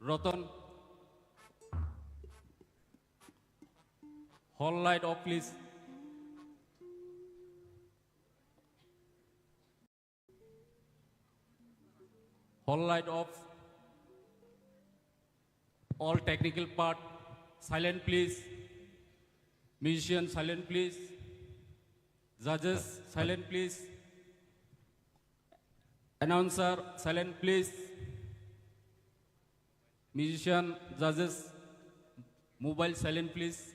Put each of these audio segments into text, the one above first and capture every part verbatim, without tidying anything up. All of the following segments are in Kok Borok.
Roton. Hall light off, please. Hall light off. All technical part, silent please. Musician, silent please. Judges, silent please. Announcer, silent please. Musician, judges, mobile, silent please.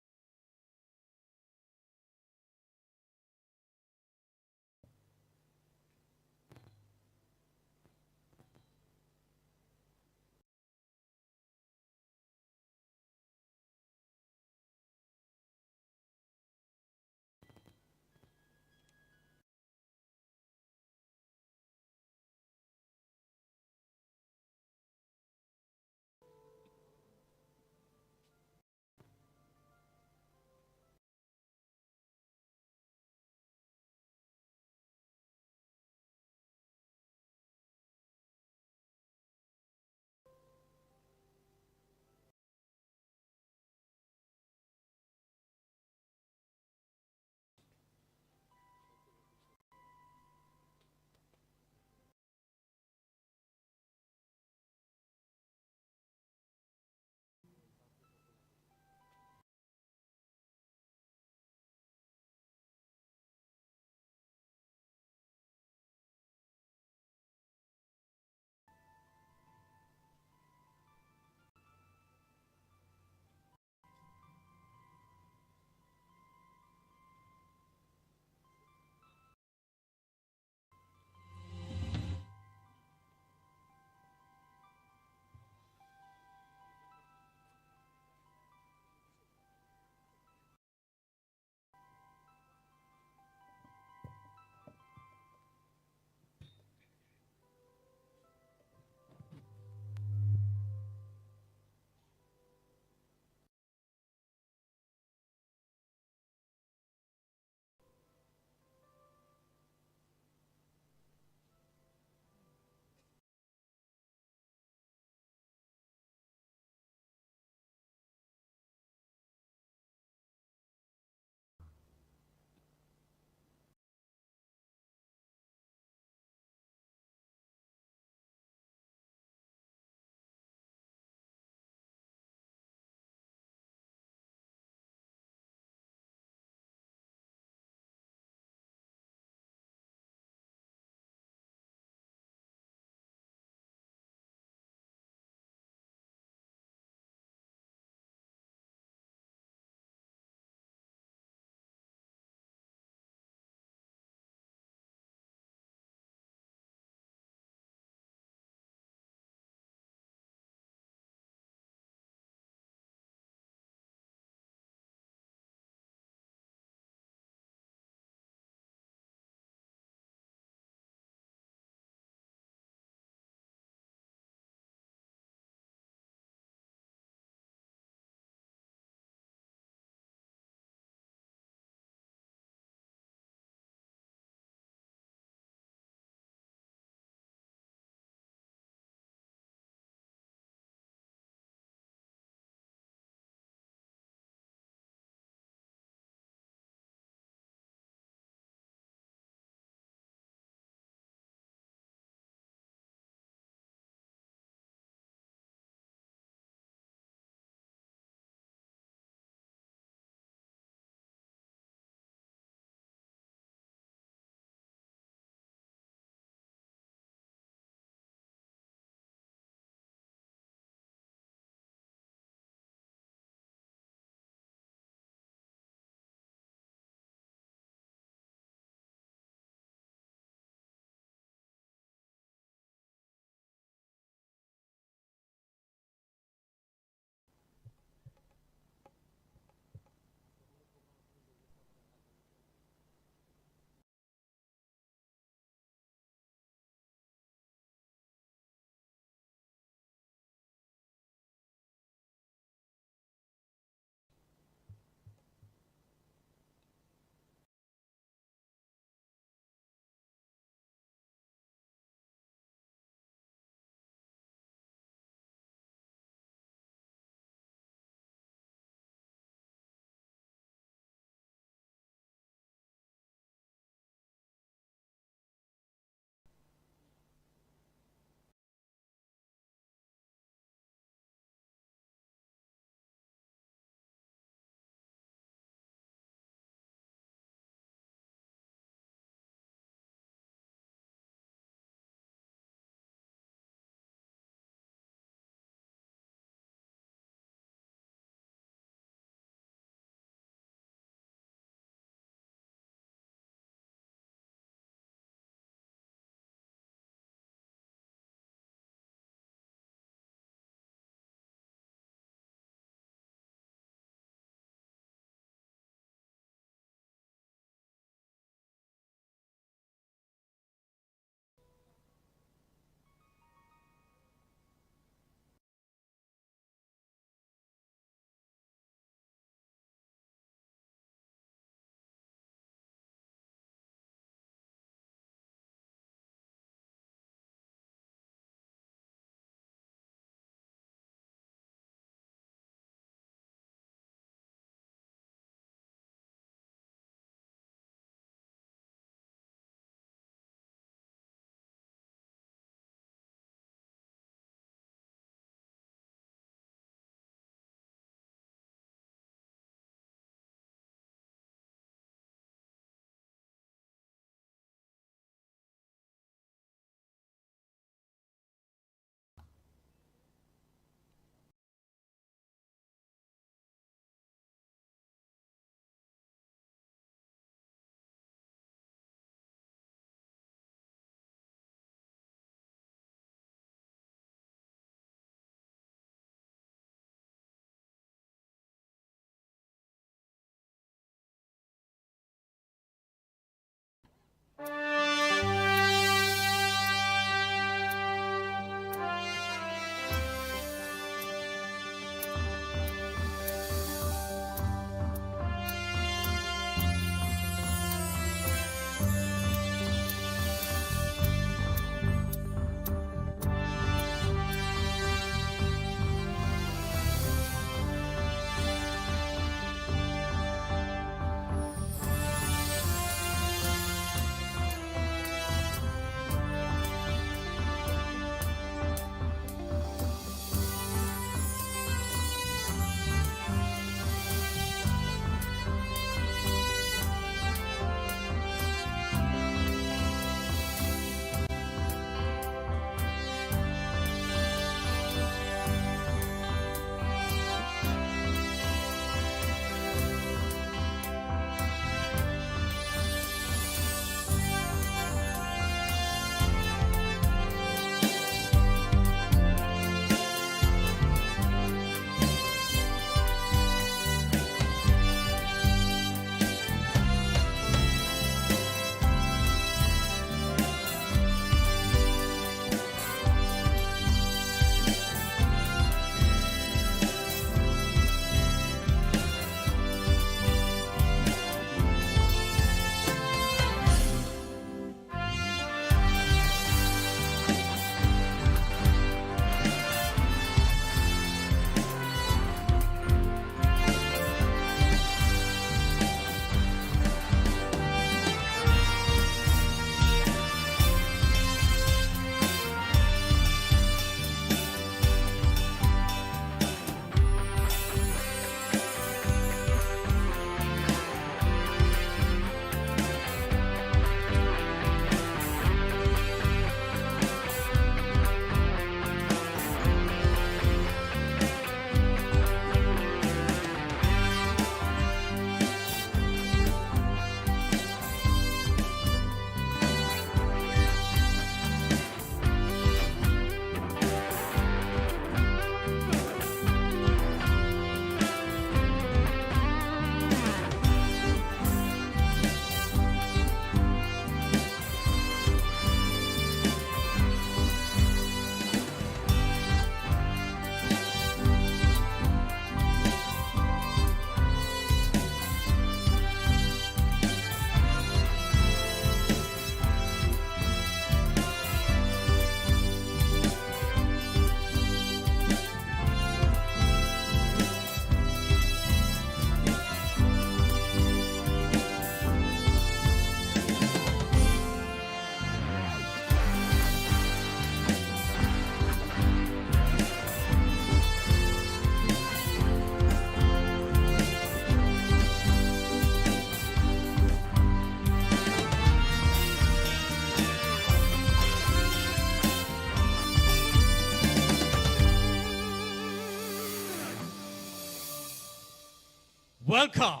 Welcome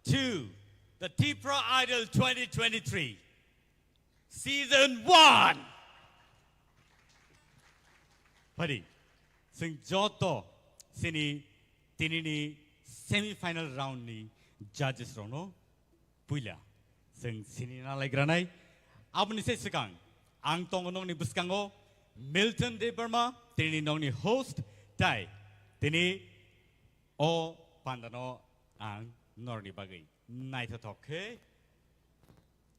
to the Tipra Idol twenty twenty-three Season one. Phadi, chwng joto chini tinini semi final round ni judges rokno puila chwng sini na laigranai. Aboni se swkang ang tongo nokni bwskango Milton Debbarma, tini nokni host, tai tini o pandano ang norni bagwi naithothok khe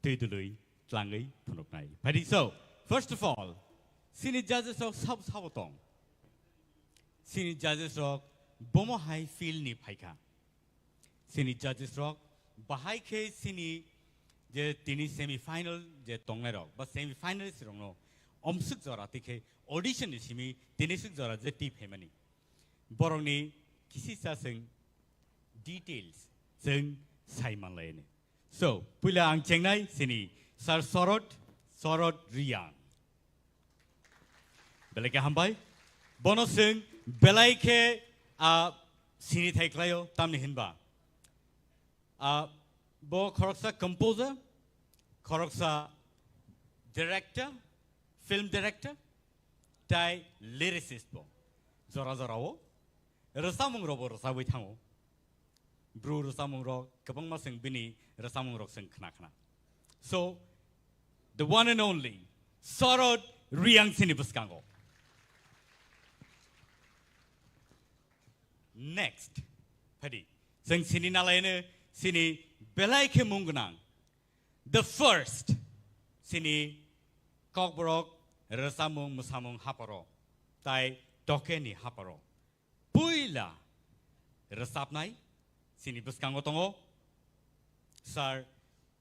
twi dului tlangwi phunuknai. Phadi, so, first of all, sini judges rok sabo sabo tong. Sini judges rok bomo hai field ni phaikha. Sini judges rok bahai khe sini je tini semi final je tongnai rok ba semi finalist rokno omswk jora twi khe audition ni simi tini swk jora je twi phaimani. Borokni kisisa chwng details chwng sai manlaini. So, puila ang chengnai sini Sir Sorot, Sorot Riyang. Belai khe hambai. Bono chwng belai khe, ah, sini thai khlaio, tamni hinba. Ah, bo khoroksa composer, khoroksa director, film director, tai lyricist bo. Jora jora o rwchapmung rok bo rwchapwi thango. Bru rwchapmung rok kwbangma chwng bini rwchapmung rok chwng khna khna. So, the one and only Sorot Riyang sini bwskango. Next, phadi, chwng sini nalaino sini belai khe mung gwnang. The first, sini kokborok rwchapmung mwsamung haparo, tai tokeni haparo. Puila rwchapnai sini bwskango tongo Sir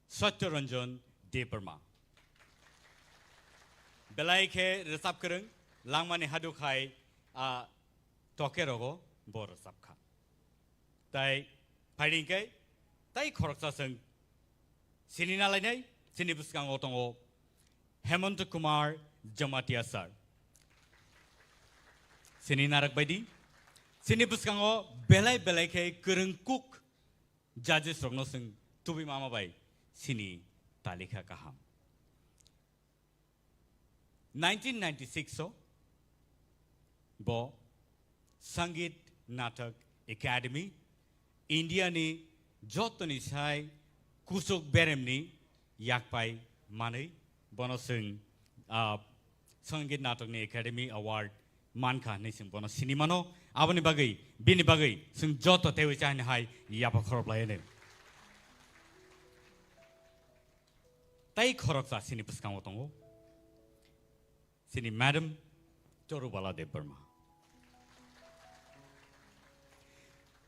Satya Ranjan Debbarma. Belai khe rwchap kwrwng, langmani haduk hai a toke rogo bo rwchap kha. Tai phaidi hwnkhe tai khoroksa chwng sini nalainai, chini bwskango tongo Hemanta Kumar Jamatia sir. Sini narak baidi, chini bwskango belai belai khe kwrwng kuk judges rokno chwng tubui mama bai sini talikha kaham. Nineteen ninety-six o bo Sangeet Natak Academy, India ni jotoni sai kuchuk beremni yakpai manwi bono chwng, ah, Sangeet Natak ni Academy Award mankha hinwi chwng bono sini mano. Aboni bagwi, bini bagwi chwng joto teiwi chahini hai yapha khorop lai hwnwi. Tai khoroksa sini bwskango tongo. Sini Madam Chorubala Debbarma.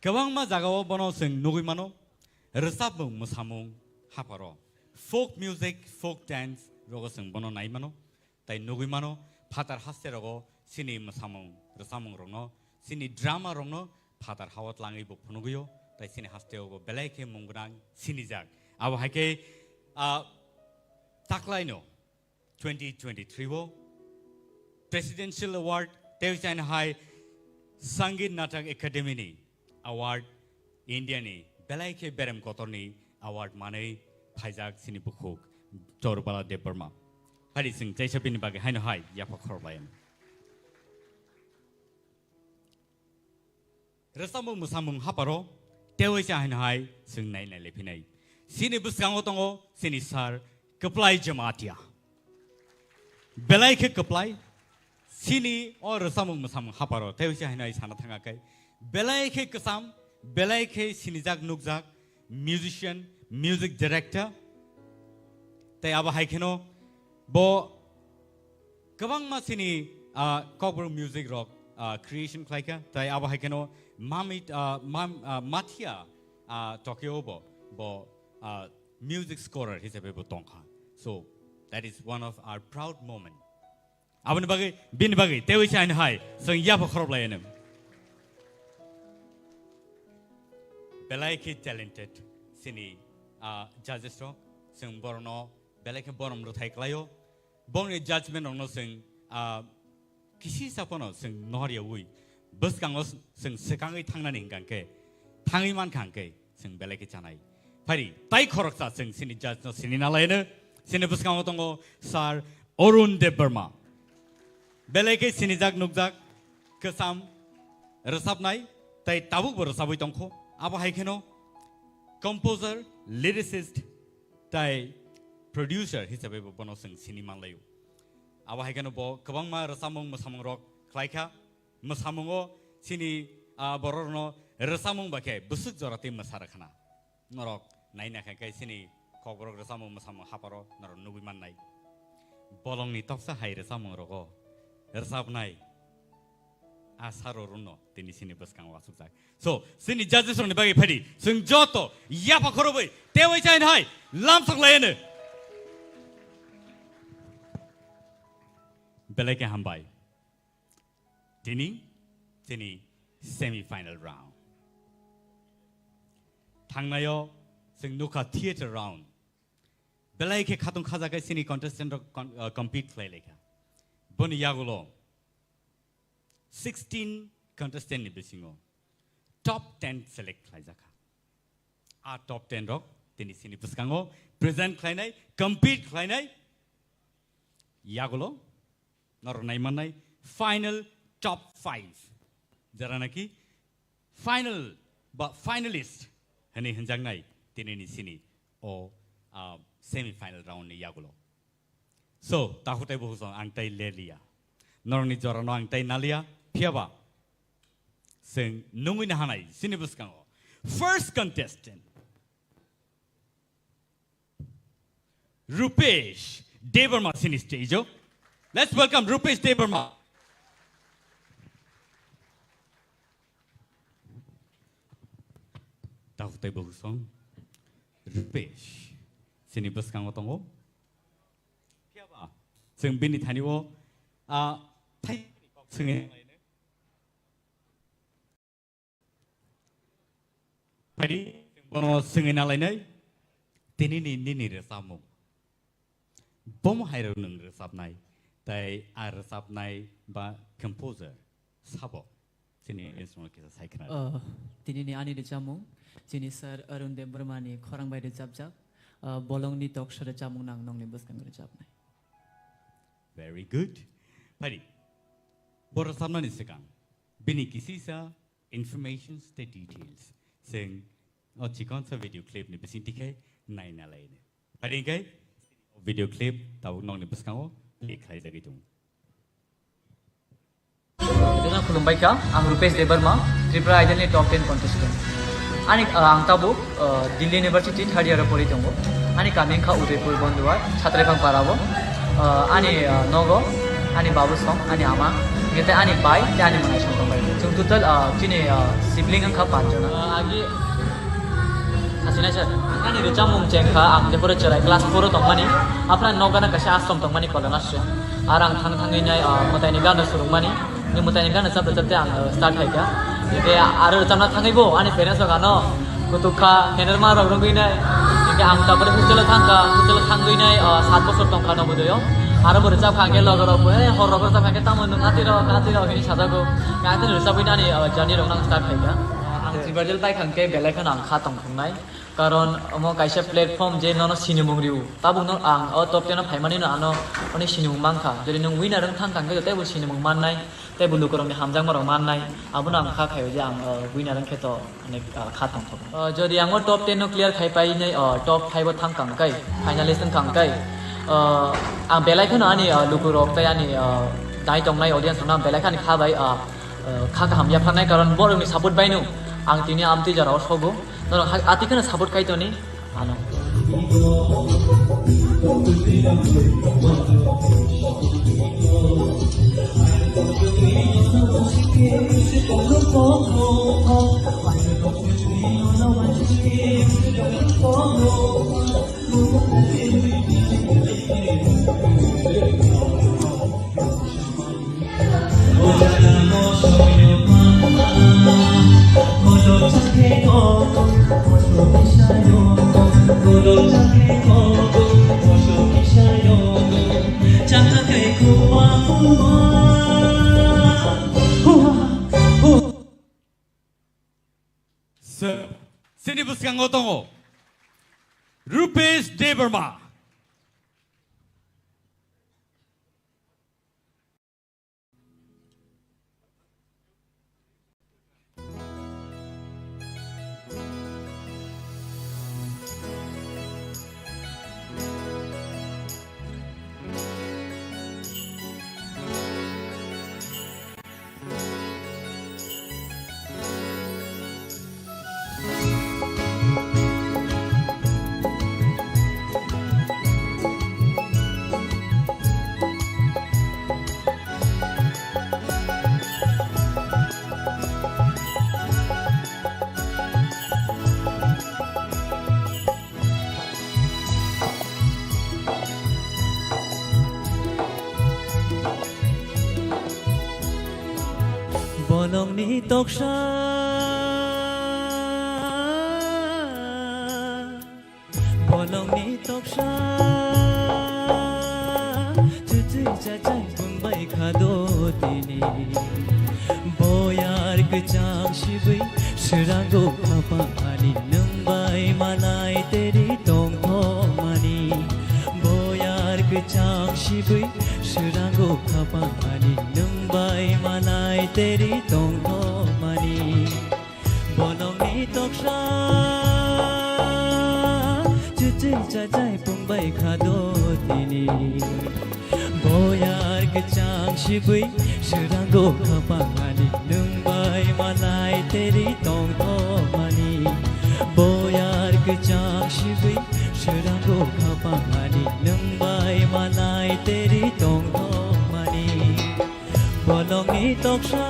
Kwbangma jagao bono chwng nugwi mano, rwchapmung, mwsamung, haparo. Folk music, folk dance rogo chwng bono nai mano, tai nugwi mano, phatar haste rogo chini mwsamung, rwchapmung rokno, chini drama rokno phatar hao tlangwi bo phunugwio, tai chini hasteo bo belai khe mung gwnang sinijak. Abo hai khe, ah, taklaino twenty twenty-three o Presidential Award tei china hai Sangeet Natak Academy ni award, India ni belai khe berem kotor ni award manwi phaijak chini bukhuk Chorubala Debbarma. Hari chwng chaisa bini bagwi haino hai yapha khorok lai. Rwchapmung mwsamung haparo teiwi cha haino hai chwng nai nai lephinai. Chini bwskango tongo chini sir Kwplai Jamatia. Belai khe kwplai, chini o rwchapmung mwsamung haparo teiwi cha haino hai sana thanga khe. Belai khe kwcham, belai khe sinijak nukjak, musician, music director. Tei abo hai kheno bo kwbangma chini, ah, Kokborok music rok, ah, creation khlaikha. Tei abo hai kheno Mamit, ah, Mam-, ah, Mathia, ah, Tokyo bo, bo, ah, music scorer hisabe bo tongkha. So, that is one of our proud moment. Aboni bagwi, bini bagwi, teiwi se haino hai, chwng yapha khorop lai hwnwi. Belai khe talented chini, ah, judges rok, chwng borokno belai khe borom rwthai klaio. Bongni judgment rokno chwng, ah, kisisa phano chwng nohor yaui, bwskango chwng swkangwi thangnani hwnkha khe, thangwi mankha hwnkhe chwng belai khe chanai. Phari, tai khoroksa chwng chini judge no sini nalaino, chini bwskango tongo Sir Arun Debbarma. Belai khe sinijak nukjak, kwcham rwchapnai, tai tabukbo rwchapwi tongkho. Abo hai kheno composer, lyricist, tai producer hisabai bo bono chwng sini manlaio. Abo hai kheno bo kwbangma rwchapmung mwsamung rok khlaikha. Mwsamungo chini, ah, borok rokno rwchapmung bai khe bwswk jora tei mwsa rwkhana. Norok naina khe khe chini kokborok rwchapmung mwsamung haparo norok nugwi mannai. Bolongni toksa hai rwchapmung rogo rwchapnai a Sir Arun no tini chini bwskango achukjak. So, chini judges rokni bagwi phaidi, chwng joto yapha khorobwi teiwi chain hai lamsok laiano. Belai khe hambai. Tini, tini semi final round. Thangnaio chwng nukha theater round. Belai khe khatung khajakai chini contestant rok con-, uh, compete khlai laikha. Boni yagulo sixteen contestant ni bisingo top ten select khlaijakha. A top ten rok tini chini bwskango present khlainai, compete khlainai. Yagulo norok naimannai final top five, jera naki final ba finalist hwnwi hwnjaknai tinini sini o, ah, semi final round ni yagulo. So, takhuk tei bukhuk song ang tai leliya. Norokni jorano ang tai naliya, phiyaba chwng nungwi nahanai chini bwskango. First contestant, Rupesh Debbarma chini stage o. Let's welcome Rupesh Debbarma. Takhuk tei bukhuk song Rupesh chini bwskango tongo. Phiyaba chwng bini thani o, ah, thai kok swngwi Phaidi, bono swngwi nalainai, tinini nini rwchapmung. Bomo hairok nwng rwchapnai, tai a rwchapnai ba composer sabo chini instrument kisa sai khna. Oh, tinini ani rwchapmung, chini Sir Arun Debbarma ni khorang bai rwchapjak, ah, bolongni toksa rwchapmung nang nongni bwskango rwchapnai. Very good. Phaidi, bo rwchapnani swkang bini kisisa informations tei details. Chwng o chikonsa video clip ni bisingtwi khe naina laino. Phaidi hwnkhe video clip tabuk nokni bwskango play khlaijagwi tongo. Jotono khulumbai kha, ang Rupesh Debbarma, Tripura Idol ni top ten contestant. Ani, ah, ang tabuk, ah, Delhi University third year o pori tongo. Ani kami wngkha Udaipur Bonduar, Chhatraiphang para o. Ah, ani, ah, nogo, ani babu song, ani ama, hingke tei ani bai, tei ani mwnai song tongbai. Chwng total, ah, chini, ah, sibling wngkha panch jona. Ah, agi, sasinai sir, ani rwchapmung chengkha, ang jephuru chwrai class four o tongmani, aphra nokgana kaisa ashram tongmani Kolonasri. Ar ang thang thangwi nai, ah, mwtaini gana surungmani. Ni mwtai ni gana chapte chapte ang, uh, start khai kha. Hingke aro rwchapna thangwi bo ani parents rok ano kutuk kha, henerma rok rwgwi nai. Hingke ang tabore hostel o thang kha, hostel o thangwi nai, uh, sat bosor tong kha Navodaya o. Aro bo rwchap kha hingke loge rok bo, "Hey, hor rok rwchap kha hingke tamo nwng atwi rok, atwi rok," hinwi sajago. Hingke atwi rwchapwi nani, uh, journey rok nang start khai kha. Ang Tripura Idol pai kha hingke belai kheno ang kha tong thungnai. Karon omo kaisa platform je nono sinimung rio. Tabuk no ang o top ten o phaimani no ano oni sinimung mankha. Jodi nwng winner wng thang kha hingke teibo sinimung mannai. Tei bo lukurokni hamjakmarok mannai, abono ang kha khaio je ang, uh, winner wngkhe to, onek, uh, kha tongthok. Uh, jodi ang o top ten no clear khai painai, uh, top five o thang kang kai, finalist wng kang kai, uh, ang belai kheno ani, uh, lukurok tei ani, uh, nai tongnai audience rokno ang belai khani kha bai, uh, uh, kha kaham yapharnai, karon borokni support baino ang tini amtwi jorao sogo. Norok ha-, atwi kheno support khai toni. Ano. Chini bwskango tongo Rupesh Debbarma. Bolongni toksa, bolongni toksa, chuchwi chachai bumbai khado tini. Boyar kwchang sibwi srango khapang ani nwng bai malai teri tongthokmani. Boyar kwchang sibwi srango khapang ani nwng bai malai teri tongthokmani. Bolongni toksa chuchwi chachai pungbai khado tini. Boyar kwchang sibwi srango khapang ani nwng bai malai teri tongthokmani. Boyar kwchang sibwi srango khapang ani nwng bai malai teri tongthokmani. Bolongni toksa.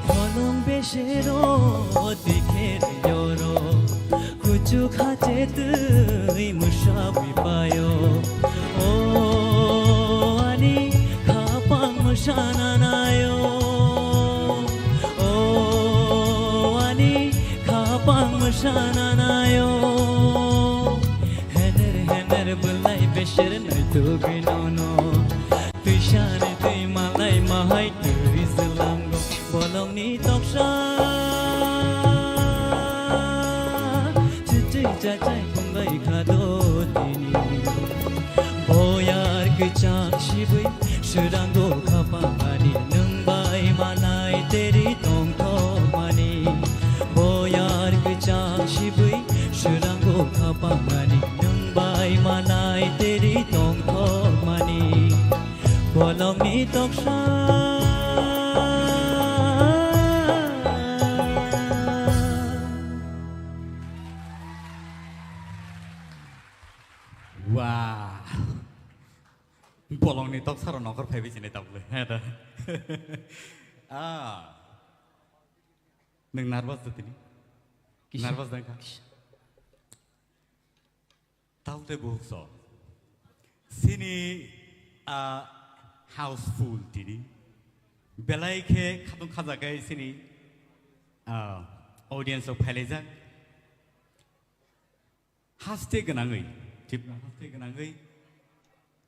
Bolong besero dikher yoro. Kuchuk hache twi mwsabwi paio. O ani khapang mwsana naio. O ani khapang mwsana naio. Hener hener bwlai beser naitugwi nono. Twisani twi malai mahai twi zlango. Bolongni toksa chuchwi chachai pungbai khado tini. Boyar kwchang sibwi srango khapang ani nwng bai malai teri tongthokmani. Boyar kwchang sibwi srango khapang ani nwng bai malai teri tongthokmani. Bolongni toksa. Wow. Bolongni toksa rok nokhor phaibi sini tabuk le. He da. Ah. Nwng nervous da tini? Kisa. Nervous da wngkha? Kisa. Taute buhukso. Sini, ah, houseful tini. Belai khe khatung khajakai sini, ah, audience rok phailaijak. Haste gwnangwi, Tripura haste gwnangwi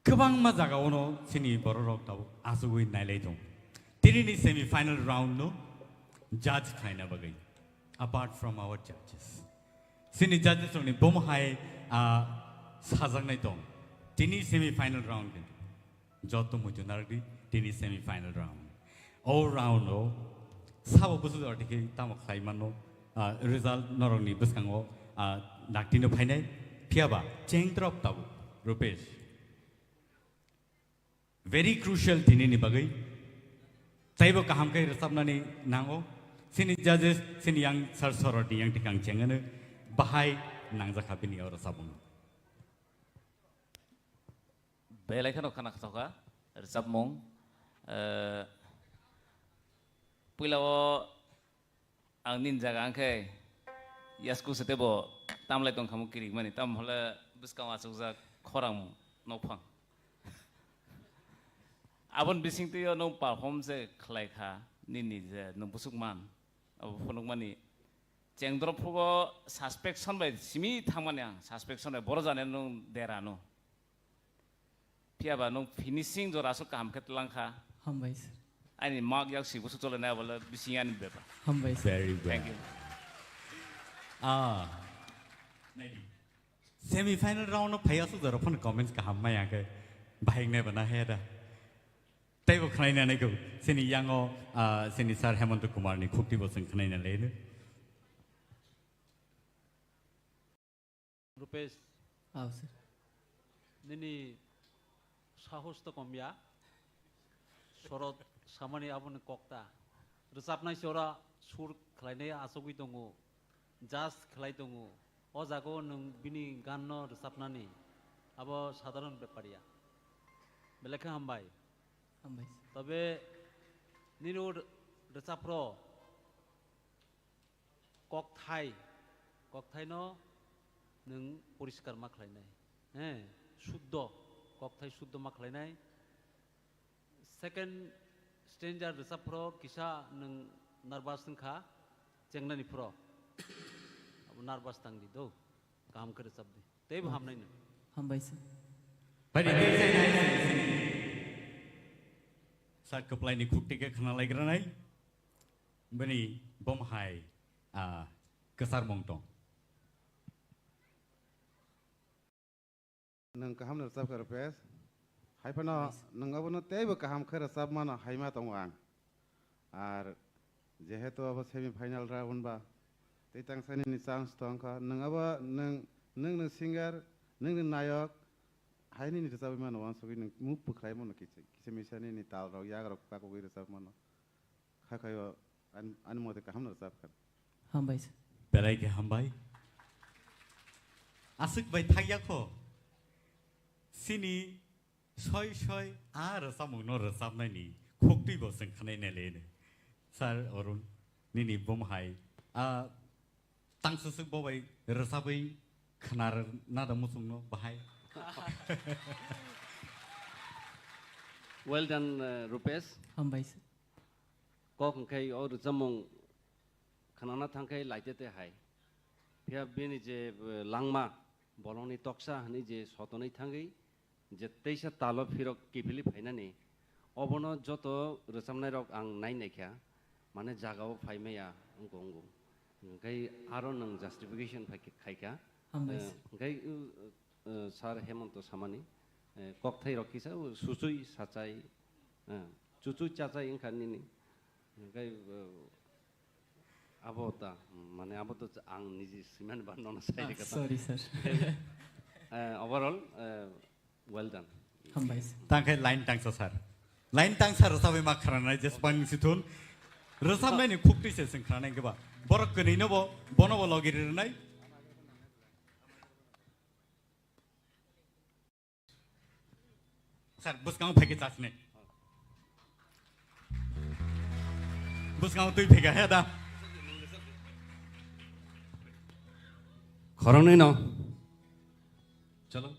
kwbangma jagao no sini borok rok tabuk achugwi nailai tong. Tini ni semi final round no judge khlaina bagwi, apart from our judges. Sini judges rokni bomo hai, ah, sajaknai tong. Tini semi final round ni joto muitu narwkdi, tini semi final round. O round o sabo busu jora dikhe tamo khlai mano, ah, result norokni bwskango, ah, naktino phainai. Phiyaba cheng drop tabuk, Rupesh. Very crucial tini ni bagwi. Teibo kaham khe rwchapnani nango. Chini judges, chini yang sir sorotni yang tikang chengano bahai nangjak kha bini o rwchapmung. Belai kheno khana kha rwchapmung. Eh, puila o ang nini jaga ang khe yasku se tebo tamlai tong khamu kirik mani, tam hole bwskang achukjak khorang nokphang. Aboni bising twi o nwng perform je khlai kha, nini je nwng busuk man, abo phunuk mani. Chengdrop phugo suspension bai simi thangmani ang, suspension bai boro jani nwng dera no. Phiya ba nwng finishing jora aswk kaham khe tlang kha. Hambai sir. Ani mak yak si busuk chole nai bole bising ani beba. Hambai sir. Very well. Thank you. Ah. Semi final round no phai aswk jora phone comments kaham maya khe bahai nai bana he da. Teibo khwnaina nai kho. Sini yango, ah, sini sir Hemanta Kumar ni khukti bo chwng khwnaina le. Rupesh, aw, sir. Nini sahos to komya. Sorot samani aboni kokta. Rwchapnai se ora sur khlainai achugwi tongo. Judge khlai tongo. O jaga o nwng bini gan no rwchapnani. Abo sadharon bepar ya. Belai khe hambai. Hambai, sir. Tobe nini o rwchapro kokthai, kokthaino nwng poriskar ma khlainai, he, suddo, kokthai suddo ma khlainai. Second stanza rwchapphro kisa nwng nervous wngkha, chengnani phro. Abo nervous tangdi do, kaham khe rwchapdi. Teibo hamnai nwng. Hambai sir. Bai di, tei sai nai sini. Sir kwplaini khukti khe khna lai granai. Bini bom hai, ah, kwchar mung tong. Nwng kaham no rwchap kha, Rupesh. Hai phano nwng abono teibo kaham khe rwchap mano hai ma tongo ang. Ar jehetu abo semi final round ba, tei tangsa nini chance tong kha. Nwng abo nwng, nwng ni singer, nwng ni nayok, hai nini rwchapwi mano uansugwi nwng move bwkhlai mano kisa, kisa misa nini tal rok, yak rok pakugwi rwchap mano. Kha khaio ani, ani mote kaham no rwchap kha. Hambai sir. Belai khe hambai. Aswk bai thakya kho. Sini soi soi a rwchapmung no rwchapnai ni khukti bo chwng khwnai nai le. Sir Arun, nini bom hai a tang susuk bo bai rwchapwi khwnar na da muchung no bahai. Well done, uh, Rupesh. Hambai sir. Kok hwnkhe o rwchapmung khwnana thangkhe laitete hai. Phiya bini je, eh, langma, bolongni toksa hwnwi je sotonwi thangwi, je teisa talo phirok kiphilwi phainani, obono joto rwchapnairok ang nai naikha, mane jagao phai maya wngkha wngo. Hwnkhe aro nwng justification phai khe-, khaikha. Hambai sir. Eh, hwnkhe, uh, eh, Sir Hemanta samani, eh, kokthairok kisa, uh, suchui sachai, eh, chuchui chachai wngkha nini. Hwnkhe, uh, abo ta, mane abo to ang niji swimani ba nono sai Ah, de kata. Sorry, sir. Eh, overall, eh, well done. Hambai sir. Tangkhe line tangsa sir. Line tangsa rwchapwi ma khranai jesbang sithun. Rwchapnai ni khukti se sing khranai keba. Borok kwnwi no bo, bono bo logi rinai. Sir, bwskang phai khe chasni. Bwskang twi phai khe he da. Khoroknwi no. Chalo.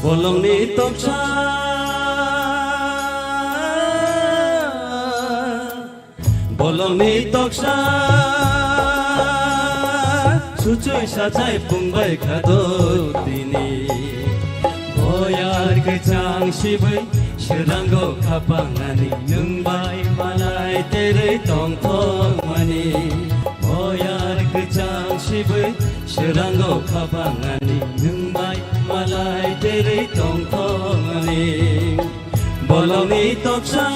Bolongni toksa Ni toksa suchui sachai pungbai khado tini. Boyar kwchang sibui srango khapangani nwng bai malai terei tongthokmani. Boyar kwchang sibui srango khapangani nwng bai malai terei tongthokmani. Bolongni toksa.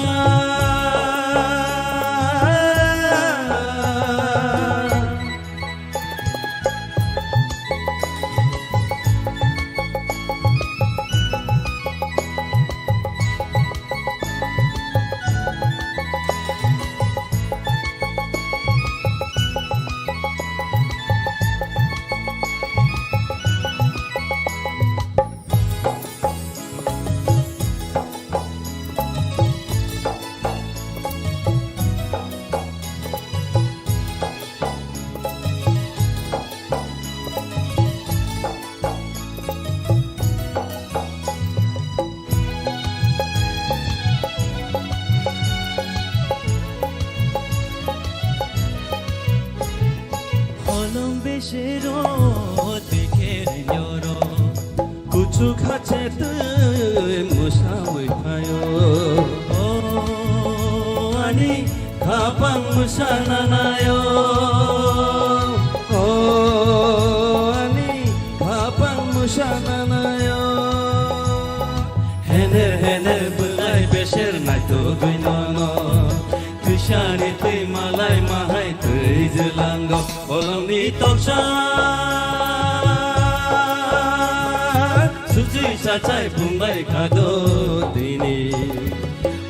Holong besero tikher nyoro. Kuchuk hache twi mwsawi phaio. O ani khapang mwsana naio. O ani khapang mwsana naio. Hener hener bwlai beser naitugwi nono. Twisani twi malai mahai twi jwlango. Bolongni toksa suchui sachai pungbai khado tini.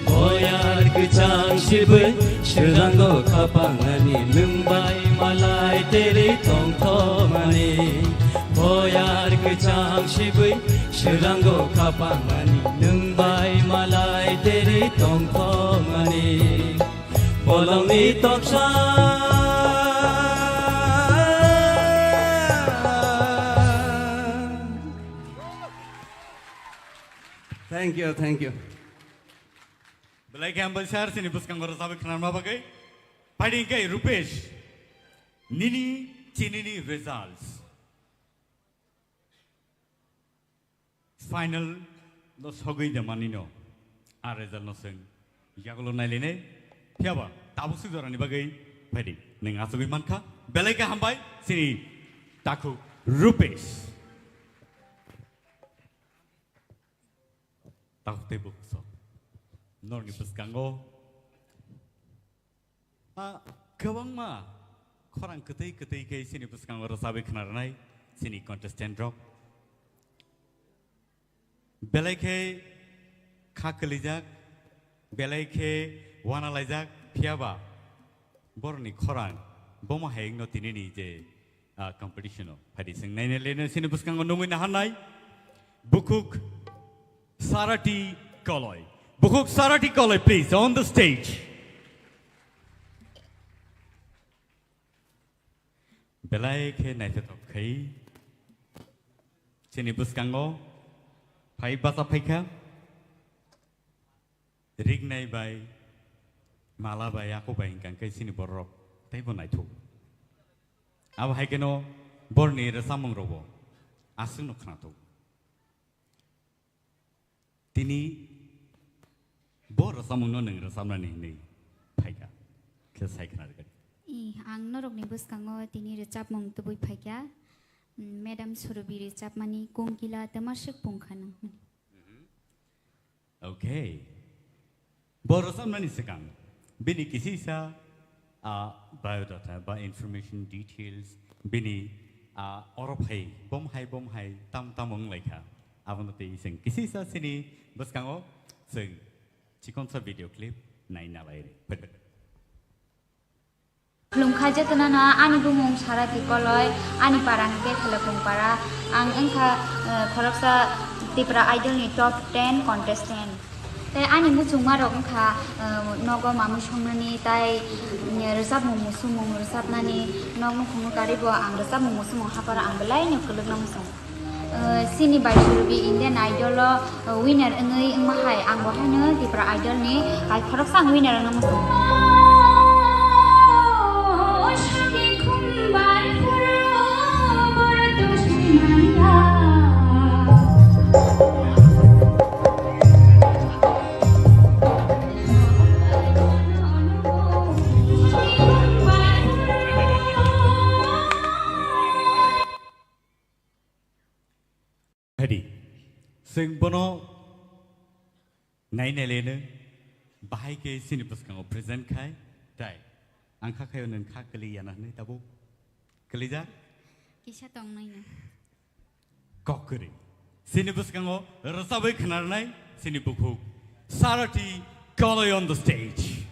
Boyar kwchang sibui srango khapangani nwng bai malai terei tongthokmani. Boyar kwchang sibui srango khapangani nwng bai malai terei tongthokmani. Bolongni toksa. Thank you, thank you. Belai khe hambai sir, chini bwskango rwchapwi khwnarma bagwi. Phaidi khe Rupesh, nini chinini results. Final no sogwi de manino, a result no swng yagulo nailainai, phiyaba tabuk suk jorani bagwi phaidi nwng achugwi mankha, belai khe hambai chini takhuk Rupesh. Takhuk tei bukhuk sok norokni bwskango. A, kwbangma khorang kwtwi kwtwi khe chini bwskango rwchabwi khna rwnai chini contestant rok. Belai khe kha kwlijak, belai khe uanalaijak, phiyaba borokni khorang bomo hai wngno tinini je, a, competition o phaidi chwng naina leno chini bwskango nungwi naharnai bukhuk Sarati Koloi. Bukhuk Sarati Koloi, please, on the stage. Belai khe naithothok khai. Chini bwskango phai bacha phaikha. Rignai bai, mala bai, ako bai hingkha khe chini borok teibo naithok. Abo hai kheno borni rwchapmung rokbo aswkno khnathok. Tini bo rwchapmungno nwng rwchapnani hinwi phaikha khe sai khna rwgadi. I, ang norokni bwskango tini rwchapmung tubui phaikha, mm, Madam Surubi rwchapmani Kongkila Twmaswk Pungkha nang hwnwi. Okay. Bo rwchapnani swkang bini kisisa, ah, biodata ba information details bini, ah, oro phai bom hai bom hai tam tam wng lai kha. Abono tei chwng kisisa chini bwskango chwng chikonsa video clip nai nalai rw. Khulumkha jotono no, ani bumung Sarati Koloi, ani para hwnkhe Khelokung para. Ang wngkha, eh, khoroksa Tipra Idol ni top ten contestant. Tei ani muchungma rok wngkha, eh, nogo mamui songnani, tai, mm, rwchapmung musumung rwchapnani, nok nukhung nukari bo ang rwchapmung musumung haparo ang belai no kwlwkno muchung. Eh, chini bai Surubi Indian Idol o, eh, winner wngwi wngma hai, ang bo haino Tipra Idol ni bai khoroksa ang winner wngna muchung. Chwng bono nai nai leno bahai khe chini bwskango present khai, tai ang kha khayo nwng kha kwlwi yana hwnwi tabuk kwlwijak? Kisa tongnaino. Kok kwrwi. Chini bwskango rwchabwi khwnarnai chini bukhuk Sarati Kalai on the stage.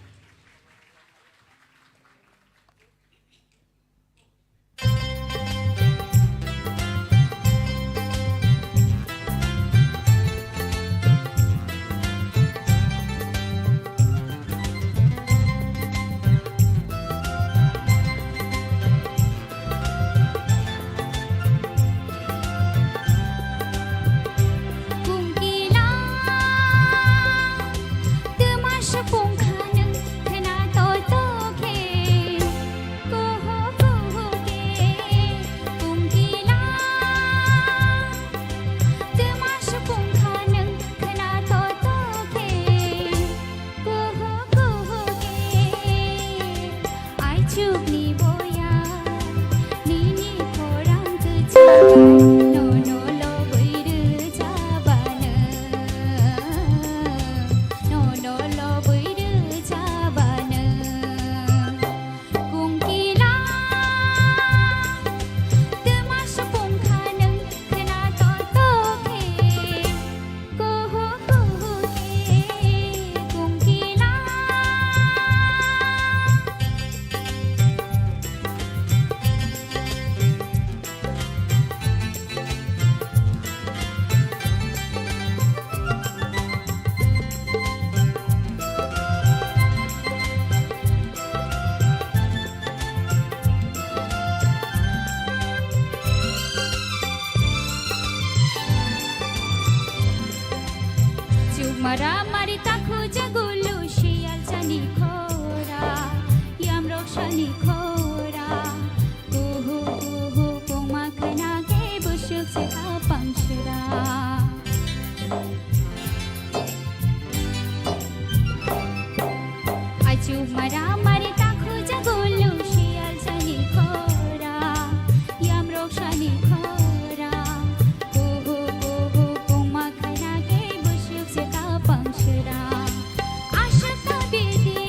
Kungkila, twma supung kha nwng khwna to to khe, kuhu kuhu khe, kungkila, twma supung kha nwng khwna to to khe, kuhu kuhu khe. Aichukni boya, nini khorang kwchangbai, nono lobwi rwjabano, nono lobwi rwjabano. Kungkila, twma supung kha nwng khwna to to khe. Kuhu kuhu khe kungkila. Chukmara mari takhu jagulu siyal chani khora, yamrok sani khora, kuhu kuhu kungma khana khe busuk se kapang sera. Aichu mara mari takhu jagulu siyal sani khora, yamrok sani khora, kuhu kuhu kungma khana khe busuk se kapang sera. Aswk ta bidi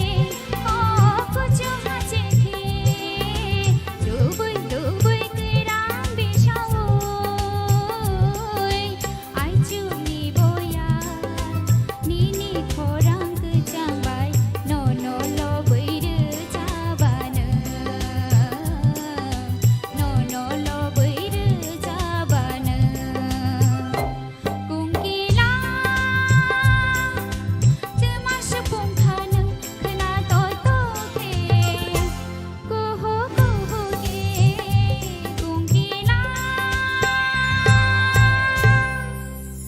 o kuchu hache khe, dubui dubui kwrang bisaui. Aichukni boya, nini khorang kwchang bai, nono lobwi rwjabano, nono lobwi rwjabano. Kungkila, twma supung kha nwng khwna to to khe. Kuhu kuhu khe kungkila.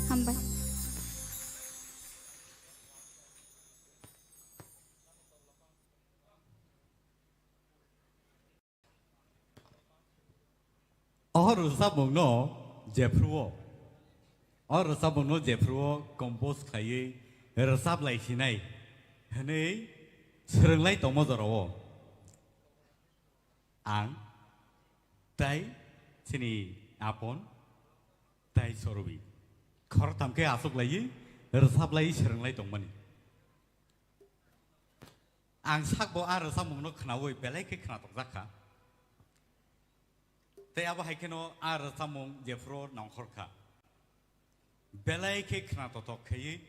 Hambai. O rwchapmungno jephru-o, o rwchapmungno jephru-o compose khlaiwi rwchaplai sinai hwnwi swrwnglai tongma jorao ang tai chini apon tai Sorobi khoroktham khe achuklaiwi rwchaplaiwi swrwnglai tongmani. Ang sakbo a rwchapmungno khnaui belai khe khnatokjak kha. Tei abo hai kheno a rwchapmung jephru nongkhor kha. Belai khe khnatotok khaiwi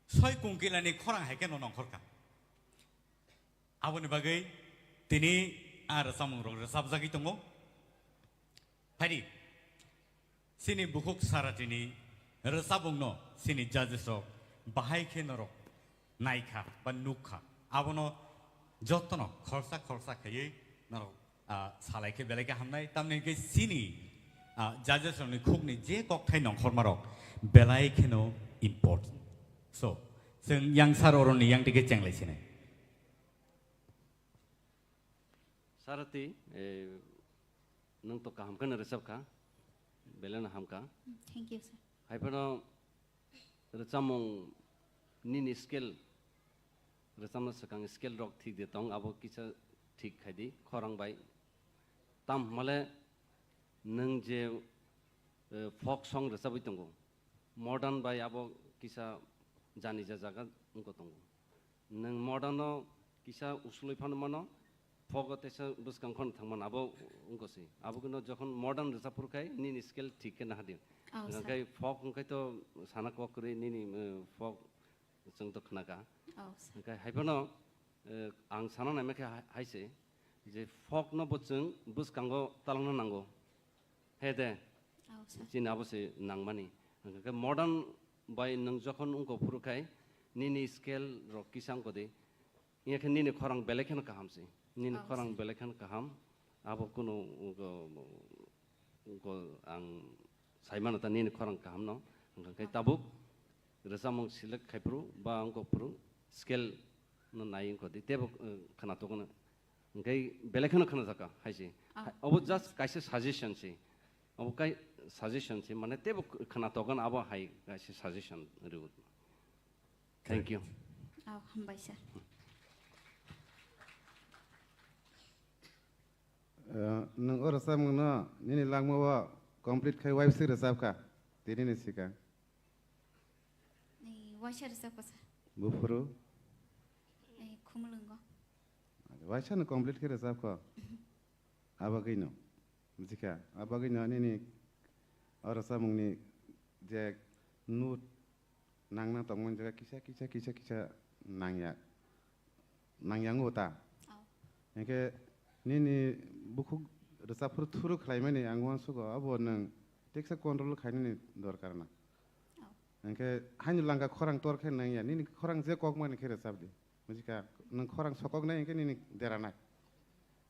soi kungkilani khorang hai kheno nongkhor kha. Aboni bagwi tini a rwchapmungrok rwchapjagwi tongo. Phaidi, chini bukhuk Saratini rwchapmungno chini judges rok bahai khe norok naikha ba nukkha. Abono jotono khorsa khorsa khaiwi norok, ah, salai khe belai khe hamnai. Tamni hwnkhe chini, ah, judges rokni khukni je kokthai nongkhormarok belai kheno important. So, chwng yang sir oroni yang tike chenglai sinai. Sarati, eh, nwng to kaham kheno rwchap kha, belai no ham kha. Thank you, sir. Hai phano rwchapmung nini scale, rwchapna swkang scale rok thik de tong, abo kisa thik khai di, khorang bai. Tam hwnmale nwng je, eh, folk song rwchabwi tongo, modern bai abo kisa jani ja jaga wngkha tongo. Nwng modern no kisa usulwi phano mano, folk o teisa bwskang phano thangmano abo wngkha se. Abo khe no jokhon modern rwchap phuru khai nini scale thik khe naha di. Oh, sir. Hwnkhe folk hwnkhe to sana kok kwrwi nini, eh, folk chwng to khna kha. Oh, sir. Hwnkhe hai phano, eh, ang sana naima khe hai, hai se je folk no bo chwng bwskango talangna nango. He de. Oh, sir. Chini abo se nangmani. Hwnkhe modern bai nwng jokhon wngkha phuru khai nini scale rok kisa wngkha di. Wngya khe nini khorang belai kheno kaham se. Nini Oh, khorang sir. Belai kheno kaham. Abo kunu wngkha, wngkha ang saimano ta nini khorang kaham no. Hwnkhe Oh. Tabuk rwchapmung select khai phuru ba wngkha phuru scale no nai wngkha di. Tebo, eh, khna tokno. Hwnkhe belai kheno khna jaka hai se. Oh. Hai, obo just kaisa suggestion se. Obo kai suggestion se, mane tebo khna tokno abo hai kaisa suggestion rw. Thank you. Oh, hambai sir. Eh, nwng o rwchapmung no nini langma o complete khai waisa rwchap kha, tini ni swkang. Ni waisa rwchap kha sir. Buphuru? Ni khumulwngo. Waisa no complete khai rwchap kha. Abagwi no. Bujikha, abagwi no nini o rwchapmung ni je note nangna tongmani jaga kisa, kisa, kisa, kisa nangya, nangya wngo ta. Oh. Hwnkhe nini bukhuk rwchap phuru thuru khlaimani ang uansugo, abo nwng teksa control khainani dorkar na. Oh. Hwnkhe haino langka khorang tor khe nangya, nini khorang je kokmani khe rwchap di. Bujikha, nwng khorang sokoknai hwnkhe nini deranai.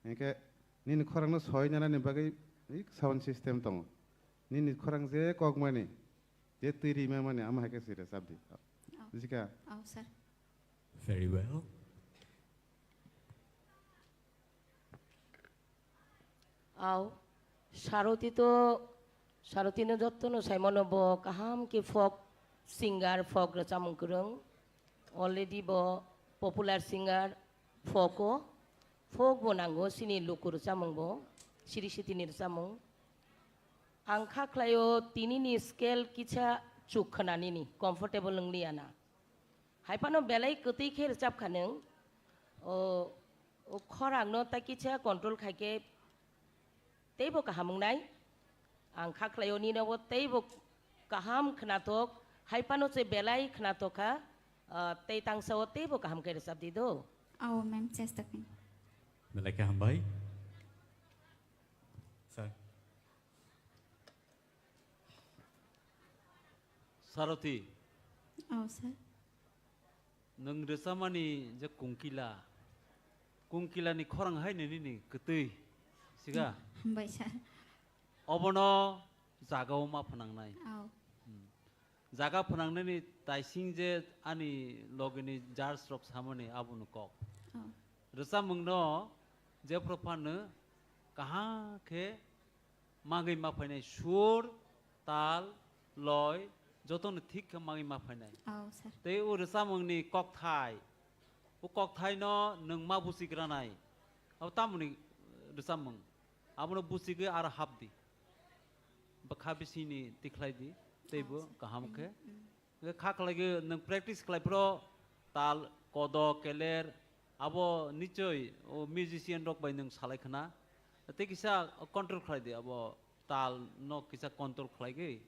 Hwnkhe nini khorangno soi nanani bagwi sound system tongo. Nini khorang je kokmani, je twi rima mani, amo hai khe se rwchap di. Oh. Bujikha? Oh, sir. Very well. Au, Saroti to, Saroti no jotto no saimano bo kaham khe folk singer, folk rwchapmung kwrwng. Already bo popular singer, folk o, folk bo nango, chini luku rwchapmung bo, siri sitini rwchapmung. Ang kha khlaio tini ni scale kisa chuk khna nini, comfortable wng liya na. Hai phano belai kwtwi khe rwchap kha nwng. O, o khorang no ta kisa control khai khe teibo kaham wngnai. Ang kha khlaio nino bo teibo kaham khnathok, hai phano se belai khnathok kha, ah, tei tangsa o teibo kaham khe rwchap di do. Ao, ma'am, chesta khain. Belai khe hambai. Sir. Saroti. Oh, sir. Nwng rwchapmani je kungkila, kungkilani khorang hai nini ni kwtwi, siga? Hambai, sir. Obono jagao ma phnangnai. Oh. Hmm. Jaga phnangnani taising je ani logini judge rok samani abono kok. Oh. Rwchapmungno jephru phano kaham khe magwi ma phainai sur, tal, loi, jotono thik khe magwi ma phainai. Oh, sir. Tei o rwchapmungni kokthai, o kokthaino nwng ma buchigranai. Abo tamoni rwchapmung? Abono buchigwi aro hap di. Bwkha bisingni tikhlai di, teibo Oh, sir. Kaham khe. Mm, mm. Hwnkhe kha khlaigwi nwng practice khlai phuru tal, kodo, keler, abo nichoi o musician rok bai nwng salai khna. Tei kisa control khlai di, abo tal no kisa control khlaigwi.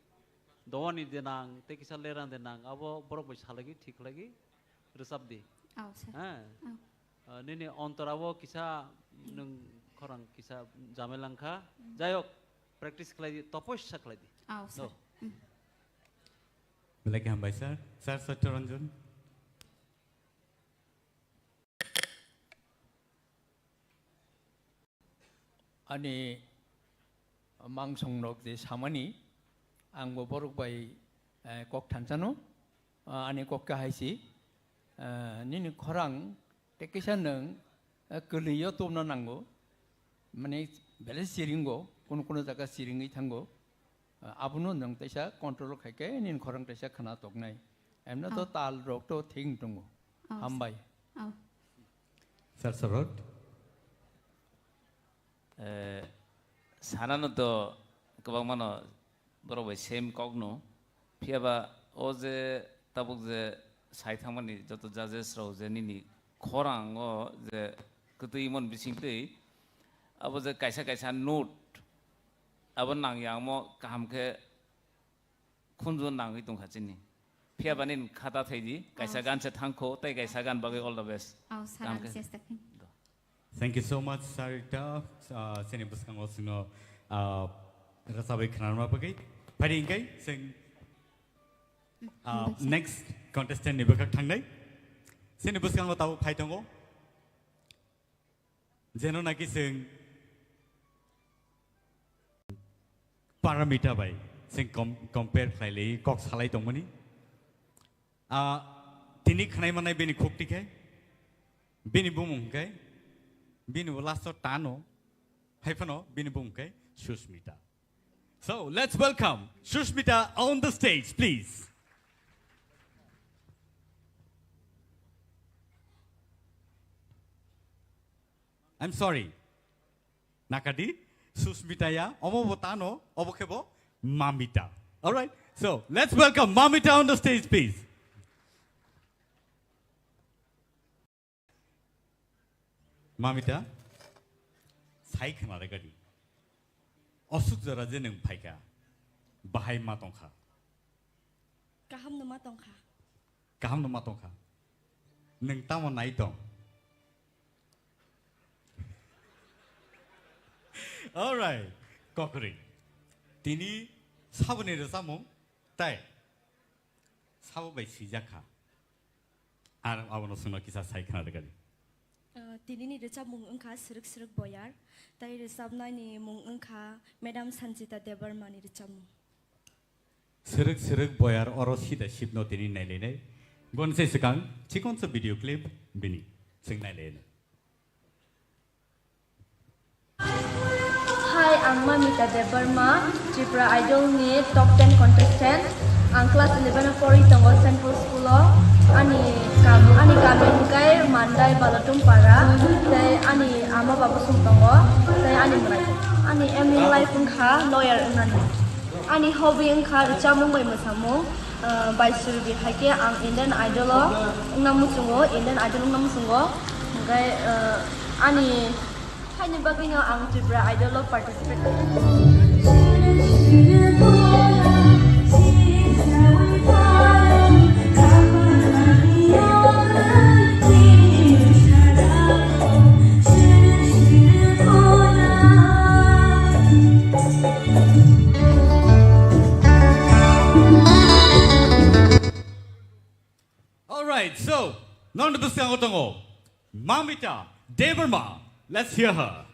Dowani denang, tei kisa lerang denang, abo borok bai salaigwi thik khlaigwi rwchap di. Oh, sir. Ha? Oh. Ah, nini ontor abo kisa nwng khorang kisa jamela wngkha. Mm. Jai hok, practice khlai di, topossa khlai di. Oh, sir. No. Mm. Belai khe hambai, sir. Sir Satya Ranjan. Ani mangsong rok je samani, ang bo borok bai, eh, kok thansano, ah, ani kok khe hai si, eh, nini khorang tei kisa nwng, eh, kwlwio tubna nango, mane belai siringo, kunu kunu jaga siringwi thango. Ah, abono nwng teisa control khai khe nini khorang teisa khna toknai. Emno to Oh. Tal rok to thik tongo. Oh, Hambai. Oh. Sir Sarot. Eh, sanano to kwbangmano borok bai same kokno. Phiya ba o je tabuk je sai thangmani joto judges rok je nini khorang o je kwtwi mon bising twi abo je kaisa kaisa note abo nang ya omo kaham khe khunju nangwi tongkha chini. Phiya ba nini khata thai di, kaisa Oh. gan se thangkho, tei kaisa gan bagwi all the best. Oh, Kaham salam khe. Chesta khin. Thank you so much, Sarita. Uh, sini bwskango sino, uh, rasabai khnarma bagwi. Phari ingkai sing, uh, hambai sa. Next contestant ni bwkhak thangnai. Sini bwskango tabuk phai tongo. Jeno naki sing Paramita bai sing com-, compare khlai lai kok salai tongmani. Ah, tini khnai manai bini khukti khe, bini bumung khe, bini bo last o tano, hai phano bini bumung khe Sushmita. So, let's welcome Sushmita on the stage, please. I'm sorry. Nakadi, Sushmita ya, omo bo tano, obo khe bo Mamita. All right. So, let's welcome Mamita on the stage, please. Mamita, sai khna re gadi. Osuk jora je nwng phaikha, bahai ma tongkha. Kaham no ma tongkha. Kaham no ma tongkha. Nwng tamo nai tong? All right. Kokri. Tini saboni rwchapmung tai sabo bai swijak kha. Ar abono chwngno kisa sai khna rwgadi. Uh, tinini rwchapmung wngkha Swrwk Swrwk Boyar, tai rwchapnaini mung wngkha Madam Sanjita Debbarmani rwchapmung. Swrwk Swrwk Boyar oro sida sipno tini nailainai. Boni se swkang chikonsa video clip bini. Chwng nailainai. Hi, ang Mamita Debbarma, Tripura Idol ni top ten contestant. Ang class eleven o porwi tongo Saint Paul School o. Ani kam-, ani kami hwnkhe Mandai Balotum Para, tei ani ama baba song tongo, tei ani mwrai. Ani aim in life wngkha lawyer wngnani. Ani hobby wngkha rwchapmung bai mwsamung. Ah, bai suri di hai khe ang Indian Idol o wngna muchungo, Indian Idol wngna muchungo. Hwnkhe, ah, ani Haini bagwino ang Tripura Idol o participate. All right, so, nang bwskango tongo Mamita Debbarma. Let's hear her.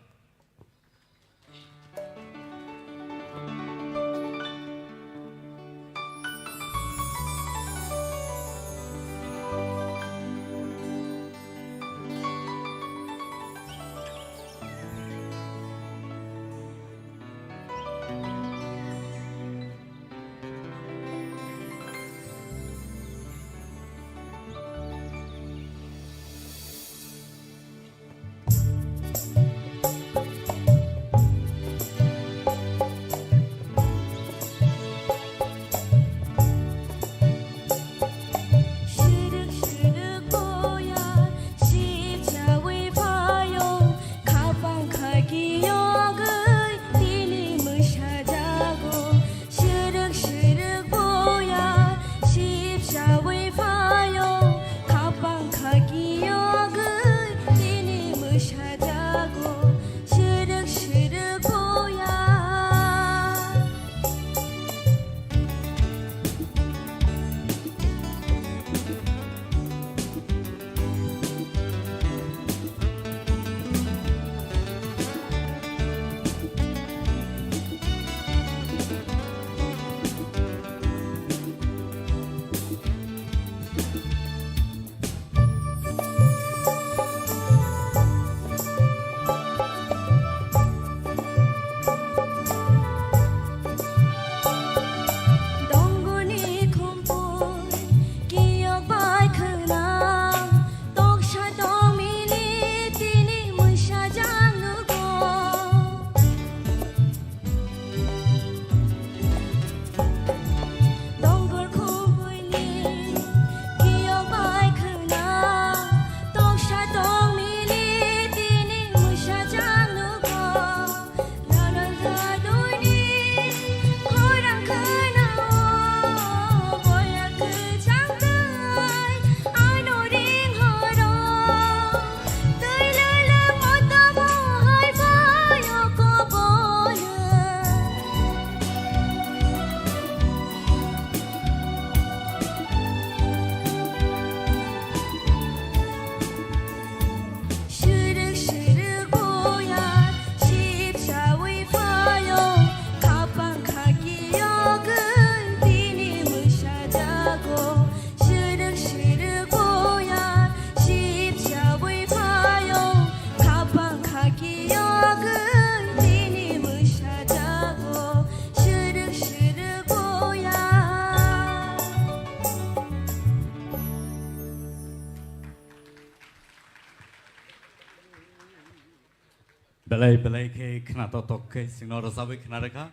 Belai belai khe khna tok tok khe singno rwchabwi khna rwkha.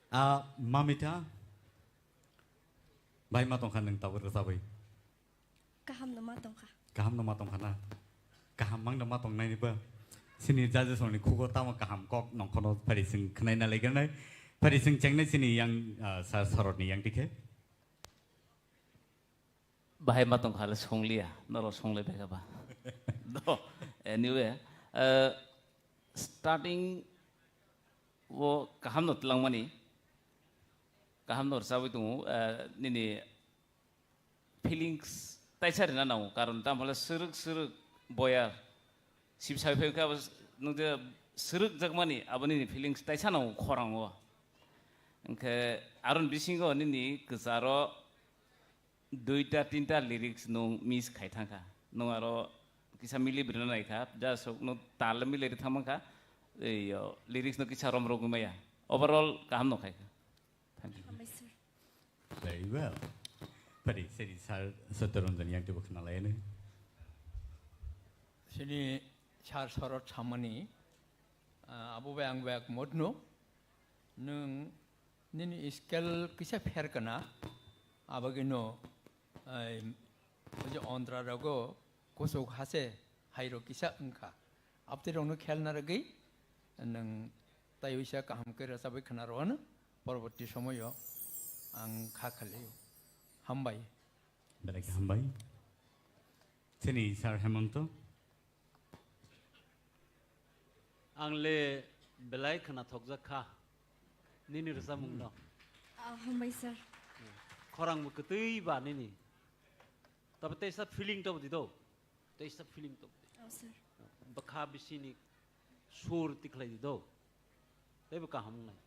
A Mamita, bai ma tongkha nwng tabuk rwchabwi? Kaham no ma tongkha. Kaham no ma tongkha na? Kaham mang no ma tongnaini ba? Sini judges rokni khugo tamo kaham kok nongkhono phari sing khnaina laiganai. Phari sing chengnai sini yang, ah, sir sorotni yang dikhe. Bahai ma tongkha le songliya, norok songlai bai kha ba. Do, anyway, eh, starting o kaham no twlangmani, kaham no rwchabwi tongo, eh, nini feelings taisa rina nango, karon tamo le swrwk swrwk boya sip sai phai kha, nwng je swrwk jakmani abo nini feelings taisa nango khorang o. Hwnkhe aron bisingo nini kwcharo duita tinta lyrics nwng miss khai thangkha. Nwng aro kisa mili brina naikha, ja sok nwng tal mili ri thangmankha, ei, o, lyrics no kisa rom rogwi maya. Overall kaham no khaikha. Thank you. Hambai sir. Very well. Pari, seri sir Satyaranjan yang tebo khna lai ne. Sini sir sorot samani, ah, abo bai ang bai modno. Nwng nini scale kisa pher kana, abagino, ai, oje ontra rogo kusuk hase hairo kisa wngkha. Abtwi rokno khelna rwgwi nwng taiwisa kaham khe rwchabwi khna rwano, porborti somoyo ang kha khalio. Hambai. Belai khe hambai. Chini sir Hemonto. Ang le belai khwnathokjak kha nini rwchapmung no. Ah, hambai sir. Khorang bo kwtwi ba nini. Tabe teisa feeling to di do. Teisa feeling to di. Oh, sir. Bwkha bisini sur tikhlai di do. Tei bo kaham wngnai.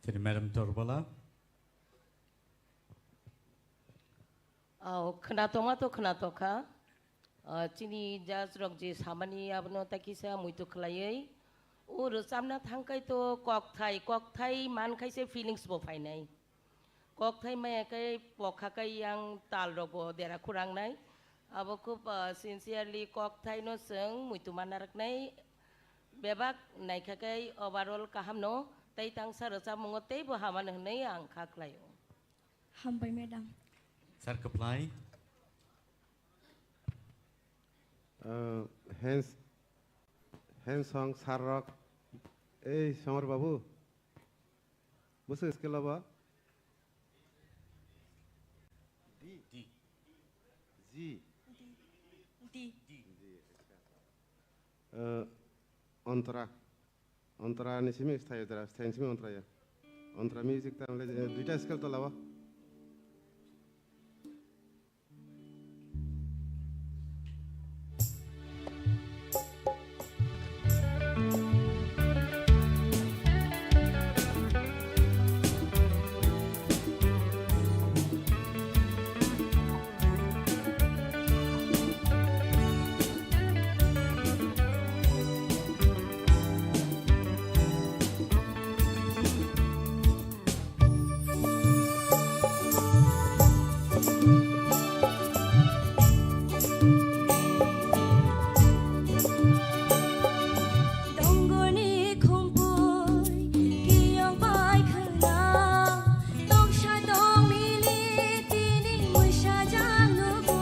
Chini madam Torbala. Aw, khwnathokma to khwnathokha. Ah, chini judge rok je samani abono ta kisa muitu khlaiwi. O rwchapna thangkhai to kokthai, kokthai mankhai se feelings bo phainai. Kokthai maya khe pokha khe yang tal rok bo dera khurangnai. Abo khub, ah, sincerely kokthai no chwng muitu manna rwknai. Bebak naikha khe overall kaham no tei tangsa rwchapmungo tei bo hamano hwnwi ang kha khlaio. Hambai, madam. Sir, kwplai. Uh, hands, hands song, sir rok. Ei, Somar babu. Bwswk scale o bo? D. D. G. D. D. D, acha. Uh, Antara. Antara ni simi sthayo dara, sthayo ni simi antara ya. Antara music ta le, eh, duita scale to labo. Dongoni khumpui kiyong bai khwna, toksa tong mili tini muisa jang nugo.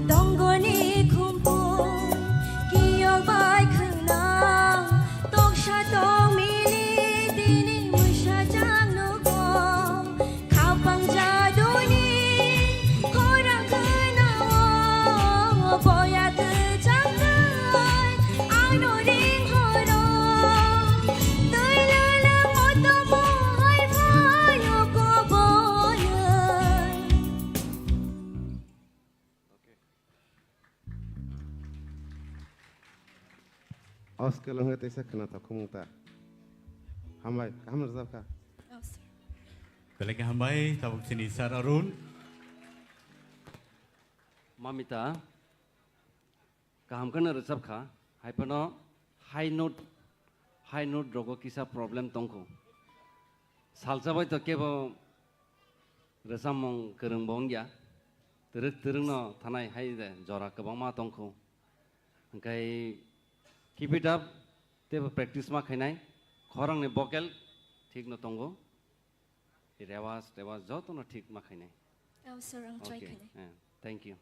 Dongoni khumpui kiyok bai khwna, toksa tong mili tini muisa jang nugo. Khapang jaduni khorang khwnao, boya kwchang kai ano ring horo. Twi lwlwng o tomo hai phaio koboyoi. Oske longhe teisa khwnathok khumung ta. Hambai, kaham rwjap kha. Oh, sir. Belai khe hambai, tabuk chini sir Arun. Mamita, kaham kheno rwjap kha. Hai phano high note, high note rogo kisa problem tongkho. Salsa bai to kebo rwchapmung kwrwng bo wngya. rwk twrwngno thanai hai de jora kwbangma tongkhu. Hwnkhe keep it up, teibo practice ma khainai, khorangni vocal thikno tongo, rewas, rewas jotono thik ma khainai. Oh, sir, ang try Okay, khainai. Eh, thank you.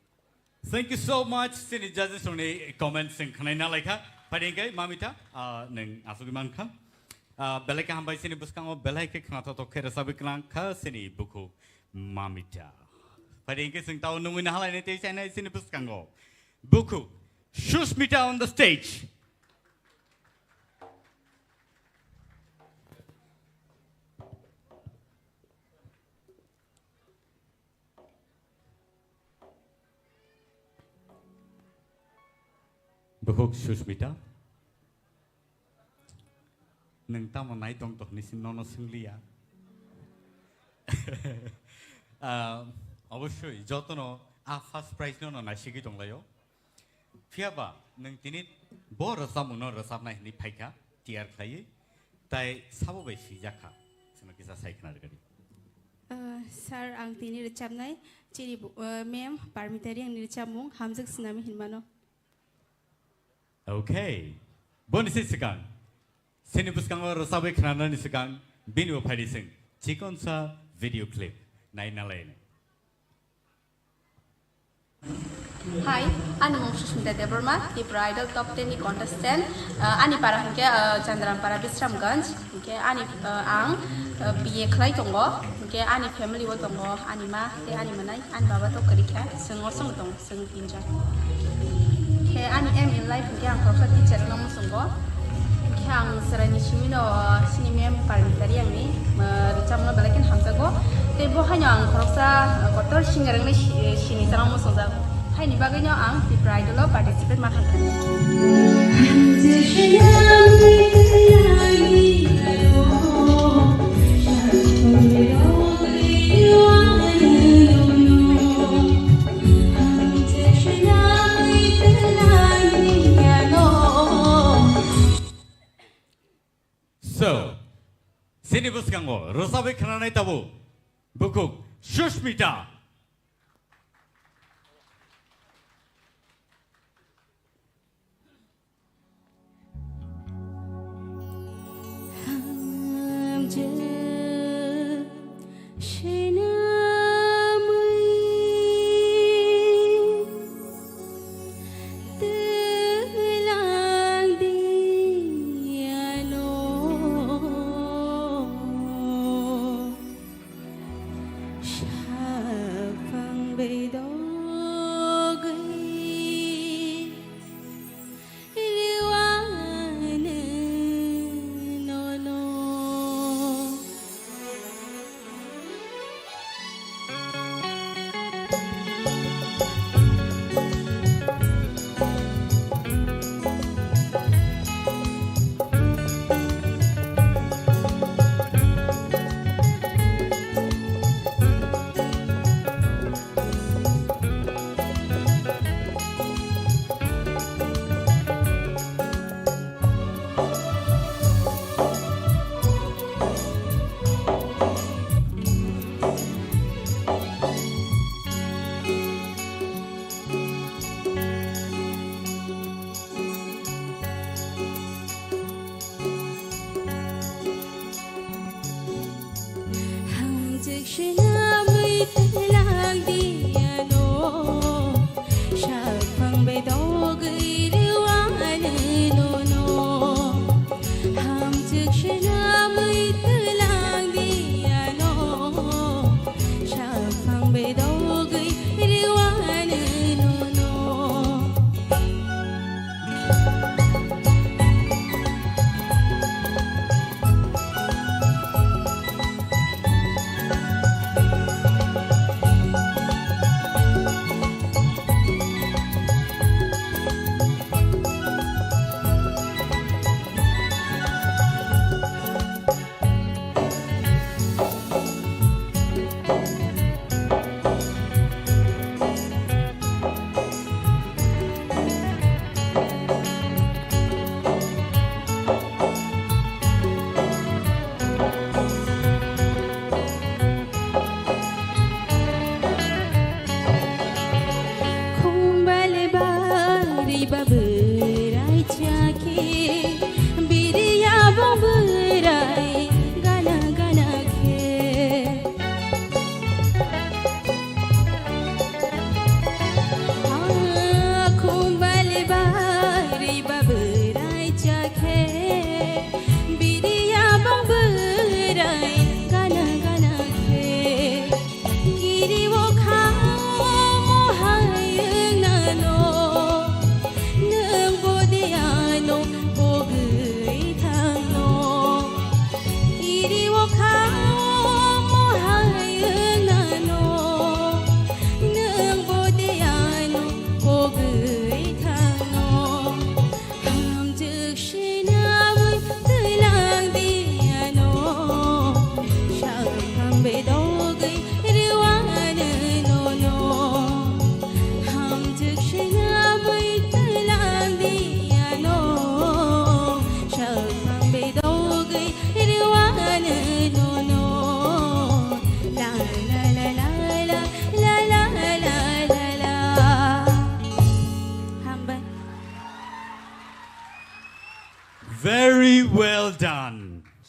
Thank you so much, chini judges rokni comments chwng khwnai na laikha. Phaidi hwnkhe Mamita, ah, nwng asugwi mankha. Ah, belai khe hambai chini bwskango belai khe khnathokthok khe rwchapwi klang kha chini bukhuk Mamita. Phaidi hwnkhe chwng tao nungwi nahalainai tei chainai chini bwskango. Bukhuk Sushmita on the stage. Bukhuk Sushmita, nwng tamo nai tong tong hinwi nono swnglia. Ah, obosoi jotono a first prize no no naisigwi tonglaio. Phiyaba nwng tini bo rwchapmungno rwchapnai hinwi phaikha tiyar khlaiwi, tai sabo bai swijak kha. Chwngno kisa sai khna rwgadi. Ah, sir, ang tini rwchapnai chini bu-, ah, ma'am Parmita Reangni rwchapmung Hamjwk Swnami hinmano. Okay. Boni se swkang. Chini bwskango rwchapwi khnanani swkang bini bo phaidi chwng chikonsa video clip nai nalaini. Hi, ani mung Sushmita Debbarma, Tripura Idol Top ten ni contestant. Uh, ani para hwnkhe, uh, Chandrampara Bisramganj. Hwnkhe ani, uh, ang, uh, B A khlai tongo. Hwnkhe ani family o tongo, ani ma tei ani mwnai, ani baba to kwrwi kha, chwng osongo tongo. Chwng tinjon. Khe ani aim in life hwnkhe ang khoroksa teacher wngna muchungo. Khe ang chwraini simino chini ma'am Parmita Reangni, uh, rwchapmungno belai kheno hamjago. Tei bo haino ang khoroksa, uh, kotor singer wngwi si-, sini chwngno muchungjak. Haini bagwino ang Tripura Idol o participate ma khaikha. So, chini bwskango rwchapwi khnanai tabuk bukhuk Sushmita.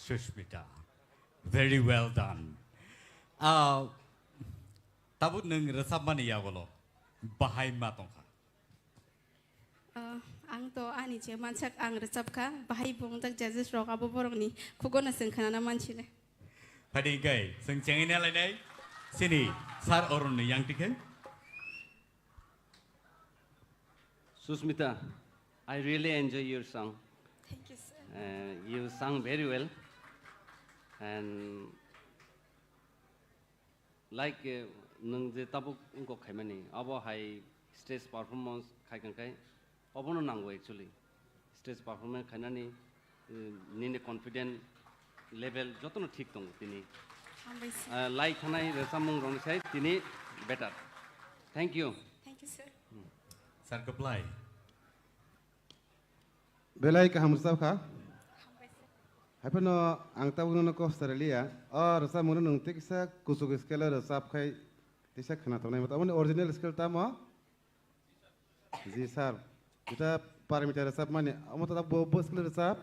Sushmita. Very well done. Ah, tabuk nwng rwchapmani yagolo bahai ma tongkha? Ah, ang to ani je mansak ang rwchapkha, bahai bo wngjak judges rok abo borokni khugono chwng khnana mansinai. Phadi hwnkhe chwng chengwi nalainai sini Sir Arun ni yang tikhe. Susmita, I really enjoy your song. Thank you, sir. Uh, you sung very well. And like, uh, nwng je tabuk wngkok khaimani, abo hai stage performance khai kang khai, obono nango actually. Stage performance khainani, uh, nini confident level jotono thik tongo tini. Hambai sir. Uh, lai khanai rwchapmung rokni sai tini better. Thank you. Thank you, sir. Sir, kwplai. Belai kaham rwchap kha. Haiphano ang tabukno no kok swtara liya. O rwchapmungno nwng tei kisa kuchuk scale o rwchap khai tisa khna tongnai. Aboni original scale tamo? Ji sir. Jeta Parmita rwchapmani. Omo to bo, bo scale rwchap.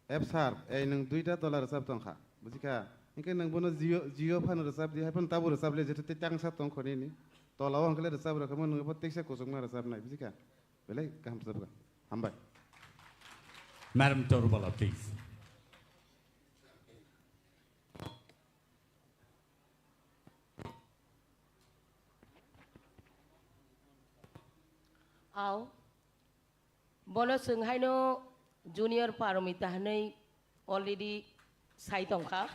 F sharp, ei nwng duita tola rwchap tongkha, bujikha? Hinkhe nwng bono G O, G O phano rwchap di, haiphano tabuk rwchap le, jeto tei tangsa tongkho nini. Tola o hinkhe le rwchap rwkha, nwng bo teksa kuchukma rwchapnai, bujikha? Belai kaham rwchapkha. Hambai. Madam Torubala, please. Ao. Bono chwng haino Junior Paromita hwnwi already sai tongkha.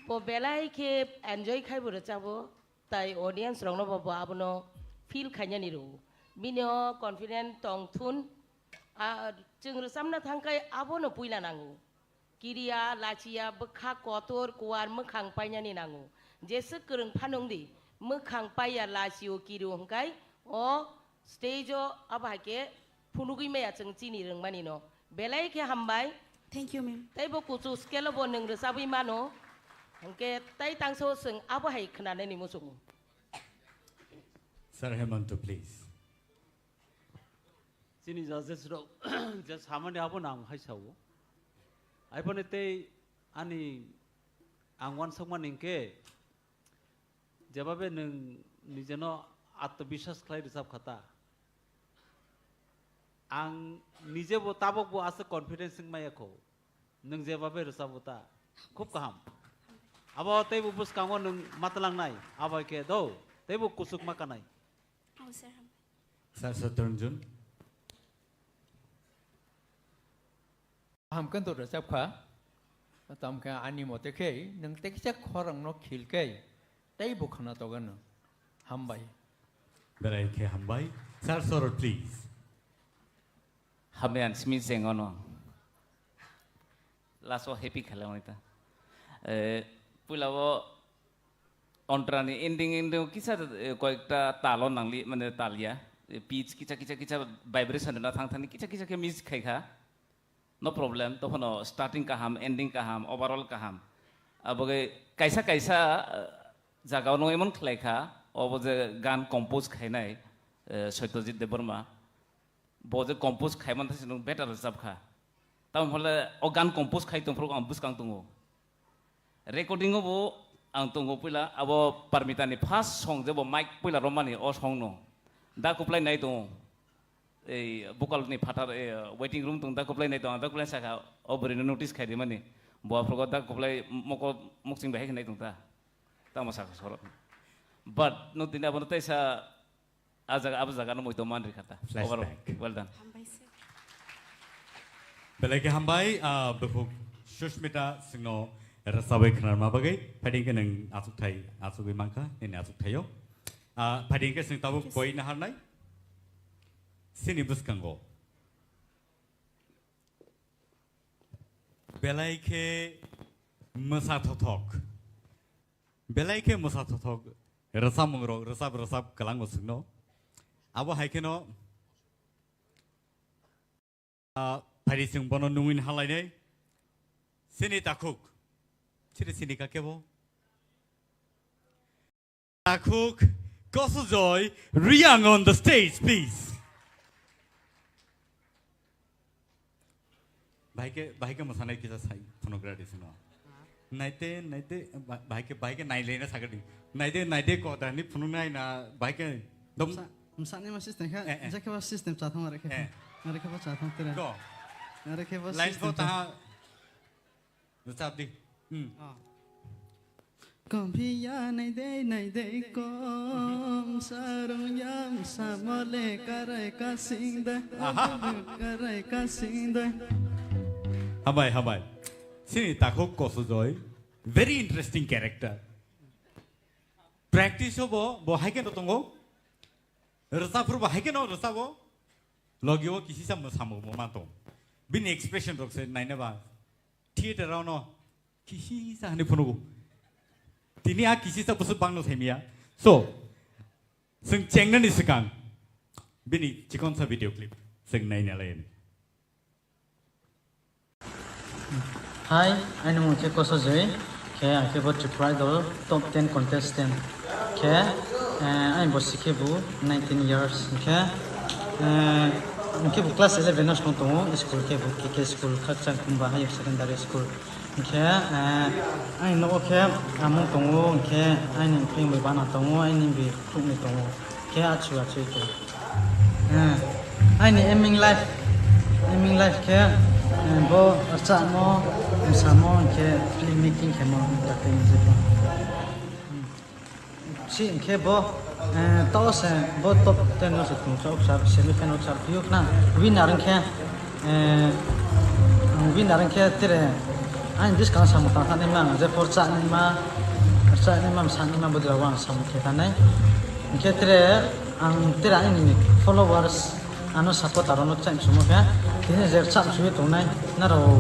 Bo belai khe enjoy khai bo rwchabo, tai audience rokno bo, bo abono feel khainani rwo. Bini o confident tong thun, a, chwng rwchapna thang khai abono puila nango. Kiriya, lachiya, bwkha kotor, kuar, mwkhang painani nango. Jeswk kwrwng phano wng di, mwkhang paiya, lachio, kirio hwnkhe o stage o abo hai khe phunugwi maya chwng chini rwngmani no. Belai khe hambai. Thank you, ma'am. Tei bo kuchuk scale o bo nwng rwchabwi mano. Hwnkhe tai tangso chwng abo hai khwnanani muchungo. Sir Hemanta, please. Chini judges rok je samani abo no ang hai sao. Aiboni tei ani ang uansukmani hinkhe jebabe nwng nijeno atmobiswas khlai rwchap kha ta. Ang nijebo tabokbo aswk confidence wng maya kho. Nwng jebabe rwchabo ta. Khub kaham. Abo teibo bwskango nwng matwlangnai. Abo hai khe do. Teibo kuchuk ma kanai. Oh, sir, hambai. Sir Satrunjun. Kaham khe to rwchap kha. Tamo khe ani mote khe nwng tei kisa khorang no khil khe tei bo khna toga nwng. Hambai. Belai khe hambai. Sir Sorot, please. Hambai ang simi cheng ono. Last o happy khalamani ta. Eh, puila o ontrani ending, ending o kisa, eh, koyekta talo nangli, mane talya. Eh, pitch kisa, kisa, kisa vibration na thang thani kisa, kisa khe miss khai kha. No problem, tophano starting kaham, ending kaham, overall kaham. Aboge kaisa, kaisa, eh, jaga o no emon khlai kha, obo je gan compose khainai, eh, Satyajit Debbarma. Bo je compose khai man thasi nwng better rwchap kha. Tamo hole o gan compose khai tongphuru ang bwskang tongo. Recording o bo ang tongo puila abo Parmita ni first song je bo mic puila romani o song no. Da kuplai nai tongo. Ei vocal ni phatar, ei waiting room tong da kuplai nai tongo. Da kuplai saka o bwrwi no notice khai rimani. Bo aphuru da kuplai moko mokching bai khai nai tong ta. Tamo saka soro. But no tini abo no teisa A jaga, abo jaga no moito man rikha ta. Flashback. Overall, well done. Hambai sir. Belai khe hambai, ah, bukhuk Sushmita singno rwchabwi khwnarma bagwi. Phaidi hwnkhe nwng achukthai, achugwi mankha, nini achukthaio. Ah, phaidi hwnkhe chwng tabuk koi naharnai. Sini bwskango. Belai khe mwsa thothok. Belai khe mwsa thothok rwchapmung rok rwchap rwchap kwlango chwngno. Abo hai kheno, ah, phaidi chwng bono nungwi halainai. Chini takhuk. Chiri chini kake bo. Takhuk Kosujoy Riang on the stage, please. Bahai khe, bahai khe mwsanai kisa sai phunukgra di sino. Naite, naite, ba-, bahai khe, bahai khe nailaina sagadi. Naite, naite ko dani phunuknai na bahai khe dom- Msa-, msani ma system kha, Eh, eh. Jekhe ba system chathang are khe. Eh. Are khe ba chathang tere. Go. Are khe ba Line system four cha- taha. Rwchap di. Hmm. Ah. Komphiya naidei naidei kom sarungya samole karai kasing dai. Aha. Karai kasing dai. Hambai, hambai. Sini takhuk Koso Joy. Very interesting character. Practice o bo, bo hai khe no tongo. Rwchapphuru bo hai khe no rwchabo. Logi o kisisa mwsamo bo ma tong. Bini expression rok se naina ba. Theater rao no kisisa hwnwi phunugo. Tini a kisisa bwswk bangno saimya. So, chwng chengnani swkang bini chikonsa video clip chwng naina lai. Hi, ani mung khe Koso Joy. Khe ang khe bo Tripura Idol top ten contestant. Khe, eh, ani bosi khe bo nineteen years. Khe, eh, ang khe bo class eleven no song tongo. School khe bo K K school, Khakchang Kumba Higher Secondary School. Khe, eh, ani nogo khe amung tongo, khe ani phai mui bana tongo, ani bi khukni tongo. Khe achu achu tongo. Eh, aini aiming life, aiming life khe, eh, bo rwchapmo, mosamo, hwnkhe film making khemo, entertainment jebo. Hmm. Si hwnkhe bo, eh, tao se bo top ten no se tong chok sar, semi final sar, phiyok na winner hwnkhe, eh, winner hwnkhe tere ani bwskang samung tang thani ma, je por cha ni ma, cha ni ma, sa ni ma, bo jora ang samung khe thani. Hwnkhe tere Ang tera ini followers ano supporter ano chang sumo khe tini je chang suwi tongnai naro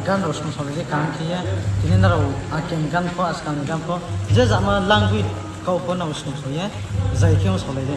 gan ro song song je kan khe tini naro akin gan pho askan gan pho je jama langwi kau pho nabo song song ye jai khe song lai de.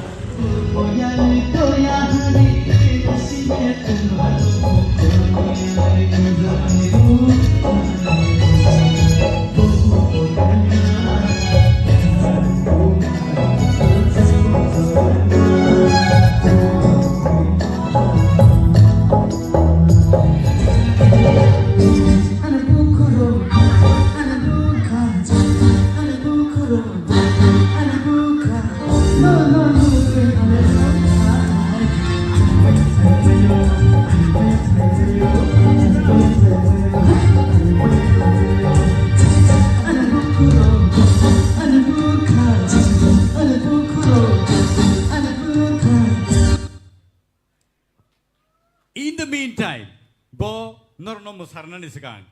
In the meantime, bo norokno mwsarnani swkang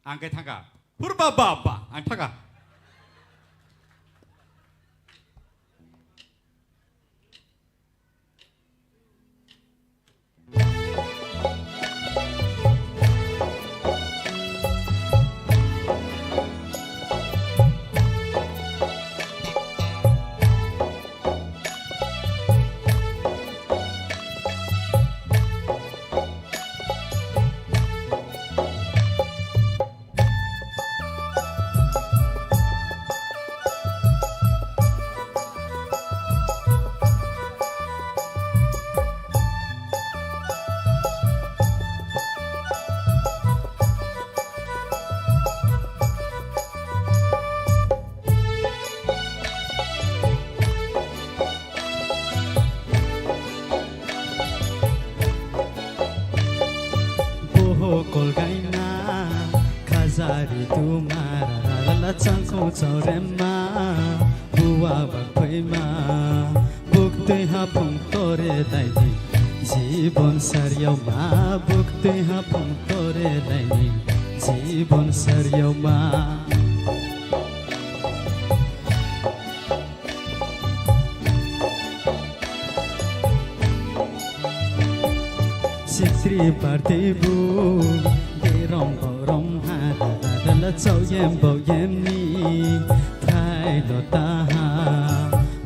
ang khe thangkha. Hurba ba ba, ang thangkha. Boho kolgaina, khajari tumara, lala changkho chaurema, buwa bakphaima, buktwi haphung tore daini, jibon saryauma, buktwi haphung tore daini, jibon saryauma. Sitri party bu derong borom ha, dala chau yem bo yem ni thai lo ta ha.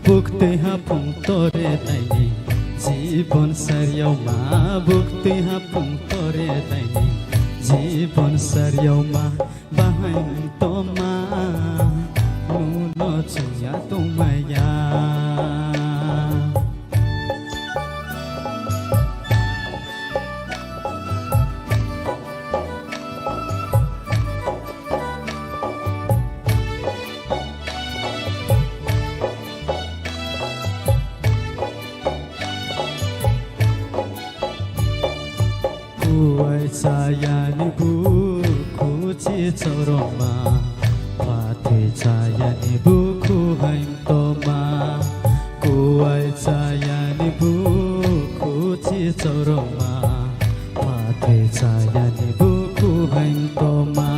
Buktwi haphung tore daini, jibon saryauma, buktwi haphung tore daini, jibon saryauma. Bahai toma muno chungya tongmaya. Chayani bukhu chi choroma, phathwi chayani bukhu hain toma, kuwai chayani bukhu chi choroma, phathwi chayani bukhu hain toma.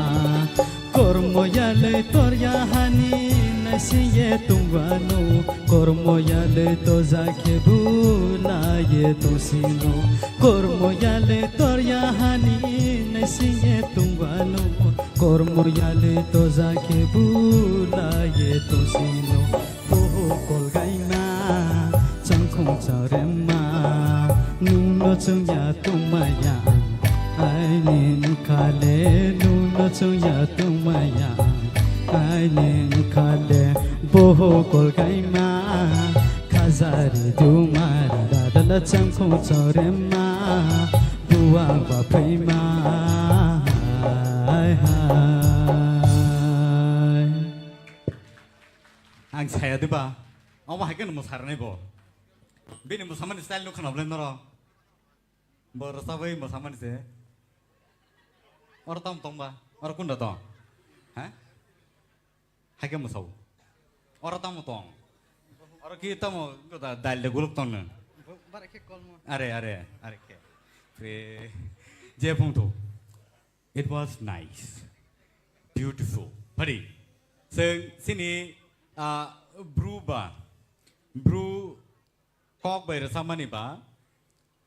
Kormo yalwi torya hani naisingye tungwano, kormo yalwi toja khe bu naiye tongsino. Kormo yalwi torya hani naisingye tungwano, kormo yalwi toja khe bu naiye tongsino. Boho kolgaima changkhung chorema, nungno chwngya tongmaya, aini wngkhale nungno chwngya tongmaya, aini wngkhale. Boho kolgaima khajari duma, radala changkhung chorema, buwa baphaima. Hai hai. Ang saya diba? Omo hai khe mwsarnai bo. Bini mwsamani style no khwnablai noro. Bo rwchabwi mwsamani se. Oro tamo tongba? Oro kunda tong? Ha? Hai khe mwsao. Oro tamo tong? Oro ki tamo da dal de guluk tong no? Are, are, are khe. Pre-, je phung thu. It was nice. Beautiful. Pari. Seng sini, ah, bru ba. Bru kok bai rwchapmani ba.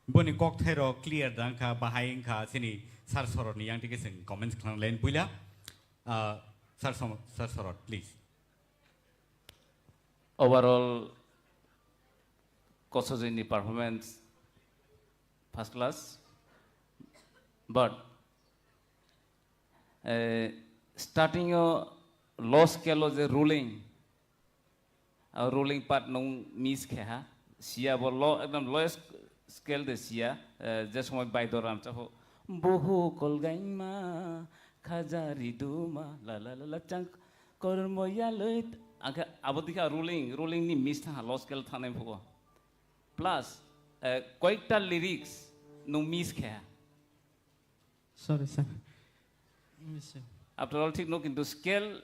Boni kok thairo clear da wngkha, bahai wngkha sini sir sorot ni yang tike seng comments khwlanglaini puila. Ah, sir som-, sir sorot, please. Overall, Kosojini performance first class, but, eh, starting o low scale o je rolling, ah, rolling part nung miss khe ha, sia bo low, ekdom lowest scale de sia, eh, je somoi baido ramchapho, boho kolgaima, khaja riduma, la la la la chang, kormo yaloi, angkhe abo dikha rolling, rolling ni miss thang ha, low scale thangnai phugo. Plus, eh, koyekta lyrics nung miss khe ha. Sorry, sir. Miss. After all, thik no, kintu scale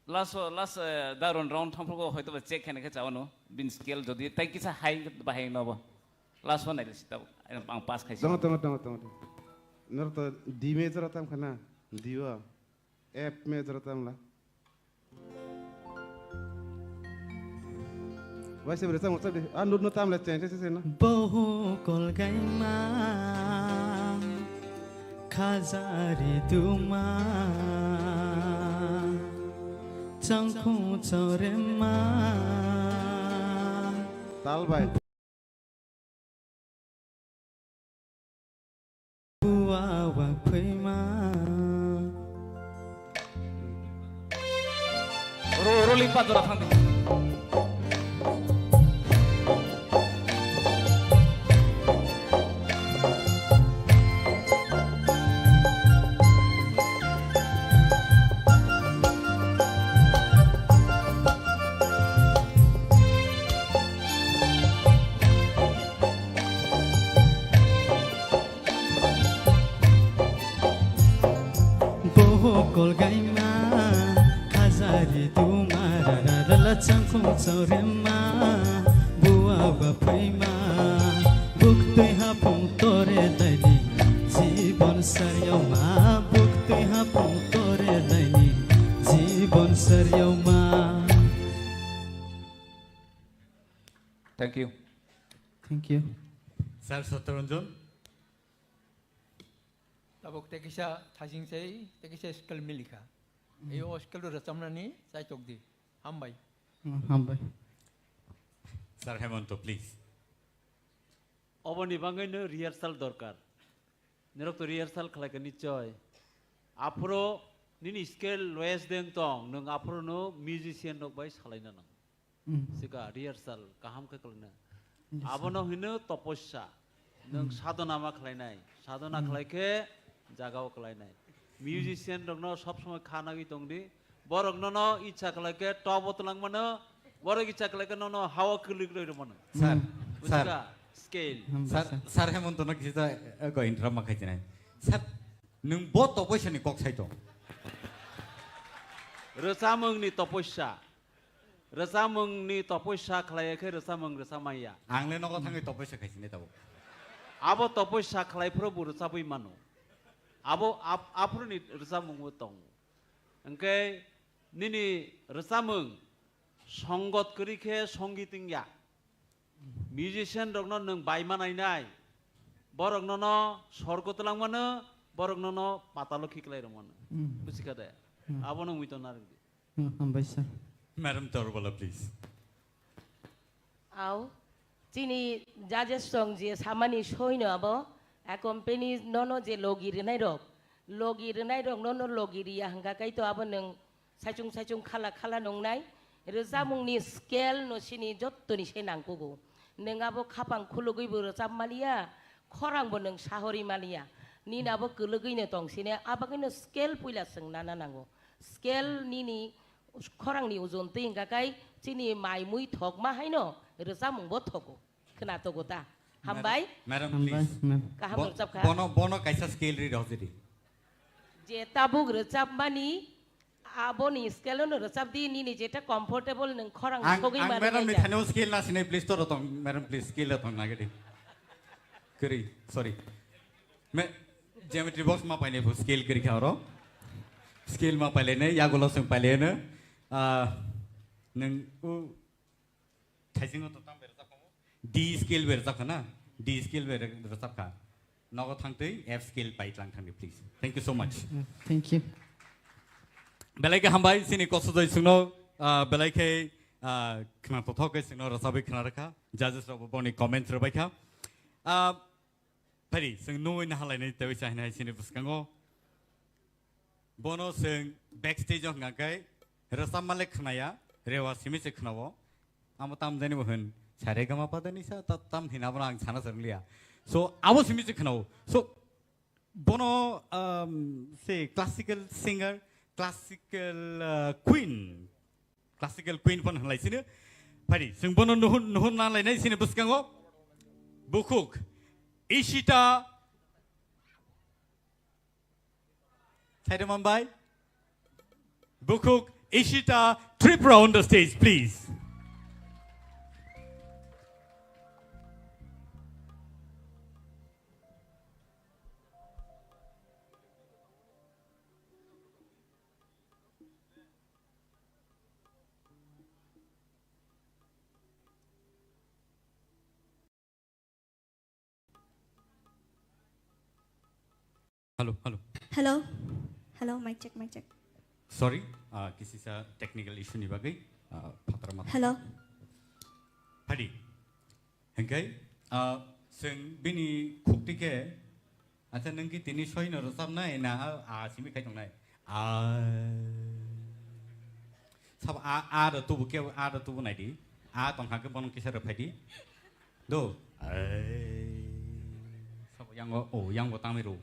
last o, last, eh, da round, round thang phugo hoyto ba check khaina khe chawano. Bin scale jodi tai kisa high ba high no bo. Last one naile sita ang pass khaisi. Tongo, tongo, tongo, tongo, tongo. Nor to D major tam khana. D o. F major tam la. Wai se bre tam chap de. A nut no tam la chen chen chen na. Boho kolgaima khajari duma changkhung chorema. Tal bai. Buwa wak phaima. Ro, ro, limpa jora thang di. Boho kolgaima khajari duma, rara rala changkhung chorema, buwa ba phaima, buktwi hapung tore laini jibon saryauma, buktwi hapung tore laini jibon saryauma. Thank you. Thank you. Sir Satyaranjan. Tabuk tei kisa thasing sei, tei kisa scale milikha. Mm. Ei o scale rwchapnani chaitok di. Hambai. Mm, hambai. Sir Hemanto, please. Oboni bagwino rehearsal dorkar. Norok to rehearsal khlaikha nichoi. Aphuru nini scale lowest de wng tong, nwng aphuru no musician rok bai salaina nang. Mm. Sika rehearsal kaham khe khlaina. Yes, sir. Abono hino toposya. Nwng, mm, sadhona ma khlainai. Sadhona, mm, khlai khe jagao khlainai. Musician rokno sob somoi kha nagwi tong di. Borok nono icha khlai khe top o twlang mano. Borok icha khlai khe nono hao kwlwi kwlwi rw mano. Sir, mm, sir. Bujiga? Scale. Hambai sir, sir. Sir Hemonto no kisa, eh, ko interrupt ma khaichinai. Sir, nwng bo topoisa ni kok sai tong. Rwchapmung ni topoisa. Rwchapmung ni topoisa khlaiya khe rwchapmung rwchapmaya. Ang le nogo thangwi topoisa khaichinai tabuk. Abo topoisa khlai phuru bo rwchapwi mano. Abo ap-, aphuru ni rwchapmung bo tongo. Hwnkhe nini rwchapmung songot kwrwi khe songit wngya. Musician rokno nwng bai ma nainai, borok nono sorgo twlang mano, borok nono patalo khiklai rw mano. Hmm. Buji kha de? Hmm. Abono wngwi tongna rwdi. Hmm, hambai sir. Madam Torbala, please. Au, chini judges rok je samani soino abo, a company nono je logi rwnai rok, logi rwnai rok nono logi riya hwnkha kai to abo nwng saichung saichung khala khala nungnai. Rwchapmungni scale no sini jottoni se nangkugo. Nwng abo khapang khulugwi bo rwchap maliya, khorang bo nwng sahori maliya. Nini abo kwlwgwi no tong sini, abagwi no scale puila chwng nana nango. Scale nini khorangni ojon twi hwnkha kai chini mai mui thokma haino rwchapmung bo thogo. Khwna togo ta? Hambai. Madam, madam, hambai, please. Ma'am. Kaham bo-, rwchap kha. Bono, bono kaisa scale ri rw jedi. Je tabuk rwchapmani, aboni scale no rwchap di, nini jeta comfortable nwng khorang ang, sogwi ang mani madam ni nai ja. Thani o scale na sinai, please, to rotong, madam, please, scale rotong na gedi. Kiri, sorry. Me, geometry box ma paine phu scale kiri kha oro. Scale ma paile ne, yagulo sung paile ne. Ah, nwng u Thaisingo to tam berajak kha mo? D scale berajak kha na? D scale ber-, berajak kha. Nogo thangtwi F scale pai tlang thangdi, please. Thank you so much. Uh, thank you. Belai khe hambai, chini kosodoi chwngno, ah, belai khe, ah, khna tothok khe chwngno rwchabwi khna rwkha. Judges rokbo boni comments rwbai kha. Ah, Phari, chwng nugwi nahalainai tei chahinai chini bwskango. Bono chwng backstage o hwnkha khe rwchapma le khnaya, rewa simi se khnao. Amo tam jani bo hwn, sa re ga ma pa da ni sa, ta-, tam hina bono ang sana swrwng liya. So, abo simi se khnao. So, bono, um, se classical singer, classical, uh, queen, Classical queen phano hwnlai sino. Phari, chwng bono nuhun, nuhun na lainai sini bwskango. Bukhuk, Ishita. Saida Mumbai. Bukhuk, Ishita Tripura on the stage, please. Hello, hello. Hello. Hello, mic check, mic check. Sorry, ah, kisi sa technical issue ni bagwi, ah, phataro ma. Hello. Phadi. Hingkai, ah, chwng bini khukti khe, acha, nwng ki tini soi no rwchapnai na, ah, ah, simi khai tongnai? Ah. Sabo, ah, ah, da tubu khe, ah, da tubu nai di. Ah, tong kha khe bono kisa rw phai di. Do. Ah. Sabo yango, oh, yango tangmai ro.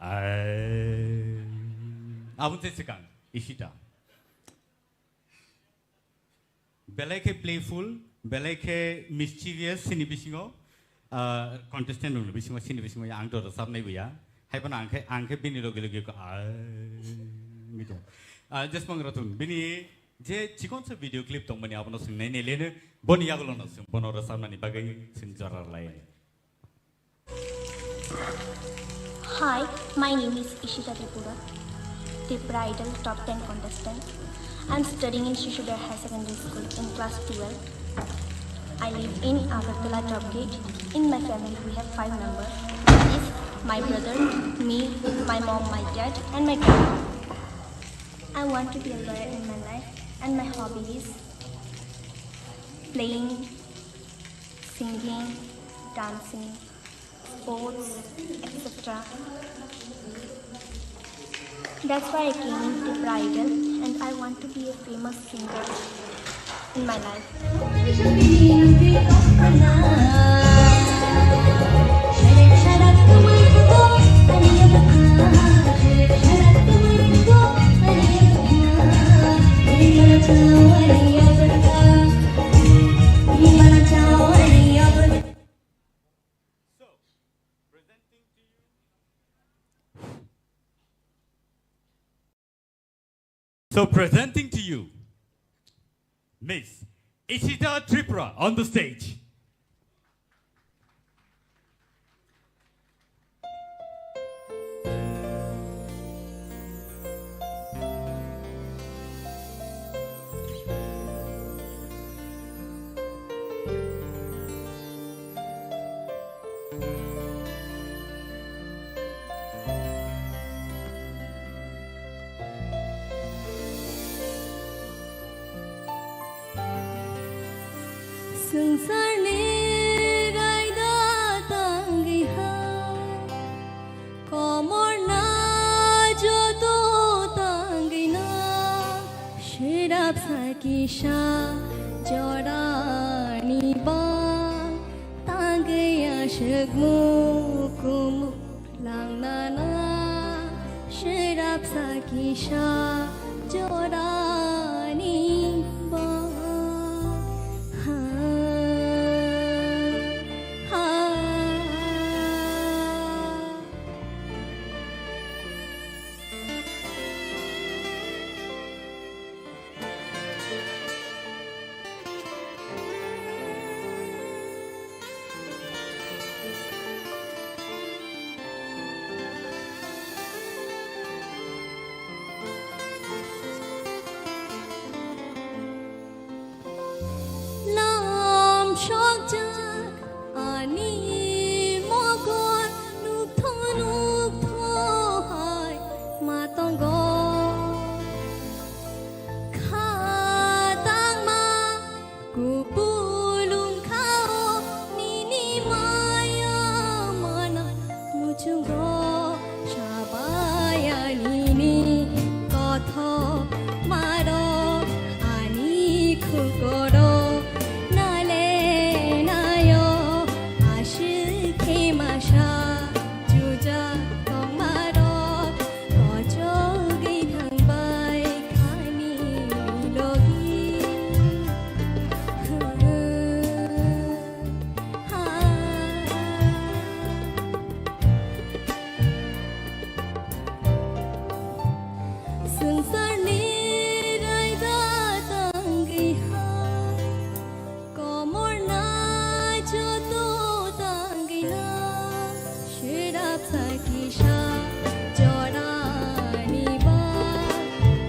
Ah. Aboni se swkang, Ishita. Belai khe playful, belai khe mischievous, sini bisingo, ah, contestant rokni bisingo, sini bisingo ang to rwchapnai buya. Hai phano ang khe, ang khe bini loge loge ko, ah, ngi tong. Ah, Jasmang Ratun, bini je chikon sa video clip tongmani abono swngnai ne lene, boni yagulo no swng, bono rwchapnani bagwi swng jora lai. Hi, my name is Ishita Tripura, Tripura Idol top ten contestant. I'm studying in Shishu Bihar High Secondary School in class twelve. I live in Agartala Top Gate. In my family, we have five members. That is my brother, me, my mom, my dad, and my grandma. I want to be a lawyer in my life, and my hobby is playing, singing, dancing, sports, et cetera. That's why I came in Tipra Idol and I want to be a famous singer in my life. So presenting to you, Miss Ishita Tripura on the stage. Swngcharni raida tangwi hai, komorna joto tangwi no, swrapsa kisa jorani ba tangwi aswk mukumu. Langnana swrapsa kisa jorani ba. Ha, ha. Lam chokjak ani mogon nukthong nukthong hai ma tongo. Khatangma kupulung khao nini maya mana muchungo sabaya nini kothok maro ani khukoro nale nayo ashikhe masa juja tongmaro. Kochogwi thangbai khani logi. Swngcharni raida tangwi hai. Komorna joto tangwino swrapsa kisa jorani ba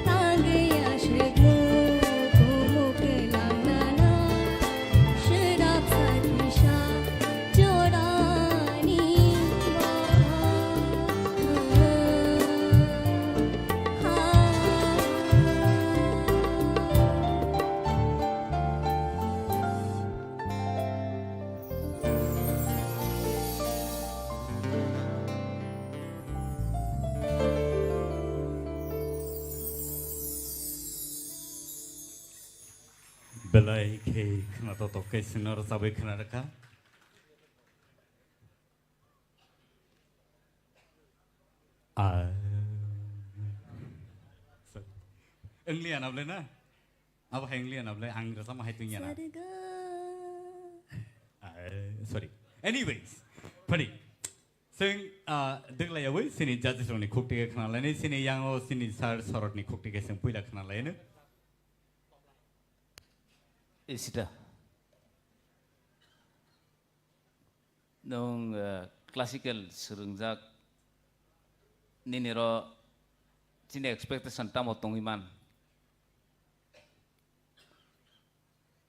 tangwi aswk mukumu kwlangnana swrapsa kisa jorani ba. Belai khe khwnatok tok khe chwngno rwchabwi khwna rwkha. Ah. Sorry. English anable na? Abo hai English anable, ang rasa ma hai tunya na. Ah, sorry. Anyways, funny. Sing, ah, degla yawi, sini judges roni khukti ke khna laini, sini yango, sini sir sorot ni khukti ke sing puila khna laini. Isita. Nwng, eh, classical swrwngjak, nini ro chini expectation tamo tongwi man?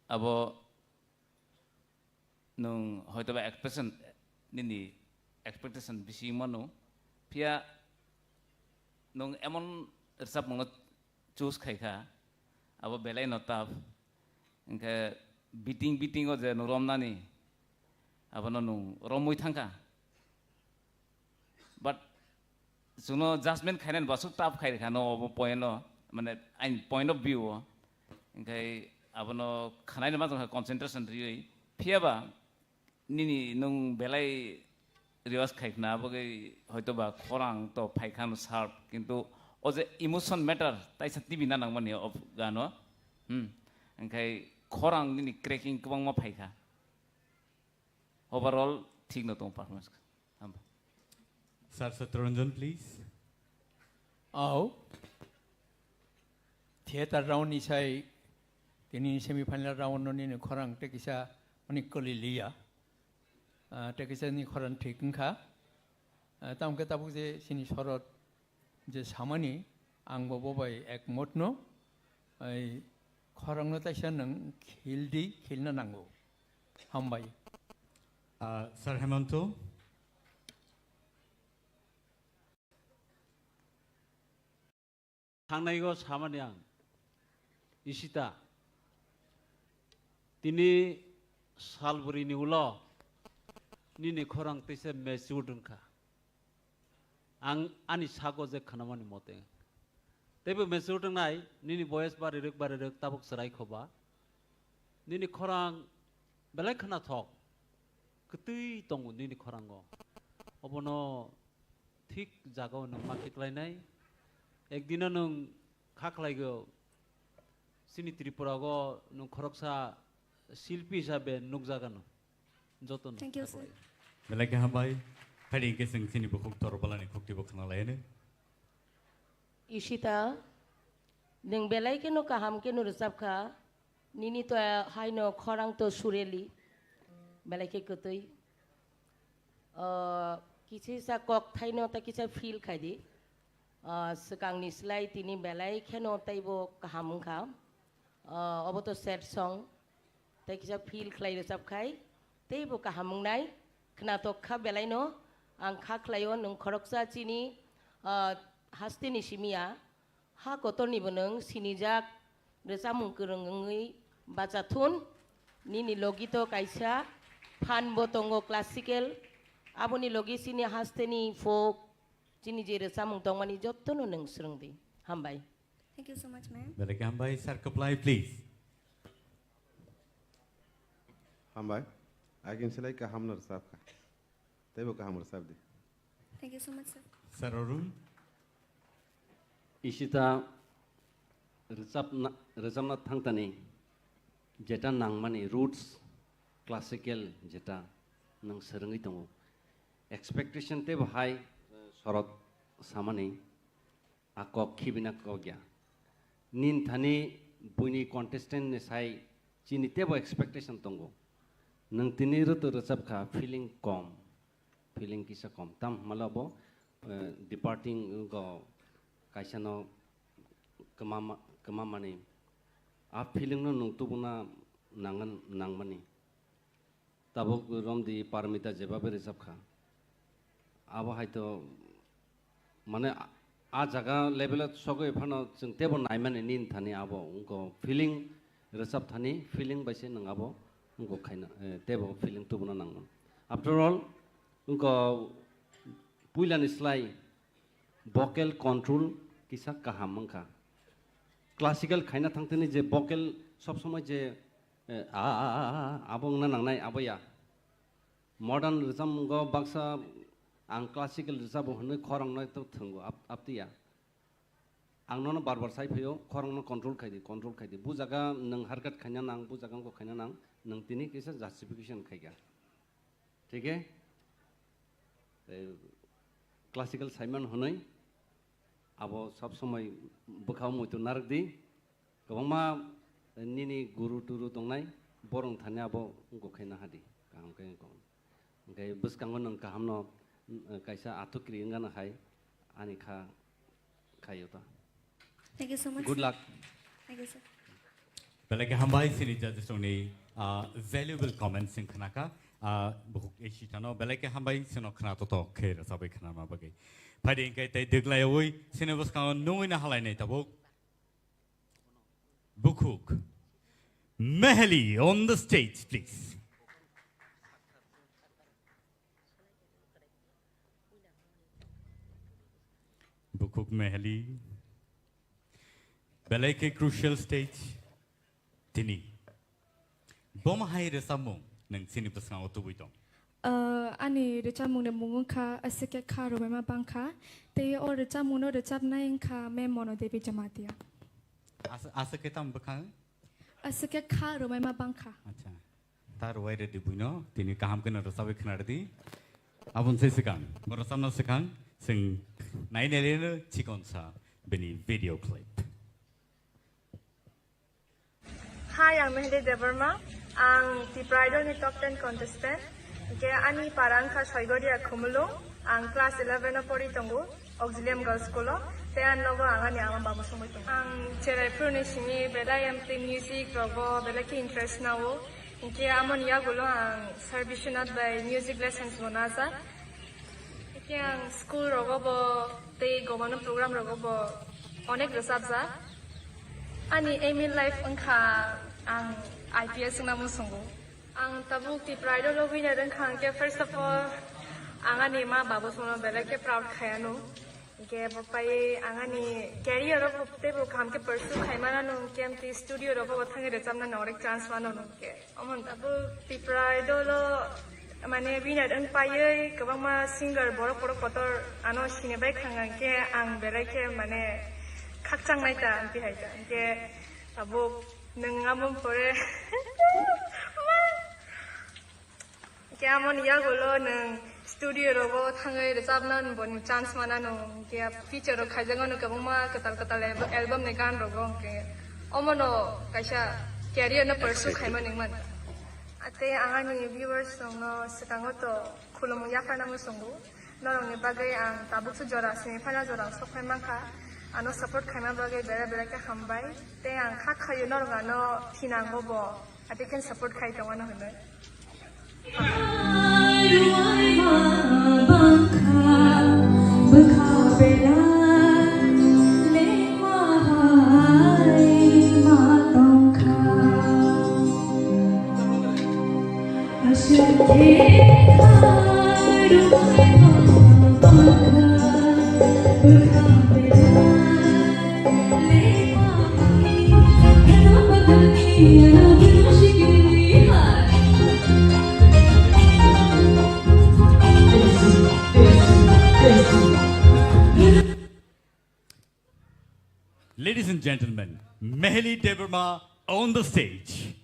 Abo nwng hoitoba expectation, nini expectation bisi mano, phiya nwng emon rwchapmungno choose khai kha, abo belai no tough. Hinkhe beating, beating o je nwng romnani, abono nwng romwi thangkha. But chwngno judgment khainani bo aswk tough khai rwkha no obo point no, mane aini point of view o. Hinkhe abono khwnaino ma tongkha concentration riwi. Phiyaba nini nwng belai rehearse khai khna, abagwi hoitoba khorang to phai kha no sharp, kintu o je emotion matter taisa T V na nangmani o gano, hmm, hinkhe khorang nini cracking kwbangma phai kha. Overall thik no tong performance kha. Hamba. Sir Satyaranjan, please. Au. theater round ni sai tini semi final round no nini khorang tei kisa mani kwlwi liya. Ah, tei kisa ni khorang thik wngkha. Ah, tamo khe tabuk je chini sorot je samani ang bo bo bai ekmot no, ai khorang no taisa nwng khil di, khilna nango. Hambai. Ah, Sir Hemanto. Thangnaigo samani ang, Ishita, tini salbrini ulo nini khorang teisa matured wngkha. Ang ani sago je khnamani mote, teibo matured wngnai, nini boyes barirwk barirwk tabuk chwrai khoba. Nini khorang belai khnathok, kwtwi tongo nini khorango. Obono thik jagao nwng ma khiklainai. Ekdino nwng kha khlaigo, chini Tripura o nwng khoroksa silpi hisabe nukjagano. Jotono Thank you, kha sir. khlai. Belai khe hambai. Phaidi hwnkhe chwng chini bukhuk Torbalani khuktibo khna laiyano. Ishita, nwng belai kheno kaham kheno rwchapkha. Nini to haino khorang to sureli. Belai khe kwtwi. Ah, kisa kisa kok thaino ta kisa feel khai di. Ah, swkangni slai tini belai kheno teibo kaham wngkha. Ah, obo to sad song. Tei kisa feel khlai rwchap khai teibo kaham wngnai. Khnatok kha belaino ang kha khlaio nwng khoroksa chini, ah, hasteni simi ya. Ha kotornibo nwng sinijak rwchapmung kwrwng wngwi bacha thun. Nini logi to kaisa phan bo tongo classical. Aboni logi chini hasteni folk, chini je rwchapmung tongmani jottono nwng swrwng di. Hambai. Thank you so much, ma'am. Belai khe hambai, Sir Kwplai, please. Hambai. Again, selai kaham no rwchapkha. Teibo kaham rwchap di. Thank you so much, sir. Sir Arun. Ishita rwchapna, rwchapna thangtani jeta nangmani roots, classical jeta nwng swrwngwi tongo. Expectation teibo hai, eh, sorot samani. A kok khibina kok ya. Nin thani buini contestant ni sai chini teibo expectation tongo. Nwng tini rwtwk rwchap kha, feeling kom, feeling kisa kom. Tam hwnba le bo, eh, departing go kaisa no kwma ma-, kwma mani. A feeling no nwng tubuna nangan, nangmani. Tabuk romdi Parmita jebabe rwchapkha. Abo haito mane a, a jaga level o sogwi phano chwng teibo naimani nini thani abo wngkha feeling rwchap thani feeling bai se nwng abo wngkha khaina, eh, teibo feeling tubuna nangmano. After all, wngkha puilani slai vocal control kisa kaham wngkha. Classical khaina thangthani je vocal sob somoi je, eh, a, a, a, a, a, abo wngna nangnai abo ya. Modern rwchapmungo baksa ang classical rwchabo hwnwi khorang no to thwngo ap-, aptiya. Ang nono bar bar sai phaio, khorang no control khai di, control khai di. Bu jaga nwng harkat khaina nang, bu jaga wngkha khaina nang, nwng tini kisa justification khai kha. Thik he? Tei classical saiman hwnwi abo sob somoi bwkhao muitu narwk di. Kwbangma nini guru turu tongnai, borok thani abo wngkha khe naha di, kaham khe wngkha. Hwnkhe bwskango nwng kahamno, mm, kaisa athukri wngano hai ani kha khaio ta. Thank you so much, Good sir. luck. Thank you, sir. Belai khe hambai chini judges rokni, ah, valuable comments chwng khnakha. Ah, bukhuk Ishitano belai khe hambai chwngno khna totok khe rwchabwi khnama bagwi. Phaidi hwnkhe tei dwglaiwi chini bwskango nungwi na halainai tabuk. Bukhuk Meheli on the stage, please. Bukhuk Meheli. Belai khe crucial stage tini. Boma hai rwchapmung nwng chini bwskango tubui tong. Uh, ani rwchapmungni mung wngkha Aswk khe kha rwbaima bangkha. Tei o rwchapmungno rwchapnai wngkha Ma'am Mono Devi Jamatia. As-, aswk khe tamo bwkhang? Aswk khe kha rwbaima bangkha. Acha. Ta rwai rwdi buino, tini kaham kheno rwchabwi khna rwdi. Aboni se swkang, bo rwchapna swkang, chwng nai nai leno chikonsa bini video clip. Hi, ang Mehdi Debbarma. Ang Tipra Idol ni top ten contestant. Hingke ani para wngkha Soigoria Khumulwng. Ang class eleven o pori tongo, Auxilium Girls School o. Tei ani logo ang ani ama baba songwi tongo. Ang cherai phuru ni simi belai amtwi music rogo belai khe interest nao. Hingke amoni yagulo ang Sir Biswanath bai music lessons bo najak. Hingke ang school rogo bo tei gomano program rogo bo onek rwchapjak. Ani aim in life wngkha ang I P S wngna muchungo. Ang tabuk Tipra Idol o winner wngkha hingke first of all ang ani ma baba songno belai khe proud khai ano. Hingke bo pai ang ani career o bo teibo kaham khe pursue khai mano hingke amtwi studio rogo bo thangwi rwchapna no onek chance mano hingke. Omo tabuk Tipra Idol o mane winner wng paiwi kwbangma singer borok borok kotor ano sini bai khang hingke ang belai khe mane khakchang nai ta amtwi hai ta hingke tabuk nwng amo pore. Hingke amoni yagulo nwng studio rogo thangwi rwchapna boni chance mana nwng hingke future rok khaijak mano kwbangma kwtal kwtal al-, album ni gan rogo hingke omono kaisa career no pursue khaima nwng man. Tei ang ani viewers rokno swkango to khulumung yapharna muchungo. Norokni bagwi ang tabukso jora semi final jora ang sok phai mankha. Ano support khaima bagwi bera bera khe hambai. Tei ang kha khaio norok ano thinango bo. Ati khe support khai tongmano hwnwi. Ladies and gentlemen, Meheli Debbarma on the stage.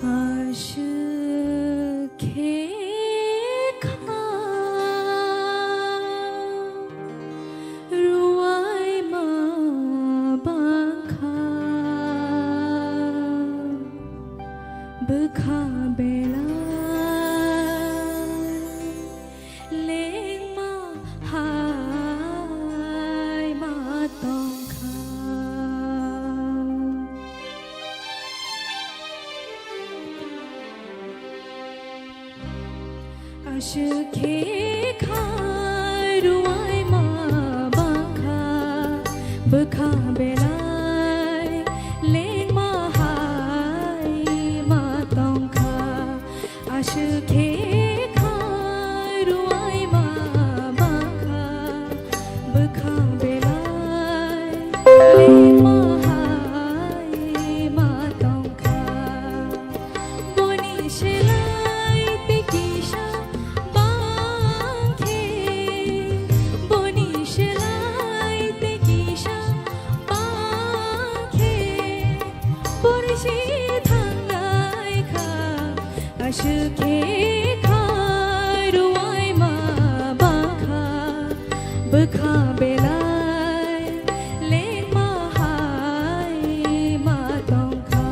Aswk khe kha rwai ma bangkha bwkha belai. Lengma hai ma tongkha. Aswk khe kha rwai ma bangkha bwkha belai lengma hai ma tongkha. Aswk khe kha rwai ma bangkha bwkha belai lengma hai ma tongkha. Boni selai tei kisa bang khe, boni selai tei kisa bang khe, borsi thangnai kha, aswk khe kha rwai ma bangkha, bwkha belai lengma hai ma tongkha.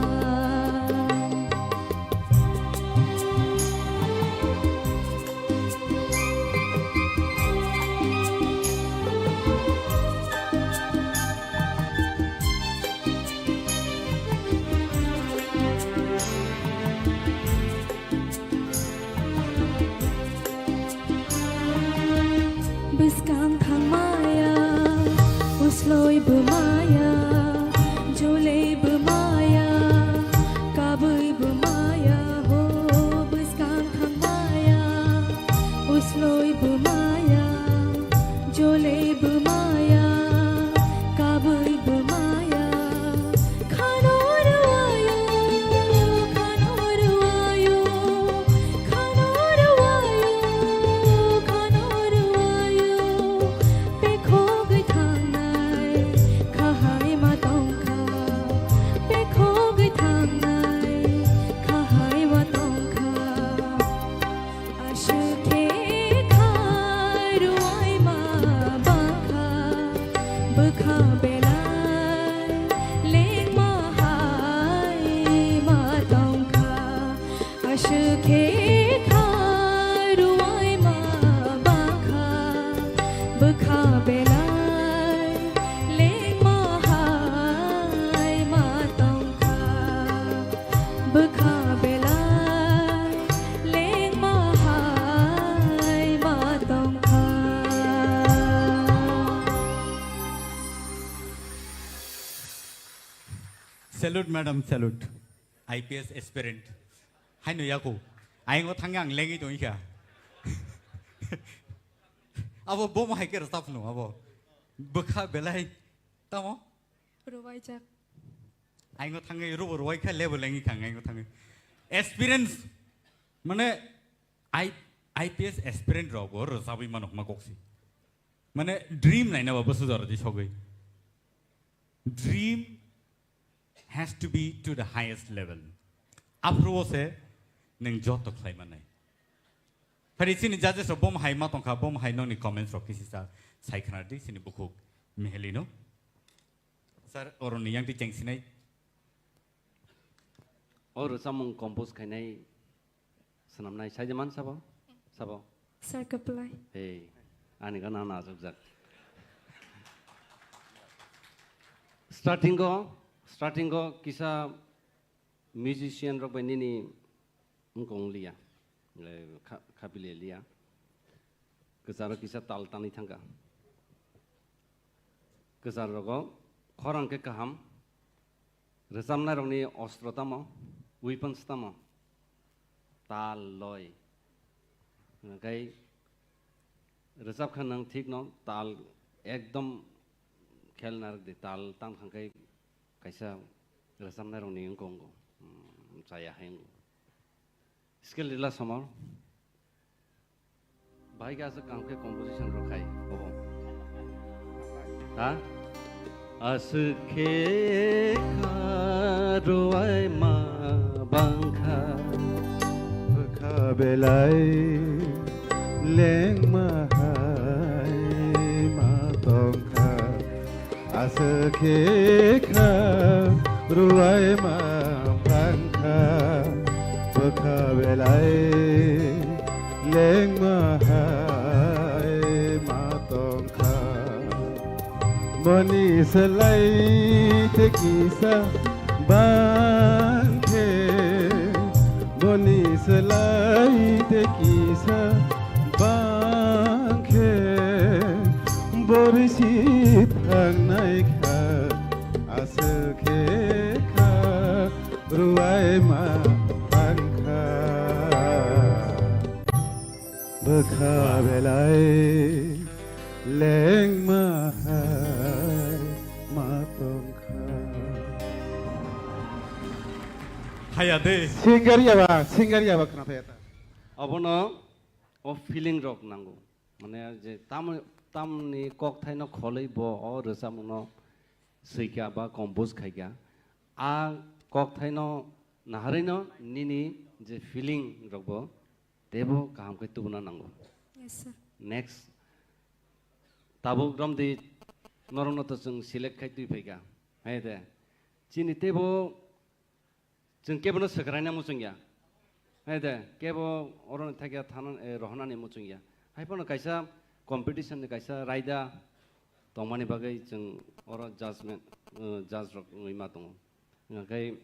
Bwskang thangmaya, usloi bwmaya, jolei bwmaya, kabui bwmaya, ho bwskang thangmaya, usloi bwmaya, jolei bwmaya, kabui bwmaya. Khano rwaya, khano rwaya, khano rwaya, khano rwaya. Aswk khe kha ruaima bangkha, bwkha belai lengma hai ma tongkha, bwkha belai lengma hai ma tongkha. Salute, madam, salute. I P S aspirant. Haino yako. Aingo thangya ang lengwi tongikha. Abo bomo hai khe rwchapno abo. Bwkha belai. Tamo? Rwbaijak. Aingo thangwi rubo rwai kha lebo lengwi kha aingo thangwi. Experience. Mane I, I P S aspirant rok bo rwchabwi mano hma koksi. Mane dream naina ba bwswk jora di sogwi. Dream has to be to the highest level. Aphuru o se nwng joto khlai mannai. Phari chini judges rok bom hai ma tongkha, bom hai nokni comments rok kisi sa sai khna di chini bukhuk Miheli no. Sir, oroni yang ti cheng sinai. O rwchapmung compose khainai swnamnai, sai de man sabo? Sabo? Sir, kwplai. Hey, ani gana na asukjak. Starting o, starting o kisa musician rok bai nini wngkong liya, eh, kha-, khapile liya. Kwcharo kisa tal tanwi thangkha. Kwchar rogo khorang khe kaham. Rwchapnairokni ostro tamo, weapons tamo? Tal, loi. Hwnkhe rwchapkha nwng thikno tal ekdom khel narwkdi, tal tang thangkhe kaisa rwchapnairokni wngkha wngo, hmm, chaya hai wngo. Scale rila somor. Bahai khe aswk kaham khe composition rwkhai obo. Ha? Aswk khe kha rwai ma bangkha. Bwkha belai lengma hai ma tongkha. Aswk khe kha rwai ma bangkha, bwkha belai lengma hai ma tongkha. Boni swlai te kisa bang khe, boni swlai te kisa bang khe, borisi thangnai kha, aswk khe kha, rwai ma tangkha. Bwkha belai lengma hai ma tongkha. Haya de. Singer yaba, singer yaba khna phaya ta. Abono o feeling rok nango. Mane je tam, tamni kokthaino kholwi bo o rwchapmungno swikha ba compose khaikha. A kokthaino naharwino nini je feeling rokbo teibo kaham khe tubuna nango. Yes, sir. Next, tabuk romdi norokno to chwng select khai twi phaikha. Hai de. Chini teibo chwng kebono swkraina muchungya. Hai de, kebo oroni thakya thana, eh, rohonani muchungya. Hai phano kaisa competition ni kaisa raida tongmani bagwi chwng oro judgment, eh, judge rok wngwi ma tongo. Hwnkhe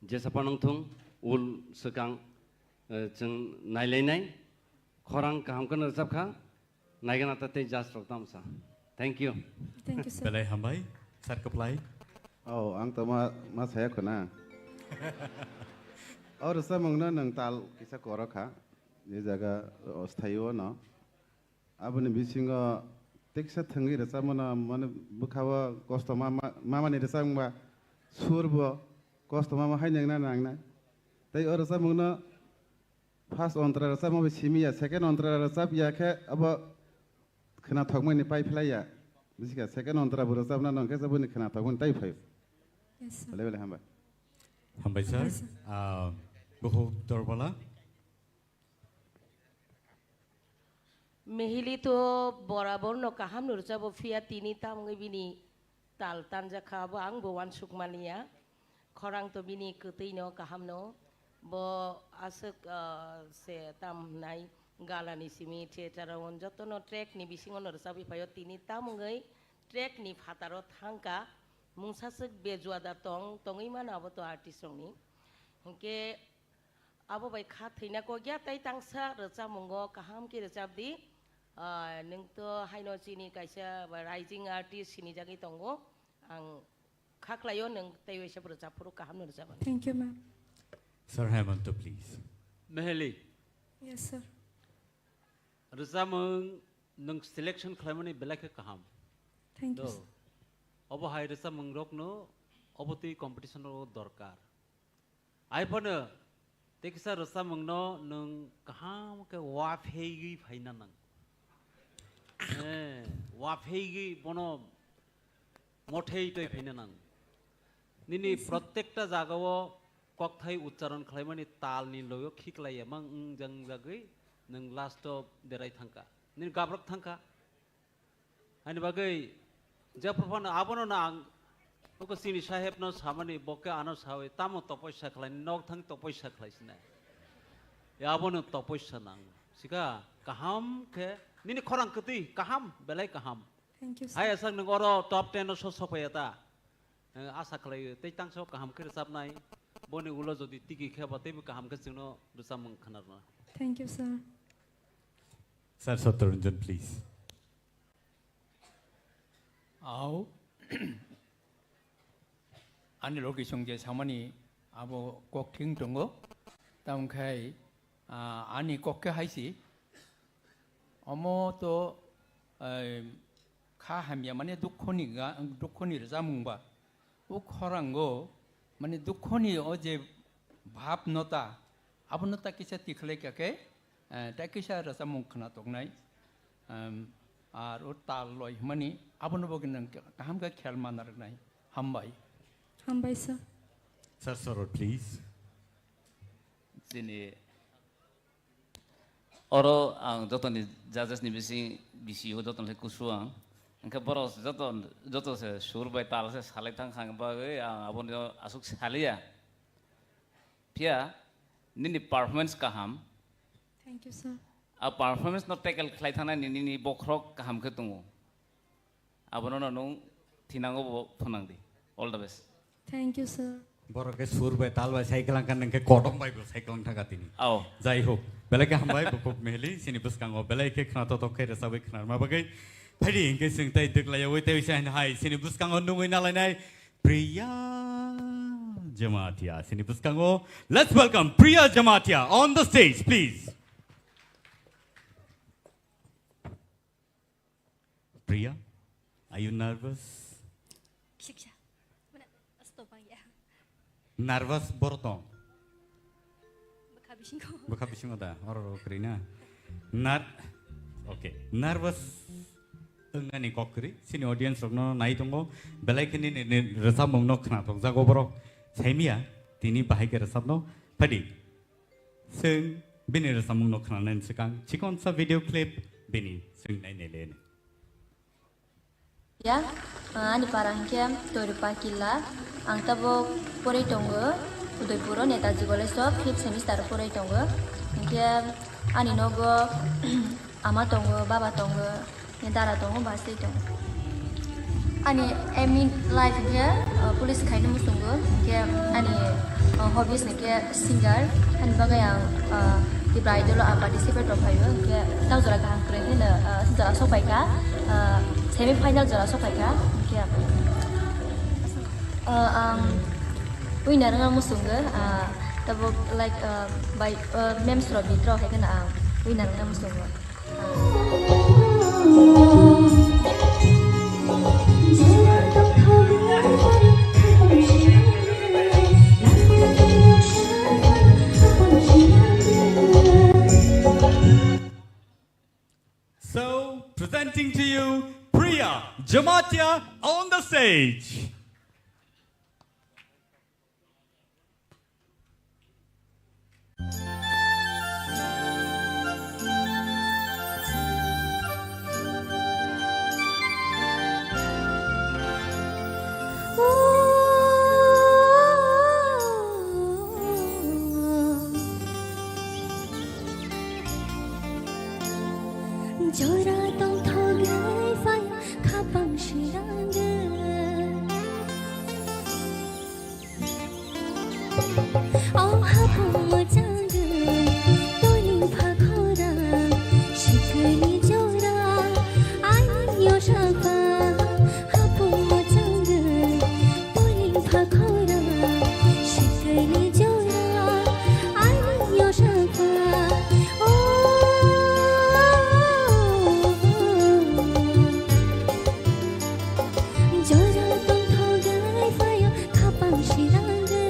jesa phano wngthung, ul swkang, eh, chwng nailainai, khorang kaham kheno rwchapkha, naigana ta tei judge rok tamsa. Thank you. Thank you, sir. Belai hambai, sir kwplai. Oh, ang to ma, ma saya khuna. O rwchapmungno nwng tal kisa korokha, je jaga, o, sthaio no. Aboni bisingo teksa thwngwi rwchapmano, mane bwkhao kosto ma, ma, mamani rwchapmungba sur bo kosto mama hai nangna nangnai. Tei o rwchapmungno first ontra rwchapma bai simi ya, second ontra rwchap ya khe abo khwnathokmani pai phlai ya. Buji kha, second ontra bo rwchapna nang khe boni khwnathokmani tai phai. Yes, sir. Belai belai hambai. Hambai, sir. Hambai, sir. Ah, Bukhuk Dorbala. Mihili to borabor no kaham no rwchabo, phiya tini tamungwi bini tal tanjakha, abo ang bo uansuk maliya. Khorang to bini kwtwi no kaham no. Bo aswk, ah, se tam hwnai galani simi theater o jotono track ni bisingo no rwchapwi phaio, tini tam wngwi track ni phataro thangka, mungsaswk bejua da tong, tongwi mano abo to artist rokni. Hinkhe abo bai kha thwina kok ya, tei tangsa rwchapmungo kaham khe rwchap di. Ah, nwng to haino chini kaisa ba rising artist sinijagwi tongo. Ang kha khlaio, nwng tei waisa rwchap phuru kaham no rwchapmani. Thank you, ma'am. Sir Hemanta, please. Meheli. Yes, sir. Rwchapmung nwng selection khlaimani belai khe kaham. Thank you, Do. sir. Obo hai rwchapmung rokno obo twi competition o dorkar. Ai phano tei kisa rwchapmung no nwng kaham khe wapheigwi phaina nang. Eh, wapheigwi bono mothei twi phaina nang. Nini Yes, sir. prottekta jagao kokthai uchcharon khlaimani talni logo khiklai emang wng jang jagwi nwng last o derai thangkha. Nini gabrak thangkha. Ani bagwi je prophano abono na ang uko chini saheb no samani boke ano sawi tamo topoisa khlai nok thang topoisa khlai sinai. Ya abono topoisa nang. Sika kaham khe nini khorang kwtwi kaham belai kaham. Thank you, sir. Hai aswk nwng oro top ten o so sokphaiya ta. Eh, asa khlai tei tangso kaham khe rwchapnai. Boni ulo jodi tiki khe ba teibo kaham khe chwngno rwchapmung khwnarwna. Thank you, sir. Sir Satyaranjan, please. Au. Ani logi song je samani abo kok thing tongo. Tamo khai, ah, ani kok khe haisi. Omo to, eh, kha hamya mane dukho ni ga, dukho ni rwchapmung ba. O khorango, mane, dukhoni o je bhab no ta, abono ta kisa tikhlai kha khe, eh, ta kisa rwchapmung khna toknai, em, ar o tal loi hwnmani, abono bo gwnang kaham khe khel ma narwknai. Hambai. Hambai, sir. Sir Sorot, please. Chini oro ang jotoni judges ni bising, bisi o jotoni se kusu ang. Hingke borok joto, joto se sur bai tal se salai tang kha bagwi ang aboni asuk saliya. Phiya nini performance kaham. Thank you, sir. A performance no tackle khlai thangna nini, nini bokhorok kaham khe tongo. Abono no nwng thinango bo phwnang di. All the best. Thank you, sir. Borok khe sur bai tal bai sai kwlang kha, nwng khe kodom bai bo sai kwlang thangkha tini. Ao. Jai hok, belai khe hambai bukhuk meheli, chini bwskango belai khe khna totok khe rwchabwi khna rwma bagwi. Phaidi hinkhe chwng tei dwklaiyawi tei se hai chini bwskango nungwi nalainai Priya Jamatia. Chini bwskango, let's welcome Priya Jamatia on the stage, please. Priya, are you nervous? Bisa, bisa. Mana, stop ang ya. Nervous borok tong? Bwkha bisingo. Bwkha bisingo da, oro ro kwrwi na. Nar-, okay, nervous wngnani kok kwrwi. Chini audience rokno nai tongo. Belai khe nini, nini rwchapmung no khna tong jago borok. Saimia, tini bahai khe rwchapno. Phaidi. Chwng bini rwchapmung no khnanani swkang chikonsa video clip bini chwng nainai le. Ya, ani para hinkhe Toirupa Killa, ang tabuk poroi tongo Udaipur o Netaji College o fifth semester o poroi tongo. Hinkhe ani nogo ama tongo, baba tongo, dara tongo, bwsai tongo. Ani aim in life hinkhe, uh, police khaina muchungo, hinkhe ani, uh, hobbies hinkhe singer, ani bagwi ang, uh, Tipra Idol o ang participate rok phaio, hinkhe tak jora kaham kwrwi hino, uh, jora sokphaikha, uh, semi final jora sokphaikha, hinkhe, uh, ang winner wngna muchungo, uh, tabuk like, uh, by, uh, memes rok bithro hai kheno ang winner wngna muchungo. So, presenting to you, Priya Jamatia on the stage. Jora tongthogwi phai khapang sirangwi. O hapung mwchangwi toiling pha khorang sikini jora. Ani yosakha hapung mwchangwi toiling pha khorang sikini jora. Ani yosakha. O Jora tongthogwi phaio khapang sirangwi,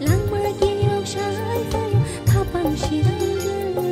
langma kiyok sai phaio khapang sirangwi.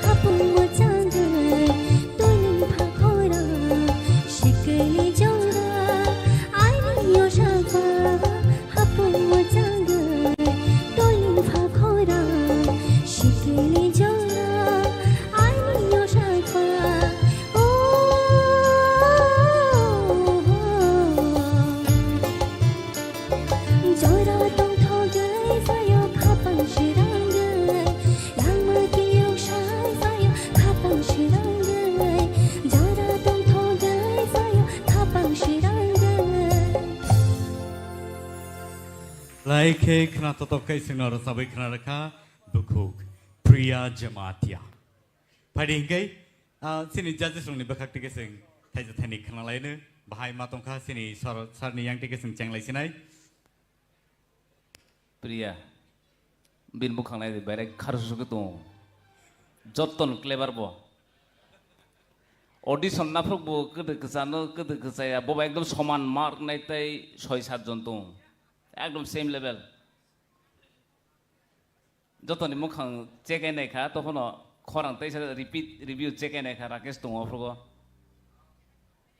Hapung mwchangwi toiling pha khorang sikini jora. Aini yosakha hapung mwchangwi toiling pha khorang sikini jora. Aini yosakha. Oh, jora tongthogwi phaio khapang sirangwi. Langma kiyok sai phaio khapang sirangwi, jora tongthogwi phaio khapang sirangwi. Lai khe khna totok khe chwngno rwchabwi khna rwkha bukhuk Priya Jamatia. Phaidi hinkhe, ah, chini judges rokni bwkhak tike chwng thaisa thaini khna laino bahai ma tongkha chini sir, sir ni yang tike chwng chenglai sinai. Priya, bini bwkhang nai di, berai kharsu khe tongo. Jotton clever bo. Audition naphuk bo kwdwi kwchano, kwdwi kwchaya, bobo ekdom soman mark nai tei soi sat jon tongo. Ekdom same level. Jotoni mwkhang check ai nai kha, tokhono khorang teisa repeat review check ai nai kha, Rakesh tongo aphrugo.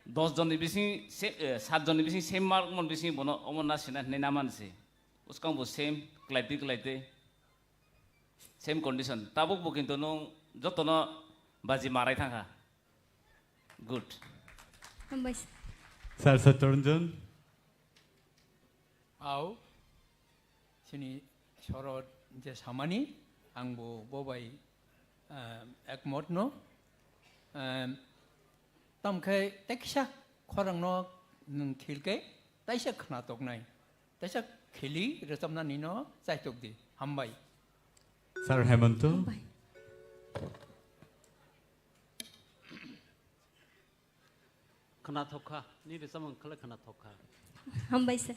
Dos jonni bising se-, eh, sat jonni bising same mark mon bising bono omo na sina hinwi na mansi. Bwskang bo same, kwlaitwi kwlaitwi. Same condition. Tabuk bo kintu nwng jotono baji marai thangkha. Good. Hambai. Sir Satyaranjan. Au. Chini sorot je samani, ang bo bo bai, ah, ekmot no. Ah, tam khe teksa khorang no nwng khil khe taisa khna tok nai. Taisa khili rwchapnani no chaitok di. Hambai. Sir Hemanto. Hambai. Khna thok kha, ni rwchapmung khlai khna thok kha. Hambai sir.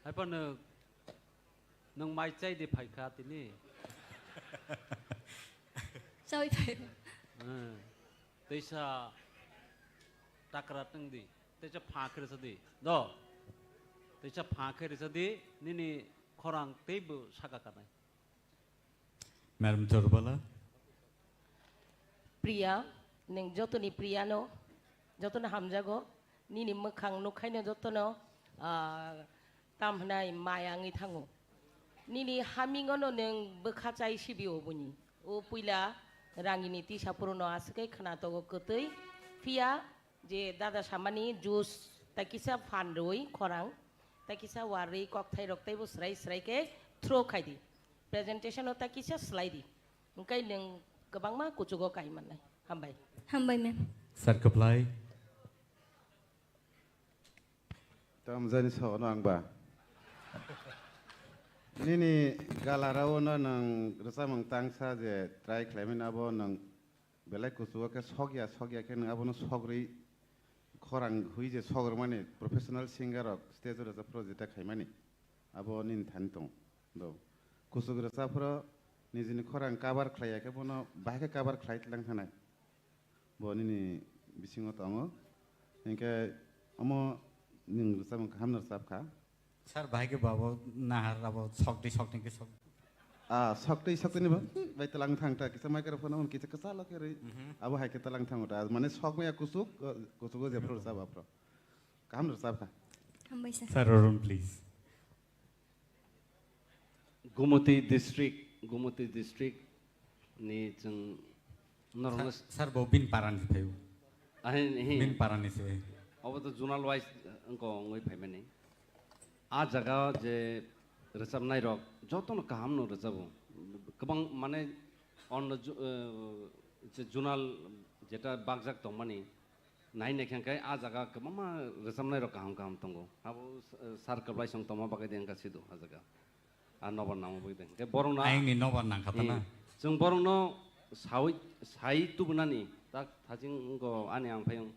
Hai phano nwng mai chai di phai kha tini. Chawi phai. Hmm. Teisa takra tong di, teisa pha khe rwsa di. Do. Teisa pha khe rwsa di, nini khorang teibo saka kanai. Madam Chorbala. Priya, nwng jotoni Priya no, jotono hamjago, nini mwkhang nukhaino jotono, ah, tam hwnai maya wngwi thango. Nini hamingono nwng bwkha chai sibio buni. O puila rangini tisa purono aswk khe khna togo kwtwi, phiya je dada samani juice tai kisa phan rwi khorang, tai kisa warwi kokthai rok teibo srai srai khe throw khai di. Presentation o tai kisa slai di. Hwnkhe nwng kwbangma kuchugo kai mannai. Hambai. Hambai, ma'am. Sir Kwplai. Tamjani sono ang ba. Nini galarao no nwng rwchapmung tangsa je try khlaimani abo nwng belai kuchugo khe sokya, sokya khe nwng abono sogri khorang hui je sogormani professional singer rok stage o rwchap phuru jeta khaimani, abo nini thani tong do. Kuchuk rwchap phuru nijini khorang cover khlai ya khe bono bahai khe cover khlai tlang thanai, bo nini bisingo tongo. Hinkhe omo nwng rwchapmung kaham no rwchap kha. Sir, bahai khe babo nahar abo sokdi sokdi khe sok. Ah, sokdi sokdi ni ba, bai talang thang ta, kisa microphone on kisa kisa lo khe rwi. Mhm. Abo hai khe talang thang ta, mane sok maya kuchuk, uh, kuchuk o je phuru rwchap aphuru. Kaham rwchap kha. Hambai sir. Sir, Arun, please. Gumoti district, Gumoti district ni chwng norokno Sir, sir, bo bin parani se phaio. Ahin, hin. Bin parani se. Obo to zonal wise wngko wngwi phaimani. A jaga je rwchapnai rok jotono kaham no rwchabo. Kwbang mane onno ju-, eh, je zonal jeta bakjak tongmani, nai naikhe hwnkhe a jaga kwbangma rwchapnai rok kaham kaham tongo. Abo, eh, sir kwplai song tongma bagwi de wngkha sido a jaga. A nobar nangma bagwi de. Hwnkhe borokno Ayangni nobar nangkha ta na? Hmm. Chwng borokno sawi, sai tubunani tak thaching wngkho ani ang phai wng,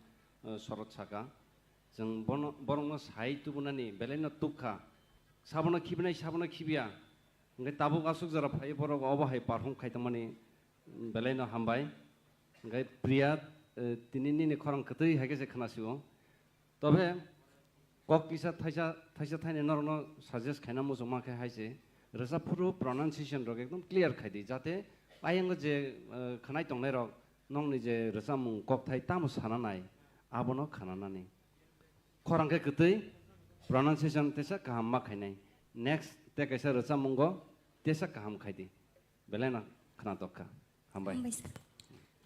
eh, sorot saka. Chwng bono, borokno sai tubunani belaino tubkha. Sabono khibinai, sabono khibiya. Hwnkhe tabuk aswk jora phai borok obo hai perform khai tongmani. Belai no hambai. Hwnkhe Priya, eh, tini nini khorang kwtwi hai khe se khna sio. Tobe kok kisa thaisa, thaisa thaini norokno suggest khaina muchungma khe hai se, rwchap phuru pronunciation rok ekdom clear khai di, jate ayang je, eh, khnai tongnai rok nokni je rwchapmung kokthai tamo sana nai, abono khna nani. Khorang khe kwtwi, pronunciation tesa kaham ma khainai. Next te kaisa rwchapmungo tesa kaham khai di. Belai no khnatok kha. Hambai. Hambai sir.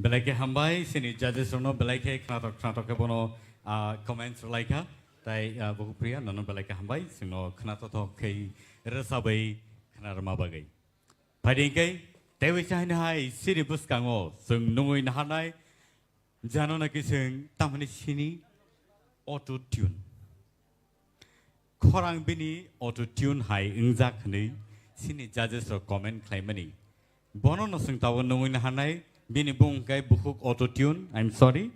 Belai khe hambai, sini judges rokno belai khe khnatok khnatok khe bono, ah, comments rwlai kha. Tai, ah, Bukhuk Priya, nono belai khe hambai, chwngno khnatok thok khe rwchabwi khnarwma bagwi. Phaidi hwnkhe, teiwi chahaino hai sini bwskango chwng nungwi naharnai, jano naki chwng tamhani sini auto tune. Khorang bini auto tune hai wngjak hwnwi sini judges rok comment khlaimani. Bono no chwng tabuk nungwi naharnai, bini bumung khe Bukhuk Auto Tune, I'm sorry.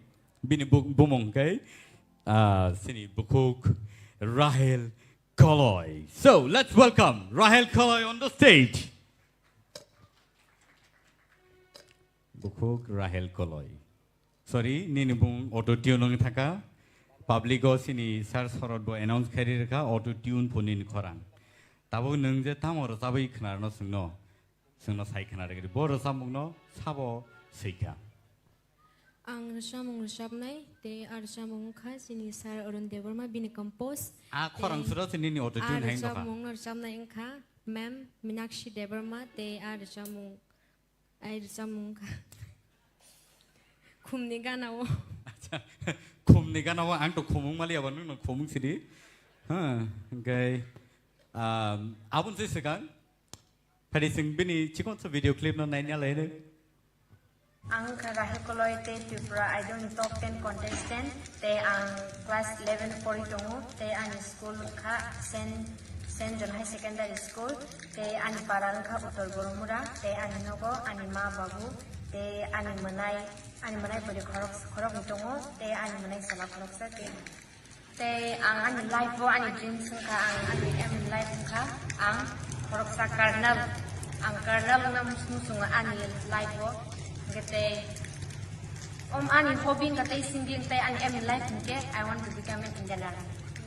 Bini bu-, bumung khe, ah, sini Bukhuk Rahel Koloi. So, let's welcome Rahel Koloi on the stage. Bukhuk Rahel Koloi. Sorry, nini bung auto tune wng thaka. Public o sini sir sorot bo announce khairi rwkha auto tune pho nini khorang. Tabuk nwng je tamo rwchabwi khwnarno chwngno, chwngno sai khwna rwgwi bo rwchapmungno sabo swikha. Ang rwchapmung rwchapnai tei a rwchapmung wngkha chini sir Arun Debbarma bini compose. A khorang tei suro se nini auto tune a hai wngkha. Rwchapmung rwchapnai wngkha ma'am Minakshi Debbarma tei a rwchapmung Ai rwchapmung wngkha. Khumni gana o. Acha, khumni gana o ang to khumung mali abo nwng no khumung sidi. Ha, hwnkhe, um, aboni se swkang. Phadi chwng bini chikon sa video clip no naina lai. Ang wngkha Rahel Koloi tei Tripura Idol ni top ten contestant. Tei ang class eleven pori tongo, tei ani school wngkha Saint, Saint John High Secondary School, tei ani para wngkha Uttor Boromura, tei ani nogo ani ma babu, tei ani mwnai, ani mwnai bwrwi khorok, khoroknwi tongo, tei ani mwnai chwla khoroksa, tei, tei ang ani life o ani dreams wngkha, ang ani aim in life wngkha, ang khoroksa colonel, ang colonel wngna muchungo ani life o, hwnkhe tei Om ani hobby wngkha tei singing tei ani aim in life hinkhe I want to become an engineer.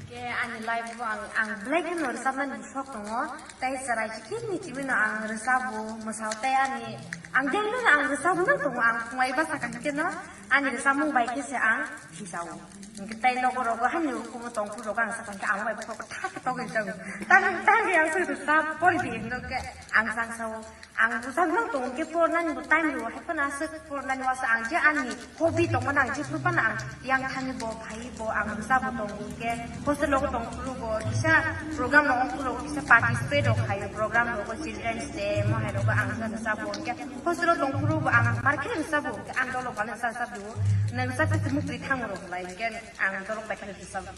Hinkhe ani life o ang, ang belai kheno rwchapnani sok tongo tei chwrai khe ni twi no ang rwchabo, mwsao tei ani, ang daily no ang rwchabo nang tongo, ang phungai bwsa kha hinkhe no ani rwchapmung bai khe se ang hijao. Hinkhe tei nogo rogo hani ukumo tongphuru rogo ang sakha hinkhe ang bai bokhok thak thak togwi rwchabo. Tang tang ang se rwchap pori di hinkhe ang sangsao. Ang bwsajak nang tongo khe pornani bo time rwo, hai phano aswk pornani uaisa ang je ani hobby tongmani ang jephru phano ang yang thani bo, phai bo, ang bwsa bo tongo khe hostel o tong phuru bo kisa program rok ong phuru kisa participate rok khaio, program rok children's day mo hai rok ang bwsa bo khe hostel o tong phuru bo ang mar khe bwsa bo ang dolo phano bwsa bwsa bo nang bwsa khe mukri thango rok lai khe ang dolo bai khe bwsa bo.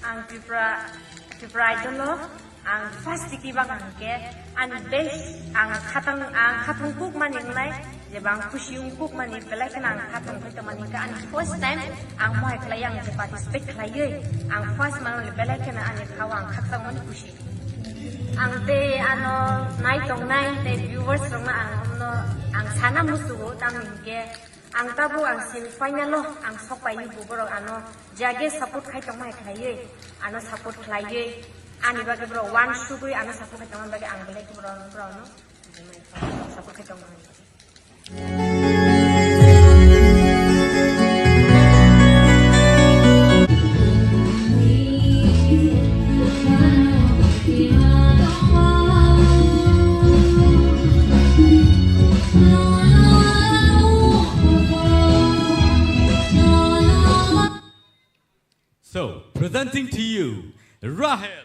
Ang Tripura, Tripura Idol o ang first tiki bang ang khe ani best ang khatang, ang khatang kuk mani wngnai Jeba ang khusi wngkuk mani belai kheno ang kha tongthai tongmani hwnkhe ani first time ang mohai khlai ang je participate khlaiwi ang first manwi belai kheno ani khao ang khakchangmani khusi. Ang tei ano nai tongnai tei viewers rokno ang omno ang sana musugo tamni hwnkhe ang tabuk ang semi final o ang sok painai bo borok ano jage support khai tongmani khlaiwi ano support khlaiwi ani bagwi borok wansugwi ano support khai tongmani bagwi ang belai khe borok borokno support khai tongmani. So, presenting to you, Rahel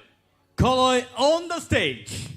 Koloi on the stage.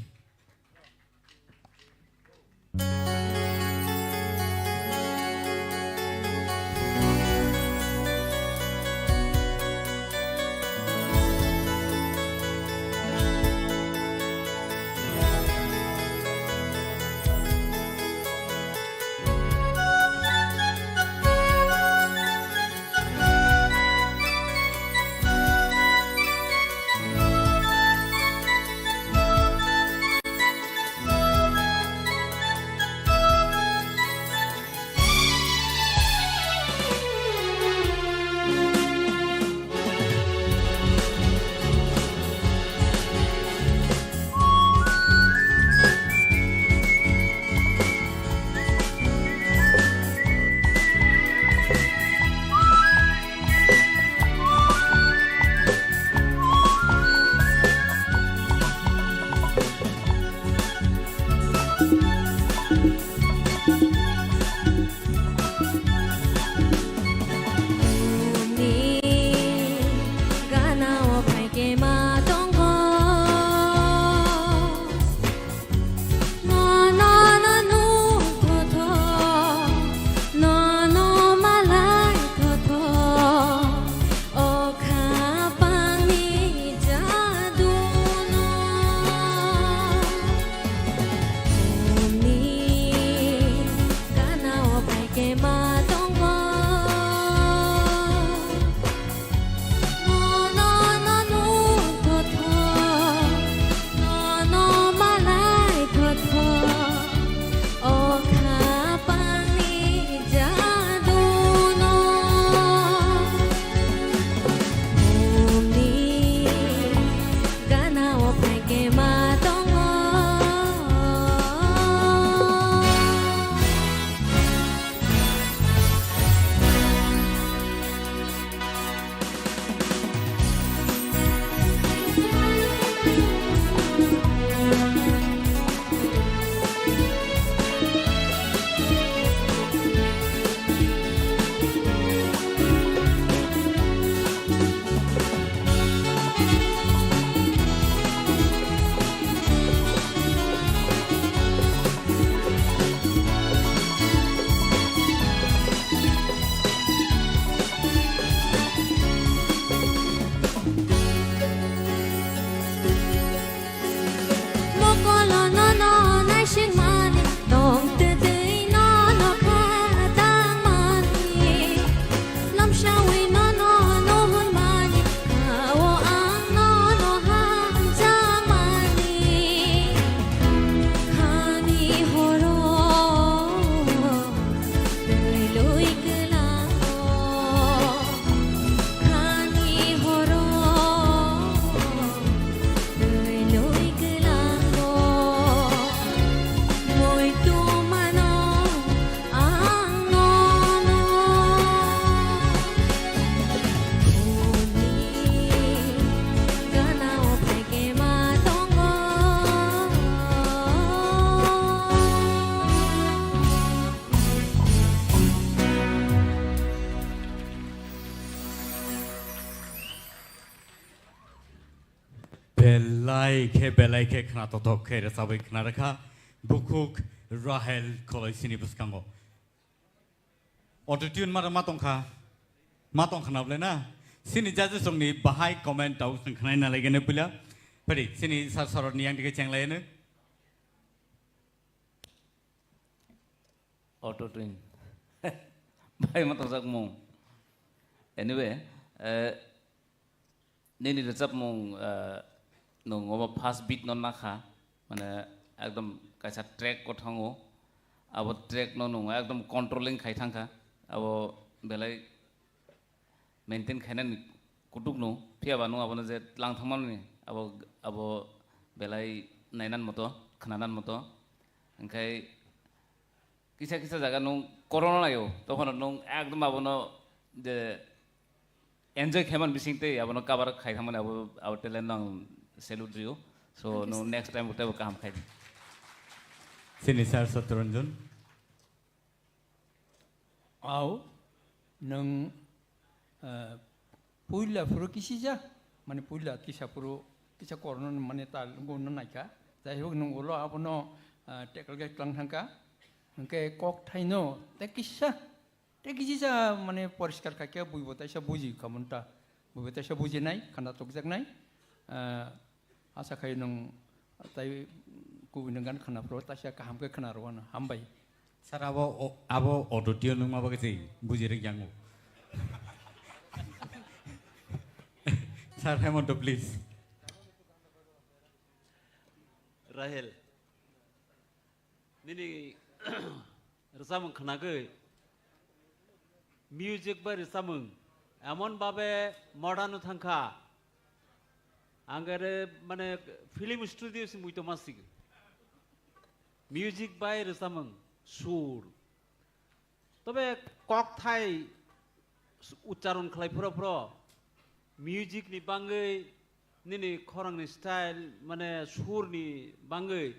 Mokolo nono naisingmani, tong twtwi nono kha tangmani. Lomsawi nono nuhunmani, khao ang nono hamjakmani. Khani horo twi lui kwlango, khani horo twi lui kwlango, muitu mano ang nono. Hwnwi ganao phaikhe ma tongo. Belai khe, belai khe khna tothok khe rwchabwi khna rwkha bukhuk Rahel Koloi sini bwskango. Auto tune ma, ma tongkha, ma tongkha na bwle na? Sini judges rokni bahai comment tau chwng khnaina laigene puila. Phari sini sir sorotni yang dige cheng laiyeno. Auto tune. Bai ma tongjak mung. Anyway, eh, nini rwchapmung, eh, nwng obo first beat no nakha, mane ekdom kaisa track o thango, abo track no nwng ekdom controlling khai thangkha, abo belai maintain khainani kutuk no, phiya ba nwng abono je tlang thangmani, abo, abo belai nainan moto, khnanan moto, hwnkhe kisa kisa jaga nwng corona laio, tokhono nwng ekdom abono je enjoy khaiman bising tei abono cover khai thangmani abo, abo talent no ang salute rio. So, nwng next time teibo kaham khai di. Sini sir Satyaranjan. Au, nwng, eh, puila phuru kisija, mane puila kisa phuru kisa corona mane tal guna naikha. Jai hok nwng ulo abono, eh, tackle khe tlang thangkha. Hwnkhe kok thaino tei kisa, tei kisa mane poriskar khaikhe buibo taisa buji khamon ta. Buibo taisa bujinai, khana tokjaknai. Ah, asa khai nwng tai kubui nwng gan khana phuru taisa kaham khe khana rwano. Hambai. Sir, abo o-, abo auto tune nwng ma bagwi se buji rwk yango. Sir Hemanta, please. Rahel. Nini rwchapmung khnagwi, music bai rwchapmung emon babe modern o thangkha, ang ere mane film studio se muitu masigi. Music bai rwchapmung, sur, tobe kokthai ucharon khlai phuro phuro music ni bangwi nini khorang ni style mane sur ni bangwi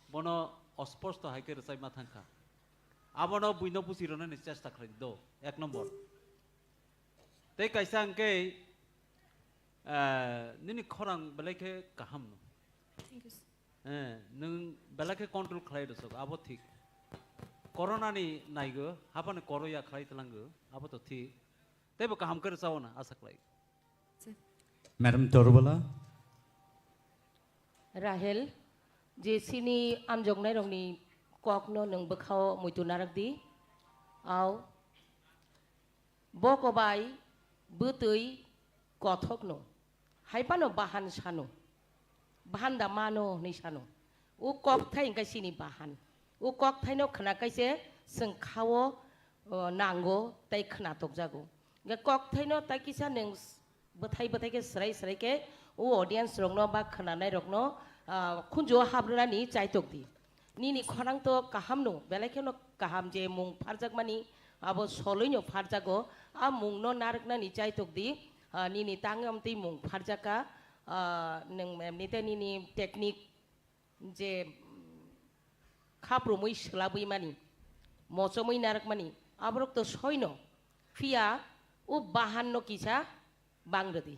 bono osposto hai khe rwchapma thangkha. Abono buino buchi rwnani chesta khlai do, ek nombor. Tei kaisa hwnkhe, eh, nini khorang belai khe kaham no. Thank you, sir. Eh, nwng belai khe control khlai rwsok, abo thik. Corona ni naigo, haphano koro ya khlai tlango, abo to thik. Teibo kaham khe rwchao hwnwi asa khlai. Sir. Madam Torbala. Rahel, je chini amjoknairokni kokno nwng bwkhao muitu narak di. Au. Boko bai bwtwi kothokno, hai phano bahan sano, bahan da mano hwnwi sano. O kokthai hwnkhe chini bahan. O kokthaino khna kaise chwng khao, o, nango tei khna tokjago. Hwnkhe kokthaino tai kisa nwng bwthai bwthai khe swrai swrai khe o audience rokno ba khwnanai rokno, ah, khunju o habrwnani chaitok di. Nini khorang to kaham no, belai kheno kaham je mung pharjakmani abo soloi no pharjago, a mung no narwknani chaitok di. Ah, nini tangwi amtwi mung pharjaka, ah, nwng emni te nini technique je, mm, khaprumwi swlabwi mani, mochomwi narwkmani, aborok to soino, phiya o bahan no kisa bang rwdi.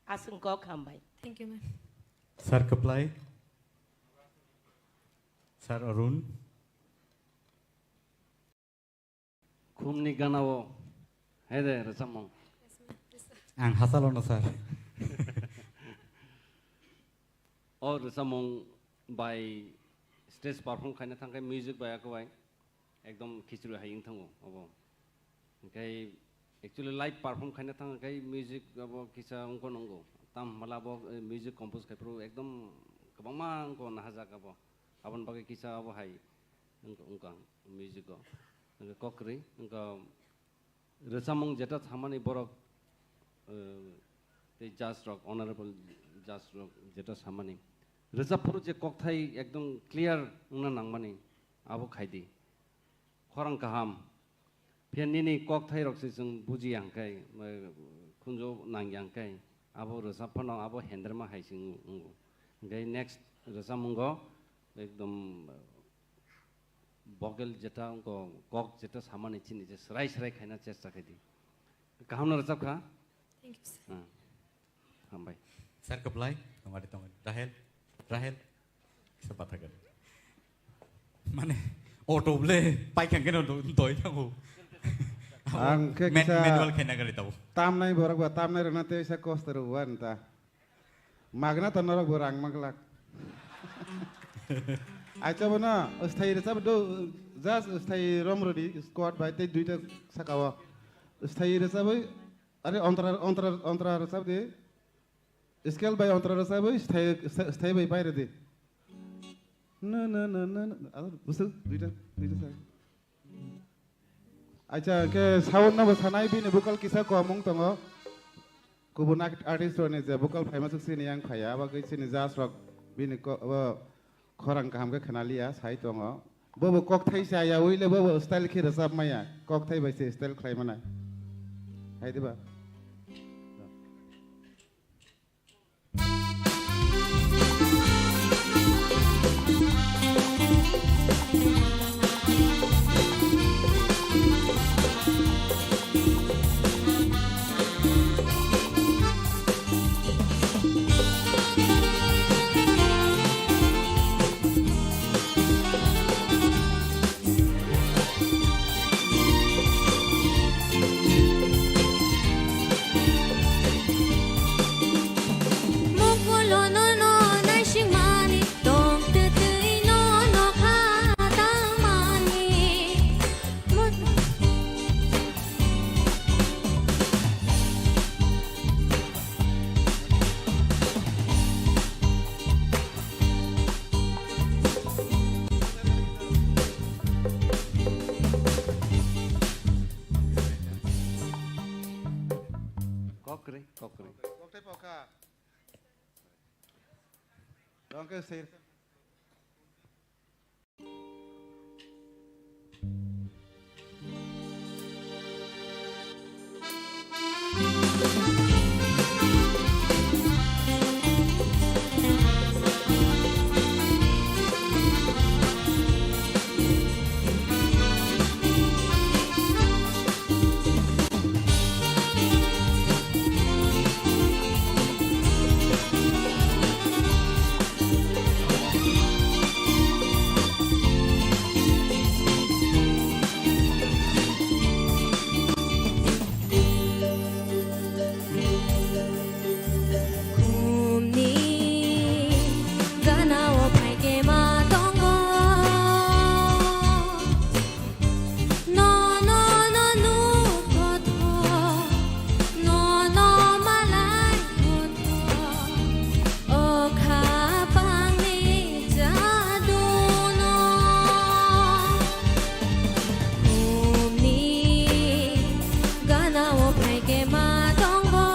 Aswk kok hambai. Thank you, ma'am. Sir Kwplai, Sir Arun. Khumni ganao hai de rwchapmung. Ang hachalono, sir. O rwchapmung bai stage perform khaina thangkhe music bai akwbai ekdom khichri hai wng thango obo. Hwnkhe actually live perform khaina thangkhe music abo kisa wngkha nwngo. Tam hwnba abo, eh, music compose khai phuru ekdom kwbangma wngkha nahajak abo. Aboni bagwi kisa abo hai wngkha, wngkha music o. Hwnkhe kokrwi wngkha. Rwchapmung jeta samani borok, eh, tei judge rok, honorable judge rok jeta samani. Rwchap phuru je kokthai ekdom clear wngna nangmani, abo khaidi. Khorang kaham. Phiya nini kokthai rok se chwng bujiya hwnkhe, eh, khunju nangya hwnkhe, abo rwchap phano abo hendrema hai se wng-, wngo. Hwnkhe next rwchapmungo ekdom, eh, vocal jeta wngkha, kok jeta samani chini je srai srai khaina chesta khaidi. Kaham no rwchap kha? Thank you, sir. Ah, hambai. Sir Kwplai, tongari tongari. Rahel, Rahel, kisa patha gari. Mane, auto ble, paikang keno do-, doi thango. Ang khe men-, kisa manual khaina gari tabo. Tamnai borok ba, tamnai rwna tei sa kosto rwwa nta. Magna to norok bo rang maglak. Acha bono, sthai rwchap do, Just sthai rom rodi squad bai tei duita saka o. Sthai rwchabwi, are ontra, ontra, ontra rwchabdi. Scale bai ontra rwchabwi sthai, sthai, sthai bai pai rwdi. Na, na, na, na, na. Aro bwswk duita, duita saka. Acha, ke sound no bo sanai bini vocal kisa komung tongo. Kubun art-, artist rokni je vocal phaima swk chini yang phaiya, abo khe chini judge rok bini ko-, bo khorang kaham khe khna liya, sai tongo. Bo bo kokthai sa ya, uile bo bo style khe rwchap maya, kokthai bai se style khlai manai. Hai diba? Kokri, kokri. Kokthai pokha. Dongke sir. Khumni gana o phaikhe ma tongo. No, no, no, nuk thotho. No, no, malai thotho. O khapangni jaduno. Khumni gana o phaikhe ma tongo.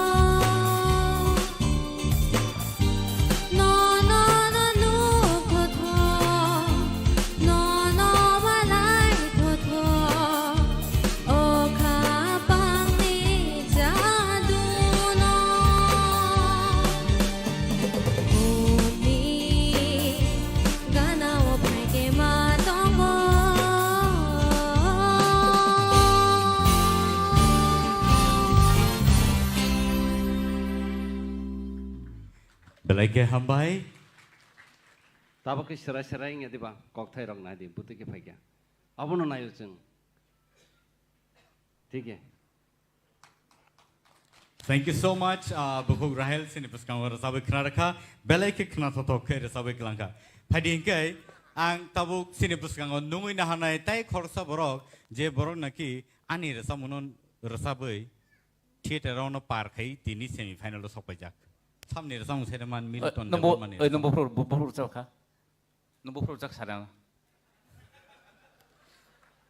No, no, no, nuk thotho. No, no, malai thotho. O khapangni jaduno. Khumni gana o phaikhe ma tongo. Belai khe hambai. Tabuk khe serai serai wngya diba? Kokthai rok nai di, bwtwi khe phaikha. Abono naio chwng. Thik he. Thank you so much, ah, Bukhuk Rahel, chini bwskango rwchabwi khna rwkha. Belai khe khna thothok khe rwchabwi kwlangkha. Phaidi hinkhe ang tabuk chini bwskango nungwi naharnai tai khoroksa borok, je borok naki ani rwchapmungno rwchabwi theater-o no par khai tini semi final-o sokpaijak. Samni rwchapmung saimanmani Milton Debbarmani. Oi, nung buphuru, buphuru rwchapkha. Nung buphuru rwchak sana.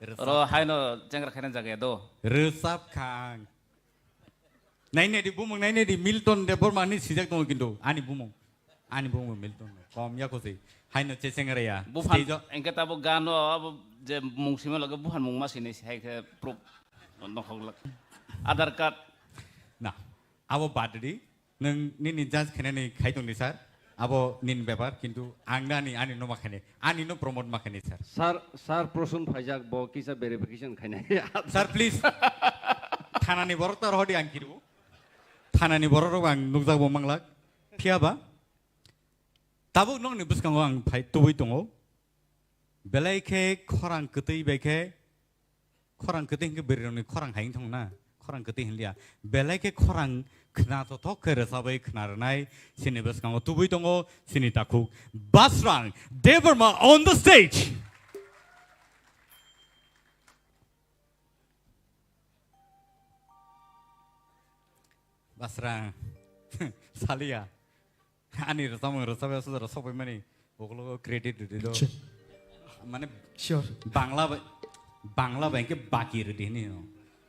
Rwchap. Oro haino chengra khaina jaga ya do. Rwchapkha ang. Nainai di bumung, nainai di, Milton Debbarmani sijak tongo kintu ani bumung. Ani bumung Milton no. Kom ya kosi. Haino chechengra ya. Buphan, stage o. Engke tabo gano abo je mung sima loge buphan mung ma sinai si hai khe proof. Nokhok lak. Aadhaar card. Na. Abo bad di. Nwng nini judge khainani khai tong di, sir. Abo nini bepar, kintu ang ani, ani no ma khainai. Ani no promote ma khainai, sir. Sir, sir Prosun phaijak, bo kisa verification khainai. Sir, please. Thanani borok ta rohodi ang kiru. Thanani borok rok ang nukjak bo manglak. Phiya ba? Tabuk nokni bwskango ang phai tubui tongo. Belai khe khorang kwtwi bai khe, khorang kwtwi hinkhe bwrwirokni khorang hai wng thangna, khorang kwtwi hinliya. Belai khe khorang khna thothok khe rwchabwi khna rwnai chini bwskango tubui tongo chini takhuk Basrang Debbarma on the stage. Asra. Salia. Ani rwchapmung rwchapya suda rw sokpaimani. Ukologo credit rwdi do. Chuk. Mane sure. Bangla bai, Bangla bai hwnkhe baki rwdi hini no.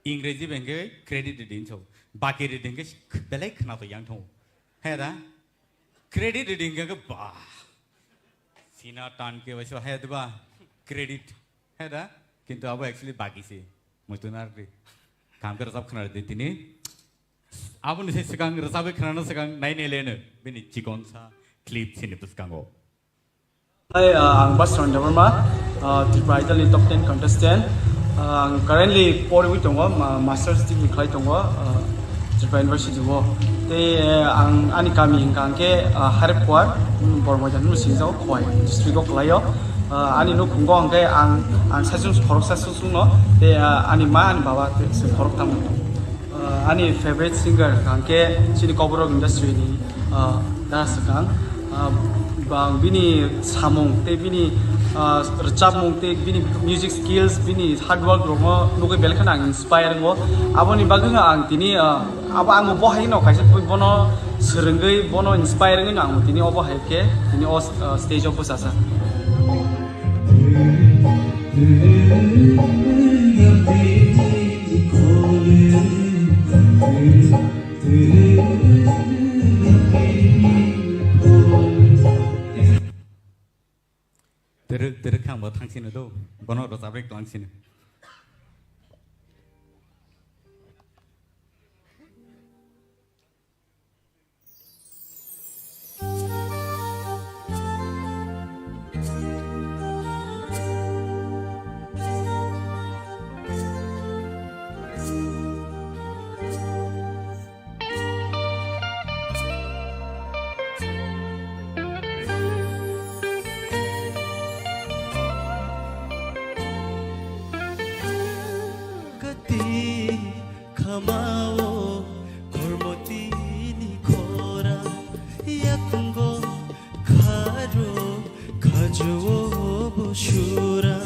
Ingreji bai hwnkhe credit rwdi hinwi sao. Baki rwdi hwnkhe belai khwnathok yang thango. He da? Credit rwdi hwnkhe ba. Sina tan ke bai so he da ba. Credit. He da? Kintu abo actually baki se. Muitu narwkdi. Kaham khe rwchap khwna rwdi tini. Aboni se swkang rwchabwi khwnana swkang nainai leno bini chikonsa clip sini bwskango. Hi, uh, ang Basran Debbarma, uh, Tripura Idol ni top ten contestant. Uh, ang currently poriwi tongo, ma-, master's degree khlai tongo, uh, Tripura University o. Tei, uh, ang ani kami hwnkha hwnkhe, uh, Hairapkwar, um, Bormoidan hwnwi singjago, Khowai district o kwlaio. Uh, ani nukhungo hwnkhe ang, ang saichung khoroksa susungno, tei, uh, ani ma, ani baba tei se khoroktham. Uh, ani favorite singer hwnkha khe chini Kokborok industry ni, uh, da swkang. Uh, bang bini samung tei bini, uh, rwchapmung tei bini music skills, bini hard work rokno nugwi belai kheno ang inspire wngo. Aboni bagwi no ang tini, uh, abo ang bo hai no kaisa bono swrwngwi bono inspire wngwi no ang tini obo hai khe tini o, uh, stage o bwchajak. Twrwk, twrwk khe ang bo thang sino do, bono rwchap rwk tong sino. Kati khamao kormotini khora, yakungo kharo khajuo bo sura.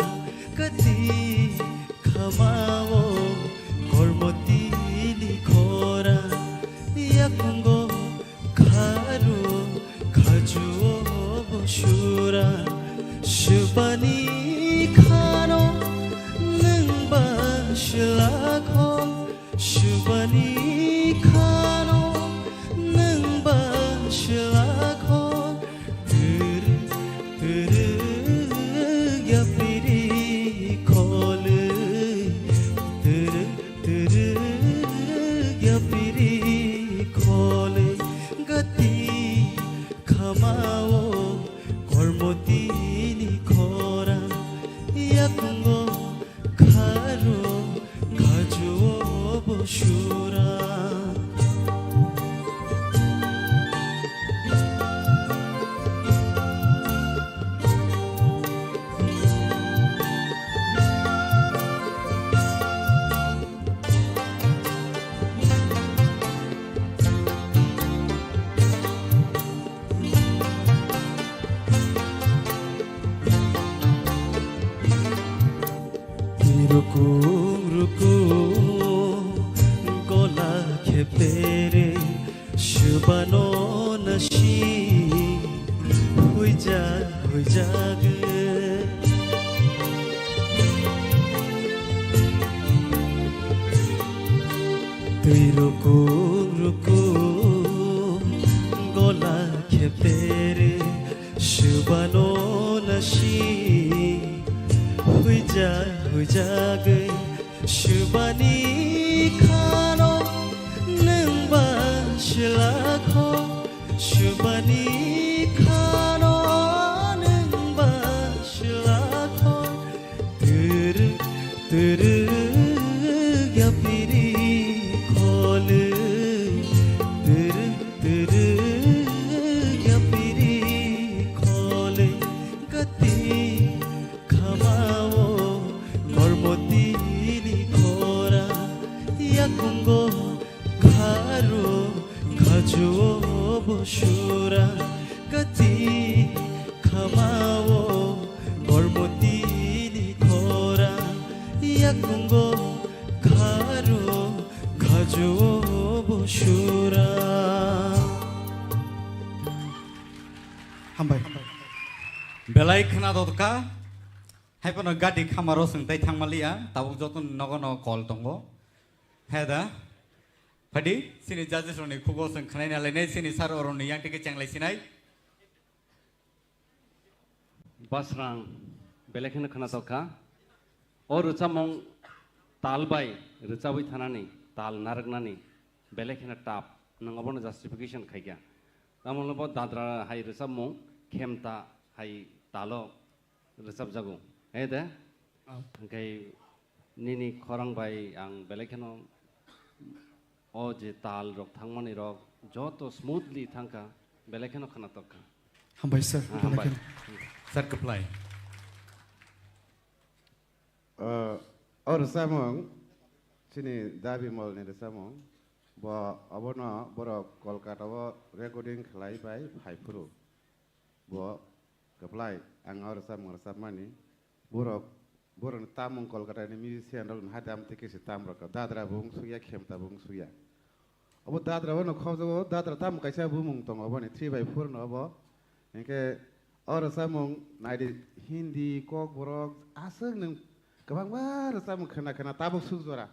Kati khamao kormotini khora, yakungo kharo khajuo bo sura. Subani khano nwng ba swlakho, subani khano nwng ba swlakho. Twrwk, twrwk ya piri khole, twrwk, twrwk ya piri khole. Gati khamao kormotini khora, yakungo kharo khajuo bo sura. Rukum rukum gola khepere, subano nasi huijak huijak. Twi rukum rukum gola khepere, subano nasi huijak huijagwi. Subani khano nwng ba swlakho, subani khano nwng ba swlakho. Twrwk, twrwk ya piri khole, twrwk, twrwk ya piri khole. Gati khamao kormotini khora, yakungo kharo khajuo bo sura. Gati khamao kormotini khora, yakungo kharo khajuo bo sura. Tai khna dodka. Hai phano gadi khamaro swng tai thangmaliya. Tabuk joto nogo no call tongo. Heda. Phadi, sini judges roni khugo swng khnaina lainai, sini sir oroni yang tike chenglai sinai. Basrang, belai kheno khna tokha. O rwchapmung tal bai rwchabwi thanani, tal narwknani, belai kheno tough. Nwng obono justification khaikha. Tamoni bo dadra hai rwchapmung, khemta hai talo rwchapjago. He de? Oh. Hwnkhe nini khorang bai ang belai kheno o je tal rok thangmani rok joto smoothly thangkha, belai kheno khna tokha. Hambai sir, ah, belai hambai kheno. Sir, kwplai. Uh, o rwchapmung, chini Da Bimal ni rwchapmung, bo obono borok Kolkata o recording khlai bai phai phuru. Bo kwplai, ang o rwchapmung rwchapmani. Borok, borokni tamung Kolkata ni musician rok ni hai dam tei kisi tam rok. Dadra bo wng suya, khemta bo wng suya. Obo dadra bono khobjago, dadra tamo kaisa bumung tongo, oboni three by four no obo. Hinkhe o rwchapmung naidi Hindi, Kokborok, aswk nwng kwbangma rwchapmung khna khna tabuk suk jora.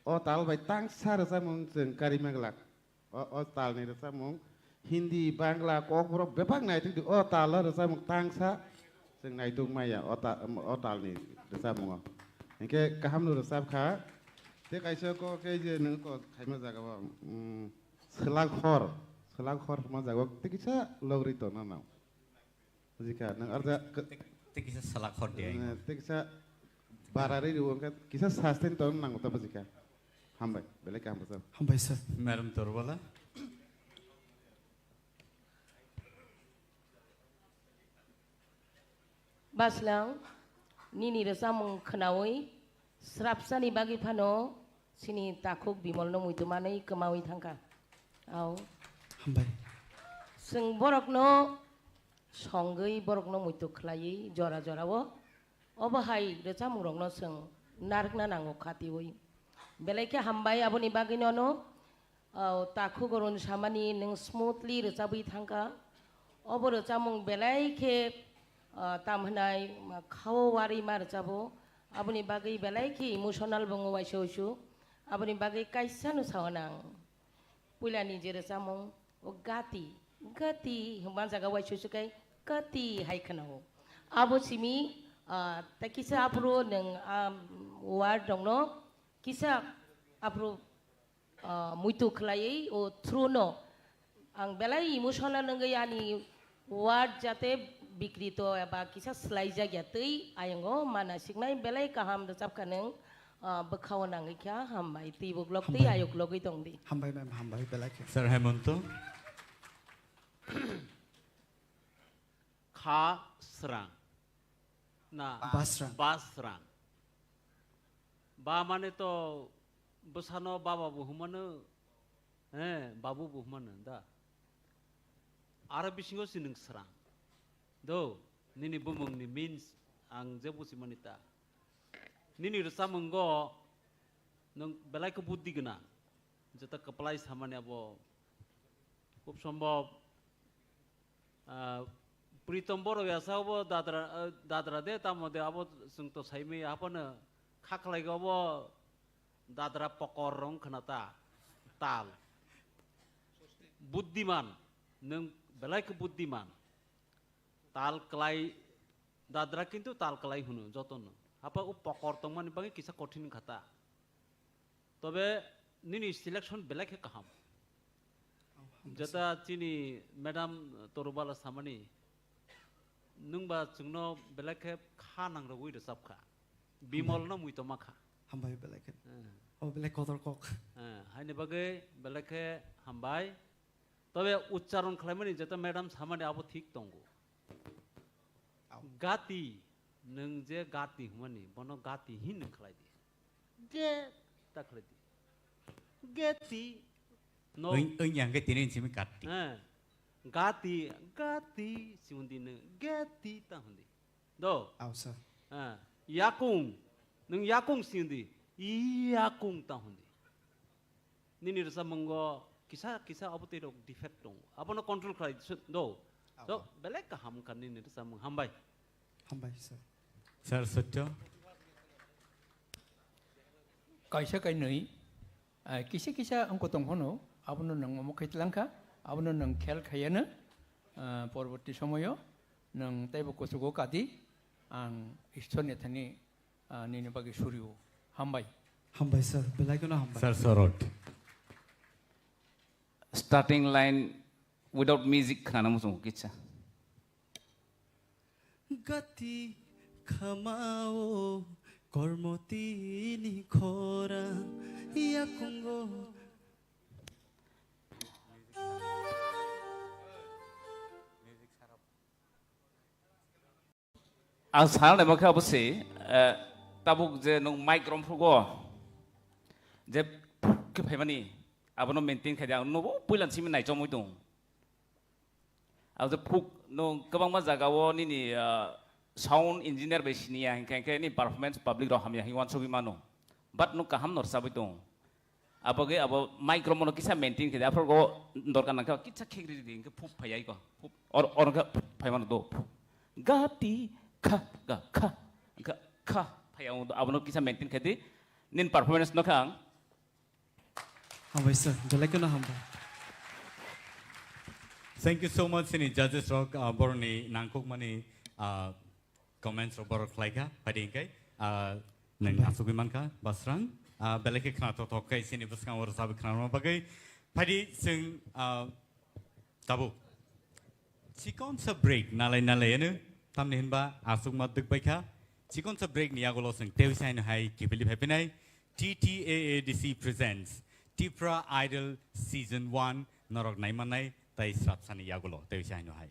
O tal bai tangsa rwchapmung chwng karima glak. O, o talni rwchapmung Hindi, Bangla, Kokborok bebak naitokdi. O talo rwchapmung tangsa chwng naitok maya o ta-, o talni rwchapmungo. Hinkhe kahamno rwchapkha. Tei kaisa kok khe je nwng kok khaima jagao, mm, Swlak hor, Swlak hor hwnma jagao tei kisa logri tongna nang. Bujikha, nwng arja k-, tei kisa swlak hor di ai. Eh, tei kisa barari rw wngkha, kisa sustain tongna nango ta bujikha. Hambai, belai kaham rwchap. Hambai sir. Madam Torbala. Baslang, nini rwchapmung khnaui, srapsani bagwi phano chini takhuk Bimolno muitu manwi kwmaui thangkha. Au. Hambai. Chwng borokno songwi, borokno muitu khlaiwi jora jorao obo hai rwchapmungrokno chwng narwkna nango khatiui. Belai khe hambai aboni bagwino no. O, takhuk Arun samani nwng smoothly rwchabwi thangkha. Obo rwchapmung belai khe, o, tam hwnai, ma, khao warwi ma rwchabo. Aboni bagwi belai khe emotional bo wngo waisa uisu. Aboni bagwi kaisa no sao nang. Puilani je rwchapmung, o gati, gati hwnba jaga waisa uisu kai gati hai khwnao. Abo simi, o, tei kisa aphuru nwng, a, word rokno kisa aphuru ah, muitu khlaiwi o through no ang belai emotional wngwi ani word jate bikrito eba kisa swlaijak ya twi ayongo mana siknai belai kaham rwchapkha nwng, ah, bwkhao nangwi kha hambai twi buklok twi hambai. Ayok logwi tongdi. Hambai ma'am, hambai belai khe. Sir Hemonto. Kha srang. Na. Basrang. Basrang. Ba mane to bwsano baba bo hwnmano, eh, babu bo hwnmano da. Aro bisingo si nwng srang. Do, nini bumungni means ang je buchimani ta. Nini rwchapmungo nwng belai khe buddhi gwnang. Jeta kwplai samani abo khub sombhob, ah, Pritom Borok yasa obo dadra, ah, dadra de tamo de abo chwng to saimai haphano kha khlai obo dadra pokor rong khna ta tal. Buddhiman, nwng belai khe buddhiman. Tal klai, dadra kintu tal klai hwno jotono. Hapa o pokor tongmani bagwi kisa kothin kha ta. Tobe nini selection belai khe kaham. Oh, hambai sir. Jeta chini madam Torubala samani, nwngba chwngno belai khe kha nangrogwi rwchapkha. Bimolno muitoma kha. Hambai belai khe. Eh. Oh, belai kotor kok. Eh, haini bagwi belai khe hambai. Tobe uchcharon khlaimani jeta madam samani abo thik tongo. Au. Gati, nwng je gati hwnmani, bono gati hin nwng khlai di. Ge ta khlai di. Geti. No. Oi, oi, yang ke tini simi gati. Eh. Gati, gati, si hundi nwng geti ta hundi. Do. Au, sir. Eh. Yakung, nwng yakung si hundi. Yakung ta hundi. Nini rwchapmungo kisa kisa abo twi rok defect tongo. Abono control khlai di, do. Abo. So, belai kaham wngkha nini rwchapmung. Hambai. Hambai, sir. Sir Satya. Kaisa kainwi, ah, kisa kisa wngkha tong phano, abono nwng omo khe tlang kha, abono nwng khel khaiyano, ah, porborti somoyo nwng teibo kuchugo kadi, ang Ishwar ni thani, ah, nini bagwi surio. Hambai. Hambai, sir. Belai kheno hambai. Sir Sorot. Starting line without music khana muchung kisa. Gati khamao kormotini khorang yakungo. Ang sana naima khe abo se, eh, tabuk je nwng mic romphrugo, je khe phaimani, abono maintain khaidi ang nubo puilan simi naichomwi tong. Ang je phuk nwng kwbangma jagao nini, ah, sound engineer bai siniya hinkhe, hinkhe ni performance public rok hamya hinwi uansugwi mano. But nwng kaham nw rwchabwi tong. Abagwi abo mic romano kisa maintain khaidi, aphuru go dorkar nangkhe kisa khegri di hinkhe phuk phaiya iko. Phuk or, or khe phaimano do. Ga ti kha, ga kha, ga kha phaiya abono kisa maintain khaidi. Nin performance no kha ang. Hambai sir, belai kheno hambai. Thank you so much, sini judges rok, ah, boroni nangkukmani, ah, comments rok borok khlaikha, phaidi hinkhai, ah, nwng hambai asugwi mankha, Basrang, ah, belai khe khna thok thok khe sini bwskango rwchapwi khna rwma bagwi. Phaidi chwng, ah, Tabuk. Chikonsa break nalai nalai eno. Tamni hinba aswkma dwk baikha. Chikonsa break ni yagulo chwng tei sai no hai kipili phai phinai. T T A A D C presents Tipra Idol Season one norok naimanai tai srapsani yagulo tei sai no hai.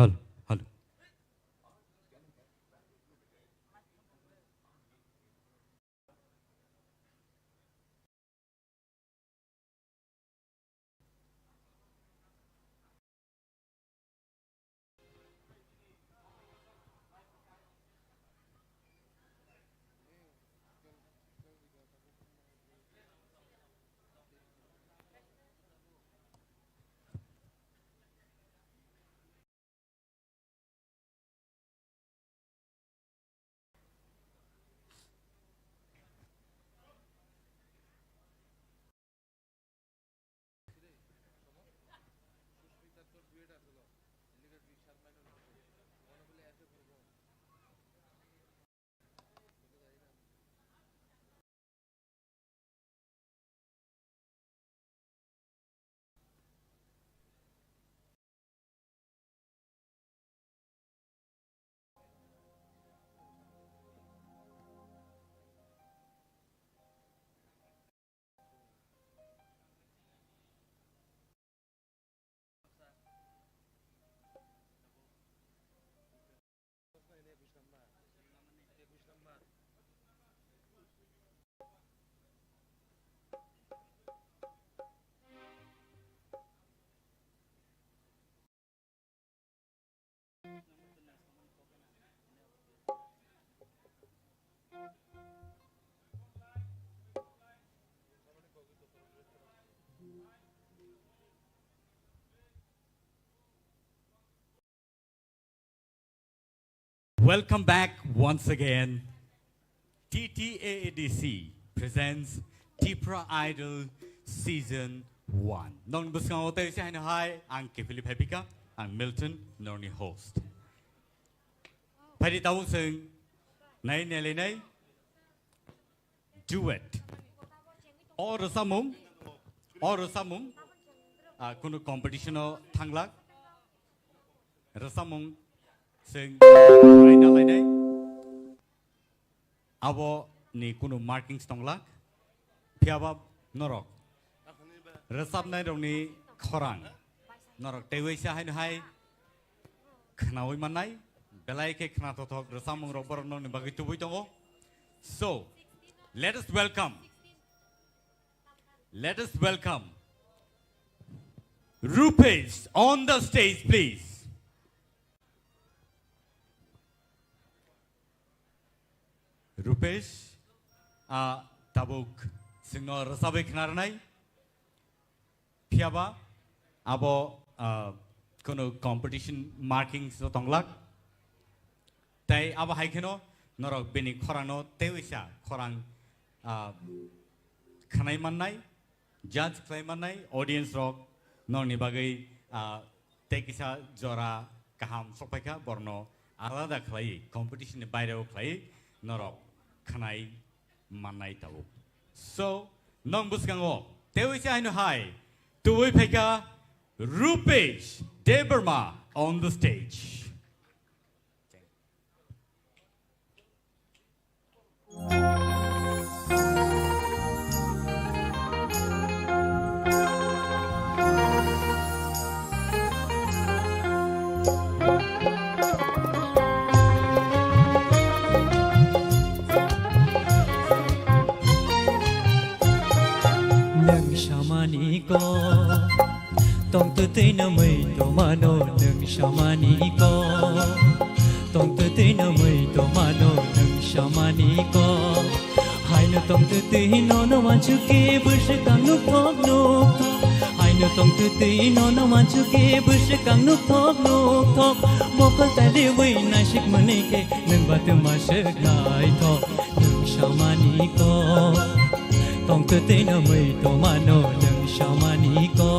Hello, hello. Welcome back once again. T T A A D C presents Tipra Idol Season one. Nong bwskango tei se haino hai, ang Kefili Phaipika, ang Milton, norni host. Phaidi tabuk chwng nai nelai nai duet. O rwchapmung, o rwchapmung, ah, kunu competition o thanglak. Rwchapmung chwng naina lainai. Abo ni kunu markings tonglak. Phiyaba norok rwchapnai rokni khorang norok teiwi sa haino hai khnaui mannai, belai khe khnathothok rwchapmung rok borok nokni bagwi tubui tongo. So, let us welcome, let us welcome Rupesh on the stage, please. Rupesh, ah, tabuk chwngno rwchabwi khna rwnai. Phiyaba abo, ah, kunu competition markings o tonglak. Tei abo hai kheno norok bini khorangno teiwisa khorang, ah, khnai mannai, judge khlai mannai, audience rok norokni bagwi, ah, tei kisa jora kaham sokphaikha, borno alada khlaiwi, competition ni baireo khlaiwi norok khnai mannai tabuk. So, nong bwskango teiwi se haino hai tubui phaikha Rupesh Debbarma on the stage. Nwng samani ko, tongtwtwi no mui tomano nwng samani ko, tongtwtwi no mui tomano nwng samani ko. Haino tongtwtwi no no wansukhe bwswk ang nukthok nukthok. Haino tongtwtwi no no wansukhe bwswk ang nukthok nukthok. Mokol taliwi naisik mwnwi khe nwng ba twma swk naithok. Nwng samani ko, tongtwtwi no mui tomano nwng samani ko,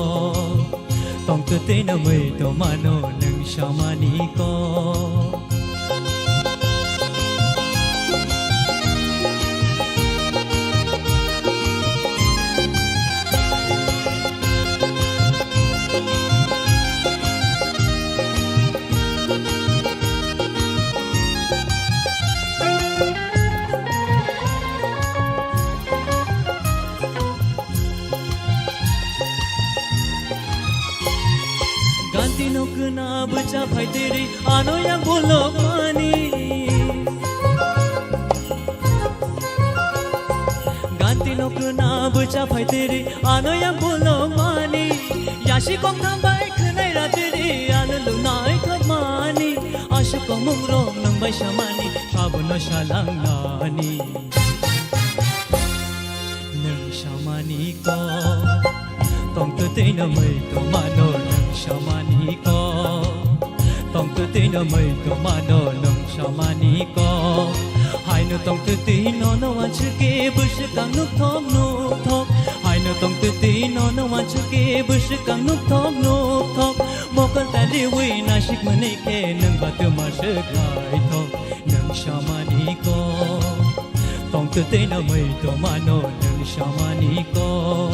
tongtwtwi no mui tomano nwng samani ko. Ganti no kena bwchwi Cha phaitiri ano yang bulok mani. Ganti no kena bucha phaitiri ano yang bulok mani. Yasi kong thambai khenai ratiri ano lunai thok mani. Asuk kong mungrok nang bai samani sabuno salang nani. Nwng samani kok tong twtwi no mui tongmano nwng samani kok. Tong twtwi no mui tongmano nwng samani kok. Haino tong twtwi no no wansukhe bwswkang nukthok nukthok. Haino tong twtwi no no wansukhe bwswkang nukthok nukthok. Mokol taliwi nasik mani khe nwng ba twma swk naithok. Nwng samani kok. Tong twtwi no mui tongmano nwng samani kok.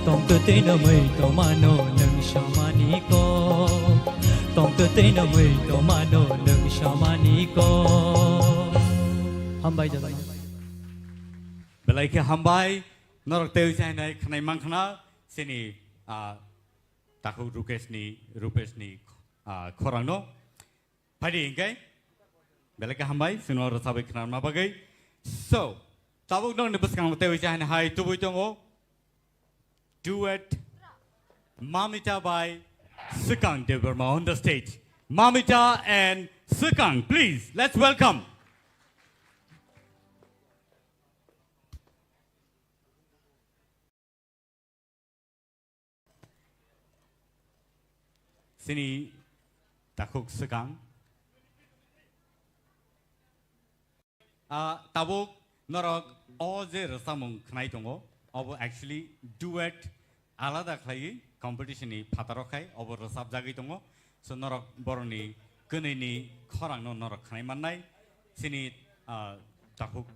Tong twtwi no mui tongmano nwng samani kok. Tong twtwi no mui tongmano nwng samani kok. Hambai jalo. Belai khe hambai. Norok tei uisa hinai khnai mankha na sini, ah, takhuk Rukeshni, Rupeshni, ah, khorangno. Phaidi hingke, belai khe hambai, chwngno rwchabwi khnarma bagwi. So, tabuk nokni bwskango tei uisa hani hai tubui tongo. Duet Mamita by Swkang Debbarma on the stage. Mamita and Swkang, please, let's welcome. Chini takhuk Swkang. Ah, tabuk norok o je rwchapmung khnai tongo, obo actually duet alada khlaiwi competition ni phataro khai obo rwchapjagwi tongo. So norok borokni kwnwi ni khorang no norok khnai mannai. Chini, ah, takhuk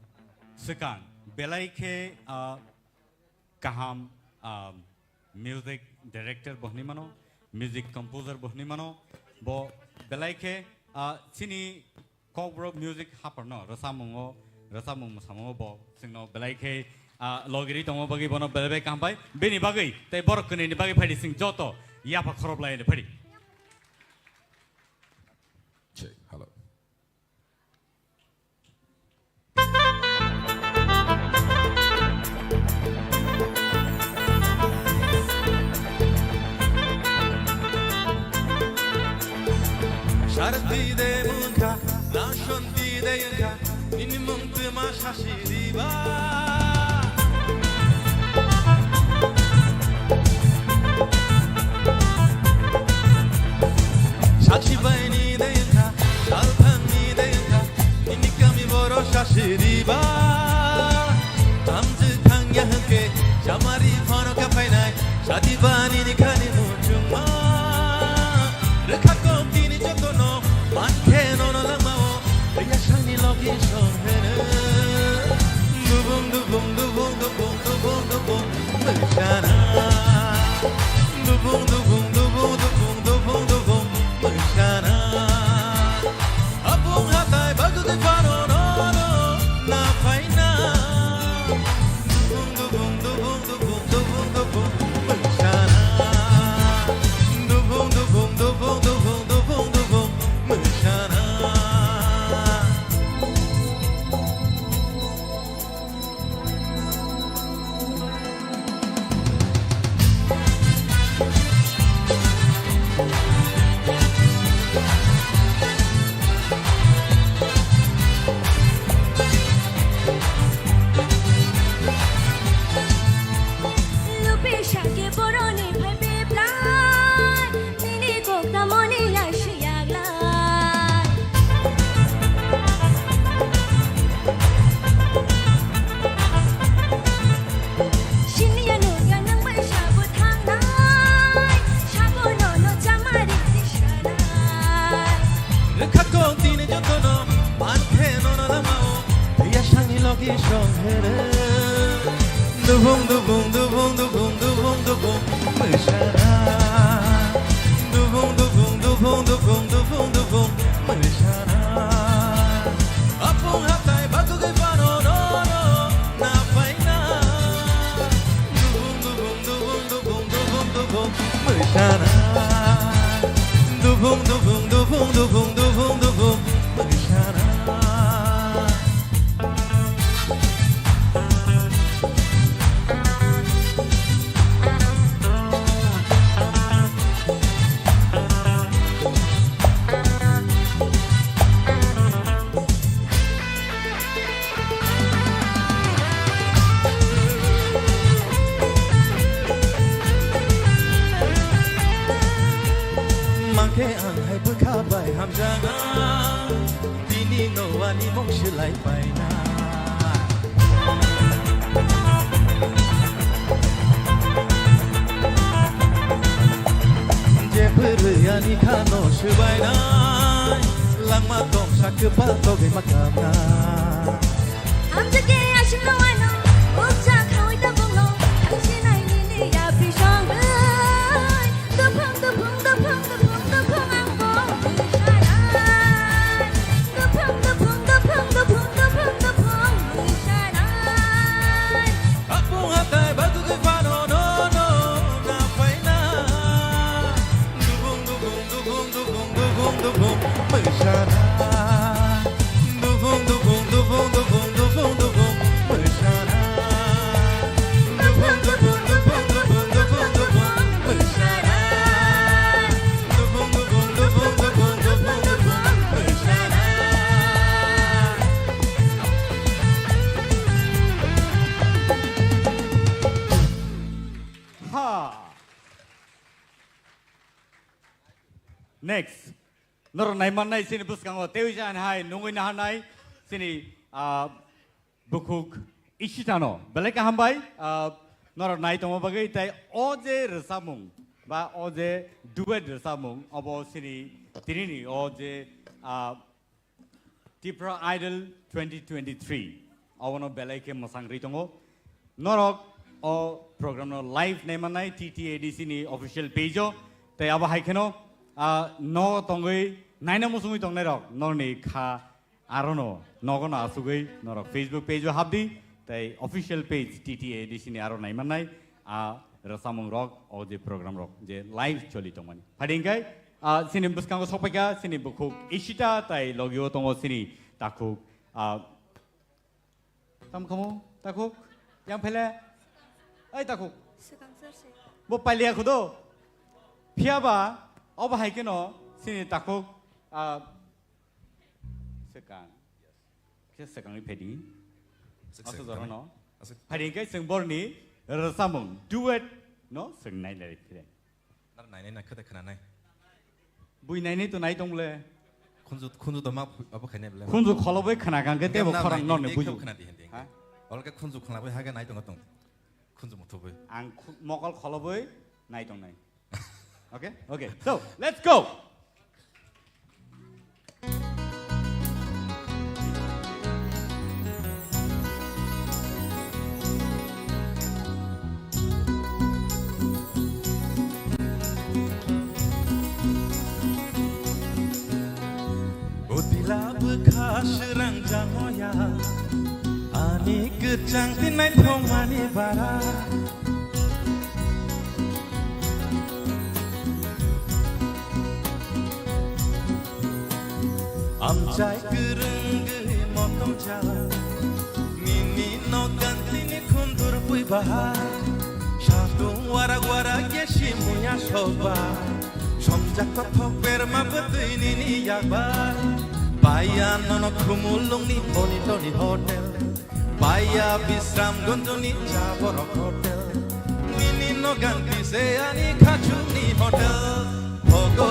Swkang belai khe, ah, kaham, ah, music director bo hwnwi mano, music composer bo hwnwi mano, bo belai khe, ah, chini Kokborok music haphar no rwchapmung o, rwchapmung mwsamung o bo chwngno belai khe, ah, logiri tongma bagwi bono belai bai kaham bai, bini bagwi tei borok kwnwi ni bagwi phaidi chwng joto yapha khorop lai phaidi. Check, hello. Sarti de mungka, na shanti de yangka, nini mung tuma shashi diba. Sakshi bai ni de yangka, salthang ni de yangka, nini kami boro shashi diba. Tamjwk thangya hwnkhe, chamari phano kha phainai, sadi ba nini khani muchungma. Rwkha kok tini jotono, mankhe nono langmao, riyasangni logi song hwno. Dubung, dubung, dubung, dubung, dubung, dubung, mwsana. Dubung, dubung, dubung, dubung, dubung, dubung, mwsana. Apung hatai bagwi phano nono na phaina. Dubung, dubung, dubung, dubung, dubung, dubung, mwsana. Dubung, dubung, dubung, dubung, dubung, dubung, mwsana. Lupi sake boroni phai biplai, nini kok tamoni lai siyaglai. Siniya nungya nang bai sabo thangnai, sabo nono chamari tisanai. Rwkha kok tini jotono, mankhe nono lamao, riyasangni logi song hwno. Dubung, dubung, dubung, dubung, dubung, dubung, mwsana. Dubung, dubung, dubung, dubung, dubung, dubung, mwsana. Apung hatai bagwi phano nono na phaina. Dubung, dubung, dubung, dubung, dubung, dubung, mwsana. Khe ang hai bwkha bai hamjak ang, bini no ani mung swlai paina. Je phwrwi ani kha no swbainai, langma tong sa kwpal togwi ma kamna. Amjake aswkno ano, ukja khawi tabukno, thangsinai nini yapri songwi. Duphang, duphang, duphang, duphang, duphang, ang bongni sanai. Duphang, duphang, duphang, duphang, duphang, duphang, bongni sanai. Apung hatai bagwi phano no, no, na phaina. Dubung, dubung, dubung, dubung, dubung, dubung, mwsana. Dubung, dubung, dubung, dubung, dubung, dubung, mwsana. Dubung, dubung, dubung, dubung, dubung, dubung, mwsana. Dubung, dubung, dubung, dubung, dubung, dubung, mwsana. Ha. Next. Norok naimannai chini bwskango teiwi jani hai nungwi naharnai chini, ah, bukhuk Ishitano. Belai kaham bai, ah, norok nai tongma bagwi tei o je rwchapmung ba o je duet rwchapmung obo chini tinini o je, ah, Tipra Idol twenty twenty-three, obono belai khe mwsang rwi tongo. Norok o program no live naimannai T T A D C ni official page o. Tei abo hai kheno, ah, no tongwi naina muchungwi tongnairok norni kha arono nogono asugwi norok Facebook page o habdi tei official page T T A D C ni aro naimannai. A rwchapmung rok, o je program rok je live choli tongmani. Phadi hingkai, ah, chini bwskango sokpaikha chini bukhuk Ishita tai logio tongo chini takhuk, ah, tam khamu takhuk, yang phele, ai takhuk. Swkang sir se. Bo pailiya khudo. Phiya ba, obo hai kheno chini takhuk, ah, swkang. Khe swkangwi phaidi. Aswk aswk swkang. Jorano. Aswk. Phaidi hwnkhe chwng borni rwchapmung duet no chwng nailai phire. Nar nainai na khwda khwnanai. Bui nainai to nai tong le. Khunju, khunju to ma phu-, abo khainai bole. Khunju kholobwi khna kang khe tebo khorang norni buju. Khna di hindi. Ha? Olke khunju khna bai haga nai tong tong. Khunju muthubwi. Ang khu-, mokol kholobwi nai tong nai. Okay? Okay. So, let's go. Utila bwkha swrang jangoya, ani kwchang tinai thongmani bara. Amchai kwrwngwi motom jala, nini nok gantini khundur pui bahai. Satung warak warak ye simuya soba, somjak kothok berma bwtwi nini yakbai. Baiya nono Khumulwngni Boni Toni Hotel. Baiya Bisramganjni cha borok hotel, nini nogan kise ani khachukni hotel. Thogo,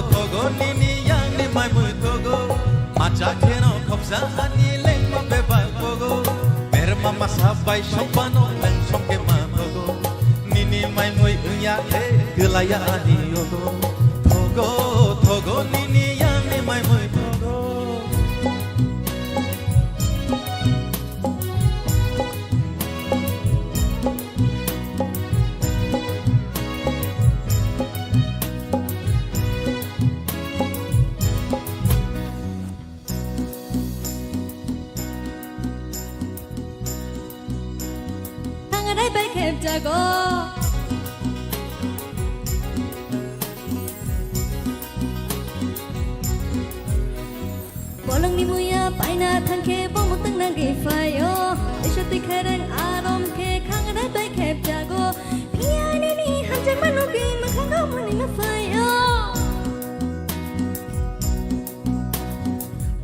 thogo nini yangni maimui thogo, macha kheno khopsa ani lengma bebak thogo. Berma masa bai songpano leng songke ma thogo, nini maimui wngya khe kwlaiya ani yogo. Thogo, thogo nini yangni maimui thogo. Thangrai bai khepjago. Bolongni muya paina thangkhe bo mwtwng nangwi phaio. Isor twi khereng arom khe khangrai bai khepjago. Phiya nini hamjakma nugwi mwkhango mwnwi ma phaio.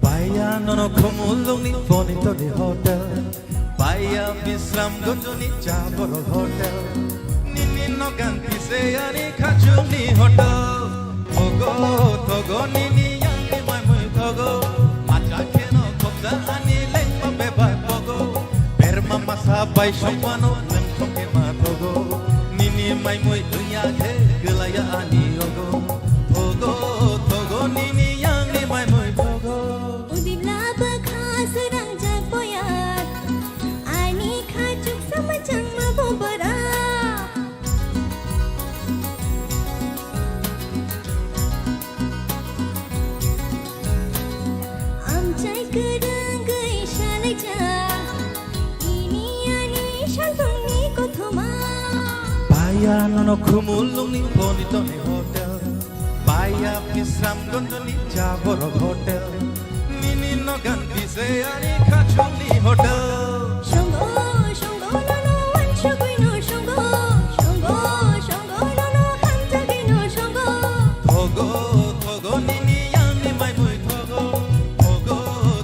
Baiya nono Khumulwngni Boni Toni Hotel. Baiya Bisramganjni cha borok hotel, nini nogan kise ani khachukni hotel. Thogo, thogo nini yangni maimui thogo. Macha kheno khopsa ani lengma bebak thogo. Berma masa bai songmano nwng thokhe ma thogo. Nini maimui wngya khe kwlaiya ani yogo. Thogo, thogo nini yangni maimui thogo. Udibla bwkha srangjak boya. Ani khachuk samachangma bobora. Amchai kwrwngwi salaijak, ini ani salbungni kothoma. Paya nono Khumulwngni Bonitoni Hotel, paya Bisramganjni Jaborok Hotel, nini nogan bise ani khachukni hotel. Songo, songo, nono wansugwino songo. Songo, songo, nono hamjagwino songo. Thogo, thogo, nini yangni maimui thogo. Thogo,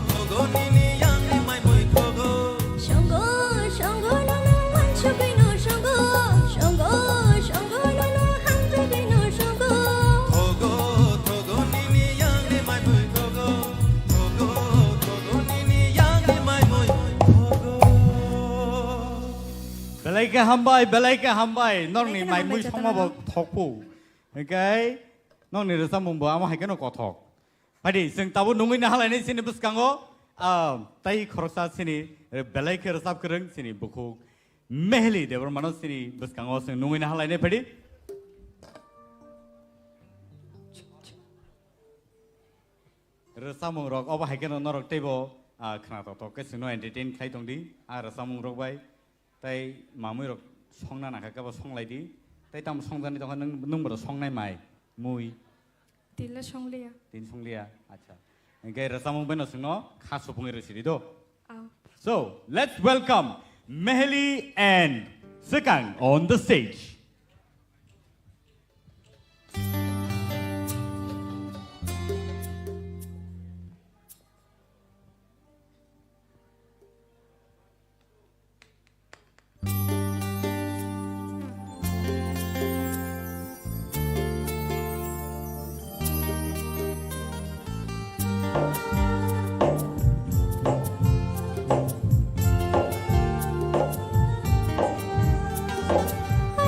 thogo, nini yangni maimui thogo. Songo, songo, nono wansugwino songo. Songo, songo, nono hamjagwino songo. Thogo, thogo, nini yangni maimui thogo. Thogo, thogo, nini yangni maimui thogo. Belai khe hambai, belai khe hambai. Norokni belai khe maimui hambai, songma bo jotono. Thokphu. Hingkhe norokni rwchapmung bo amo hai kheno kothok. Phaidi, chwng tabuk nungwi nahalaini chini bwskango, ah, tei khoroksa chini belai khe rwchap kwrwng chini bukhuk Mehli Debbarmano chini bwskango chwng nungwi nahalaini phaidi. Rwchapmung rok obo hai kheno norok teibo, ah, khna tok tok khe chwngno entertain khlai tongdi, ah, rwchapmung rok bai. Tei mamui rok songna nangkha khe bo songlai di. Tei tamo songjani tongkha nwng, nwng bo songnai mai, mui. Tila songliya. Tin songliya, acha. Hingkhe rwchapmung bai no chwngno kha supungwi rw sidi do. Ah. So, let's welcome Mehli and Swkang on the stage.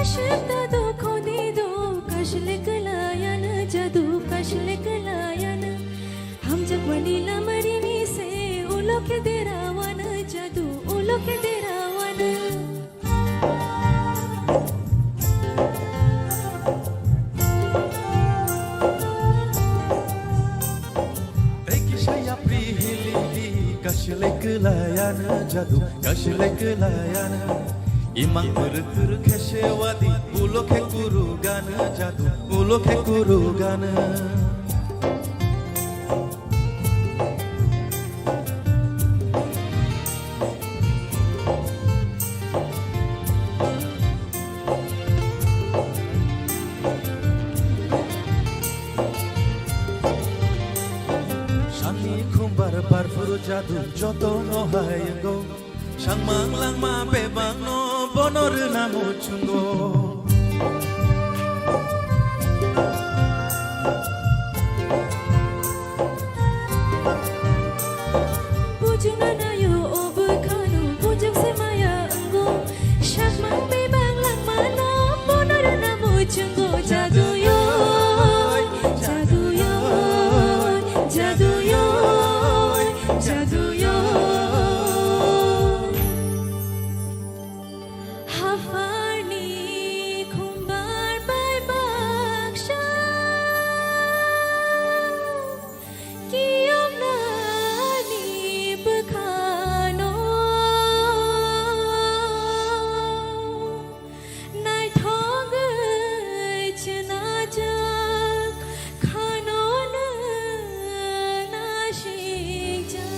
Ashwta do khoni do, kashle kalayan jadu, kashle kalayan. Hamjakmani lama rini se, ulo khe derawana jadu, ulo khe derawana. Tei kisa yapri hili di, kashle kalayan jadu, kashle kalayan. Imang puruk puruk khe sewadi, ulo khe kuru gana jadu, ulo khe kuru gana. Sani khumbar barfuru jadu joto no hai wngo. Sangmang langma bebak no bono rwna muchungo. Bujuna nayo o bwkhano bujak se maya wngo. Sangmang bebak langma no bono rwna muchungo. Jadu yo, jadu yo, jadu yo. Jadu yo. Hapharni khumbar bai baksa kiyomnani bwkhano. Naithogwi chnajak khano nwng nasikjak.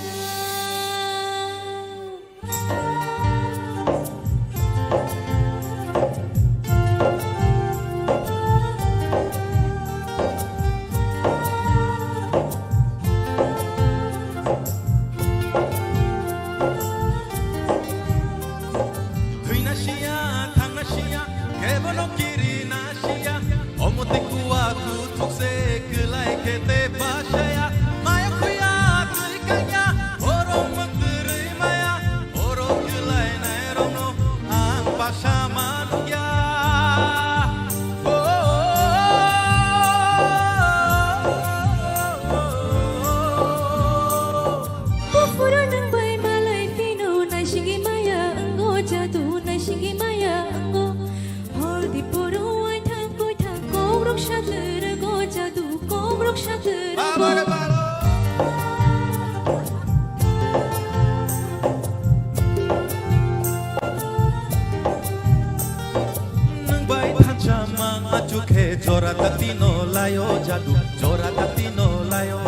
Thwina siya, thangna siya, kebono kirina siya. Omo tei kuwa kuthuk se Buphuru nwng bai malai phino naisingwi maya wngo, jadu naisingwi maya wngo. Hor di poro waithang koithang kokrok satwrwgo, jadu kokrok satwrwgo. Nwng bai thansa mang achukhe jora tatino laio jadu, jora tatino laio.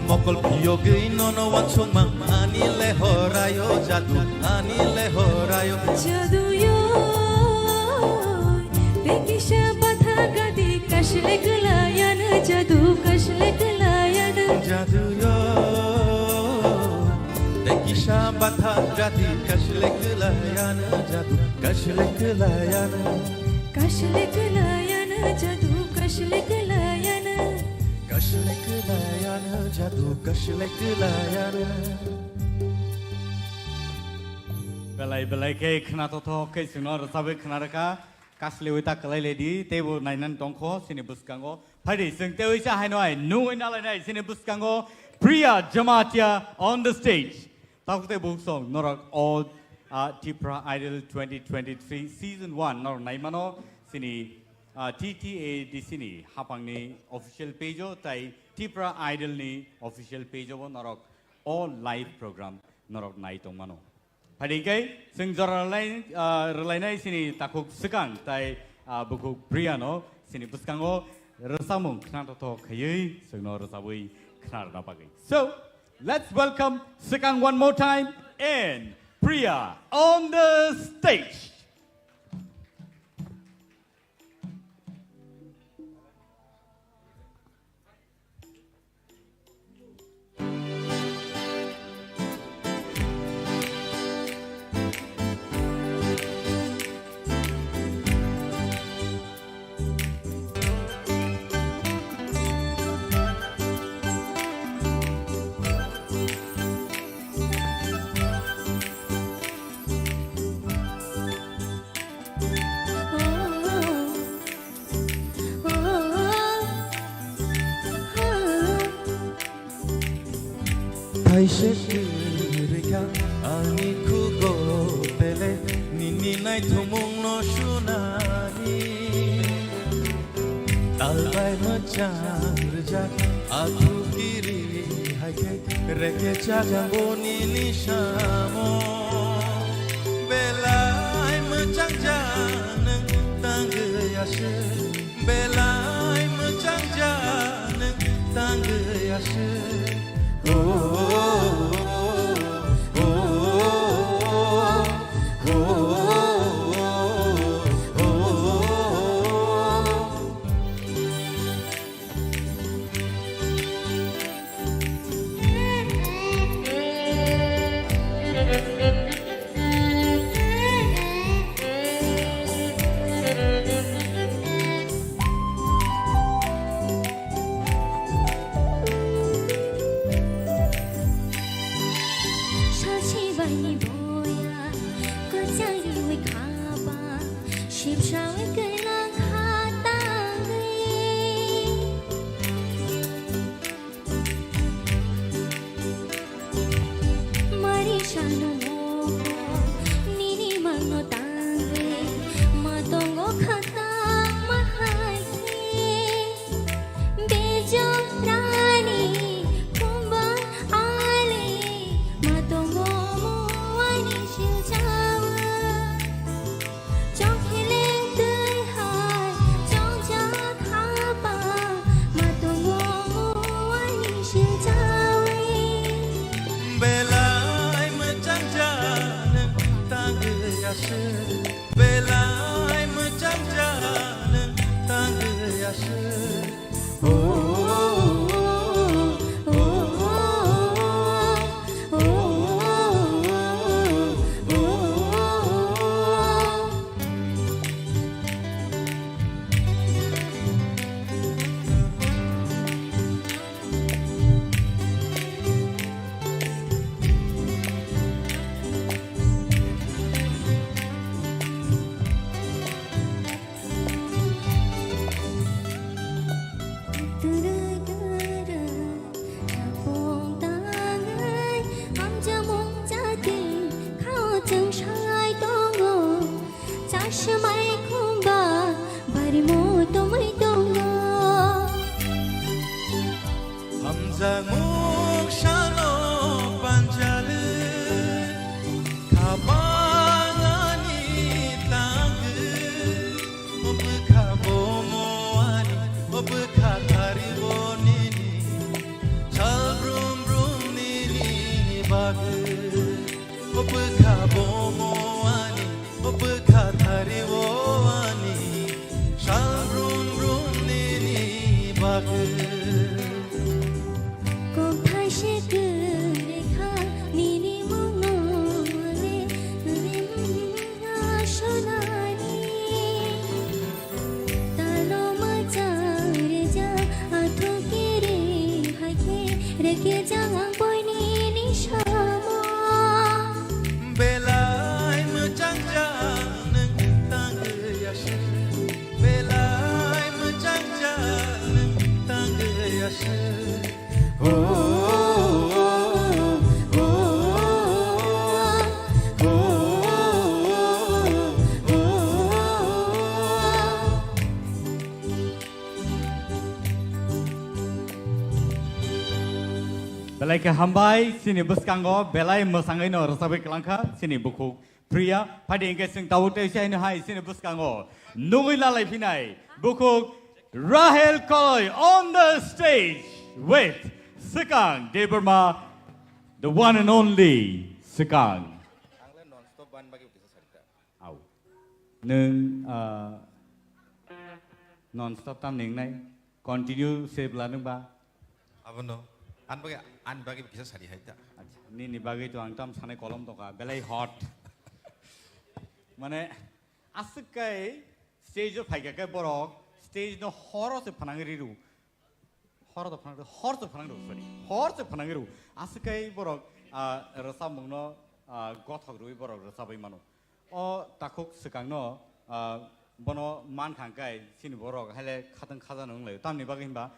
Mokol phiyogwi nono wansukmang ani lehoraio jadu, ani lehoraio. Jadu yo, tei kisa batha gadi kasle kwlayano jadu, kasle kwlayano. Jadu yo, tei kisa batha gadi kasle kwlayano jadu, kasle kwlayano. Kasle kwlayano jadu, kasle kwlayano. Kasle kwlayano jadu, kasle kwlayano. Belai belai khe khna totho khe chwngno rwchabwi khna rwkha. Kaslewi ta kwlai ledi, teibo nainani tongkho chini bwskango. Phaidi chwng tewi cha haino hai nungwi nalainai chini bwskango Priya Jamatia on the stage. Tabuk tei buk song norok o, ah, Tipra Idol twenty twenty-three season one norok naimano chini, ah, T T A D C ni hapangni official page o tai Tipra Idol ni official page o bo norok o live program norok nai tongmano. Phaidi khe chwng jora rwlai, ah, rwlainai chini takhuk swkang tai, ah, bukhuk Priya no chini bwskango rwchapmung khna totho khaiwi chwngno rwchabwi khna rwna bagwi. So, let's welcome Swkang one more time and Priya on the stage. Thaise kwrwikha ani khugo bele nini naithumungno sunani. Talbai mwchang rwjak athu kiri hai khe reke chaga bo nini samo. Belai mwchang ja nwng tangwi aswk. Belai mwchang ja nwng tangwi aswk. Oh, oh, oh, oh. Sachi bai ni boya, kwchang riwi khaba, sipsawi kailang kha tangwi. Mari sano moho, nini mangno tangwi, matongo khata mahai khe. Bejorani kumbang ali, matongo muani silchawa. Chokheleng twi Rimo tomwi tongo. Hamjakmung salo panjale, khabangani tangwi. O bwkha bomo ani, o bwkha thari bo nini, sal brum brum nini bagwi. O bwkha bomo ani, o bwkha thari bo ani, sal brum brum nini bagwi. Kok thaise kwrwi kha nini mungno le, nini mungno sonani. Talo mwchang rwja, athuki ri hai khe, rwkhe jang ang boini ni samo. Belai mwchang jang nwng tangwi aswk, belai mwchang jang nwng tangwi aswk. Belai khe hambai, chini bwskango belai mwsangwi no rwchapwi kwlangkha chini bukhuk Priya. Phaidi hwnkhe chwng tabuk tei se haino hai chini bwskango nugwi lalai phinai bukhuk Rahel Koloi on the stage with Swkang Debbarma, the one and only Swkang. Ang le non stop ban bagwi kisa sarikha. Au. Nwng, ah, non stop tam ningnai? Continue se bwla nwng ba? Abono. An bagwi, an bagwi kisa sari hai ta. Acha, nini bagwi to ang tam sanai kolom tongkha, belai hot. Mane, aswk kai stage o phaikha khe borok stage no horo se phanang riru. Hor to phanang, hor to phanang rw, sorry. Hor to phanang rw. Aswk kai borok, ah, rwchapmungno, ah, gothok rwui borok rwchapwi mano. O takhuk swkangno, ah, bono mankha hwnkhe chini borok haile khatang khajano wnglaio. Tamni bagwi hinba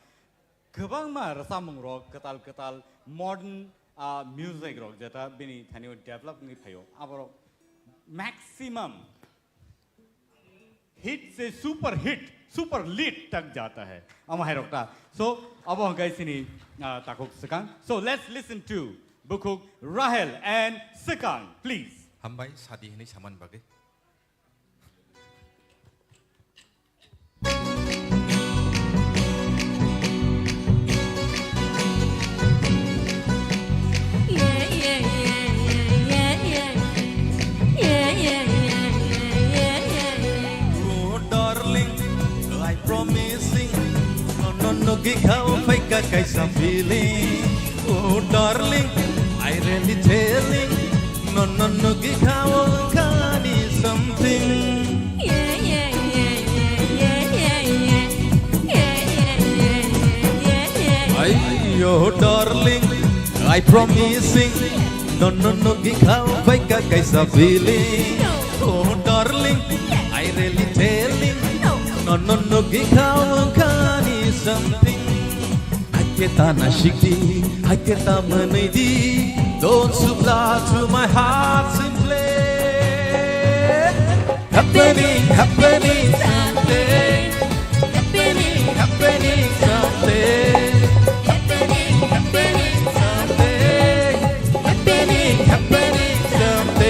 kwbangma rwchapmungrok kwtal kwtal modern, ah, music rok jeta bini thanio develop wngwi phaio. Aborok maximum hit se super hit, super lit tak jata hai. Ama hai rok ta. So, abo hwnkhe chini, ah, takhuk Swkang. So, let's listen to bukhuk Rahel and Swkang, please. Hambai sadi hinwi saman bagwi. Oh, darling, I promising. No, no, no, gi khao phaika kaisa feeling. Oh, darling, I really telling. No, no, no, gi khao kani something. Ayo, darling, I promising. No, no, no, gi khao phaika kaisa feeling. Oh, darling, I really telling. No, no, no, gi khao kani something. Hakhe ta nasikdi, hakhe ta mwnwidi. Don't supply to my heart simply. Happening, happening something. Happening, happening something. Happening, happening something. Happening, happening something.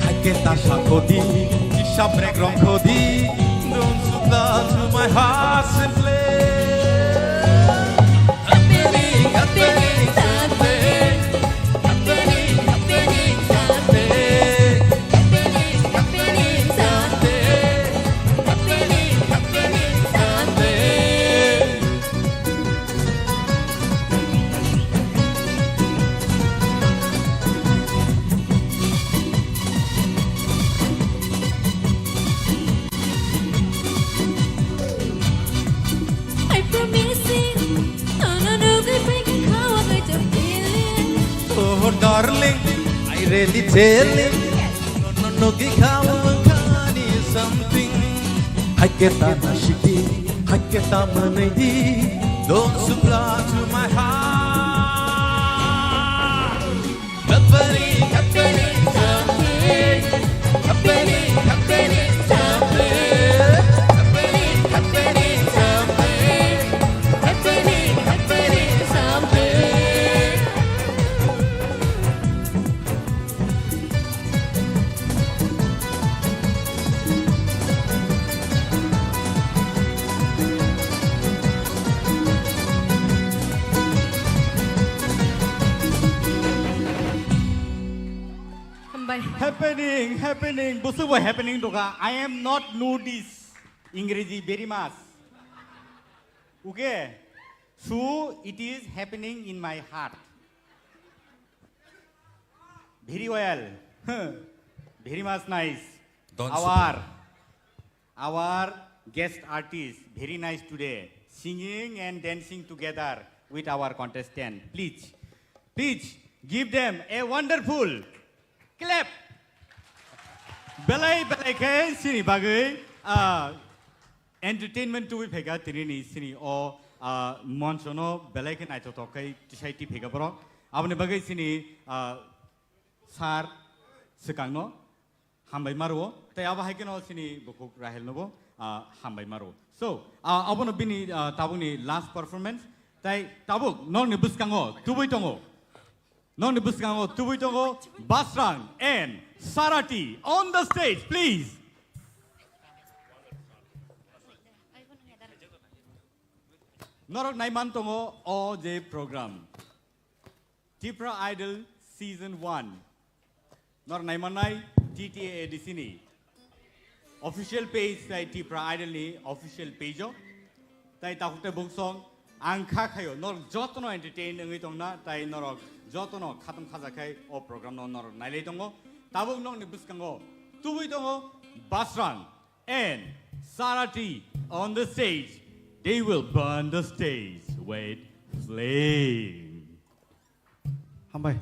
Hakhe ta sakhodi, kisa brek rongkhodi, don't supply to my heart simply. Happening, happening Darling, I really telling. No, no, no, gikawa kani something. Haketa na shiki, haketa manaidi. Don't supply to my heart. Happening, happening, something. Happening, happening, something. Happening, happening, something. Happening, happening, something. Hambai. Happening, happening, busu bo happening doka. I am not notice. Ingreji very much. Okay? So it is happening in my heart. Very well. Very much nice. Don't our, super. Our guest artist, very nice today. Singing and dancing together with our contestant. Please, please give them a wonderful clap. Belai, belai khe sini bagwi, ah, entertainment tubui phaikha tini ni sini o, ah, moncho no belai khe naithothok khai tisai ti phaikha borok. Aboni bagwi sini, ah, sir swkang no hambai maro. Tai abo hai kheno sini bukhuk Rahel no bo, ah, hambai maro. So, ah, abono bini, ah, tabuk ni last performance. Tai tabuk nokni bwskango tubui tongo. Nokni bwskango tubui tongo Basrang and Sarati on the stage, please. Norok naiman tongo o je program, Tipra Idol Season one. Norok naimannai T T A A D C ni official page tai Tipra Idol ni official page o. Tai takhuk tai buksong ang kha khaio norok jotono entertain wngwi tongna tai norok jotono khatung khaja khai o program no norok nailai tongo. Tabuk nokni bwskango tubui tongo Basrang and Sarati on the stage. They will burn the stage with flame. Hambai.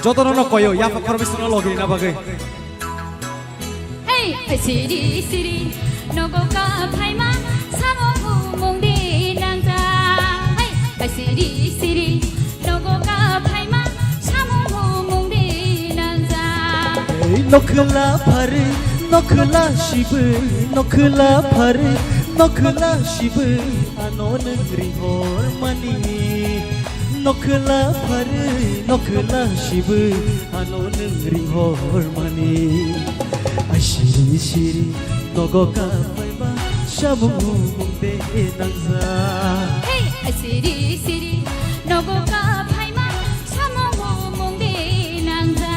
Jotono no koyo, yapha khoroknwi songno logi rina bagwi. Hey, siri siri, nogo ka phaima, samung humung di nangjak. Hey, siri siri, nogo ka phaima, samung humung di nangjak. Ei nokhla phari, nokhla sibu, nokhla phari, nokhla sibu, ano nwng ri hor mani. Nokhla phari, nokhla sibu, ano nwng ri hor mani. Ai siri siri, nogo ka phaima, samung humung de nangjak. Hey, ai siri siri, nogo ka phaima, samung humung de nangjak.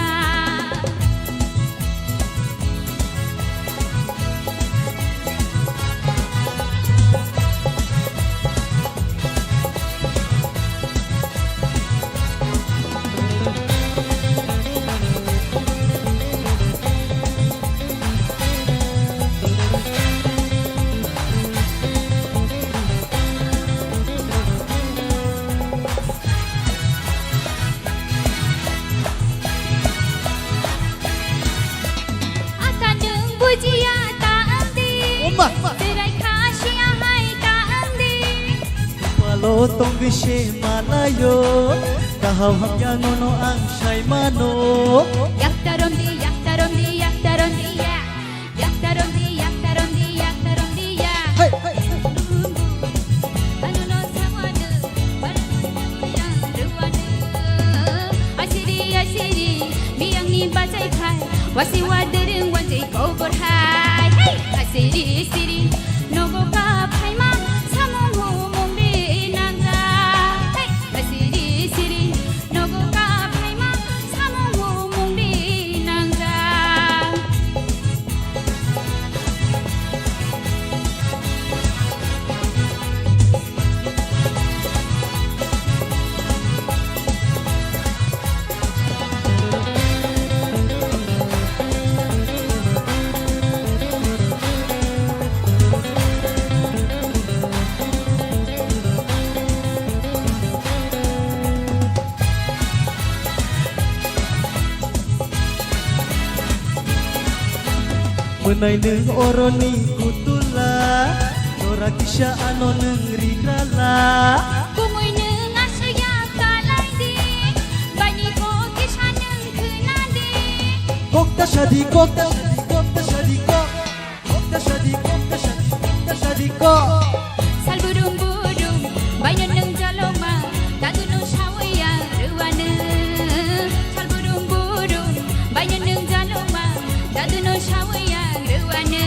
Ata nwng bujiya ta wngdi. Oma. Chwrai kha siya hai ta wngdi. Palo tongwi se malayo, kaham hamya nono ang sai mano. Yakta romdi, yakta romdi, yakta romdi ya. Yakta romdi, yakta romdi, yakta romdi ya. Hey, hey, hey. Ano no sawadu, barano yang ruwadu. Asiri, asiri, miyangni bachai phai, wasi wadereng wanjai kobor hai. Hey, asiri, siri, nogo ka phaima, samung humung di nangjak. Hey, asiri, siri, nogo ka phaima, samung humung di nangjak. Mwnai nwng oroni kutula, jora kisa ano nwng rigrala. Kumui nwng aswk ya kalai di, baini kok kisa nwng khna di. Kok ta sadi, kok ta sadi, kok ta sadi, kok. Kok ta sadi, kok ta sadi, kok ta sadi, kok. Sal burum burum, baino nwng jaloma, dadu no sawi ya rwano. Sal burum burum, baino nwng jaloma, dadu no sawi ya rwano.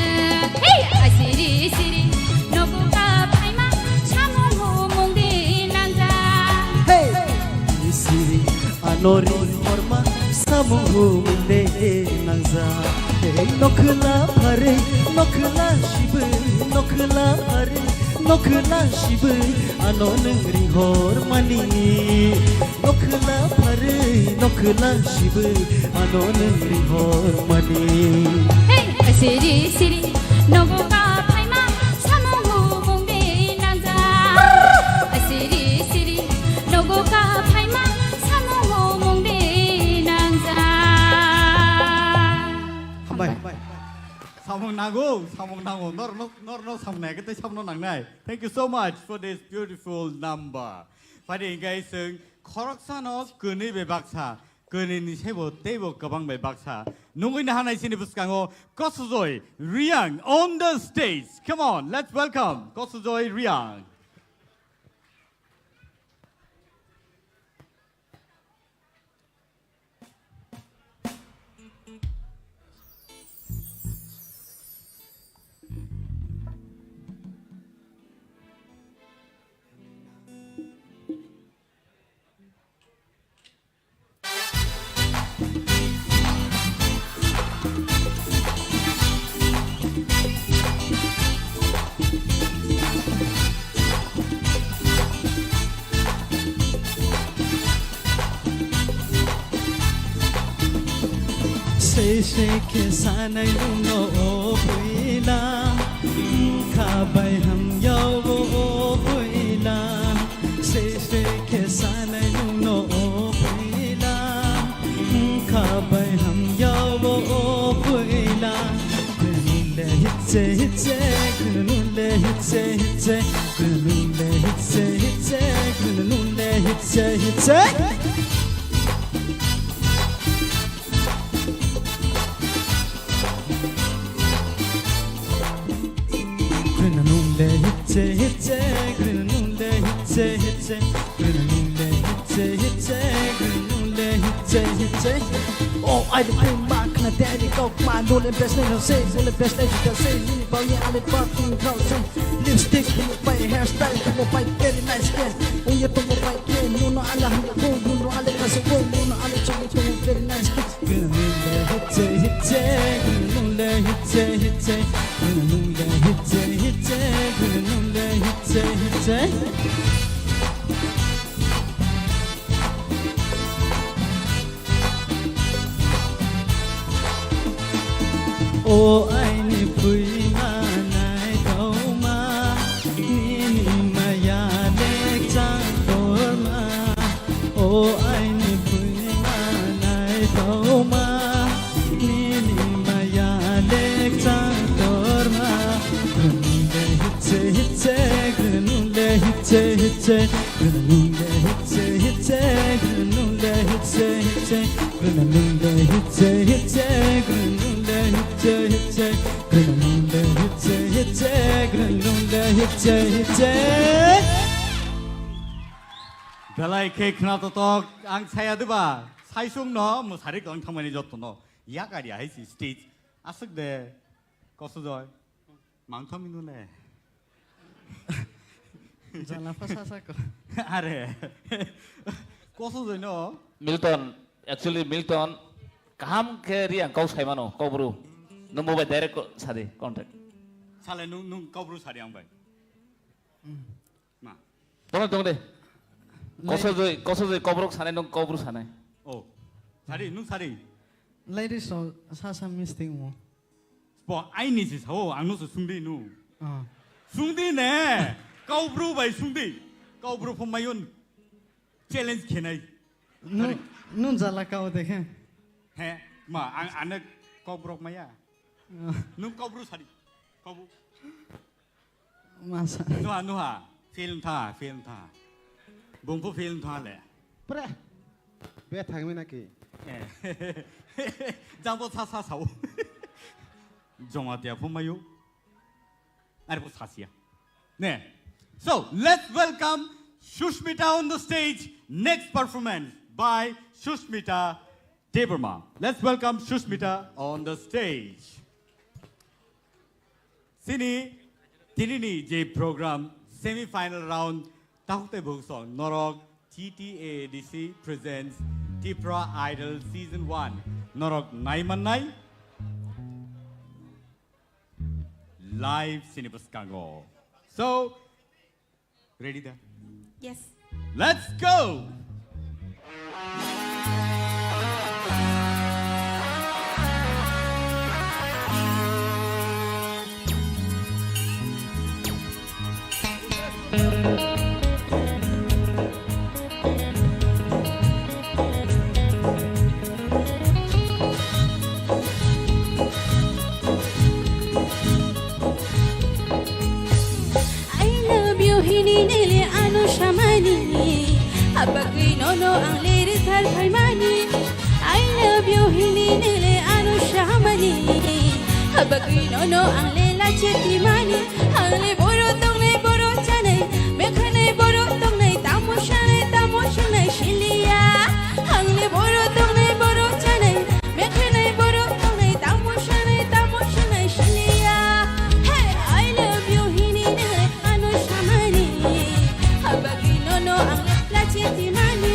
Hey, asiri siri, nogo ka phaima, samung humung di nangja. Hey, siri, ano ri horma, samung humung de nangja. Hey, nokhla phari, nokhla sibui, nokhla phari, nokhla sibui, ano nwng ri hormani. Nokhla phari, nokhla sibui, ano nwng ri hormani. Hey, asiri siri, nogo ka phaima, samung humung de nangja. Asiri siri, nogo ka phaima, samung humung de nangja. Hambai. Samung nango, samung nango. Nor, nor, nor, nor samung nai, kete samung nangnai. Thank you so much for this beautiful number. Phaidi hingkai chwng khoroksano kwnwi bai baksa, kwnwi ni saibo teibo kwbang bai baksa. Nungwi nahanai chini bwskango Kosojoi Riang on the stage. Come on, let's welcome Kosojoi Riang. Sei sei khe sanai nwngno o bwila, wngkha bai hamya o bwila. Sei sei khe sanai nwngno o bwila, wngkha bai hamya o bwila. Khwnwi le hitse hitse, khwnwi le hitse hitse, khwnwi le hitse hitse, khwnwi le hitse hitse. Khwnwi le hitse hitse, khwnwi le hitse hitse, khwnwi le hitse hitse, khwnwi le hitse hitse. Oh, I did bring my kind of daddy, go my lule best name, say, lule best name, you can say, mini boy, yeah, I live fucking thousand. Lipstick, you buy hairstyle, you buy very nice, yeah. Oh, you don't buy, yeah, you know, I love you, oh, you know, I like us, oh, you know, I like you, you very nice, yeah. O aini phuima naithokma, nini maya lekchang torma. O aini phuima naithokma, nini maya lekchang torma. Gwnule hitse hitse, gwnule hitse hitse, gwnule hitse hitse, gwnule hitse hitse, gwnule hitse hitse, gwnule hitse hitse, gwnule hitse hitse, gwnule hitse hitse. Belai khe khna totok, ang saya diba? Saisung no mwsari kwlang thangmani joto no. Yak ari ahai si stage. Aswk de. Kosojoi. Mang thangmi nule. Jala pha sa sa ko. Are. Kosojoi no. Milton, actually Milton, kaham khe Riang kok sai mano, kok bru. Nwng bo bai direct ko-, sadi, contact. Sale nwng, nwng kok bru sadi ang bai. Hmm. Ma. Tong, tong de. Lai- Kosojoi, kosojoi kokrok sanai, nwng kok bru sanai. Oh. Sadi, nwng sadi. Ladies so, sa sa mistake mo. Bo, aini si sao, ang no so sungdi nu. Ah. Sungdi ne, kok bru bai sungdi. Kok bru phum mayun. Challenge khenai. Nu, Sadi. Nu jala kao dekhe. He, ma, ang, ane kok brok maya. Nung kobru sadi. Kobu. Masa. Nuha, nuha. Film tha, film tha. Bungpu film tha le. Pre. Be thangmi naki. Eh. Jangbo sa sa sao. Joma tia phumayu. Are bo sasia. Ne. So, let's welcome Sushmita on the stage. Next performance by Sushmita Debbarma. Let's welcome Sushmita on the stage. Sini, tinini je program semi-final round, tahuk tei buhuk song norok T T A D C presents Tipra Idol Season one. Norok nai mannai live sini bwskango. So, ready da? Yes. Let's go! I love you hini nele ano samani, abagwi nono ang lere thar phaimani. I love you hini nele ano samani, abagwi nono ang lela chetimani. Ang le boro tongnai boro chanai, mekhanai boro tongnai, tamo sanai tamo sanai siliya. Ang le boro tongnai boro chanai, mekhanai boro tongnai, tamo sanai tamo sanai siliya. Hey, I love you hini nele ano samani, abagwi nono ang lela chetimani.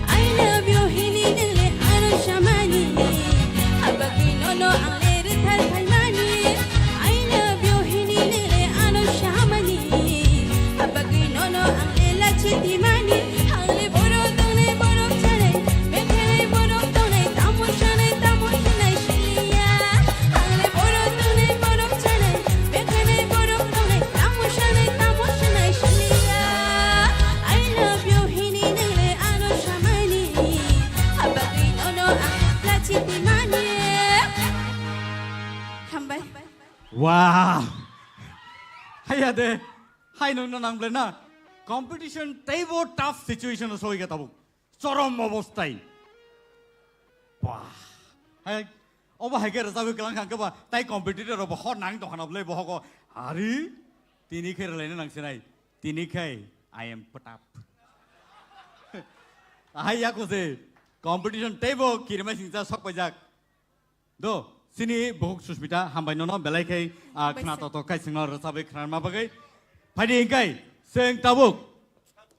I love you hini nele ano samani, abagwi nono ang lere thar phaimani. I love you hini nele ano samani, abagwi nono ang lela chetimani. Ang le boro tongnai boro chanai, mekhanai boro tongnai, tamo sanai tamo sanai siliya. Ang le boro tongnai boro chanai, mekhanai boro tongnai, tamo sanai tamo sanai siliya. I love you hini nele ano samani, abagwi nono ang lela chetimani. Hambai. Wow! Haya de, hai nung no nang ble na. Competition teibo tough situation o soi ga tabuk. Chorom obostai. Wah. Hai, obo hai ke rwchapwi kwlang kha khe ba, tai competitor rok bo hor nang tong khana bwlai bohogo. Ari, tini khe rwlaina nang sinai. Tini khai, I am put up. Ahai yako se competition teibo kirimai singcha sok paijak. Do, sini buhuk Sushmita, hambai nono, belai khai, ah, Hambai khna se. Toto khai singno rwchapwi khna ma bagwi. Phaidi hingkai, seng tabuk.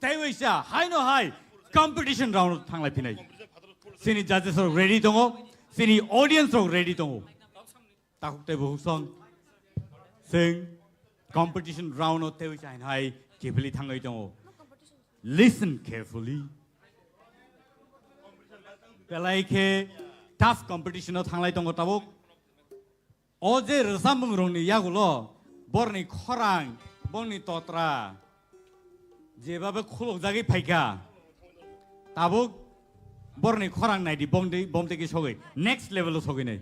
Tei waisa, hai no hai, competition round thanglai phinai. Sini judges rok ready tongo, sini audience rok ready tongo. Takhuk tei buhuk song. Seng competition round o tei waisa hai no hai, kibili thangwi tongo. Listen carefully. Belai khe tough competition o thanglai tongo tabuk. O je rwchapmung rokni yagulo borni khorang, borni totra, jebabe khulukjagwi phaikha, tabuk borni khorang naidi, bomtwi, bomtwi khe sogwi next level o sogwi nai.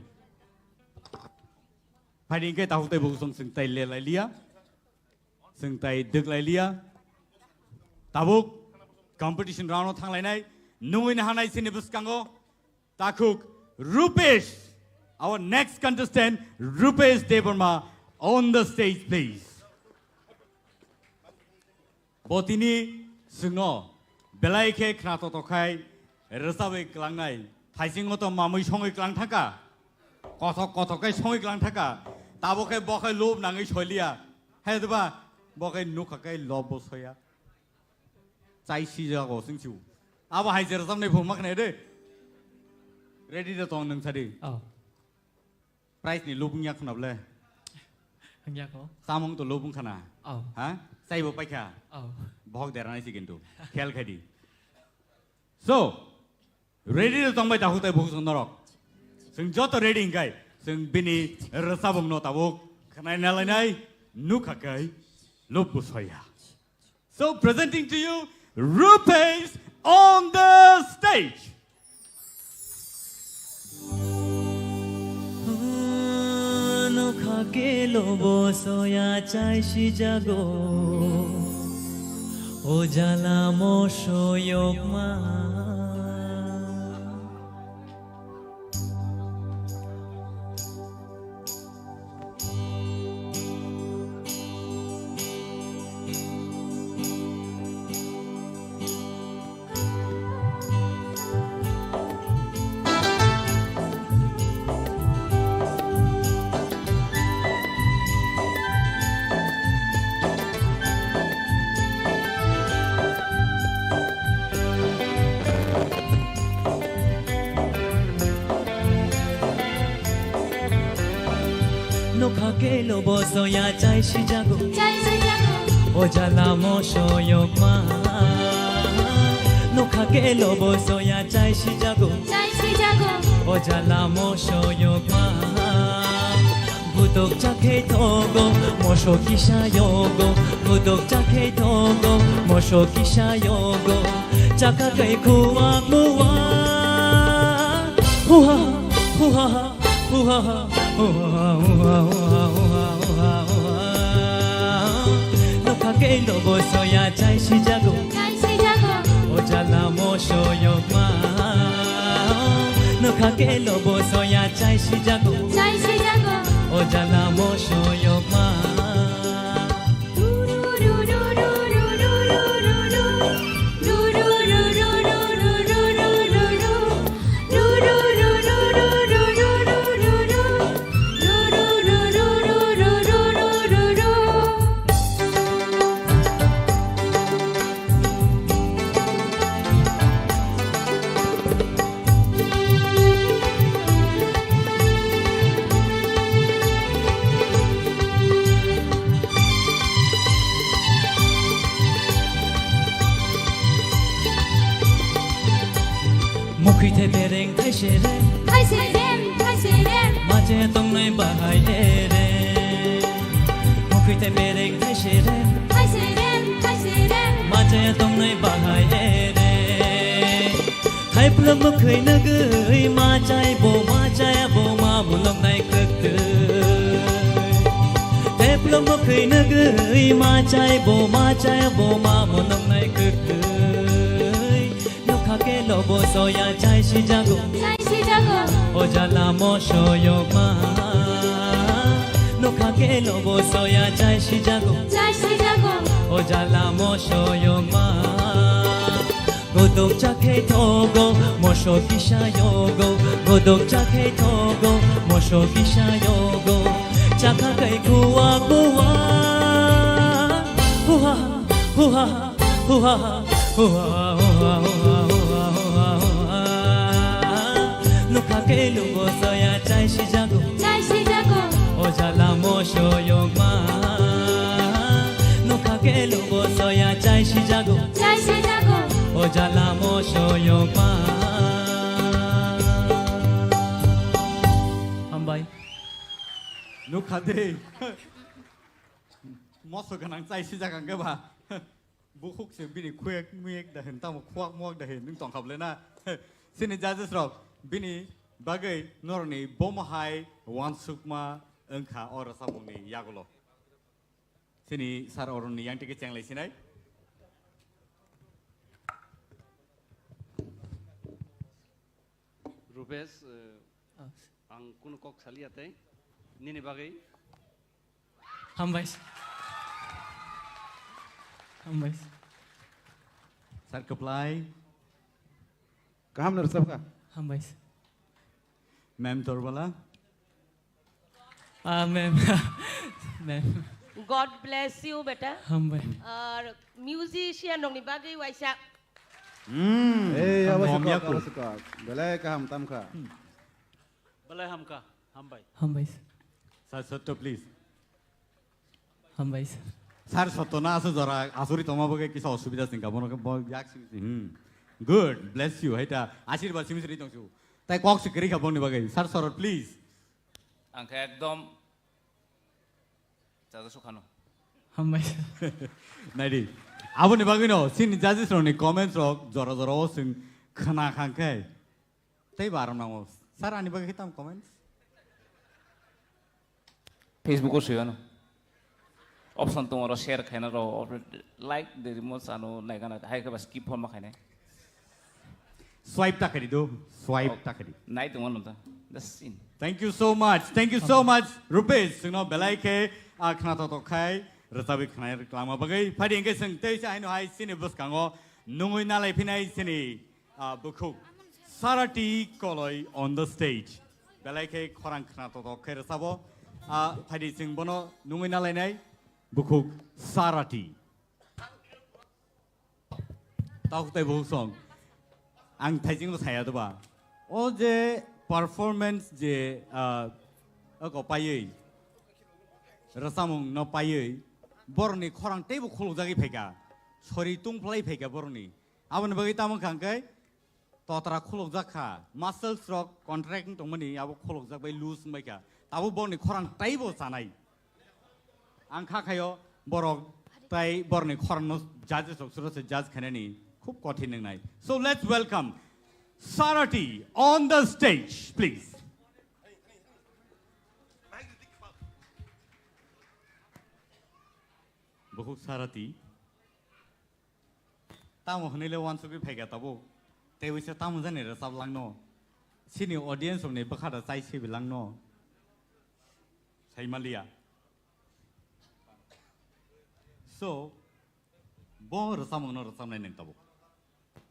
Phaidi hingke takhuk tei buhuk song chwng tai le lai liya. Chwng tai dwk lai liya. Tabuk competition round o thang lainai. Nungwi nahanai sini bwskango. Takhuk Rupesh. Our next contestant, Rupesh Debbarma, on the stage, please. Bo tini chwngno belai khe khna toto khai rwchabwi klangnai. Thaisingo to mamwi songwi klang thangkha. Kothok kothok khe songwi klang thangkha. Tabo khe bo khe lob nangwi soiliya. Hai diba? Bo khe nukha khe lob bo soya. Chai si jago sing siu. Abo hai jera tamni phung makne de. Ready de tong nung sadi. Oh. Prize ni lubung yak khna ble. Hangya ko. Samung to lubung khana. Oh. Ha? Chai bo paikha. Oh. Bhok dera nai si kintu. Khel khai di. So, ready de tong bai ta hutai buku song norok. Sing joto ready ingkai. Sing bini resabung no tabuk. Khnai nalai nai. Nukha kai. Lub bu soya. So presenting to you, Rupesh on the stage. Nokha kelo bo soya chai si jago, o jala mo soyok ma. Nokha kelo bo soya chai si jago. Chai si jago. O jala mo soyok ma. Nokha kelo bo soya chai si jago. Chai si jago. O jala mo soyok ma. Budok chakhe thogo, moso kisa yogo. Budok chakhe thogo, moso kisa yogo. Chaka kai khuwa khuwa. Huha, huha, huha, huha, huha. Nokha kelo bo soya chai si jago. Chai si jago. O jala mo soyok ma. Nokha kelo bo soya chai si jago. Chai si jago. O jala mo soyok ma. Mukhwi thai bereng thai serem. Thai serem, thai serem. Mache tongnai bahai ere. Mukhwi thai bereng thai serem. Thai serem, thai serem. Mache tongnai bahai ere. Thaiplwm mukhwi nugwi ma chai bo ma chai bo ma mulok nai kwrwktwi. Thaiplwm mukhwi nugwi ma chai bo ma chai bo ma mulok nai kwrwktwi. Nokha kelo bo soya chai si jago. Chai si jago. O jala mo soyok ma. Nokha kelo bo soya chai si jago. Chai si jago. O jala mo soyok ma. Godok chakhe thogo, moso kisa yogo. Godok chakhe thogo, moso kisa yogo. Chakha kai khuwa khuwa. Huha, huha, huha, huha, huha. Nokha kelo bo soya chai si jago. Chai si jago. O jala mo soyok ma. Nokha kelo bo soya chai si jago. Chai si jago. O jala mo soyok ma. Hambai. Nukha de. Moso ganang chai si jaga hwnkhe ba. Bukhuk se bini khuyek muyek da hin, tamo khuak muak da hin, nwng tongkha bole na? Chini judges rok bini bagwi norokni bomo hai uansukma wngkha o rwchapmungni yagulo. Chini sir Arun ni yang tike chenglai sinai. Rupesh, eh, ang kunu kok saliya tei nini bagwi. Hambai. Hambai. Sir Kwplai. Kaham no rwchapkha. Hambai. Ma'am Torbala. Ah, ma'am. Ma'am. God bless you, beta. Hambai. Ar musician rokni bagwi waisa. Hmm. Ei, abo Hambai. Sukak, Hambai. Abo sukak. Belai kaham tamkha. Belai hamkha, hambai. Hambai, sir. Sir Sotto, please. Hambai, sir. Sir Sotto na asu jora asuri tongma bagwi kisa osubida singka bono khe bo yak simi si, hmm. Good, bless you. Haita asirba simi siri tongsu. Tai kok si kiri kha bongni bagwi. Sir Sorot, please. Ang khe ekdom chaja sukhano. Hambai, sir. Naidi. Aboni bagwino sini judges rokni comments rok jora jora o sing khna khangkhe. Tei ba aram nango. Sir, ani bagwi khitam comments? Facebook o suyano. Option tongo ro share khaina ro, like de rimo sano naigana, hai khe ba skip forma khainai. Swipe ta khadi do, swipe Oh, ta khadi. Nai tongo no ta. Just sin. Thank you so much. Thank you so much, Rupesh. Singno belai khe, ah, khna to to khai, rwchabwi khnai rwklangma bagwi. Phadi hwnkhe sing tei sa haino hai sini bwskango nungwi nalai phinai sini, ah, bukhuk. Sarati Koloi on the stage. Belai khe khorang khna to to khe rwchabo. Ah, phadi sing bono nungwi nalainai bukhuk Sarati. Tok tei bukhuk song. Ang thaijing no saya doba. O je performance je, ah, ako paiwi. Rwchapmung no paiwi. Borni khorang teibo khuluk jagwi phaika. Sori tung phlai phaika borni. Aboni bagwi tamo khangkhe totra khulukjak kha, muscles rok contract wng tongmani abo khulukjak bai loose wngbai kha. Tabuk borni khorang teibo chanai. Ang kha khaio borok tai borni khorang no judges rok suro se judge khainani khub kothin wngnai. So let's welcome Sarati on the stage, please. Bukhuk Sarati. Tamo hwnwi le uansugwi phaikha tabuk. Tei uisa tamo jani rwchap langno. Sini audience rokni bwkha da chai sibi langno. Sai maliya. So, bo rwchapmungno rwchapnai nwng tabuk.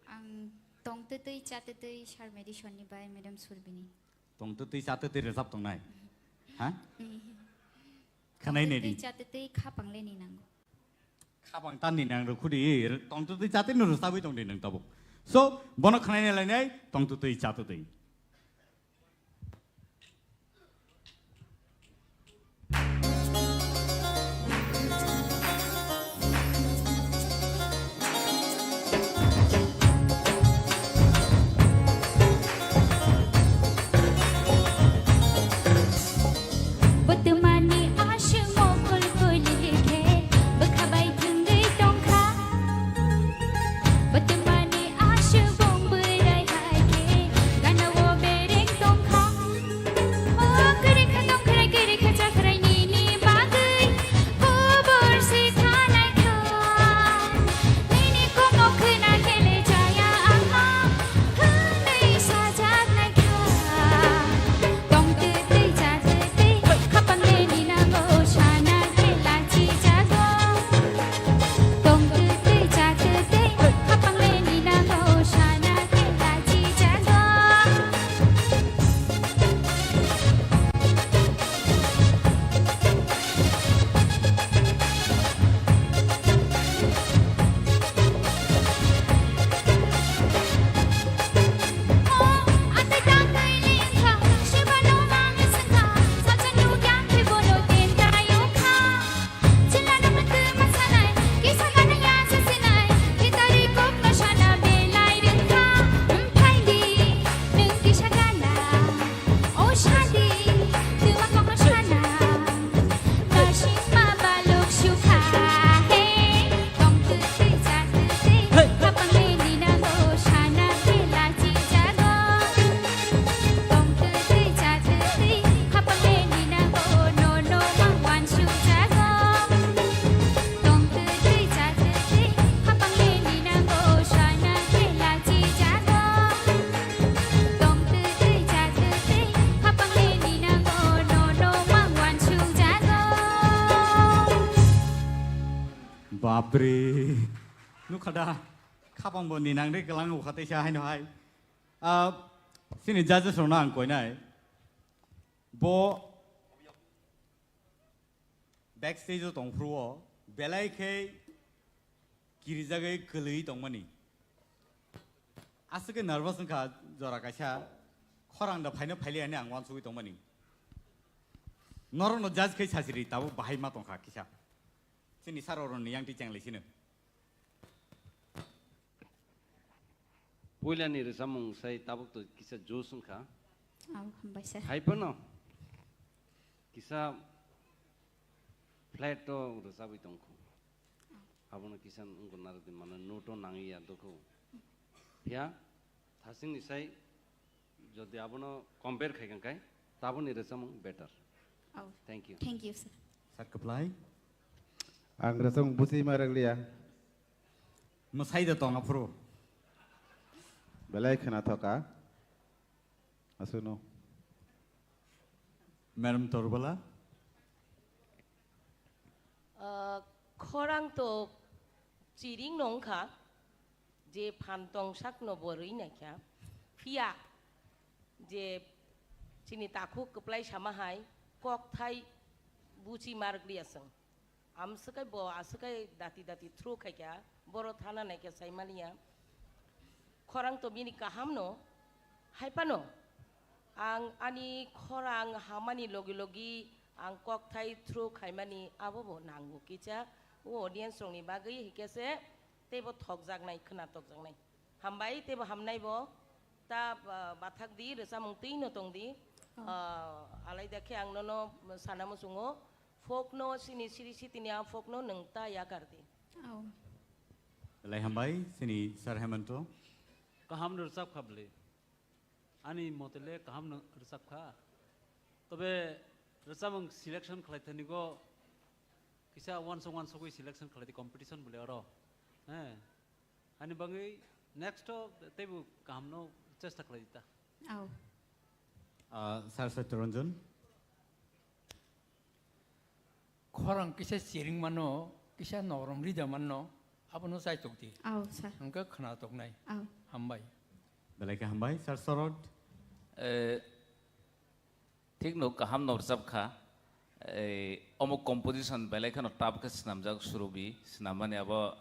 Ang tongtwtwi chatwtwi Sir Madison ni bai Madam Surbini. Tongtwtwi chatwtwi rwchap tongnai. Ha? Khwnai nai di. Tongtwtwi chatwtwi khapang le ni nango. Khapang tan ni nang rw khudi, tongtwtwi chatwtwi no rwchabwi tong di nwng tabuk. So, bono khwnai nai lainai, tongtwtwi chatwtwi. Bwtwmani aswk mokol kuli khe bwkha bai thwngwi tongkha. Bwtwmani aswk bong bwrai hai khe gana-o bereng tongkha. O kwrwi kha tongkhrai, kwrwi kha chakrai nini bagwi kubur se thanai kha. Nini komo khwna khe le chaya ama hwnwi sajaknai kha. Tongtwtwi chatwtwi khapang le ni nango sana khe lachijago. Tongtwtwi chatwtwi khapang le ni nango sana khe lachijago. Bapre. Nukha da. Khapang bo ni nang de kelang ukha teisa haino hai. Ah, sini judges rokno ang koinai. Bo Backstage-o tongphuru-o belai khe kirijagwi kwlwi tongmani. Aswk khe nervous wngkha jora kaisa, khorang da phaino phailiya hinwi ang uansugwi tongmani. Norokno judge khai sachiri tabuk bahai ma tongkha kisa. Chini sir oroni yang ti chenglai sino. Puilani rwchapmung sai tabuk to kisa josh wngkha. Au, hambai sir. Hai phano kisa flat to rwchapwi tongkhu. Abono kisa wngkha narwkdi mano note o nangwi ya dokhu. Phiya thasingni sai jodi abono compare khai kha khe tabukni rwchapmung better. Au. Thank you. Thank you, sir. Sir kwplai. Ang rwchapmung buchi ma rwkliya. Mwsai da tong aphuru. Belai khwnathok kha. Aswkno. Madam Torbala. Ah, khorang to chiring no wngkha, je phan tong sakno bo rwi naikha. Phiya je chini takhuk kwplai sama hai kokthai buchi ma rwkliya chwng. Amswkai bo aswkai dati dati through khaikha, boro thana naikha saimaliya. Khorang to bini kahamno, hai phano ang ani khorang hamani logi logi ang kokthai through khaimani abo bo nango kisa o audience rokni bagwi, hikhe se teibo thokjaknai, khwna tokjaknai. Hambai teibo hamnai bo. Ta, ah, bathak di, rwchapmung twi no tong di. Oh. Ah, alai da khe ang nono sana muchungo, folk no sini siri sitini a folk no nwng ta yakar di. Oh. Belai hambai, chini Sir Hemanto. Kaham no rwchap kha bwle. Ani mote le kaham no rwchap kha. Tobe rwchapmung selection khlai thani go kisa wansuk wansugwi selection khlai di competition bwle oro. He. Ani bagwi next o teibo kahamno chesta khlai di ta. Au. Ah, Sir Satyaranjan. Khorang kisa chiring mano, kisa norom rida mano, abono chaitok di. Au, sir. Hwnkhe khwnatok nai. Au. Hambai. Belai khe hambai, Sir Sorot. Eh, Thik no, kaham no rwchap kha. Ei, omo composition belai kheno tough khe swnamjak, Surubi swnam mani abo,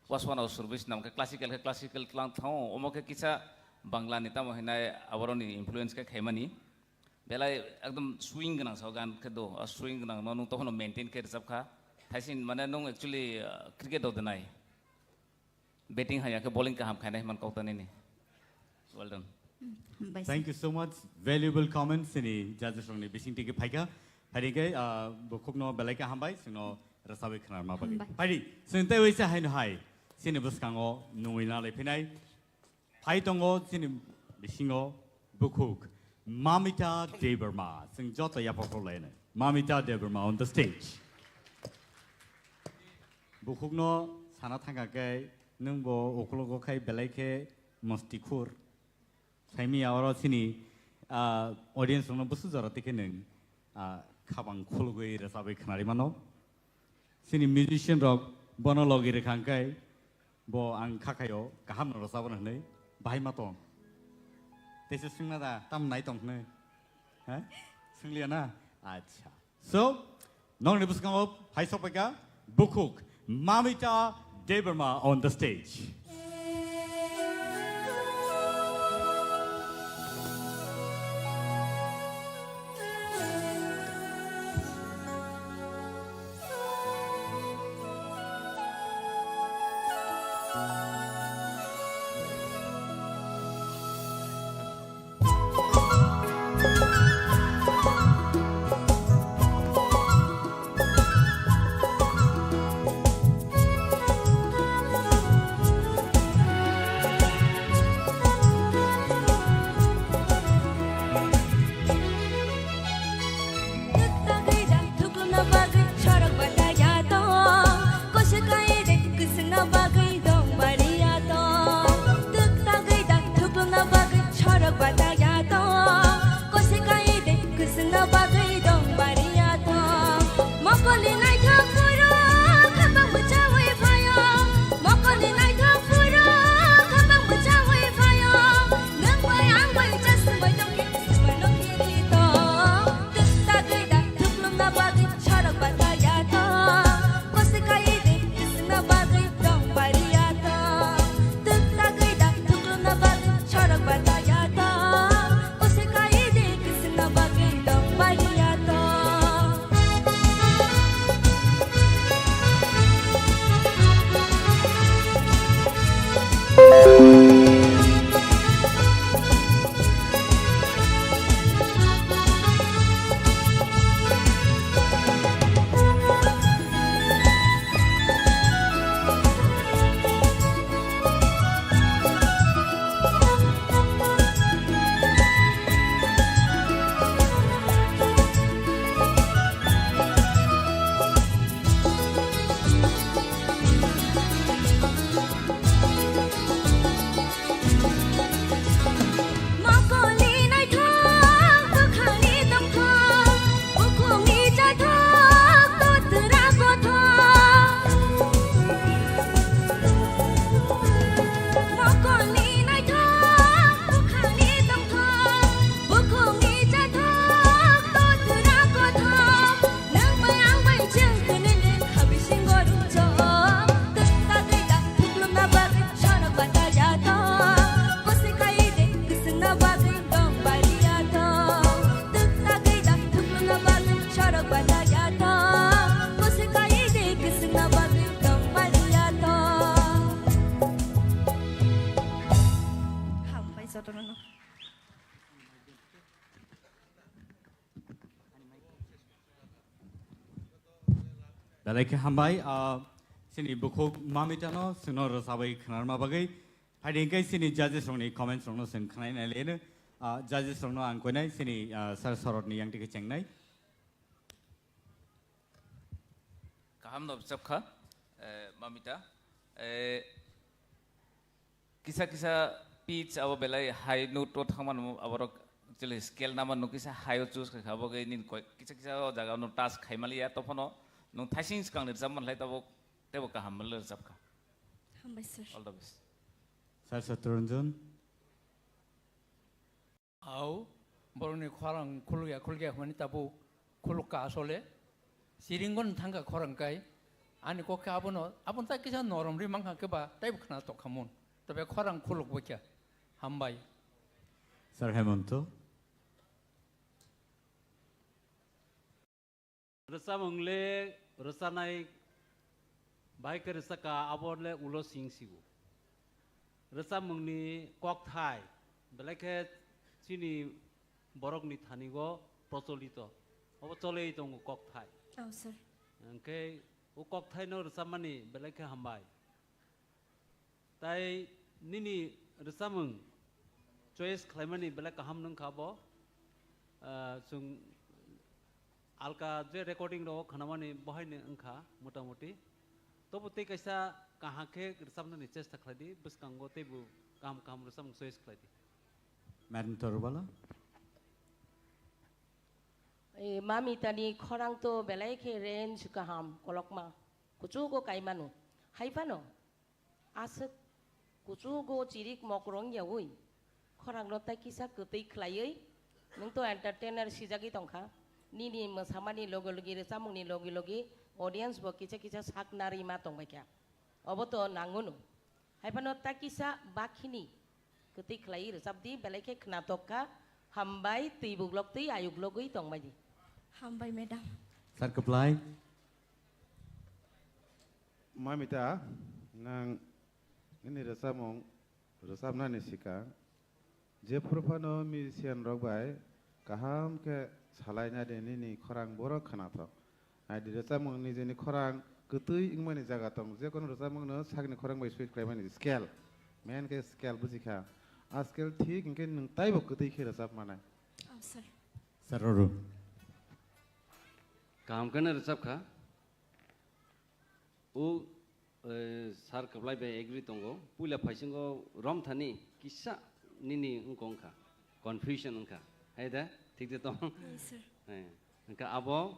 Waswana Surubi swnam khe classical khe classical tlang thango, omo khe kisa Bangla ni tamo hinai aboroni influence khe khaimani. Belai ekdom swing gwnang sao gan khe do, a swing gwnang no nwng tokhono maintain khe rwchap kha. Thaisin mane nwng actually, uh, cricket do denai. Batting haya khe bowling kaham khainai hwnman kok tanini. Well done. Hambai sir. Thank you so much. Valuable comments chini judges rokni bising tiki phaikha. Phaidi khe, ah, bukhukno belai khe hambai, chwngno rwchabwi khwnarma bagwi. Hambai. Phaidi, chwng tei waisa haino hai, chini bwskango nungwi nalai phinai. Phai tongo chini bisingo bukhuk. Mamita Debbarma, chwng joto yapharkuk lainai. Mamita Debbarma on the stage. Bukhukno sana thangkha khe, nwng bo uklogo khai belai khe mostikhur. Saimiya oro chini, ah, audience rokno busu jora tikhe nwng, ah, khabang khulugwi rwchabwi khnari mano. Chini musician rok bono logi rwkha hwnkhe bo ang kha khaio, kaham no rwchabo hwnwi bahai ma tong. Teisa swngna da, tam nai tong hwnwi? Ha? Swngliya na? Acha. So, nokni bwskango phai sokpaikha bukhuk Mamita Debbarma on the stage. Belai khe hambai, ah, chini bukhuk Mamita no chwngno rwchabwi khwnarma bagwi. Phaidi hwnkhe chini judges rokni comments rokno chwng khwnai nai le no. Ah, judges rokno ang koinai chini, ah, Sir Sorotni yang twi khe chengnai. Kaham no bwchap kha, eh, Mamita. Eh, Kisa kisa pitch abo belai high note o thangmano aborok actually scale namano kisa high o choose khaikha, abo khe nini koi-, kisa kisa o jaga no touch khaimaliya, tophano nwng thaising swkang ni rwchapma khlai tabuk teibo kaham rwchapkha. Hambai sir. All the best. Sir Satranjan. Au, borokni khorang khulukya khulukya hwnmani tabuk khulukka asole. Siringon thangkha khorang kai. Ani kok khe abono, abono ta kisa norom ri mankha khe ba, taibo khna tokha mun. Tobe khorang khuluk bokya. Hambai. Sir Hemonto. Rwchapmung le rwchanai bai khe rwchakha, abo le ulo sing sigo. Rwchapmungni kokthai belai khe chini borokni thani-o procholito. Obo cholwi tongo kokthai. Oh, sir. Hwnkhe o kokthaino rwchapmani belai khe hambai. Tai nini rwchapmung choice khlaimani belai kaham wngkha bo. Ah, chwng alka je recording rok khnamani bohaino wngkha motamoti. Tobo tei kaisa kaham khe rwchapnani chesta khlai di, bwskango teibo kaham kaham rwchapmung choice khlai di. Madam Torubala. Eh, Mamitani khorang to belai khe range kaham, kolokma, kuchugo kaimano. Hai phano, aswk kuchugo chirik mokrong yaui, khorangno tai kisa kwtwi khlaiwi, nwng to entertainer sijagwi tongkha. Nini mwsamani logi logi, rwchapmungni logi logi, audience bo kisa kisa sak narima tongbaikha. Obo to nangunu. Hai phano ta kisa bakhini kwtwi khlai rwchap di, belai khe khnatok kha, hambai, twi buklok twi ayuk logwi tongbai di. Hambai, madam. Sir Kwplai. Mamita, nang nini rwchapmung rwchapnani sikang, jephuru phano musician rok bai kaham khe salai nai di nini khorang borok khnathok. Nai di rwchapmung nijeni khorang kwtwi wngmani jaga tong, jekono rwchapmung no sakni khorang bai suit khlaimani scale. Main khe scale buji kha. A scale thik hwnkhe nwng taibo kwtwi khe rwchap manai. Oh, sir. Sir Arun. Kaham khe no rwchap kha. O, eh, sir Kwplai bai agree tongo. Puila phaisingo romthani kisa nini wngkha wngkha. Confusion wngkha. Hai da? Thik de tong? Yes, sir. Eh, wngkha abo,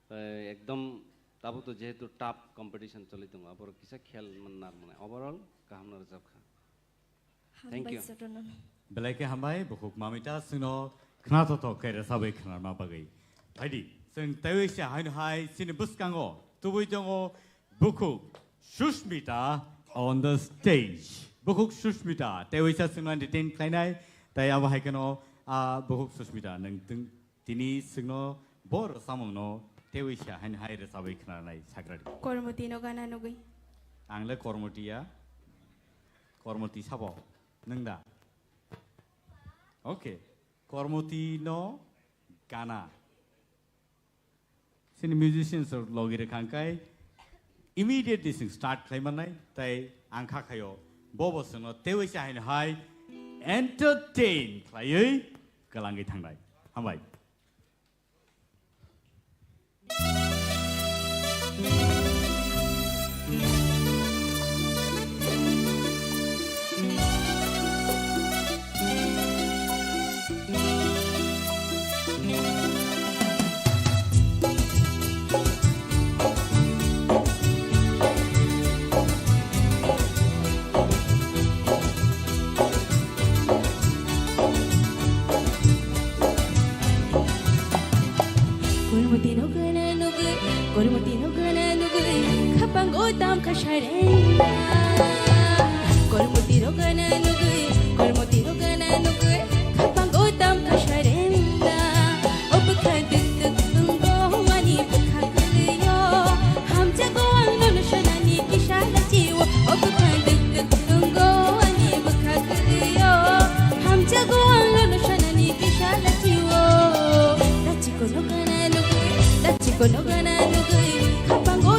eh, ekdom tabuk to jehetu tough competition choli tongo. Aborok kisa khel man nar mane. Overall, kaham no rwchap kha. Thank you. Hambai, sir, no. Belai khe hambai, bukhuk Mamita, chwngno khnathok thok khe rwchabwi khwnarma bagwi. Phaidi, chwng teiwi se haino hai chini bwskango tubui tongo bukhuk Sushmita on the stage. Bukhuk Sushmita, teiwi sa chwngno entertain khlainai, tai abo hai kheno, ah, bukhuk Sushmita, nwng twng-, Tini chwngno bo rwchapmungno teiwi se haino hai rwchabwi khwnanai sakradi. Kormoti no gana nugwi. Ang le Kormoti ya. Kormoti sabo. Nwng da? Okay. Kormoti no gana. Chini musicians rok logi rwkha hwnkhe immediately chwng start khlai mannai, tai ang kha khaio bo bo chwngno teiwi se haino hai entertain khlaiwi kwlangwi thangnai. Hambai. Kormoti no gana nugwi, kormoti no gana nugwi, khapang o tam kha sarenda. Kormoti no gana nugwi, kormoti no gana nugwi, khapang o tam kha sarenda. O bwkha duk duk wngo ani bwkha kwlwio, hamjago ang nono sanani kisa lachiwo. O bwkha duk duk wngo ani bwkha kwlwio, hamjago ang nono sanani kisa lachiwo. Dachi kono gana nugwi, dachi kono gana nugwi, khapang o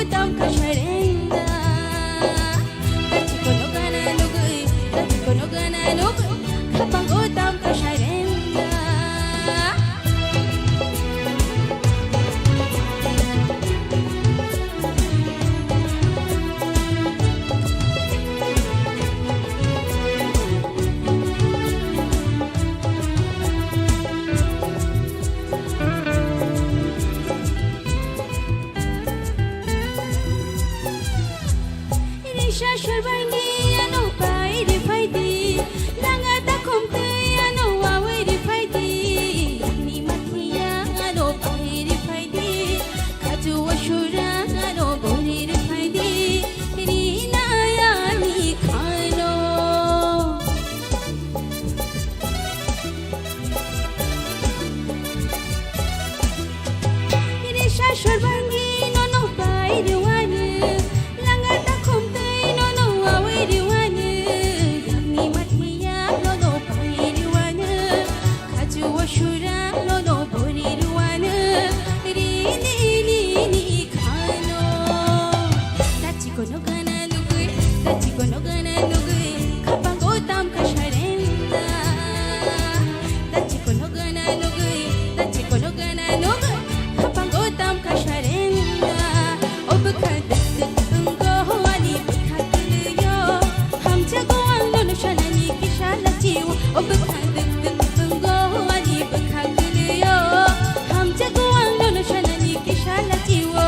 Sasor bangi nono pai rwani, langa takhum tei nono awi rwani, yangni matmiya nono pai rwani, khaju o sura nono bori rwani, rini ni ni khano. Tachi kono gana nugui, tachi kono gana nugui, khapango tam kasharenda. Tachi kono gana nugui, tachi kono gana nugui, khapango tam kasharenda. O bwkha duk duk wnggo ani bwkha kwlwio, hamjago ang nono sanani kisa lachiwo. O bwkha duk duk wnggo ani bwkha kwlwio, hamjago ang nono sanani kisa lachiwo.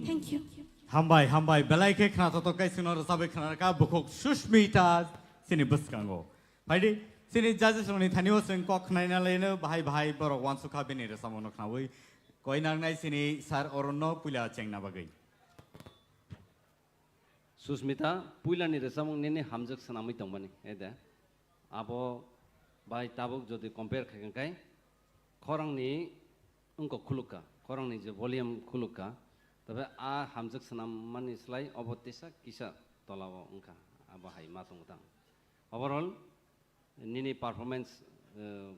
Thank you. Hambai, hambai, belai khe khnathokthok khe chwngno rwchabwi khnarwkha bukhuk Sushmita chini bwskango. Phaidi, chini judges rokni thani o chwng kok khnaina laino bahai bahai borok uansukha bini rwchapmungno khnaui. Koi nangnai chini Sir Arunno puila chengna bagwi. Susmita, puilani rwchapmung nini hamjwk swnamwi tongmani, ede. Abo bai tabuk jodi compare khai khe, khorangni wngkok khulukka, khorangni je volume khulukka, tabe a hamjwk swnammani slai obo tesa kisa tolao wngkha, abo hai ma tongo tang. Overall, nini performance, eh,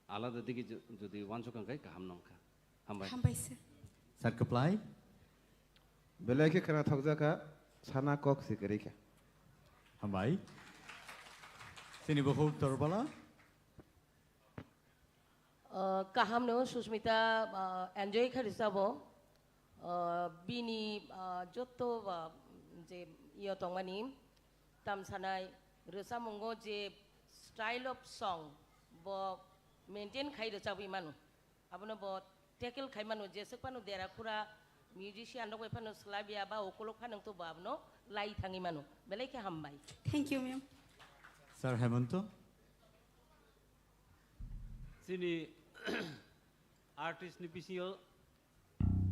alada digi ju-, jodi uansuk kha khe kaham nongkha. Hambai. Hambai, sir. Sir Kwplai. Belai khe khwnathokjakha, sana kok se kwrwi kha. Hambai. Chini bukhuk Torbala. Uh, kaham no Susmita, uh, enjoy kha rwchabo. Uh, bini, uh, jotto, uh, je iyo tongmani tamsanai rwchapmungo je style of song bo maintain khai rwchabwi mano. Abono bo tackle khai mano, jeswk phano dera khura musician rok bai phano swlaiya ba ukuluk phano to bo abono lai thangwi mano. Belai khe hambai. Thank you, ma'am. Sir Hemanto. Chini artist ni bisingo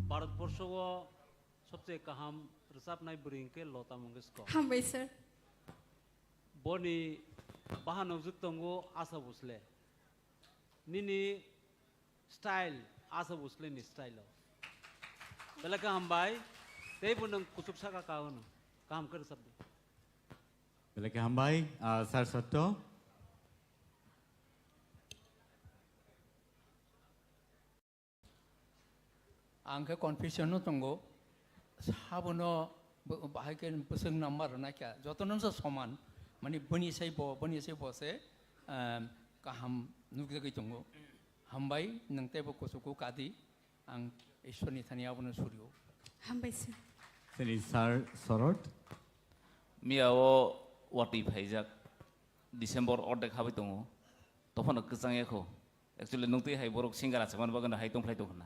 Bharat borsho o sobse kaham rwchapnai bwrwi hwnkhe Lota Mangeshkar. Hambai, sir. Boni bahan nukjwk tongo Asha Bhosle. Nini style Asha Bhosle ni style o. Belai khe hambai. Tei bo nwng kuchuk saka ka hwno. Kaham khe rwchapdi. Belai khe hambai, ah, Sir Satto. Ang khe confusion no tongo, sabono bo-, bahai khe bwswk number rwna kya, jotono se soman, mani boni sai bo, boni sai bo se, em, kaham nukjagwi tongo. Hambai, nwng teibo kuchugo kadi, ang Ishwarni thani abono surio. Hambai sir. Chini Sir Sorot. Miya o watwi phaijak, December ordek habai tongo, tophano kwchang ya kho. Actually, nwng twi hai borok singer achai man bagwi hai tongphlai tong hwnna.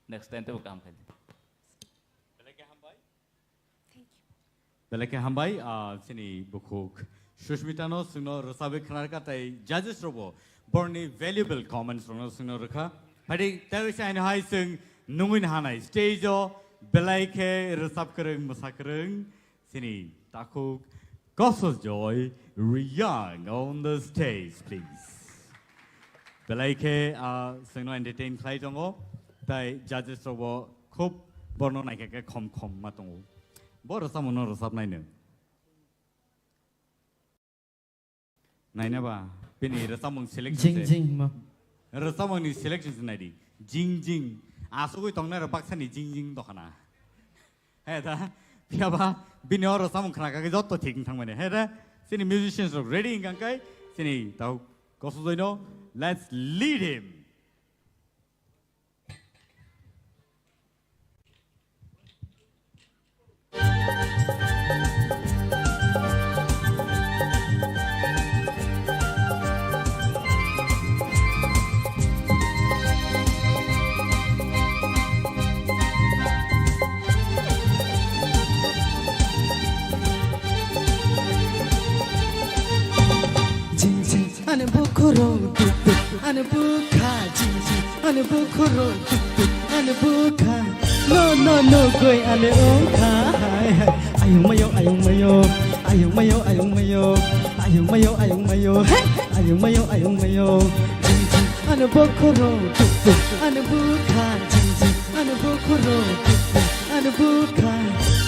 Next time teibo kaham khai di. Belai khe hambai, ah, chini bukhuk Sushmita no chwngno rwchabwi khwnarwkha tei judges rokbo borokni valuable comments rokno chwngno rwkha. Phaidi tei se haino hai chwng nungwi nahanai stage o belai khe rwchap kwrwng, mwsa kwrwng, Chini takhuk Kosojoy Riyang on the stage, please. Belai khe, ah, chwngno entertain khlai tongo, tai judges rokbo khub borno naikha khe khom khom ma tongo. Bo rwchapmungno rwchapnaino. Naina ba, bini rwchapmung selection Jing se. Jing ma. Rwchapmungni selection se naidi. Jing jing. Asugwi tongnai rok baksani jing jing dokhana. He da, phiya ba, bini o rwchapmung khna kha khe jotto thik wng thang mani. He da, chini musicians rok ready wng kha khe, chini tau Kosojoy no, let's lead him. Jing jing ani bukhurok duk duk ani bukha jing jing ani bukhurok duk duk ani bukha no no no goi ani ongkha hai hai ayung mayo ayung mayo ayung mayo ayung mayo Ayung mayo, ayung mayo, hey! Ayung mayo, ayung mayo. Jing jing, ano bokhoro, tuk tuk, ano bukha. Jing jing, ano bokhoro, tuk tuk, ano bukha.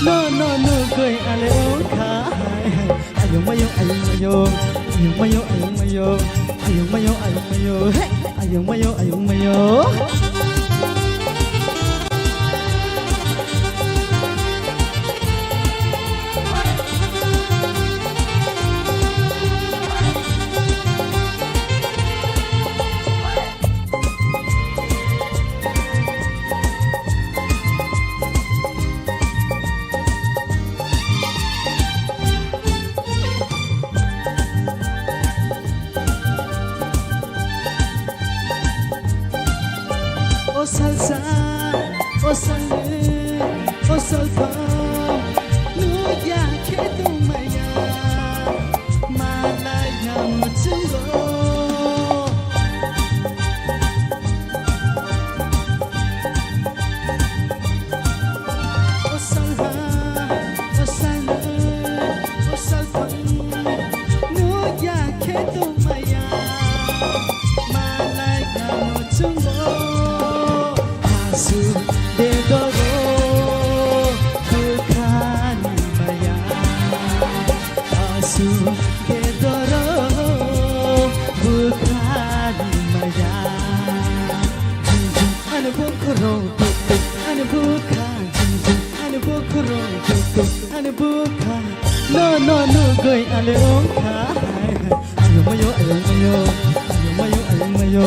No, no, no, goi ale ongkha. Hai, hai. Ayung mayo, ayung mayo. Ayung mayo, ayung mayo. Ayung mayo, ayung mayo. Hey! Ayung mayo, ayung mayo. O salsa, o salne, o salpa, nugya khe tongmaya, malaya muchungo. O salha, o salne, o salphang, nugya khe tongmaya, malaya muchungo. Asu de doro, bukhani maya. Asu de doro, bukhani maya. Jing jing, ano bokhoro, tuk tuk, ano bukha. Jing jing, ano bokhoro, tuk tuk, ano bukha. No, no, no, goi ale ongkha. Ayung mayo, ayung mayo. Ayung mayo, ayung mayo.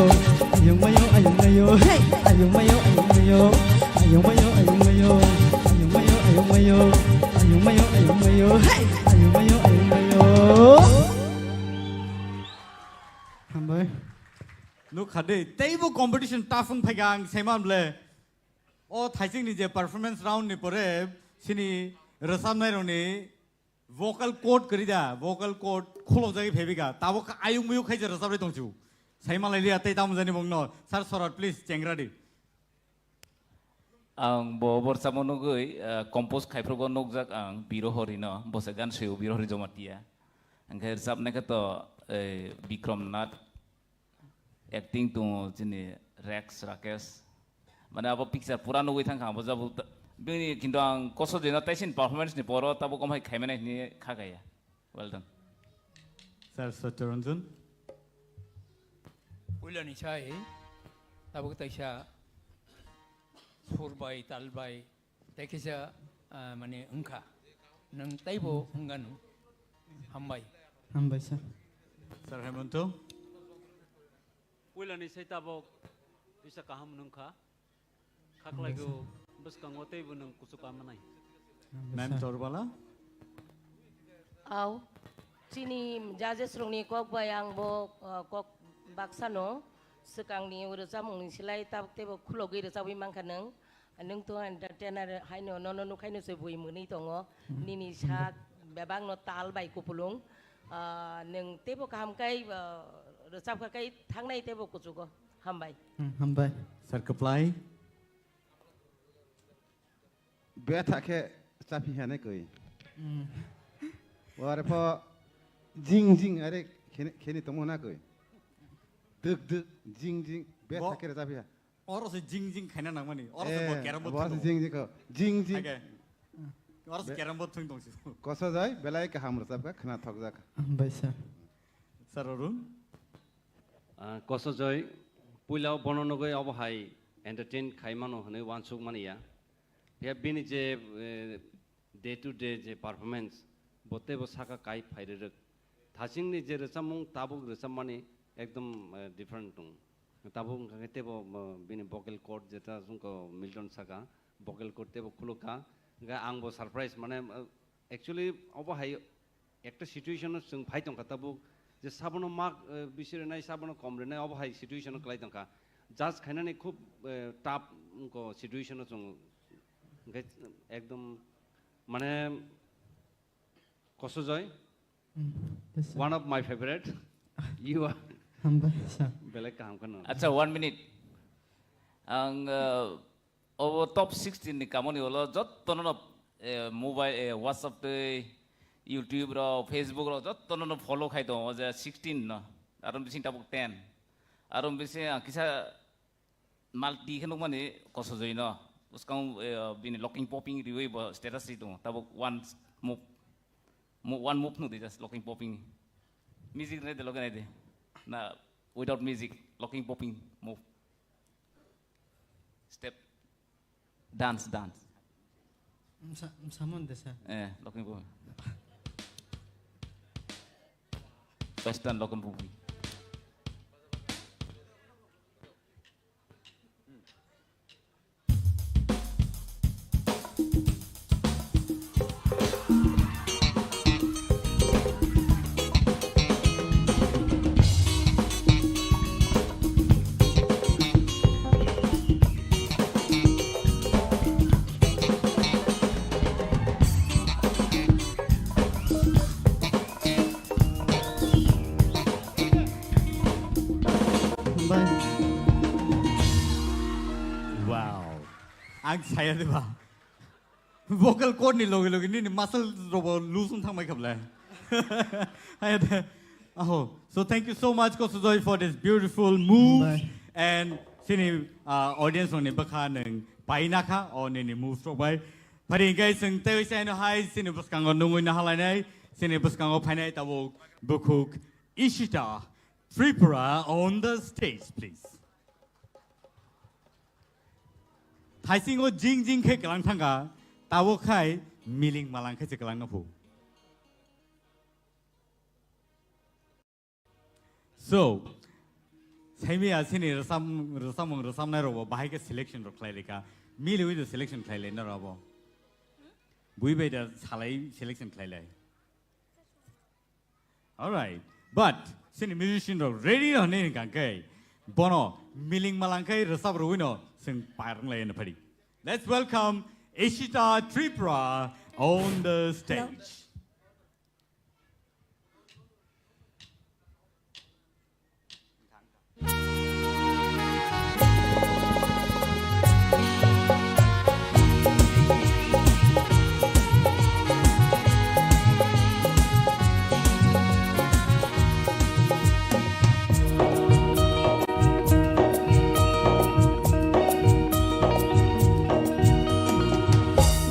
Ayung mayo, ayung mayo. Hey! Ayung mayo, ayung mayo. Ayung mayo, ayung mayo. Ayung mayo, ayung mayo. Ayung mayo, ayung mayo. Hey! Ayung mayo, ayung mayo. Hambai. Nuk khade, teibo competition tough wng phaikha ang saiman ble. O thaisingni je performance round ni pore sini rwchapnai rokni vocal cord kwrwi da, vocal cord khulokjagwi phaibika. Tabuk ayung muyung khaisa rwchapri tongchu. Saimanlai liya tei tamo jani bongno. Sir Sorot, please, chengra di. Ang bo borsa mo nugwi, eh, compose khaiphrugo nukjak ang Birohori no, bo se gan swiyo Birohori Jomatia. Hingkhe rwchapnai khe to, eh, Bikrom Nath, acting tongo chini Rex Rakesh. Mane abo picture pura nugwi thangkha, abo jabo ta-, bini kintu ang koso jeno taisin performance ni poro tabo komhai khaimani hini kha kaya. Well done. Sir Satyaranjan. Puilani sai, tabuk taisa sur bai, tal bai, tei kisa, ah, mane wngkha. Nang taibo wnganu. Hambai. Hambai sir. Sir Hemanto. Puilani sai tabuk isa kaham wngkha. Khaklaigo bwskango teibo nwng kuchuk amanai. Ma'am Torbala. Au, chini judges rokni kok bai ang bo, uh, kok baksano swkangni rwchapmungni slai tabuk teibo khulogwi rwchapwi mankha nwng. Nwng to entertainer haino nono nukhaino se bui mwnwi tongo. Nini sak bebakno tal bai kupulung. Ah, nwng teibo kaham kai, ah, rwchapkha kai thangnai teibo kuchugo. Hambai. Hmm, hambai. Sir Kwplai. Betha khe chaphi hane koi. Hmm. Ware pho jing jing are kheni, kheni tongmo na koi. Duk duk jing jing betha khe chaphi ha. Oro se jing jing khaina nangmani. Oro se bo carrom board thung tongo. Jing jing ko. Jing jing. Oro se carrom board thung tongsi. Koso jai belai kaham rwchapkha khna thokjak. Hambai sir. Sir Arun. Ah, Koso Joy, puila bono nugwi obo hai entertain khai mano hwnwi uansuk mani ya. Phiya bini je, eh, day to day je performance, bo teibo saka kai phai rwrwk. Thachingni je rwchapmung tabuk rwchapmani ekdom, eh, different tong. Tabuk wngkha khe teibo, eh, bini vocal cord jeta wngkha Milton saka, vocal cord teibo khulukha. Hwnkhe ang bo surprise, mane, eh, actually obo hai ekta situation o chwng phai tongkha tabuk, je sabono mak, eh, bisi rwnai, sabono kom rwnai, obo hai situation o kwlai tongkha. Judge khainani khub, eh, tough wngkha situation o chwng, hwnkhe ekdom mane Kosojoy, hmm, yes, sir, one of my favorite. You are. Hambai sir. Belai kaham kheno. Acha, one minute. Ang, uh, Obo top sixteen ni kamoni ulo jottono no, eh, mobile, eh, WhatsApp tei YouTube rok, Facebook rok jotono no follow khai tongo, o je sixteen no, aro bising tabuk ten. Aro bising ang kisa mal ti khe nukmani Kosojoi no. Bwskango, eh, bini locking popping riwi bo status ri tongo. Tabuk one move, mo-, one move nukdi just locking popping. Music nai de, locking nai de. Na, without music, locking popping move. Step. Dance, dance. Msa-, msamon de sa. Eh, locking popping. Western locking popping. Wow. Ang saya de ba. Vocal cord ni loge loge nini muscle robo loose wng thangbai khablai. Hai de. Aho. So thank you so much, Kosojoi, for this beautiful move. Bye. And sini, uh, audience rokni bwkha nwng paina kha o nini move rok bai. Phari hingkhe chwng tei waisa ino hai sini bwskango nungwi no halainai, sini bwskango phainai tabuk bukhuk Ishita Tripura on the stage, please. Thaisingo jing jing khe kwlang thangkha, tabuk khai miling malang khe se kwlang no phu. So, saimia sini rwsam-, rwsamung rwsamnai rokbo bahai khe selection rok khlai rikha. Miliwi do selection khlai lai norok abo. Bui bai da salai selection khlai lai. All right. But sini musician rok ready no hinwi hwnkha khe bono miling malang khai rwsap rwino chwng parwng lai no phadi. Let's welcome Ishita Tripura on the stage.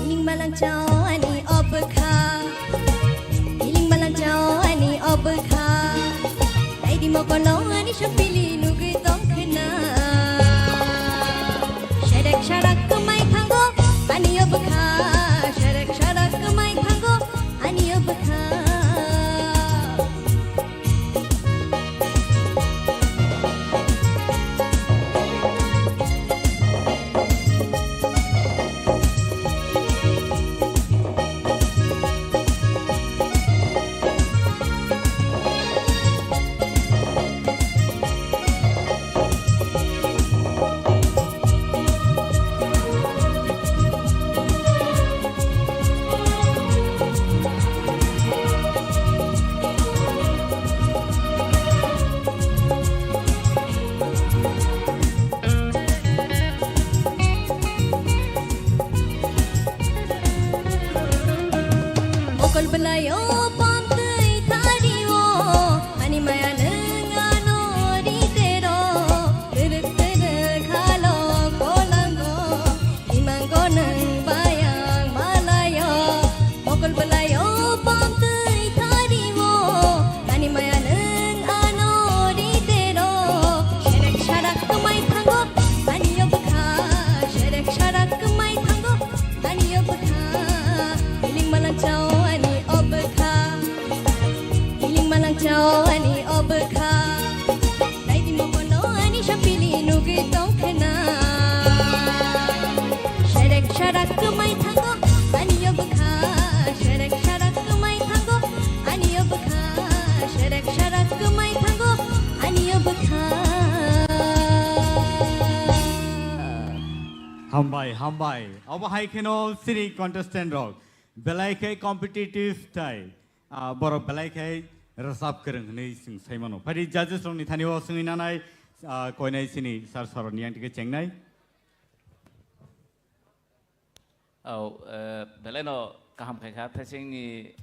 Miling malang chao ani obwkha. Miling malang chao ani obwkha. Naidi mokono ani sopili nugwi tongkhna. Serek sarak kwmai thango ani obwkha. Serek sarak kwmai thango ani obwkha. Mokol belai o pam twi thari o, ani maya nwng ano ri tero, twrwk twrwk halo kolango, imango nwng bayang malayo, mokol belai o pam twi thari o, ani maya nwng ano ri tero, serek sarak kwmai thango, ani obwkha, serek sarak kwmai thango. Ani obwkha, iling malang chao ani obwkha. Iling malang chao ani obwkha. Naidi mokono ani sapili nugwi tongkhna. Serek sarak kwmai thango ani obwkha. Serek sarak kwmai thango ani obwkha. Serek sarak kwmai thango ani obwkha. Hambai, hambai. Obo hai kheno sini contestant rok belai khe competitive tai, ah, borok belai khe rwchap kwrwng hwnwi chwng sai mano. Phai di judges rokni thani o swngwi nanai, ah, koinai sini sir Saroni yang thike chengnai. Oh, eh, belai no kaham khai kha, thaisingni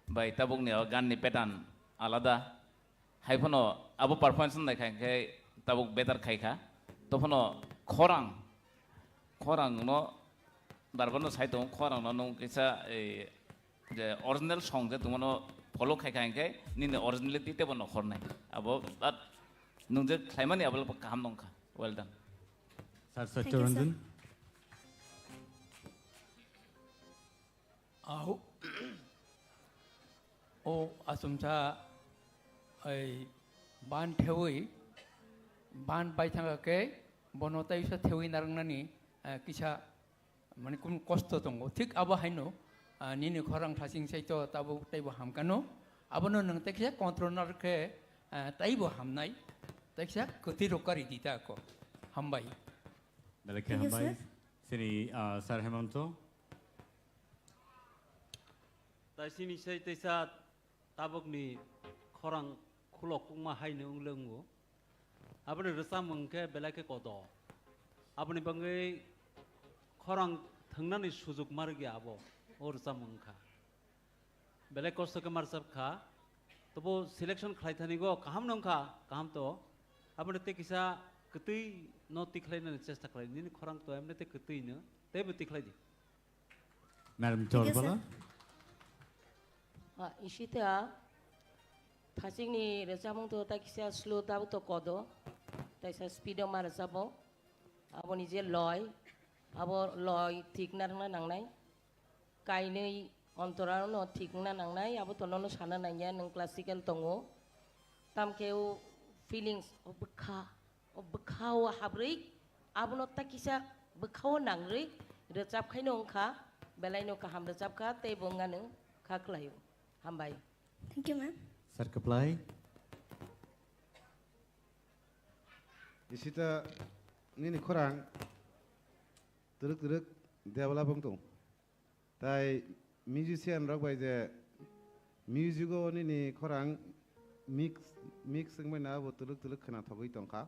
bai tabukni o ganni pattern alada. Hai phano abo performance nai khai khe tabuk better khai kha. To phano khorang, khorang no darbar no sai tongo, khorang no nung kisa, eh, je original song je tongmano follow khai khai khe nini originality tebo no khornai. Abo, but nung je khlaimani abo kaham nong kha. Well done. Sir, Thank you, sir. Satyaranjan. Au. O achomsa, ei, ban thewi, ban bai thangkha khe, bono taisa thewi narwknani, eh, kisa, mane, kunu kosto tongo. Thik abo haino, ah, nini khorang thaching saito tabuk teibo hamkano. Abono nwng tekhe control narwk khe, ah, teibo hamnai, teksa kwtwi rok kari di ta ko. Hambai. Belai khe Thank you, hambai. Sir. Sini, ah, Sir Hemanto. Tai sini sai teisa tabukni khorang khulok kukma haino wng le wngo. Aboni rwchapmung khe belai khe kodo. Aboni bagwi khorang thwngnani sujuk ma rwgya abo, o rwchapmung wngkha. Belai kosto khe ma rwchap kha. Tobo selection khlai thani go kaham no wngkha, kaham to. Aboni tei kisa kwtwi no tikhlai nani chesta khlai. Nini khorang to emne tei kwtwi no. Teibo tikhlai di. Madam Thik ase. Torbala. Ah, Ishita, thachingni rwchapmung to tai kisa slow tabuk to kodo, taisa speed o ma rwchabo. Aboni je loi, abo loi thik narwkna nangnai. Kainwi ontorano thik wngna nangnai, abo to nono sana nangya, nwng classical tongo. Tamkhe o feelings, o bwkha, o bwkha o habrwi, abono ta kisa bwkha o nangrwi rwchap khaino wngkha, belaino kaham rwchap kha, tei bo wngya nwng kha khlaio. Hambai. Thank you, ma'am. Sir Kaplai. Ishita nini khorang twrwk twrwk develop wng tong. Tai musician rok bai je music o nini khorang mix, mix wngbai na abo twlwk twlwk khwnathogwi tongkha.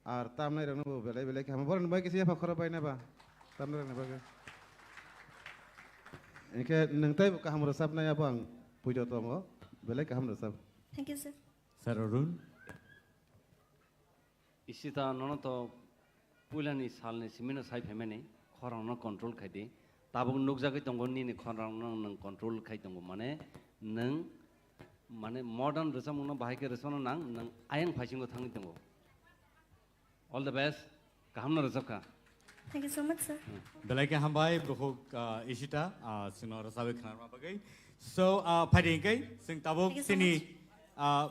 Ar tamnai rokno bo belai belai khe hamo. Borokni bai kisa yapha khoro bai na ba? Tamnai rokni bagwi. Hinkhe nwng tei bo kaham rwchapnai abo ang puido tongo. Belai kaham rwchap. Thank you, sir. Sir Arun. Ishita, nono to puilani salni simino sai phaimani, khorangno control khai di. Tabuk nukjagwi tongo nini khorangno nwng control khai tongo, mane nwng, mane modern rwchapmungno bahai khe rwchapna nang, nwng ayang phaisingo thangwi tongo. All the best, kahamno rwchapkha. Thank you so much, sir. Belai khe hambai, bukhuk, ah, Ishita, ah, chwngno rwchabwi khwnarma bagwi. So, ah, phaidi hinkhe, chwng tabuk Thank you so chini, much. Ah,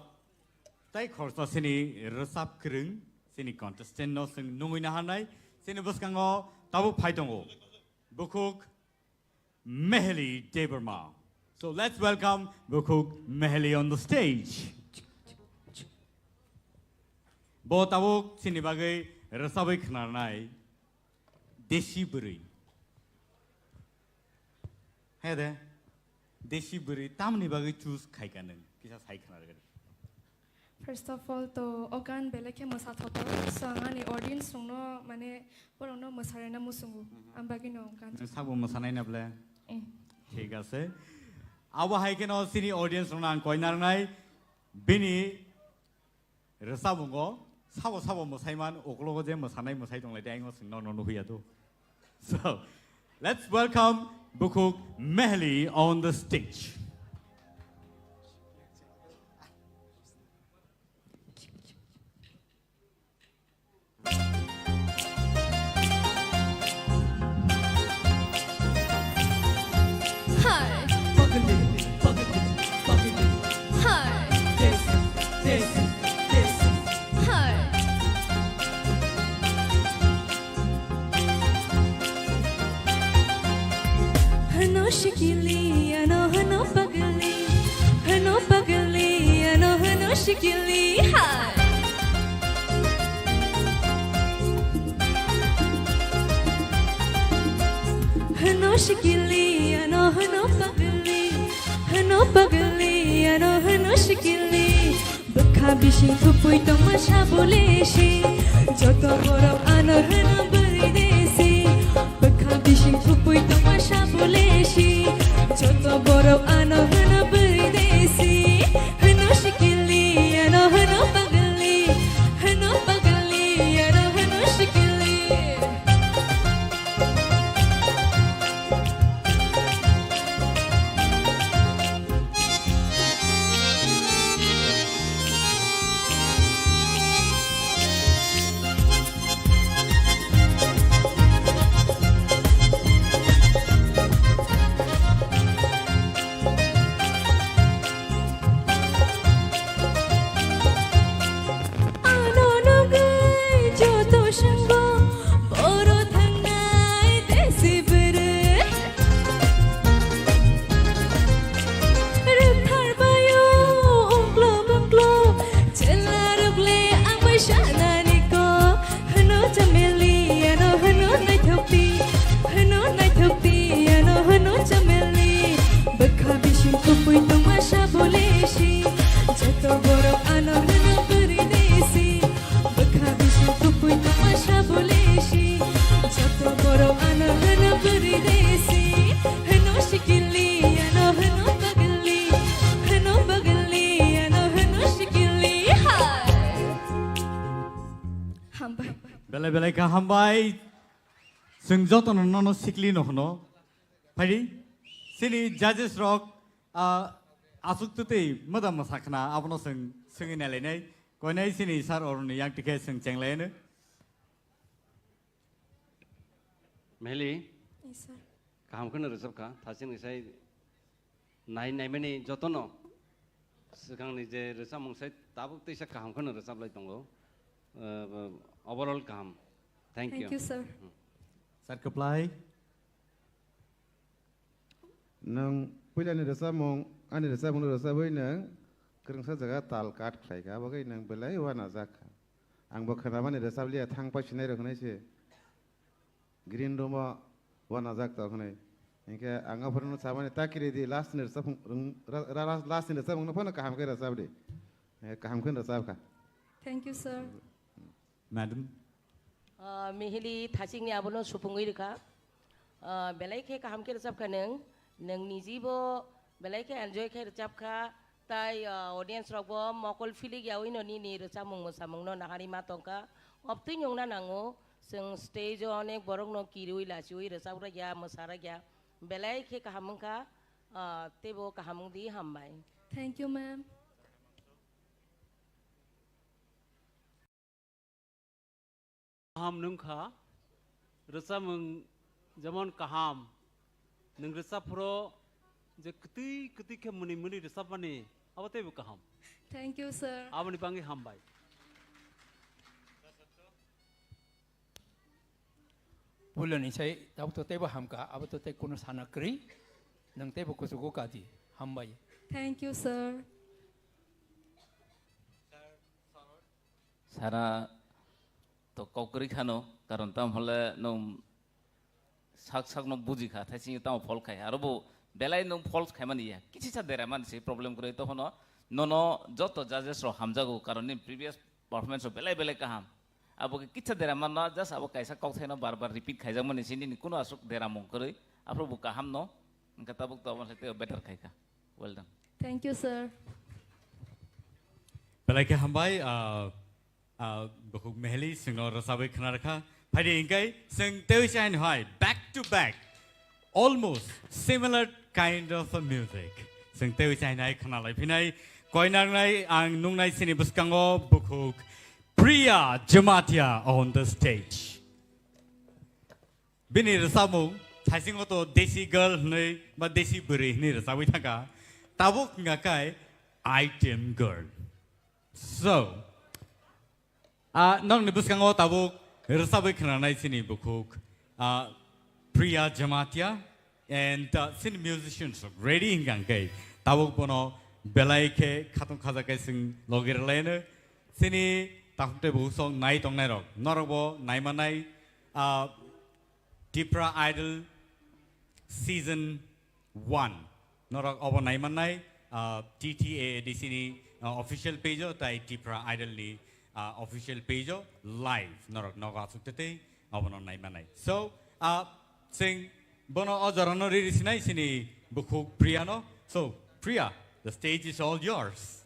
Tai khoroksa chini rwchap kwrwng, chini contestant no chwng nungwi naharnai, chini bwskango tabuk phai tongo. Bukhuk Meheli Debbarma. So let's welcome Bukhuk Meheli on the stage. Bo tabuk chini bagwi rwchabwi khwnarnai. Desi bwrwi. He de, desi bwrwi tamni bagwi choose khaika nwng? Kisa sai khna rwgadi. First of all, to o gan belai khe mwsa thothok. So, ang ani audience rokno, mane, borokno mwsarina muchungo. Mhm. Ang bagwino gan. Nwng sabo mwsanai na ble? Eh. Thik ase. Abo hai kheno chini audience rokno ang koi narwnai. Bini Rwchapmungo sabo sabo mwsaiman, uklogo je mwsanai mwsai tonglai de, ayung o chwng nono nuhya do. So, let's welcome Bukhuk Meheli on the stage. Hi. Hi. Hi. Hano shikili, ano hano pagli, hano pagli, ano hano shikili. Hi. Hano shikili, ano hano pagli, hano pagli, ano hano shikili. Bwkha bising thupui tongma sabole si, joto borok ano hano bwrwi desi. Bwkha bising thupui tongma sabole si, joto borok ano hano Belai khe hambai, chwng jotono nono sikli no hwno. Phaidi, chini judges rok, ah, aswk twtwi moda mwsa khna, abono chwng swngwi nailainai. Koinai chini sir oroni yang tikhe chwng chenglaino. Meheli, Yes, sir. Kaham kheno rwchapkha, thachini sai nai naimani jotono swkangni je rwchapmung sai tabuk teisa kaham kheno rwchaplai tongo. Uh, overall kaham. Thank you. Thank you, sir. Hmm. Sir, kwplai. Nwng puilani rwchapmung, ani rwchapmungno rwchabwi nwng kwrwngsa jaga tal cut khlaikha, abo khe nwng belai uanajak kha. Angbo khwnamani rwchapliya, thang paisinairok hwnwi se. Green room o uanajak tok hwnwi. Hinkhe ang aphuru no samani ta kiri di, last ni rwchapmung, ra-, ra-, ra-, last ni rwchapmung no phano kaham khe rwchap di. Eh, kaham khe rwchap kha. Thank you, sir. Madam. Ah, Mihili thachikni abono supungwi rwkha. Ah, belai khe kaham khe rwchap kha nwng. Nwng nijibo belai khe enjoy khe rwchap kha. Tai, ah, audience rokbo mokol philik yaui no nini rwchapmung mwsamungno naharwi ma tongkha. Obtwi nungna nango, chwng stage o onek borokno kiriui lachiui rwchaprakya, mwsarakya. Belai khe kaham wngkha, ah, teibo kaham wngdi, hambai. Thank you, ma'am. Kaham nwngkha, rwchapmung jemon kaham, nwng rwchap phuru je kwtwi kwtwi khe mwnwi mwnwi rwchapmani, abo teibo kaham. Thank you, sir. Aboni bangwi hambai. Puilani sai tabuk to teibo hamkha, abo to tei kuno sana kwrwi, nwng teibo kuchugo kadi, hambai. Thank you, sir. Sana to kok kwrwi khano, karon tamo hole nwng sak sak no buji kha, thaising tamo false khai, aro bo belai nwng false khaimani ya, kichisa dera man se problem kwrwi, tokhono nono joto judges rok hamjago, karon nini previous performance rok belai belai kaham, abo khe kichisa dera man no, just abo kaisa kok thaino bar bar repeat khaijakmani se nini kuno aswk dera mung kwrwi, aphuru bo kaham no, wngkha tabuk to abo se teibo better khai kha. Well done. Thank you, sir. Belai khe hambai, ah, ah, bukhuk Meheli chwngno rwchabwi khna rwkha. Phaidi hinkhe chwng teiwi chain hai back to back, almost similar kind of a music. Chwng teiwi chain hai khna lai phinai, koi nangnai ang nungnai chini bwskango bukhuk Priya Jamatia on the stage. Bini rwchapmung thaisingo to Desi Girl hwnwi ba Desi Bwrwi hwnwi rwchabwi thangkha. Tabuk wngkha khe Item Girl. So, ah, nokni bwskango tabuk rwchabwi khwnanai chini bukhuk, ah, Priya Jamatia and, ah, chini musicians ready hwnkha khe tabuk bono belai khe khatung khaja khe chwng logi rwlaino. Chini takhuk tei bukhuk song nai tongnairok, norokbo naimanai, ah, Tipra Idol Season one. Norok obo naimannai, ah, T T A A D C ni, ah, official page o tai Tipra Idol ni, ah, official page o live. Norok nogo aswk tei obono naimannai. So, ah, chwng bono o jorano riri sinai chini bukhuk Priya no. So, Priya, the stage is all yours.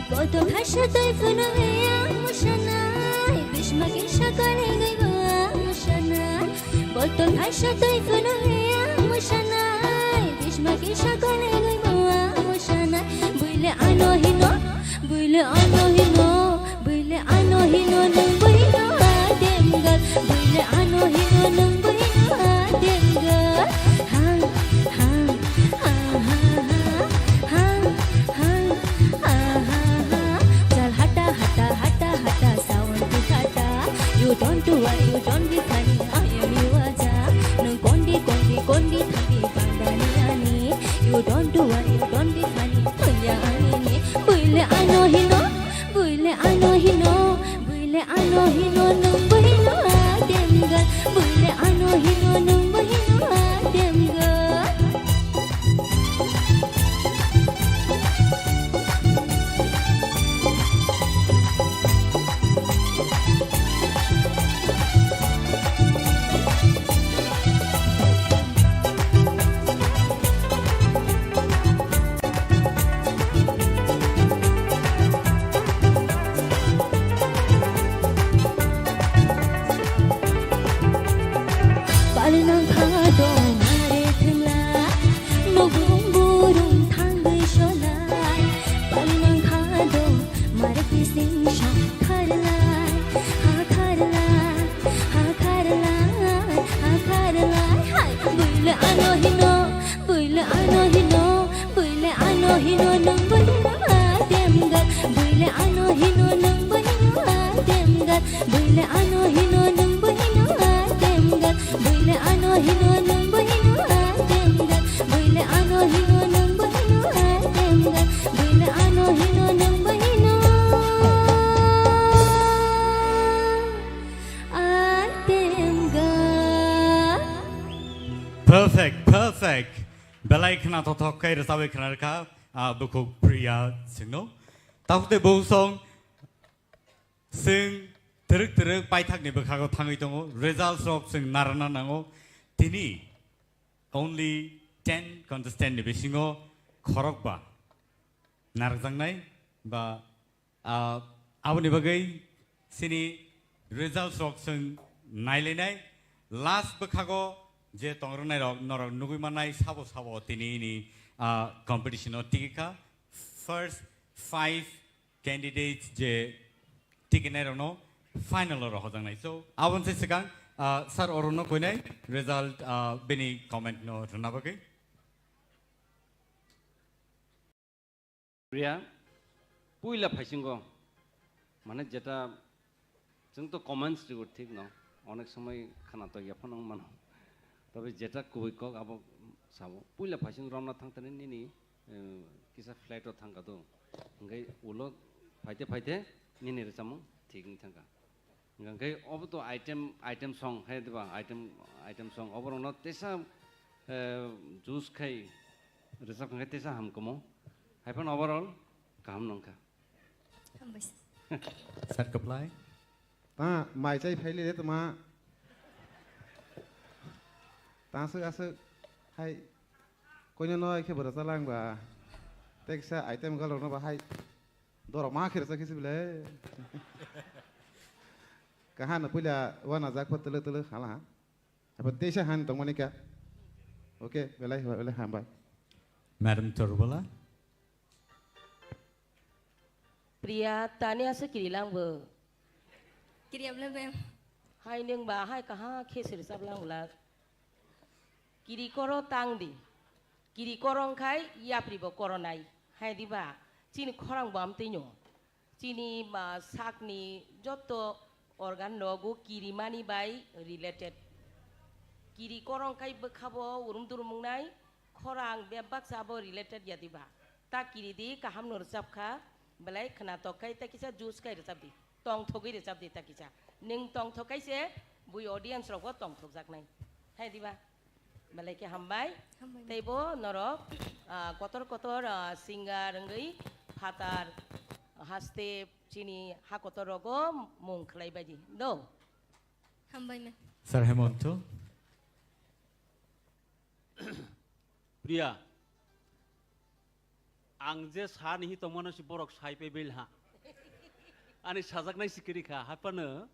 Koto khaisa twi phunugwi ang musanai, bisma kisa kolengwi bo ang musanai. Koto khaisa twi phunugwi ang musanai, bisma kisa kolengwi bo ang musanai. Buile ano hino, buile ano hino, buile ano hino nwng buino adem gal. Buile ano hino nwng buino adem gal. Hang, hang, ha, ha, ha, hang, hang, ha, ha, ha. Chal hata, hata, hata, hata, sound tu hata. You don't do what, you don't be funny, I am you aja. Nwng kondi, kondi, kondi thangdi bangdani ani. You don't do what, you don't be funny, thangya ani ni. Buile ano hino, buile ano hino, buile ano hino, nwng buino adem gal. Buile ano hino, nwng buino adem gal. Hino nungbo hino atem gat, buile ano hino nungbo hino atem gat, buile ano hino nungbo hino atem gat, buile ano hino nungbo hino atem gat, buile ano hino nungbo hino atem gat, buile ano hino nungbo hino atem gat. Perfect, perfect. Belai khna thothok khe rwchabwi khna rwkha, ah, bukhuk Priya singno. Tabuk tei bo song sing twrwk twrwk paithakni bwkhago thangwi tongo. Results rok sing narwkna nango. Tini only ten contestant ni bisingo khorokba narwkjaknai ba Ah, aboni bagwi chini results rok chwng nailainai. Last bwkhago je tongrwknai rok norok nugwi mannai sabo sabo tini ni, ah, competition o tigi kha. First five candidates je tikinai rokno final o rohorjaknai. So, aboni se swkang, ah, sir orono koinai result, ah, bini comment no rwna bagwi. Priya, puila phaisingo, mane jeta chwng to comments rw thik no, onek somoi khana to yaphano wng mano. Tobe jeta kubui kok abo sabo. Puila phaising romna thang tani nini, eh, kisa flight o thang ka do. Hingke ulo phaite phaite nini rwchapmung thik wng thang ka. Hingke obo to item, item song hai diba, item, item song. Oborokno tesa, eh, juice khai rwchap khai tesa hamkamo. Hai phano overall kaham nongkha. Hambai. Sir Kaplai. Ta mai chai phaile le tama. Ta aswk aswk hai koino no khe bwrwchala wngba. Teksa item galrokno ba hai. Dorok ma khe rwchak khe se belai. Kaham no puila wana jak pho twlwk twlwk hala ha. Abo teisa han tongmani kha. Okay, belai belai hambai. Madam Torbala. Priya, tani asa kiri lang bo. Kiri abla bem. Hai neng ba hai kaha khe sir sab lang ula. Kiri koro tang di. Kiri koro wngkhai yapri bo koronai. Hai di ba, chini khorang bo amtwi no. Chini, ah, sakni joto organ nogo kirimani bai related. Kiri koro wngkhai bwkha bo urum durum wngnai, khorang bebak sa bo related ya di ba. Ta kiri di kaham no rwchap kha, belai khwnatok khai ta kisa juice khai rwchap di. Tongthogwi rwchap di ta kisa. Nwng tongthok khai se bui audience rok bo tongthok jaknai. Hai di ba? Belai khe hambai. Hambai. Tei bo norok, ah, kotor kotor, ah, singer wngwi phatar haste chini ha kotor rogo mung khlai bai di. Do. Hambai ma. Sir Hemonto. Priya, ang je sa nihi tongmano si borok sai pe bil ha. Ani sajaknai si kiri kha, haphano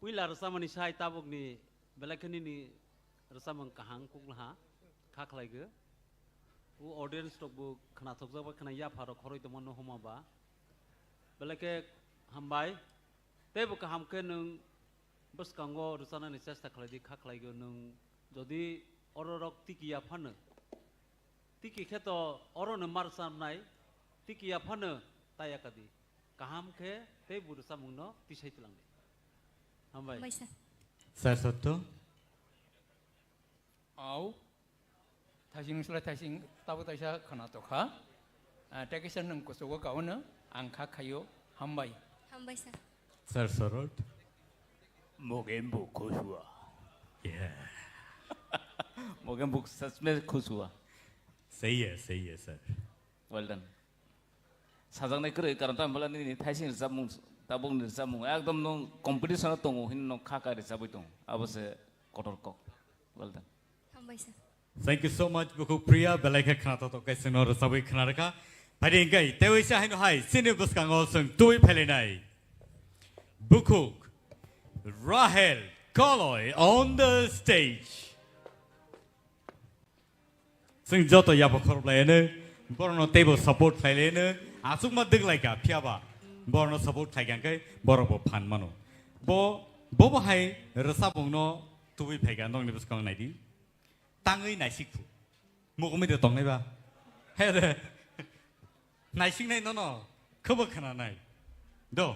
puila rwchapmani sai tabukni belai khe nini rwchapmung kaham kukla ha, kha khlai go. O audience rok bo khwnathokjak ba khwna yapha rok khoroi tongmano homa ba. Belai khe hambai. Tei bo kaham khe nwng bwskango rwchanani chesta khlai di, kha khlai go nwng jodi oro rok tiki ya phano. Tiki khe to oro no mar chamnai, tiki ya phano ta ya ka di. Kaham khe tei bo rwchapmung no tisai tlang di. Hambai. Hambai sir. Sir Sotto. Au. Thaising slai thaising tabo taisa khwna tokha. Ah, tei kisa nwng kuchugo kaono ang kha khaio hambai. Hambai sir. Sir Sorot. Mogen bo khusua. Yeah. Mogen bo sachme khusua. Seiye, seiye, sir. Well done. Sajaknai kwrwi, karon tamo bwla nini thaising rwchapmung, tabukni rwchapmung, ekdom nwng competition o tongo, hino nwng kha kha rwchapwi tongo. Abo se kotor kok. Well done. Hambai sir. Thank you so much, Bukhuk Priya. Belai khe khwnathok khe chwngno rwchapwi khwna rwkha. Phaidi hwnkhe, tei waisa haino hai, chini bwskango chwng twi phailainai. Bukhuk Rahel Koloi on the stage. Chwng joto yapha khoroplaiano, borokno teibo support khlailaino, achukma dwglaikha, phiyaba borokno support khlaikha hwnkhe borokbo phan mano. Bo, bobo hai rwchapmungno tubui phaikha, nokni bwskango naidi. Tangwi naisik phu. Mugumi de tongnai ba. Here. Naisingnai nono. Khabo khananai. Do.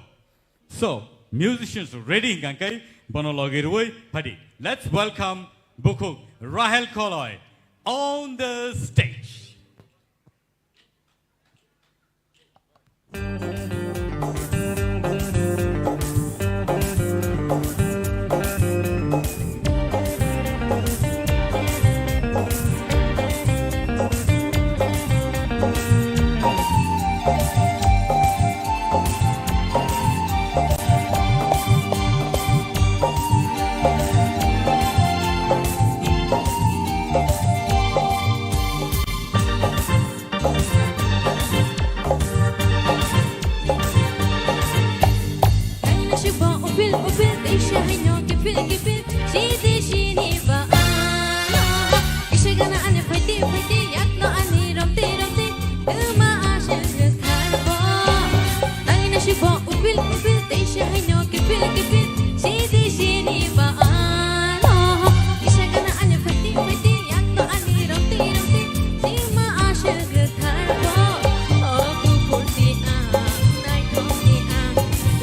So, musicians ready hingkha khe bono logi rwui phadi. Let's welcome Bukhuk Rahel Koloi on the stage. Nang nasibo upil upil, teisa haino kipil kipil, sidi sini ba ano. Isa gana ani phaiti phaiti, yakno ani romti romti, tuma aswk tharbo. Nang nasibo upil upil, teisa haino kipil kipil, sidi sini ba ano. Isa gana ani phaiti phaiti, yakno ani romti romti, tuma aswk tharbo. O kuphur si ang, naithok si ang,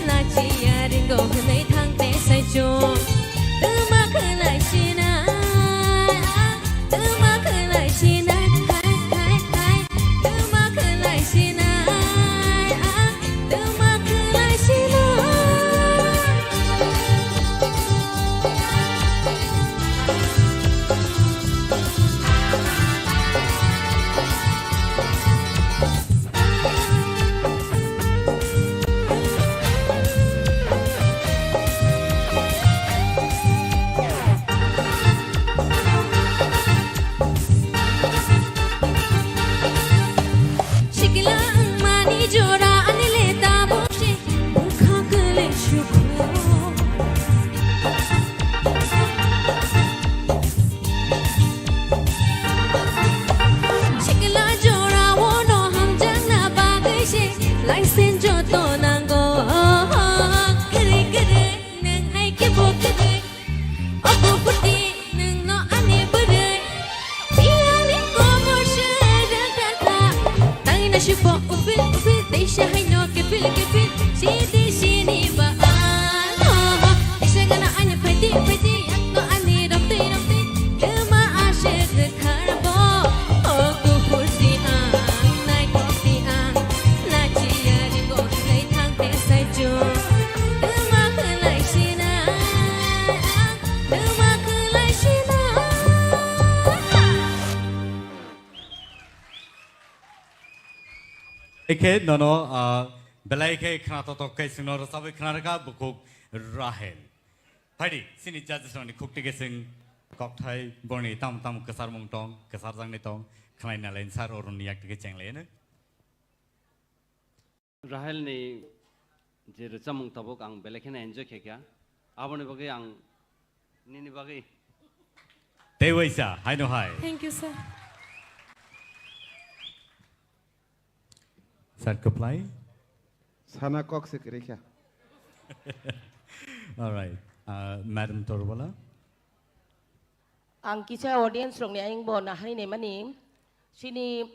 lachiya ringo hwnwi thang te saichung. Tuma khwlai sinai, tuma khwlai sinai, hai, hai, hai. Tuma khwlai sinai, tuma khwlai sinai. Sikla wngmani jora ani le tabuk se bwkha kwlwi sukho. Sikla jora o no hamjakna bagwi se license joto nango. Kwrwi kwrwi nwng hai khe bo kwrwi. Obo phuti nwngno ani bwrwi, biyali komor se rwkha kha. Tangwi nasibo upil upil, teisa haino kipil kipil, sidi sini ba ano. Teisa gana ani phaidi phaidi, yakno ani romtwi romtwi, twma aswk rwkha bo. O kuphur si ang, naithok si ang, lachiya ringo hwnwi thang te saichung. Twma khwlai sinai ang, twma khwlai sinai. Ekhe nono, ah, belai khe khna totok khe chwngno rwchabwi khna rwkha Bukhuk Rahel. Phaidi, chini judges rokni khukti khe chwng kokthai borni tamo tamo kwcharmung tong, kwcharjaknai tong, khlai nalaini sar oroni yak twi khe chenglaino. Rahel ni je rwchapmung tabuk ang belai kheno enjoy khe kha. Aboni bagwi ang nini bagwi. Tei waisa, haino hai. Thank you, sir. Sir, kwplai. Sana kok se kwrwi kha. All right. Uh, Madam Torbala. Ang kisa audience rokni ayang bo nahari naimani, chini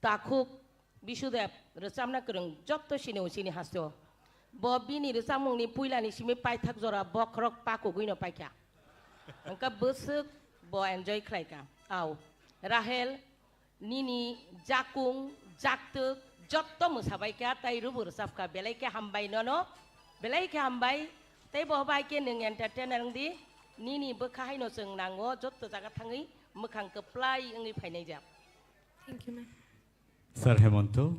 takhuk Bisudeb rwchapna kwrwng jotto sini o chini haste o. Bo bini rwchapmungni puilani simi paithak jora bokhorok pakugwino paikha. Wngkha bwswk bo enjoy khlaikha. Au, Rahel, nini jakung, jaktwk jotto mwsabaikha tai rwbo rwchapkha, belai khe hambai nono, belai khe hambai. Tei bo bai khe nwng entertainer wngdi, nini bwkha haino chwng nango jotto jaga thangwi mwkhang kwplai wngwi phainaijak. Thank you, ma'am. Sir Hemonto.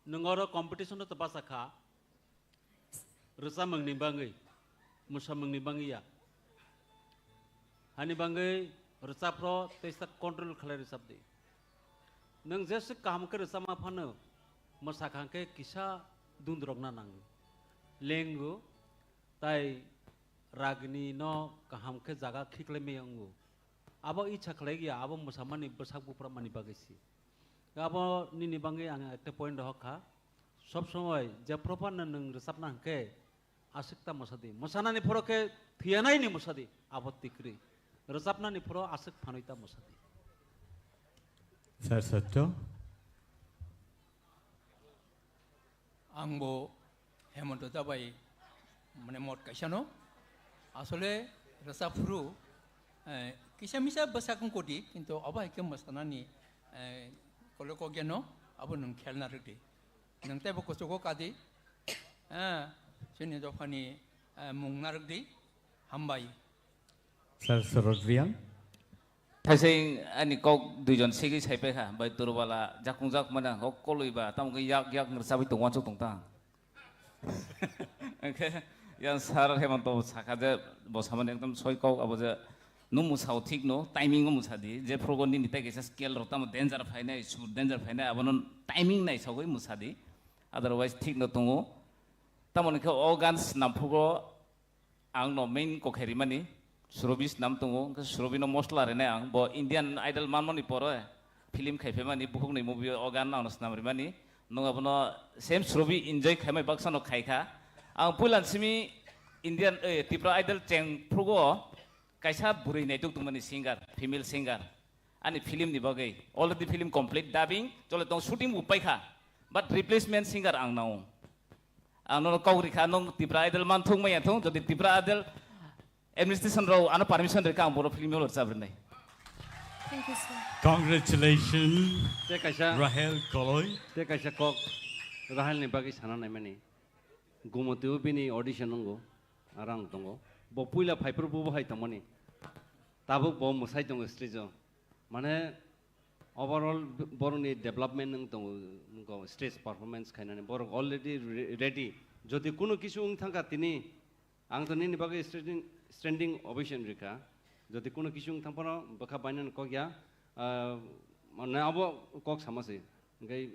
Nwng oro competition-o twpasa kha, rwchapmungni bangwi, mwsamungni bangwi ya. Hani bangwi rwchapro teisa control khlai rwchapdi. Nwng jeswk kaham khe rwchapma phano, mwsakha khe kisa dundrokna nango. Lengo, tai ragni no kaham khe jaga khiklai maya wngo. Abo icha khlai ya, abo mwsamani bwsak buphramani bagwi si. Abo nini bangwi ang ekta point rohor kha. Sob somoi je proper no nwng rwchapna hwnkhe aswk ta mwsadi. Mwsanani phoro khe thwiyanaini mwsadi, abo tikri. Rwchapnani phoro aswk phanwi tamo sadi. Sir Satya. Ang bo Hemanta da bai mane mot kaisa no. Asole rwchap phuru, eh, kisa misa bwsak wng kodi, kintu abo hai khe mwsanani, eh, kole kokya no abo nwng khelna rwdi. Nwng teibo kuchugo kadi, eh, chini dophani, eh, mung narwkdi. Hambai. Sir Sorot Reang. Thaising ani kok duijon segwi saipai kha, bai Durubala jakung jak mane ang kok kolwi ba, tamo khe yak yak nrwchabwi tong uansuk tong tang. Hwnkhe yang Sir Hemanta bo sakha je, bo samani ekdom soi kok abo je, nung mwsao thik no, timing o mwsa di, je phrugo nini tei kaisa scale rok tamo danger phainai, sur danger phainai, abono timing naisogwi mwsa di, otherwise thik no tongo. Tamoni khe o gan swnam phrugo, ang no main kokhe rimani, Surobi swnam tongo, hwnkhe Surobi no mosla rinai ang, bo Indian Idol manmani pore film khai phaimani, bukhukni movie o gan ang no swnam rimani, nwng abono same Surobi enjoy khaimai baksa no khai kha. Ang puila simi Indian, eh, Tripura Idol cheng phrugo kaisa bwrwi naituk tongmani singer, female singer. Ani film ni bagwi already film complete dubbing chole tong, shooting bo paikha, but replacement singer ang nao. Ang nono kok rikha, nung Tripura Idol man thung maya thung, jodi Tripura Idol administration rao ano permission rikha, ang boro film rwchap rinai. Thank you, sir. Congratulations, Te kaisa, Rahel Koloi. Te kaisa kok Rahel ni bagwi sana naimani. Gumotio bini audition nungo, arang tongo. Bo puila phaiphuru bo hai tongmani. Tabuk bo mwsai tongo stage o. Mane overall borokni development wng tongo, wngkho stage performance khainani. Borok already re-, ready. Jodi kuno kisu wng thangkha tini, ang to nini bagwi standing, standing ovation rikha. Jodi kuno kisu wng thangphano bwkha bainani kok ya, ah, mane abo kok sama se. Hwnkhe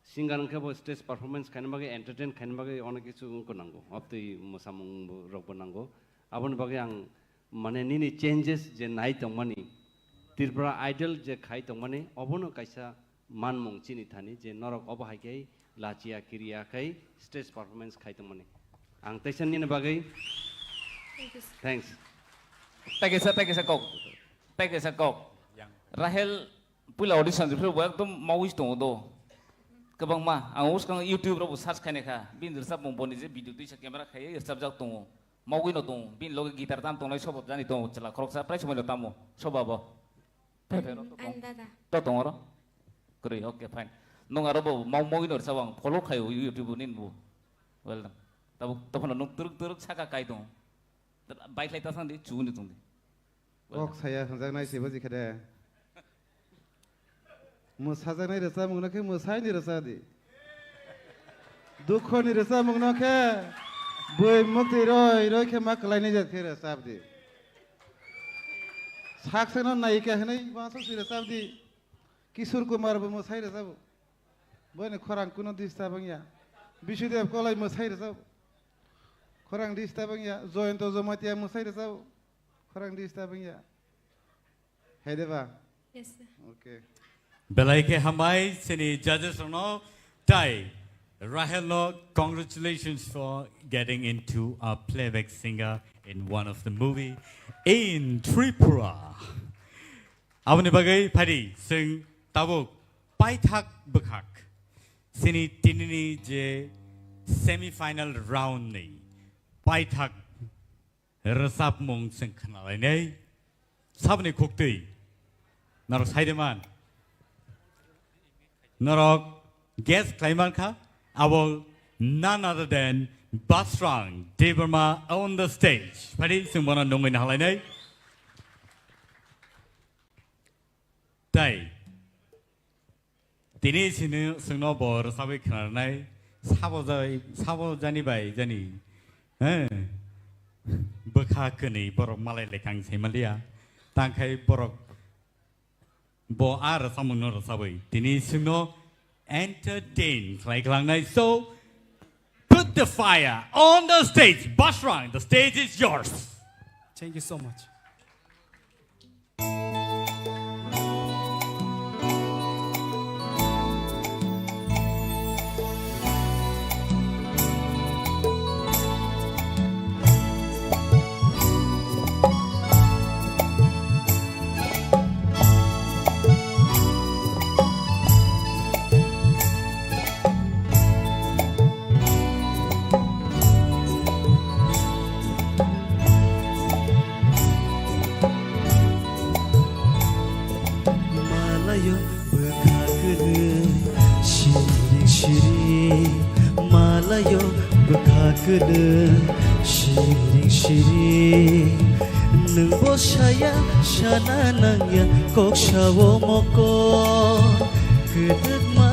singer hwnkhe bo stage performance khaina bagwi, entertain khaina bagwi onek kichu wngkho nango. Obtwi mwsamung bo, rokbo nango. Aboni bagwi ang, mane, nini changes je nai tongmani, Tripura Idol je khai tongmani, obono kaisa manmung chini thani je norok obo hai khe lachia kiriya khai stage performance khai tongmani. Ang teisa nini bagwi Thank you, sir. Thanks. Thank you, sir. Thank you, sir. Kok. Thank you, sir. Kok. Yang. Rahel puila audition rwphru bo ekdom mawi tongo do. Kwbangma ang uskang YouTube robo search khainai kha. Bini rwchapmung boni je video tuisa camera khaiwi rwchapjak tongo. Mawi no tongo. Bini loge guitar tam tongnai sobo jani tongo chwla khoroksa prai somoino tamo. Soba bo. Phe phe ro to tong. Ang dada. To tong oro. Kwrwi, okay, fine. Nung aro bo mau mawi no rwchap ang follow khaio YouTube nin bo. Well done. Tabo, tabo no nung turuk turuk saka kai tongo. Bike lai ta sang di, chu ni tong di. Kok saya hwnjaknai se bo jikha de. Mwsajaknai rwchapmung no khe mwsai ni rwchap di. Dukho ni rwchapmung no khe bui muktwi roi roi khe ma kwlai nai jat khe rwchap di. Sak sak no nayika hwnwi uansuk se rwchap di. Kishore Kumar bo mwsai rwchap. Boini khorang kuno disturb wngya. Bisudev Koloi mwsai rwchap. Khorang disturb wngya. Joyonto Jamatia mwsai rwchap. Khorang disturb wngya. Hai de ba? Yes, sir. Okay. Belai khe hambai chini judges rokno, tai Rahel no congratulations for getting into a playback singer in one of the movie in Tripura. Aboni bagwi phaidi chwng tabuk paithak bwkhak chini tinini je semi final round ni paithak rwchapmung chwng khnalainai. Saboni khuktwi norok sai de man. Norok guess khlai man kha, abo none other than Basrang Debbarma on the stage. Phaidi chwng bono nungwi nahalainai. Tai tini sini chwngno bo rwchabwi khnarnai, sabo jai, sabo jani bai jani, eh, bwkha kwnwi borok malai lekha wng sai manliya. Tangkhai borok bo a rwchapmungno rwchabwi tini chwngno entertain khlai khlangnai. So, put the fire on the stage. Basrang, the stage is yours. Thank you so much. Kwlwng siring siring, nwng bo saya sana nangya, kok sao moko. Kwdwkma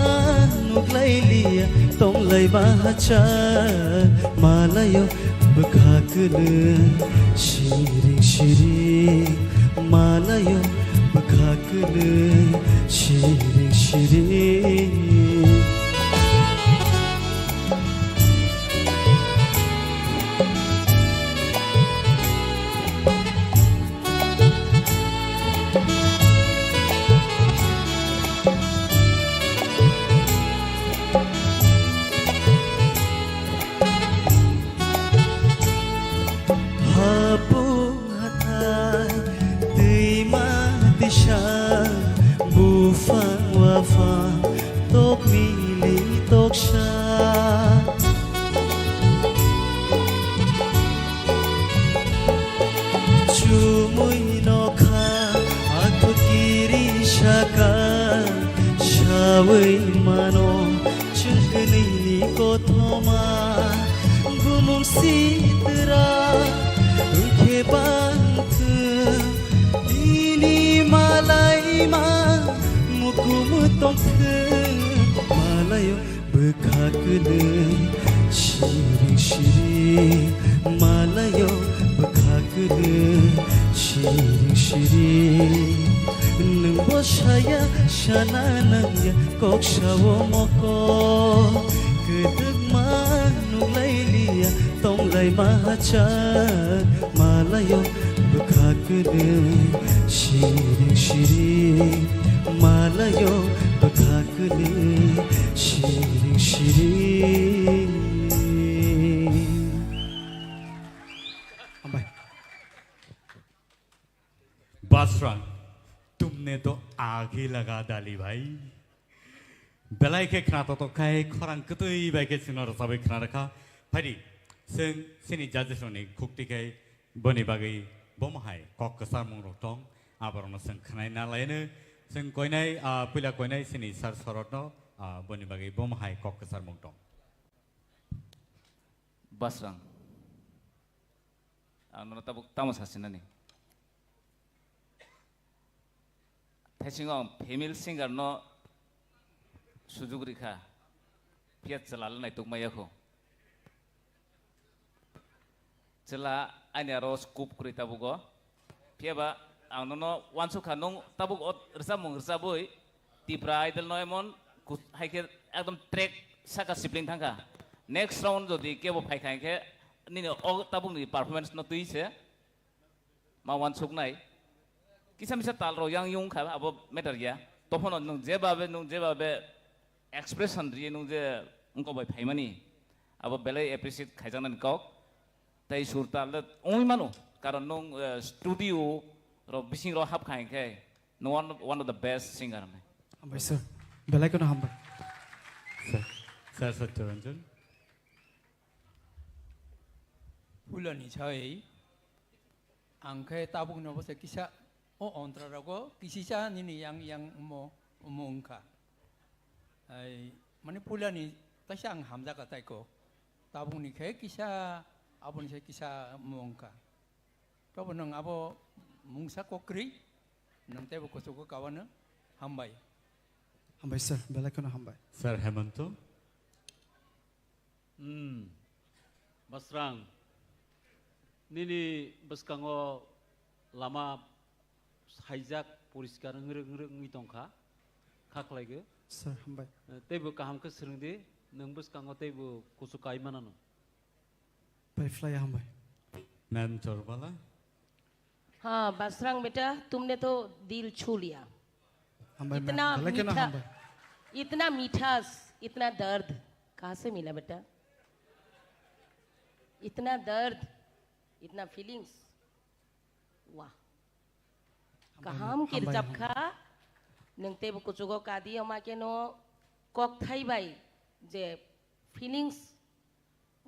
nuklailiya, tonglaima hachal malaio. Bwkha kwlwng siring siring, malaio. Bwkha kwlwng siring siring. Hapung hathai, twima twisa, buphang waphang, tok mili toksa. Chumui nokha, akhukiri saka, sawi mano, chwng kwnwini kothoma, bumung sitra, wngkhe bangthwng, nini malaima, mukumu tongthwng, malaio. Bwkha kwlwng siring siring, malaio. Bwkha kwlwng siring siring, nwng bo saya sana nangya, kok sao moko. Kwdwkma nuklailiya, tonglaima hachal malaio. Bwkha kwlwng siring siring, malaio. Bwkha kwlwng siring siring. Hambai. Basrang, tumne to aag hi laga dali bhai. Belai khe khna toktok khai khorang kwtwi bai khe chwngno rwchabwi khna rwkha. Phaidi, chwng chini judges rokni khukti khai boni bagwi bomo hai kok kwcharmung rok tong, aborokno chwng khwnai na laino. Chwng koinai, ah, puila koinai chini sir Sorotno, ah, boni bagwi bomo hai kok kwcharmung tong. Basrang. Ang nono tabuk tamo sasinani. Thaisingo ang female singer no sujuk rikha. Phiya chwla le naituk maya kho. Chwla ani aro scope kwrwi tabugo. Phiya ba ang nono uansukha, nwng tabuk o rwchapmung rwchabwi Tipra Idol no emon ku-, hai khe ekdom track saka sibling thangkha. Next round jodi kebo phaikha hinkhe nini o tabukni performance no twi se ma uansuknai. Kisa misa tal rok yang yung kha abo matter ya. Tophono nwng jebabe, nwng jebabe expression riye nwng je wngkok bai phaimani, abo belai appreciate khaijaknani kok. Tei sur tal le wngwi mano, karon nwng, eh, studio rok bising rok hapkha hinkhe nwng one, one of the best singer hinwi. Hambai sir, belai kheno hambai. Sir, sir Satyaranjan. Phuloni sai ang khe tabukno bo se kisa o ontra rogo kisisa nini yang yang omo omo wngkha. Ai, mani puilani taisa ang hamjakha taiko. Tabukni khe kisa, aboni se kisa mungkha. Tobo nwng abo mungsa kokrwi, nwng teibo kuchugo kawano hambai. Hambai sir, belai kheno hambai. Sir Hemanto. Hmm. Basrang, nini bwskango lama saijak poriskar wngwi, wngwi, wngwi tongkha, kha khlaigo. Sir, hambai. Eh, teibo kaham khe swrwng di, nwng bwskango teibo kuchuk kai manano. Pai phlai hambai. Ma'am Chorbala. हाँ, बासरांग बेटा, तुमने तो दिल छू लिया। Hambai, ma'am. इतना Belai kheno मीठा, hambai. इतना मिठास, इतना दर्द कहाँ से मिला बेटा? इतना दर्द, इतना फीलिंग्स। वाह। Hambai, kaham hambai, kirjap hambai. Kha, nwng teibo kuchugo kadi, omo khe no kokthai bai je feelings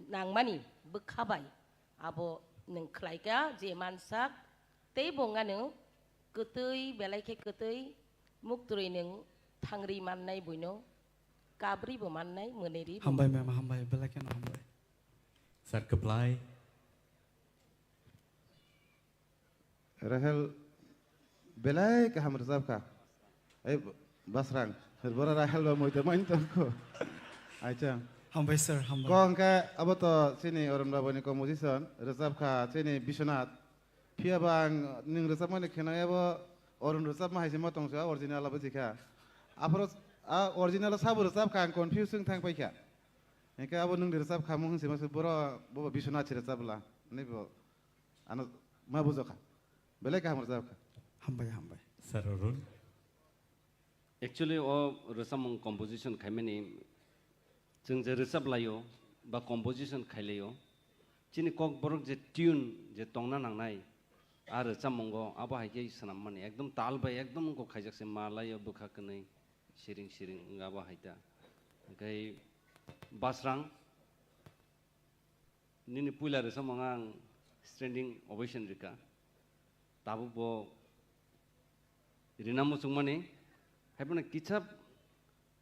nangmani bwkha bai, abo nwng khlai kha je mansak, teibo wngano kwtwi, belai khe kwtwi, muktwrwi nwng thangri mannai buino, kabribo mannai, mwnwiribo. Hambai, ma'am, hambai, belai kheno hambai. Sir Kwplai. Rahel belai kaham rwchap kha. Ei Basrang, bora Rahel ba moita main tongkho. Acha. Hambai sir, hambai. Ko hwnkhe abo to chini Arun Babani composition, rwchap kha chini Biswanath. Phiya ba ang nwng rwchapmani khwnai abo Arun rwchapma hai se ma tongsa original abo jikha. Aphuru a original sabo rwchap kha ang confuse wng thang paikha. Hwnkhe abo nwng rwchap kha mung se ma se boro bo Biswanath se rwchapla. Ani bo ano ma bujokha. Belai kaham rwchap kha. Hambai, hambai. Sir Arun. Actually, o rwchapmung composition khaimani chwng je rwchap laio ba composition khai laio, chini kokborok je tune je tongna nangnai, a rwchapmungo abo hai khe swnammani ekdom tal bai ekdom wngkok khaijak se ma laio bwkha kwnwi siring siring wng abo hai ta. Hwnkhe Basrang, nini puila rwchapmung ang standing ovation rwkha. Tabuk bo rina muchungmani, haiphano kisa,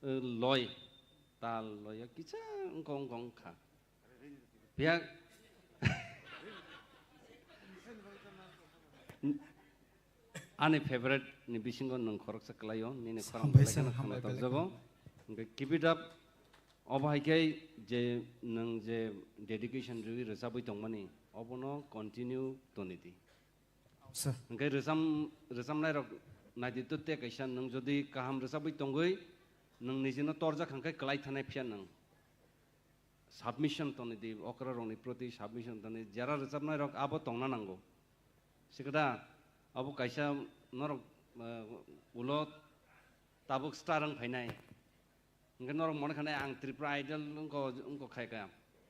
eh, loi, tal loi kisa wngkha, wngkha, wngkha. Phiya ani favorite ni bisingo nwng khoroksa kwlaio, nini khorang Hambai belai sir, kheno hambai khwna belai tokjago. Hwnkhe keep it up. Obo hai khe je nwng je dedication rwi rwchabwi tongmani, obono continue toni di. Sir. Hwnkhe rwcham-, rwchamnairok naidi to tei kaisa nwng jodi kaham rwchabwi tongwi nwng nijino torjak hwnkhe kwlai thanai phiya nwng. Submission toni di, okrarokni proti submission toni, jara rwchapnairok abo tongna nango. Sikada abo kaisa norok, eh, ulo tabuk star wng phainai. Hwnkhe norok mone khanai ang Tripura Idol wngko, wngko khai ka.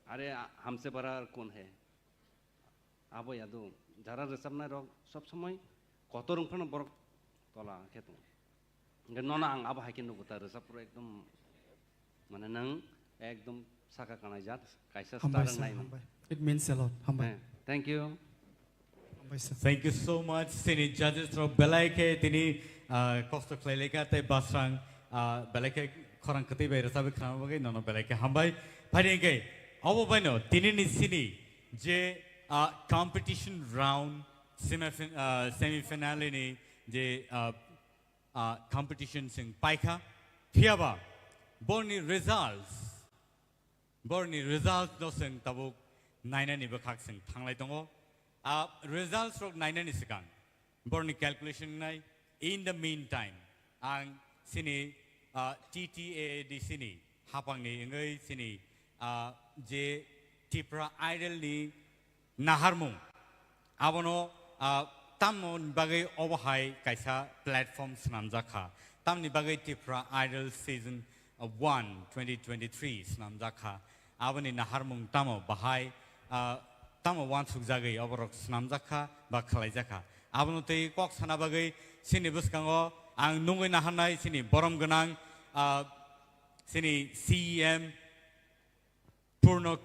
Are, a-, hamse bara kon he. Abo yadu, jara rwchapnairok sob somoi kotor wng phano borok tola khe tongo. Hwnkhe nono ang abo hai khe nugo ta rwchapphuru ekdom, mane nwng ekdom saka kanai jat, kaisa star Hambai sir, wng nai nwng. Hambai. It means a lot. Hambai. Eh, thank you. Hambai sir. Thank you so much. Chini judges rok belai khe tini, ah, kosto khlai laikha tei Basrang, ah, belai khe khorang kwtwi bai rwchabwi khwnama bagwi nono belai khe hambai. Phaidi hwnkhe obo baino tinini chini je, ah, competition round semi-fin-, ah, semi-finale ni je, ah, ah, competition chwng paikha. Phiyaba borni results, borni results no chwng tabuk nainani bwkhak chwng thanglai tongo. Ah, results rok nainani swkang borni calculation nai. In the meantime, ang chini, ah, T T A A D C ni hapangni wngwi chini, ah, je Tipra Idol ni naharmung. Abono, ah, tamoni bagwi obo hai kaisa platform swnamjak kha. Tamni bagwi Tipra Idol Season, ah, one, twenty twenty-three swnamjak kha. Aboni naharmung tamo bahai, ah, tamo uansukjagwi oborok swnamjak kha ba khlaijak kha. Abono tei kok sana bagwi chini bwskango ang nungwi naharnai chini borom gwnang, ah, chini C E M, Purno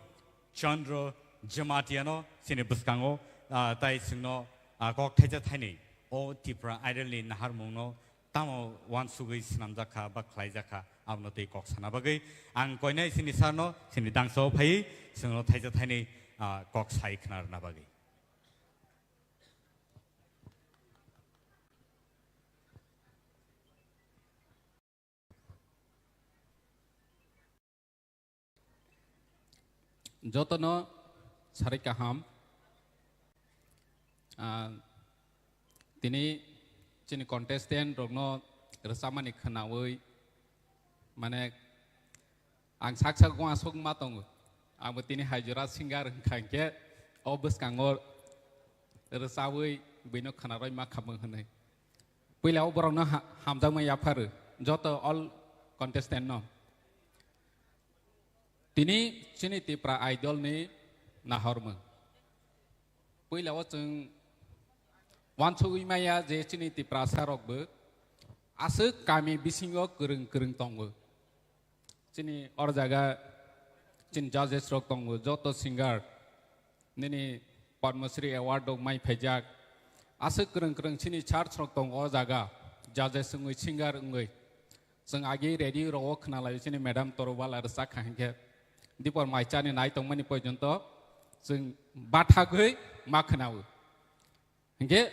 Chandra Jamatiano chini bwskango, ah, tai chwngno, ah, kok thaisa thaini o Tipra Idol ni naharmungno tamo uansugwi swnamjak kha ba khlaijak kha, abono tei kok sana bagwi ang koinai chini sir no chini dangsa o phaiwi chwngno thaisa thaini, ah, kok sai khna rwna bagwi. Jotono sarik kaham. Ah, tini chini contestant rokno rwchapmani khwnawi, mane, ang sak sak uansuk ma tongo. Ang bo tini hai jora singer wngkha hinkhe o bwskango rwchabwi buino khwnarwi ma khamung hwnwi. Puila o borokno ha-, hamjakma yapharu joto all contestant no. Tini chini Tipra Idol ni nahormung. Puila o chwng uansugwi maya je chini Tiprasa rok bo aswk kami bisingo kwrwng kwrwng tongo. Chini or jaga chini judges rok tongo, joto singer nini Padma Shri Award rok mai phaijak. Aswk kwrwng kwrwng chini church rok tongo o jaga, judges wngwi, singer wngwi. Chwng agi radio rok o khwnalai chini madam Torobala rwchak kha hinkhe. Dipor mai chani nai tongmani porjonto chwng bathagwi ma khwnao. Hinkhe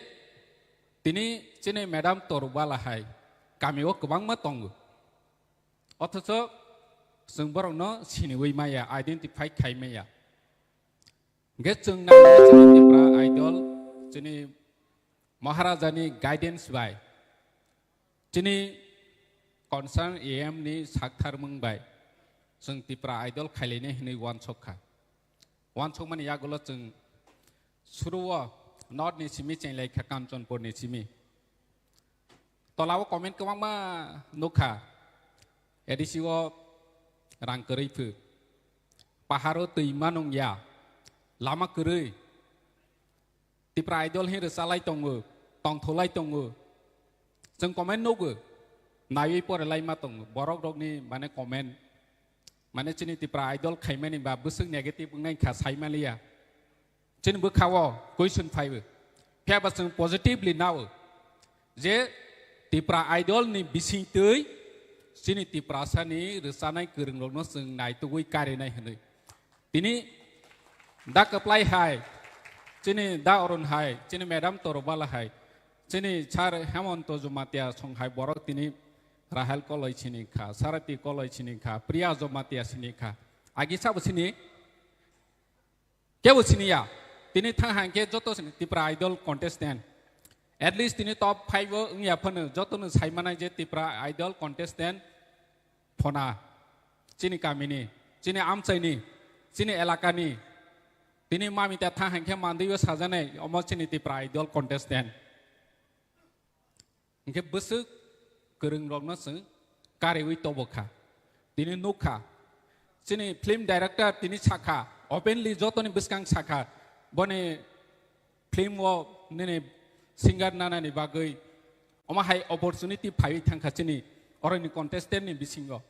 tini chini madam Torubala hai kamio kwbangma tongo. Othocho chwng borokno siniwi maya, identify khai maya. Hinkhe chwng nai chini Tipra Idol, chini Maharajani guidance bai, chini concern A M ni saktharmung bai chwng Tipra Idol khailainai hinwi uansuk kha. Uansukmani yagulo chwng suruo North ni simi chenglai kha, Kanchanpur ni simi. Tolao comment kwbangma nukha, A D C o rang kwrwi phu, paharo twi manung ya, lama kwrwi, Tipra Idol hin rwchalai tongo, tongtholai tongo. Chwng comment nugo, naiwi porelai ma tongo. Borok rokni mane comment, mane chini Tipra Idol khaimani ba bwswk negative wngnai kha saimaliya. Chini bwkhao question phaibo. Phiya ba chwng positively nao je Tipra Idol ni bisingtwi chini Tiprasa ni rwchanai kwrwng rokno chwng naitugwi karinai hinwi. Tini da Kwplai hai, chini da Arun hai, chini madam Torubala hai, chini sir Hemonto Jamatia song hai borok tini Rahel Koloi sini kha, Sarati Koloi sini kha, Priya Jamatia sini kha. Agi sabo sini? Kebo sini ya. Tini thang hang khe joto sini Tipra Idol contestant. At least tini top five o wngya phano joto no sai manai je Tipra Idol contestant phona. Chini kamini, chini amchaini, chini elakani. Tini mami ta thang hang khe mandwi o sajanai omo chini Tipra Idol contestant. Hinkhe bwswk kwrwng rokno chwng kariwi tobo kha. Tini nuk kha. Chini film director tini sakha, openly jotoni bwskang sakha. Boni film o nini singer nanani bagwi omo hai opportunity phaiwi thangkha chini oroni contestant ni bisingo.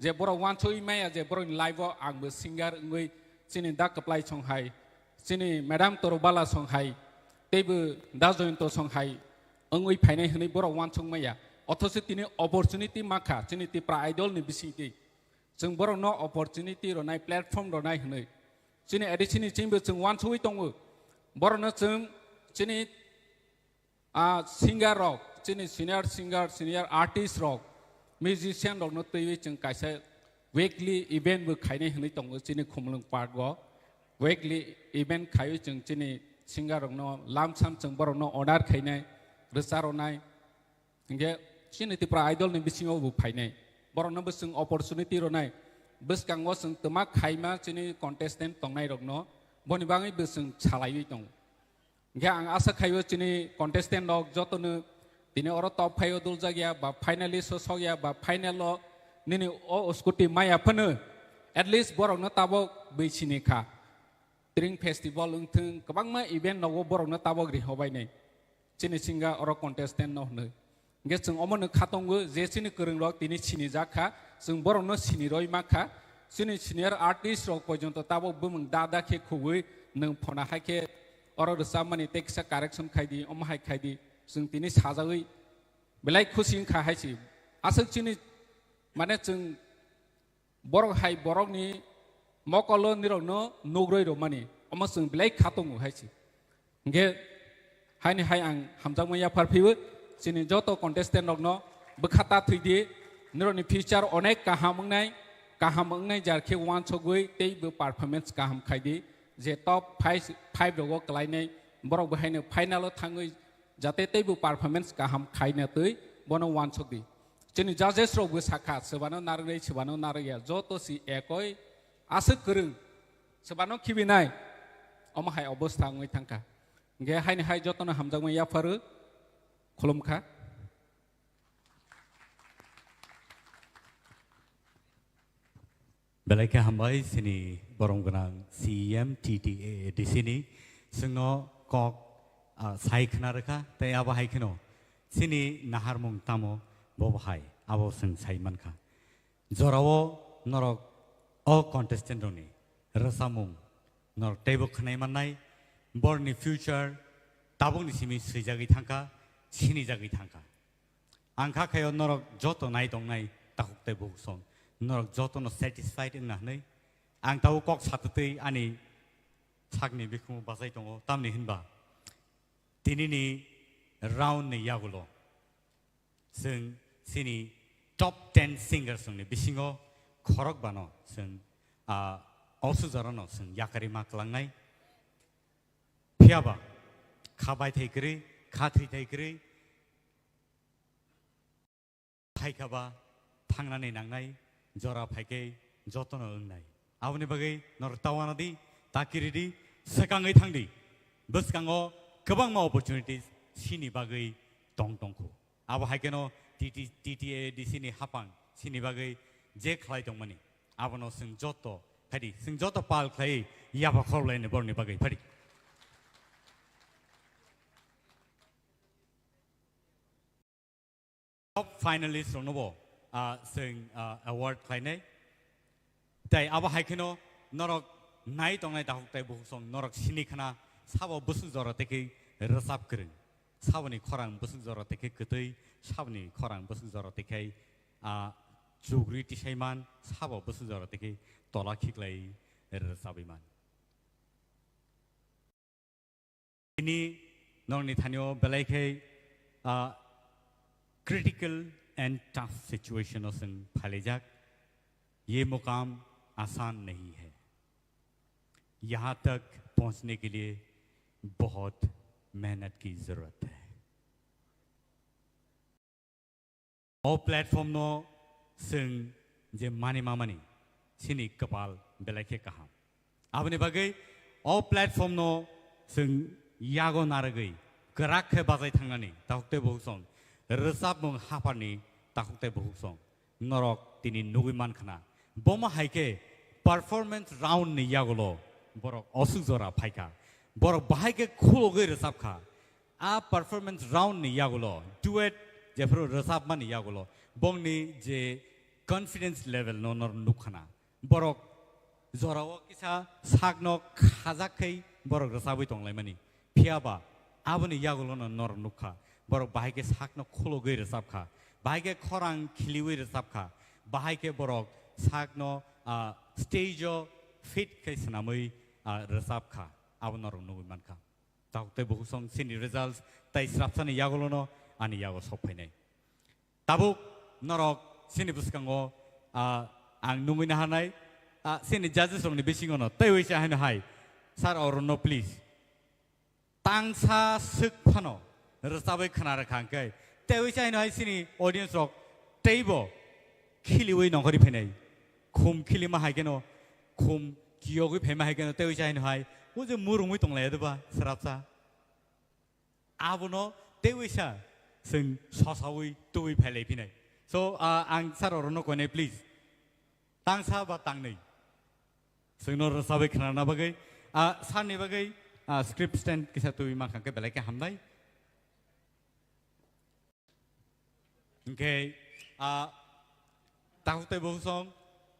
Je borok uansugwi maya je borokni life o angbo singer wngwi chini da Kwplai song hai, chini madam Torubala song hai, teibo da Joyonto song hai wngwi phainai hinwi borok uansuk maya. Othocho tini opportunity makha chini Tipra Idol ni bisingtwi. Chwng borokno opportunity rwnai, platform rwnai hinwi. Chini A D C ni chwngbo chwng uansugwi tongo. Borokno chwng chini a singer rok, chini senior singer, senior artist rok, musician rokno twiwi chwng kaisa weekly event bo khainai hinwi tongo chini Khumulwng Park o. Weekly event khaiwi chwng chini singer rokno lamsam chwng borokno honor khainai, rwcha rwnai. Hinkhe chini Tipra Idol ni bisingo bo phainai. Borokno bo chwng opportunity rwnai. Bwskango chwng twma khaima chini contestant tongnai rokno boni bagwi bo chwng salaiwi tongo. Hinkhe ang asa khaio chini contestant rok jotono tini oro top five o duljak ya ba finalist o sok ya ba final o nini o scooty maya phano at least borokno tabok bwi sini kha. Tring festival wngthwng kwbangma event nogo borokno tabok rihobainai. Chini singa oro contestant no hwnwi. Hinkhe chwng omono khatongo je chini kwrwng rok tini sinijak kha, chwng borokno siniroi ma kha. Chini senior artist rok porjonto tabok bumung da da khe khugwi nwng phona hai khe oro rwchapmani tei kisa correction khai di, omo hai khai di, chwng tini sajagwi belai khusi wngkha hai se. Aswk chini mane chwng borok hai borokni mokolo nirokno nugroi rwmani omo chwng belai khatongo hai se. Hinkhe haini hai ang hamjakma yaphar phaiwi chini joto contestant rokno bwkha ta thwidi, norokni future onek kaham wngnai, kaham wngnai jar khe uansugwi tei bo performance kaham khaidi, je top five, five rogo kwlainai borok bo haino final o thangwi jate tei bo performance kaham khaina twi bono uansukdi. Chini judges rok bo sakha, swbano narwknai, swbano narwkya, joto si ekoi aswk kwrwng, swbano khibinai, omo hai obostha wngwi thangkha. Hinkhe haini hai jotono hamjakmani yapharo, khulumkha. Belai khe hambai chini borom gwnang C E M T T A A D C ni chwngno kok, ah, sai khna rwkha tei abo hai kheno chini naharmung tamo bo bahai abo chwng sai mankha. Jorao norok o contestant rokni rwchapmung norok teibo khwnai mannai, borokni future tabukni simi swijagwi thangkha, sinijagwi thangkha. Ang kha khaio norok joto nai tongnai takhuk tei bukhuk song, norok jotono satisfied wngna hwnwi ang tabuk kok satwtwi ani sakni bikhumu bachai tongo, tamni hinba tinini round ni yagulo chwng chini top ten singers ni bisingo khorokbano chwng, ah, o sujaro no chwng yakarima kwlangnai. Phiyaba kha baithai kwrwi, kha thwithai kwrwi, phaikha ba thangnani nangnai, jora phaikhe jotono wngnai. Aboni bagwi norok ta uanadi, ta kiridi, swkangwi thangdi. Bwskango kwbangma opportunities chini bagwi tong tongkhu. Abo hai kheno T T, T T A D C ni hapang chini bagwi je khlai tongmani, abono chwng joto phaidi, chwng joto pal khlai yaba khorlaini borokni bagwi phaidi. Top finalist rokno bo, ah, chwng, ah, award khlainai. Tai abo hai kheno norok nai tongnai takhuk tai bukhuk song norok sini khna sabo bwswk jora tei khe rwchap kwrwng. Saboni khorang bwswk jora tei khe kwtwi, saboni khorang bwswk jora tei khe, ah, chugri tisai man, sabo bwswk jora tei khe tola khiklai rwchabwi man. Tini norokni thanio belai khe, ah, critical and tough situation o chwng phailaijak. ये मुकाम आसान नहीं है। यहाँ तक पहुँचने के लिए बहुत मेहनत की ज़रूरत है। O platform no chwng je mani mamani chini kwpal belai khe kaham. Aboni bagwi o platform no chwng yago narwgwi kwrak khe bachai thangnani takhuk tei bukhuk song, rwchapmung hapharni takhuk tei bukhuk song norok tini nugwi man khna. Bomo hai khe performance round ni yagulo borok osuk jora phaikha. Borok bahai khe khulugwi rwchap kha. A performance round ni yagulo, duet jephru rwchapmani yagulo, bongni je confidence level no nor nukkhana. Borok jorao kisa sakno khajak khai borok rwchabwi tonglaimani. Phiyaba aboni yagulono nor nukha. Borok bahai khe sakno khulugwi rwchapkha. Bahai khe khorang khiliwi rwchapkha. Bahai khe borok sakno, ah, stage o fit khai swnamwi, ah, rwchapkha. Abo norok nugwi mankha. Takhuk tei bukhuk song chini results tai srapsani yagulono ani yago sok phainai. Tabuk norok chini bwskango, ah, ang nungwi naharnai, ah, chini judges rokni bisingono tei waisa haino hai, Sir Arunno please. Tangsa swk phano rwchabwi khna rwkha hwnkhe tei waisa haino hai chini audience rok teibo khiliwi nongkhorwi phainai. Khum khilima hai kheno, khum kiyogwi phaima hai kheno, tei waisa haino hai, o je murungwi tonglai doba, srapsa. Abono tei waisa chwng sosawi tubui phailai phinai. So, ah, ang sir orono koinai, please. Tangsa ba tangnwi. Chwngno rwchabwi khnana bagwi, ah, sir ni bagwi, ah, script stand kisa tubui mankha khe belai khe hamnai. Hwnkhe, ah, takhuk tei bukhuk song,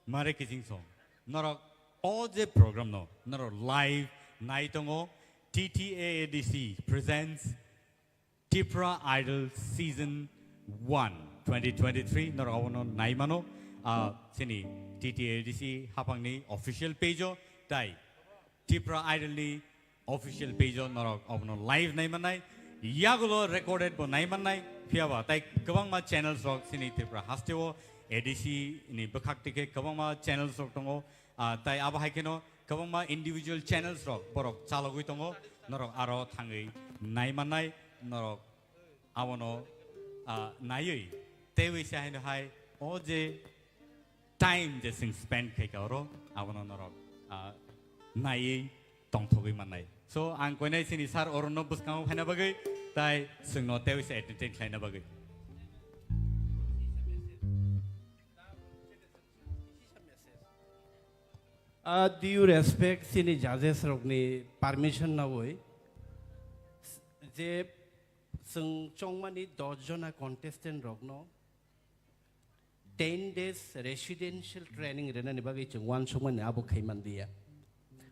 mare kiching song. Norok o je program no, norok live nai tongo, T T A A D C presents Tipra Idol Season one, twenty twenty-three, norok abono nai mano, ah, chini T T A A D C haphangni official page o, tai Tipra Idol ni official page o norok obono live nai mannai, yagulo recorded bo nai mannai, phiyaba tai kwbangma channels rok chini Tripura haste o A D C ni bwkhak tike kwbangma channels rok tongo, ah, tai abo hai kheno kwbangma individual channels rok borok chalogwi tongo, norok aro thangwi nai mannai, norok abono, ah, naiwi teiwi se haino hai o je time je chwng spend khaikha oro, abono norok, ah, naiwi tongthogwi mannai. So, ang koinai chini sir orono bwskango phaina bagwi, tai chwngno teiwi se entertain khlaina bagwi. Ah, due respect chini judges rokni permission nawi je chwng chongmani dos jona contestant rokno ten days residential training rwnani bagwi chwng uansukmani abo khai manliya.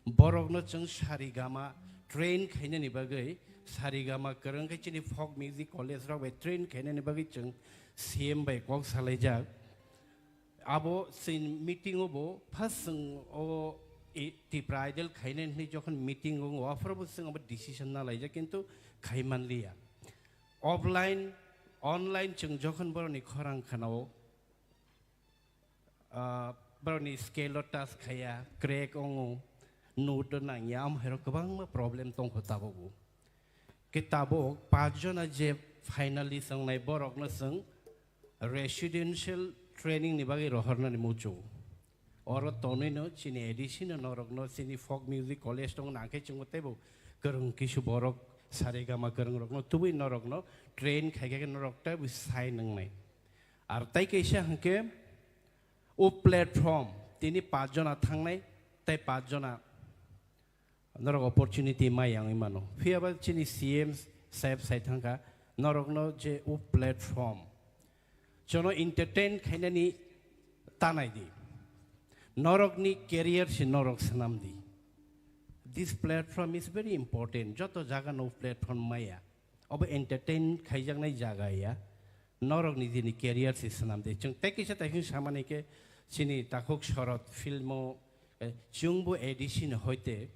Borokno chwng sarigama train khainani bagwi, sarigama kwrwng khe chini folk music college rok bai train khainani bagwi chwng C M bai kok salaijak. Abo chini meeting o bo first chwng o Tipra Idol khainai hwnwi jokhon meeting wngo, aphuru bo chwng abo decision na laijak, kintu khai manliya. Offline, online chwng jokhon borokni khorang khanao, ah, borokni scale o touch khaiya, crack wngo, note o nangya, amo hai rok kwbangma problem tongkho tabukbo. Khe tabuk paanch jona je finalist wngnai borokno chwng residential training ni bagwi rohornani muchungo. Oro tonwino chini A D C no norokno chini folk music college tong nangkhe chwngbo teibo kwrwng kisu borok saregama kwrwng rokno tubui norokno train khaikhe norok teibo sign wngnai. Ar tai kaisa hwnkhe o platform tini paanch jona thangnai tei paanch jona norok opportunity mai yang mano. Phiya ba chini C M saheb sai thangkha, norokno je o platform, jono entertain khainani tanai di. Norokni career se norok swnam di. This platform is very important. Joto jaga no platform maya. Obo entertain khaijaknai jaga ya. Norokni jini career se swnam di. Chwng tei kisa tei samani khe chini takhuk Shorod film o, eh, chwngbo A D C ni hoite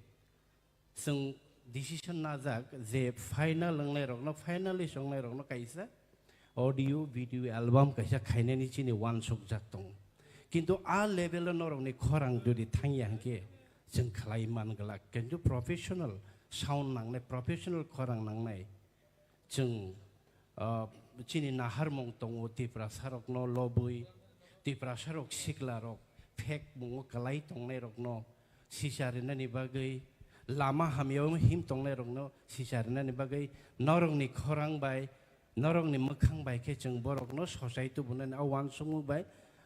chwng decision najak je final wngnairokno, finalist wngnairokno kaisa audio video album kaisa khainani chini uansukjak tongo. Kintu a level o norokni khorang jodi thangya hwnkhe chwng khlai man glak. Kintu professional sound nangnai, professional khorang nangnai. Chwng, ah, chini naharmung tongo, Tiprasarokno lobwi, Tiprasarok siklarok phek mungo kwlai tongnairokno sisa rinani bagwi, lama hamyao him tongnairokno sisa rinani bagwi, norokni khorang bai, norokni mwkhang bai khe chwng borokno sochai tubunani a uansukmung bai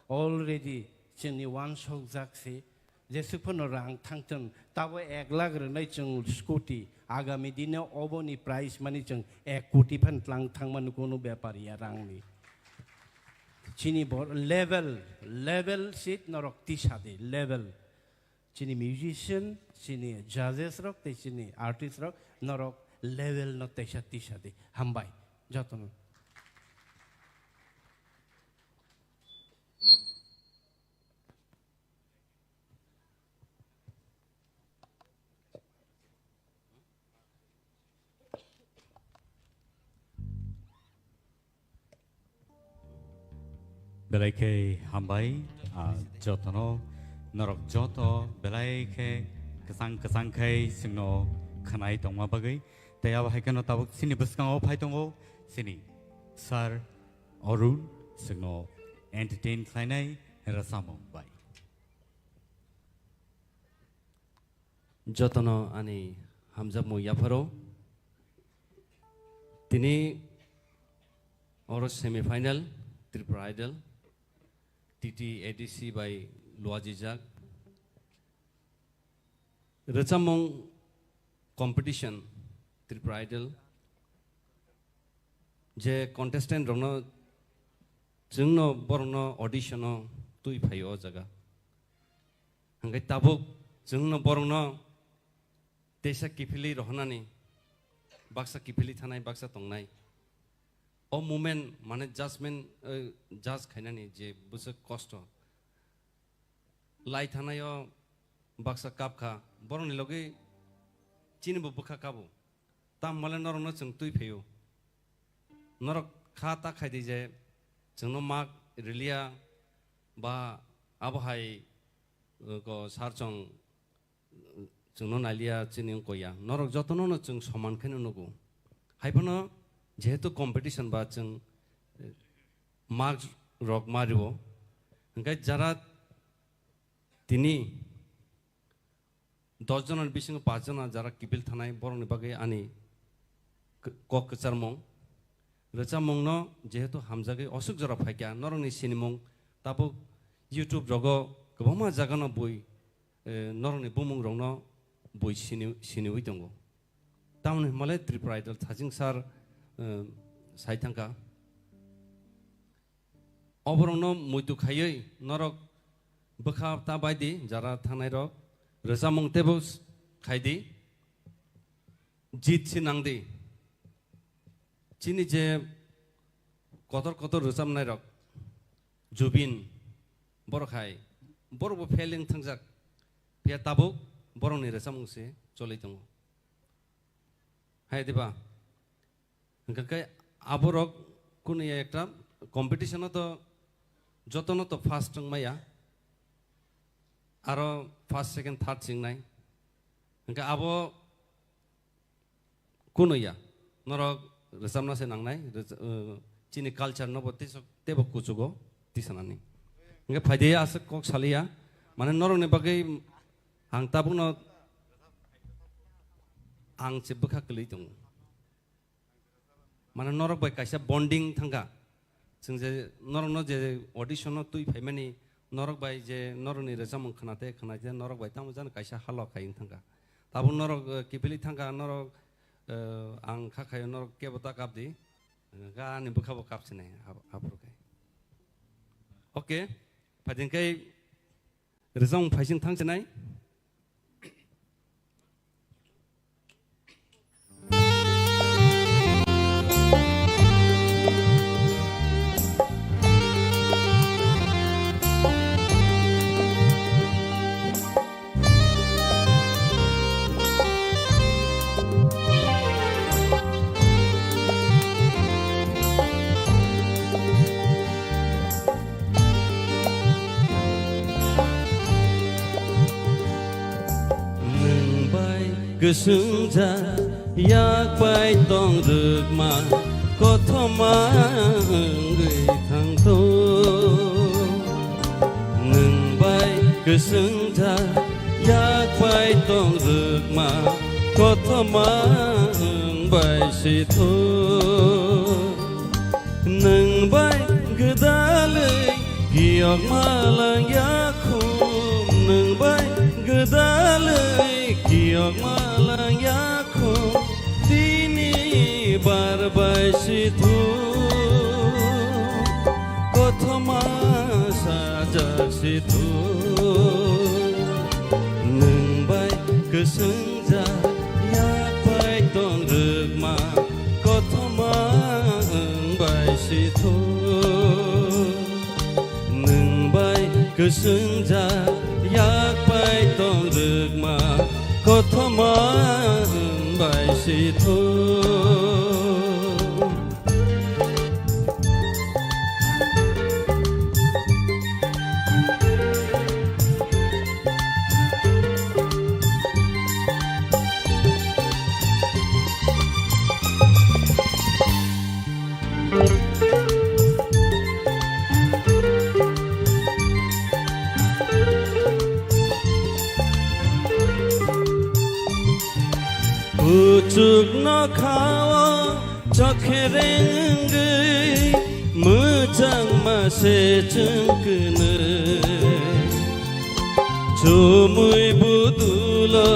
already chwngni uansukjak se. Jesuk phano rang thangthung, tabo ek lakh rwnai chwng scooty, agami dino oboni price mani chwng ek koti phan tlang thangmani kunu bepar ya rangni. Chini bo level, level seat norok tisa di, level. Chini musician, chini judges rok, tei chini artist rok, norok level no teisa tisa di. Hambai, jotono. Belai khe hambai, ah, jotono, norok joto belai khe kwchang kwchang khai chwngno khwnai tongma bagwi. Tei abo hai kheno tabuk chini bwskango phai tongo chini sir Arun, chwngno entertain khlainai rwchapmung bai. Jotono ani hamjakmung yapharo. Tini oro semi final Tripura Idol, T T A D C bai luajijak. Rwchapmung competition Tripura Idol. Je contestant rokno, chwngno borokno audition o twi phaio o jaga. Hwnkhe tabuk chwngno borokno teisa kiphilwi rohornani, baksa kiphilwi thanai, baksa tongnai. O moment mane judgment, eh, judge khainani je bwswk kosto. Lai thanai o baksa kap kha, borokni logi chini bo bwkha kabo. Tamo le norokno chwng twi phaio. Norok kha ta khai di je chwngno mak riliya ba abo hai, uh, ko sar chwng, uh, chwngno nailiya chini wngkoi ya. Norok jotono no chwng soman khe no nugo. Hai phano jehetu competition ba chwng, uh, mark rok ma rio. Hwnkhe jara tini dos jona ni bisingo paanch jona jara kiphil thanai, borokni bagwi ani k-, kok kwcharmung. Rwchapmungno jehetu hamjagwi oswk jora phaikha, norokni sinimung tabuk YouTube rogo kwbangma jagano bui, eh, norokni bumungrokno bui sini-, siniwi tongo. Tamoni hwnmale Tripura Idol thaching sir, eh, sai thangkha. Oborokno muitu khaiwi norok bwkha ta bai di, jara thangnai rok rwchapmung teibo s-, khai di, jit si nang di. Chini je kotor kotor rwchapnai rok, Jubin, borok hai, borok bo fail wng thangjak. Phiya tabuk borokni rwchapmung se choli tongo. Hai diba? Hwnkhe khe aborok kunu ya ekta competition-o to jotono to first wng maya. Aro first, second, third chingnai. Hwnkhe abo kunu ya. Norok rwchapna se nangnai. Rwch-, uh, chini culture no bo teiso-, teibo kuchugo tisanani. Hwnkhe phaidi aswk kok saliya. Mane norokni bagwi ang tabukno ang se bwkha kwlwi tongo. Mane norok bai kaisa bonding thangkha. Chwng je norokno je audition-o twi phaimani, norok bai je norokni rwchapmung khna te khna je norok bai tamo jani kaisa halo khai wng thangkha. Tabuk norok, eh, kiphilwi thangkha, norok, eh, ang kha khaio norok kebo ta kap di. Ga ani bwkha bo kap sinai, ap-, aphuru khai. Okay, phaiding khai rwchapmung phaising thang sinai. Nwng bai kwswngjak yak bai tong rwkma kothoma wngwi thangtong. Nwng bai kwswngjak yak bai tong rwkma kothoma wng bai sithok. Nwng bai gwdalwi kiyokma lang yakhum, nwng bai gwdalwi kiyokma lang yakhum, tini bar bai sithok, kothoma sajak sithok. Nwng bai kwswngjak yak bai tong rwkma kothoma wng bai sithok. Nwng bai kwswngjak yak bai tong rwkma kothoma wng bai sithok. Kuchuk nokhao chokhereng wngwi mwchangma se chwng kwnwi. Chumui budulo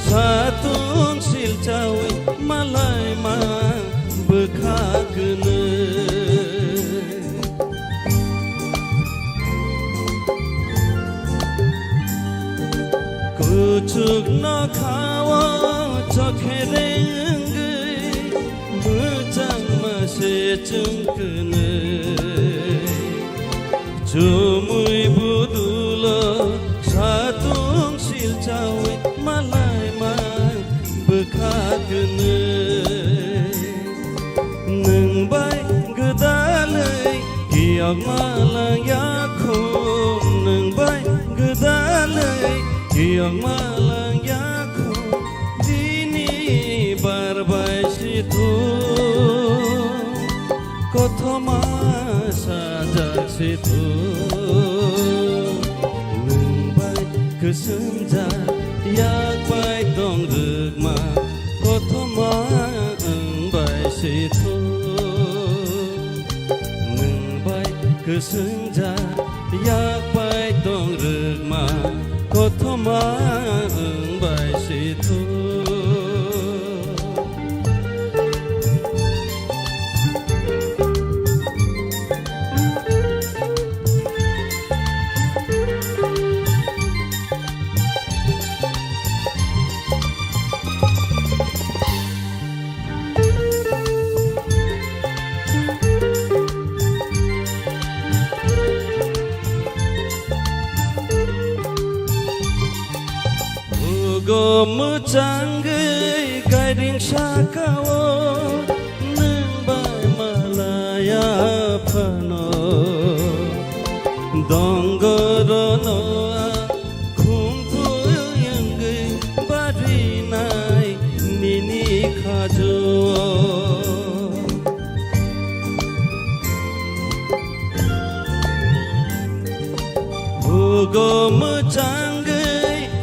satung silchaui malaima bwkha kwnwi. Kuchuk nokhao chokhereng wngwi mwchangma se chwng kwnwi. Chumui budulo satung silchaui malaima bwkha kwnwi. Nwng bai gwdalwi kiyokma lang yakhum, nwng bai gwdalwi kiyokma lang yakhum, tini bar bai sithok, kothoma sajak sithok. Nwng bai kwswngjak yak bai tong rwkma kothoma wng bai sithok. Nwng bai kwswngjak yak bai tong rwkma kothoma wng bai sithok. Mwchangwi gairing saka-o nwng bai malaya phano. Dongorono a khumpui wngwi barinai nini khajo-o. Bugo mwchangwi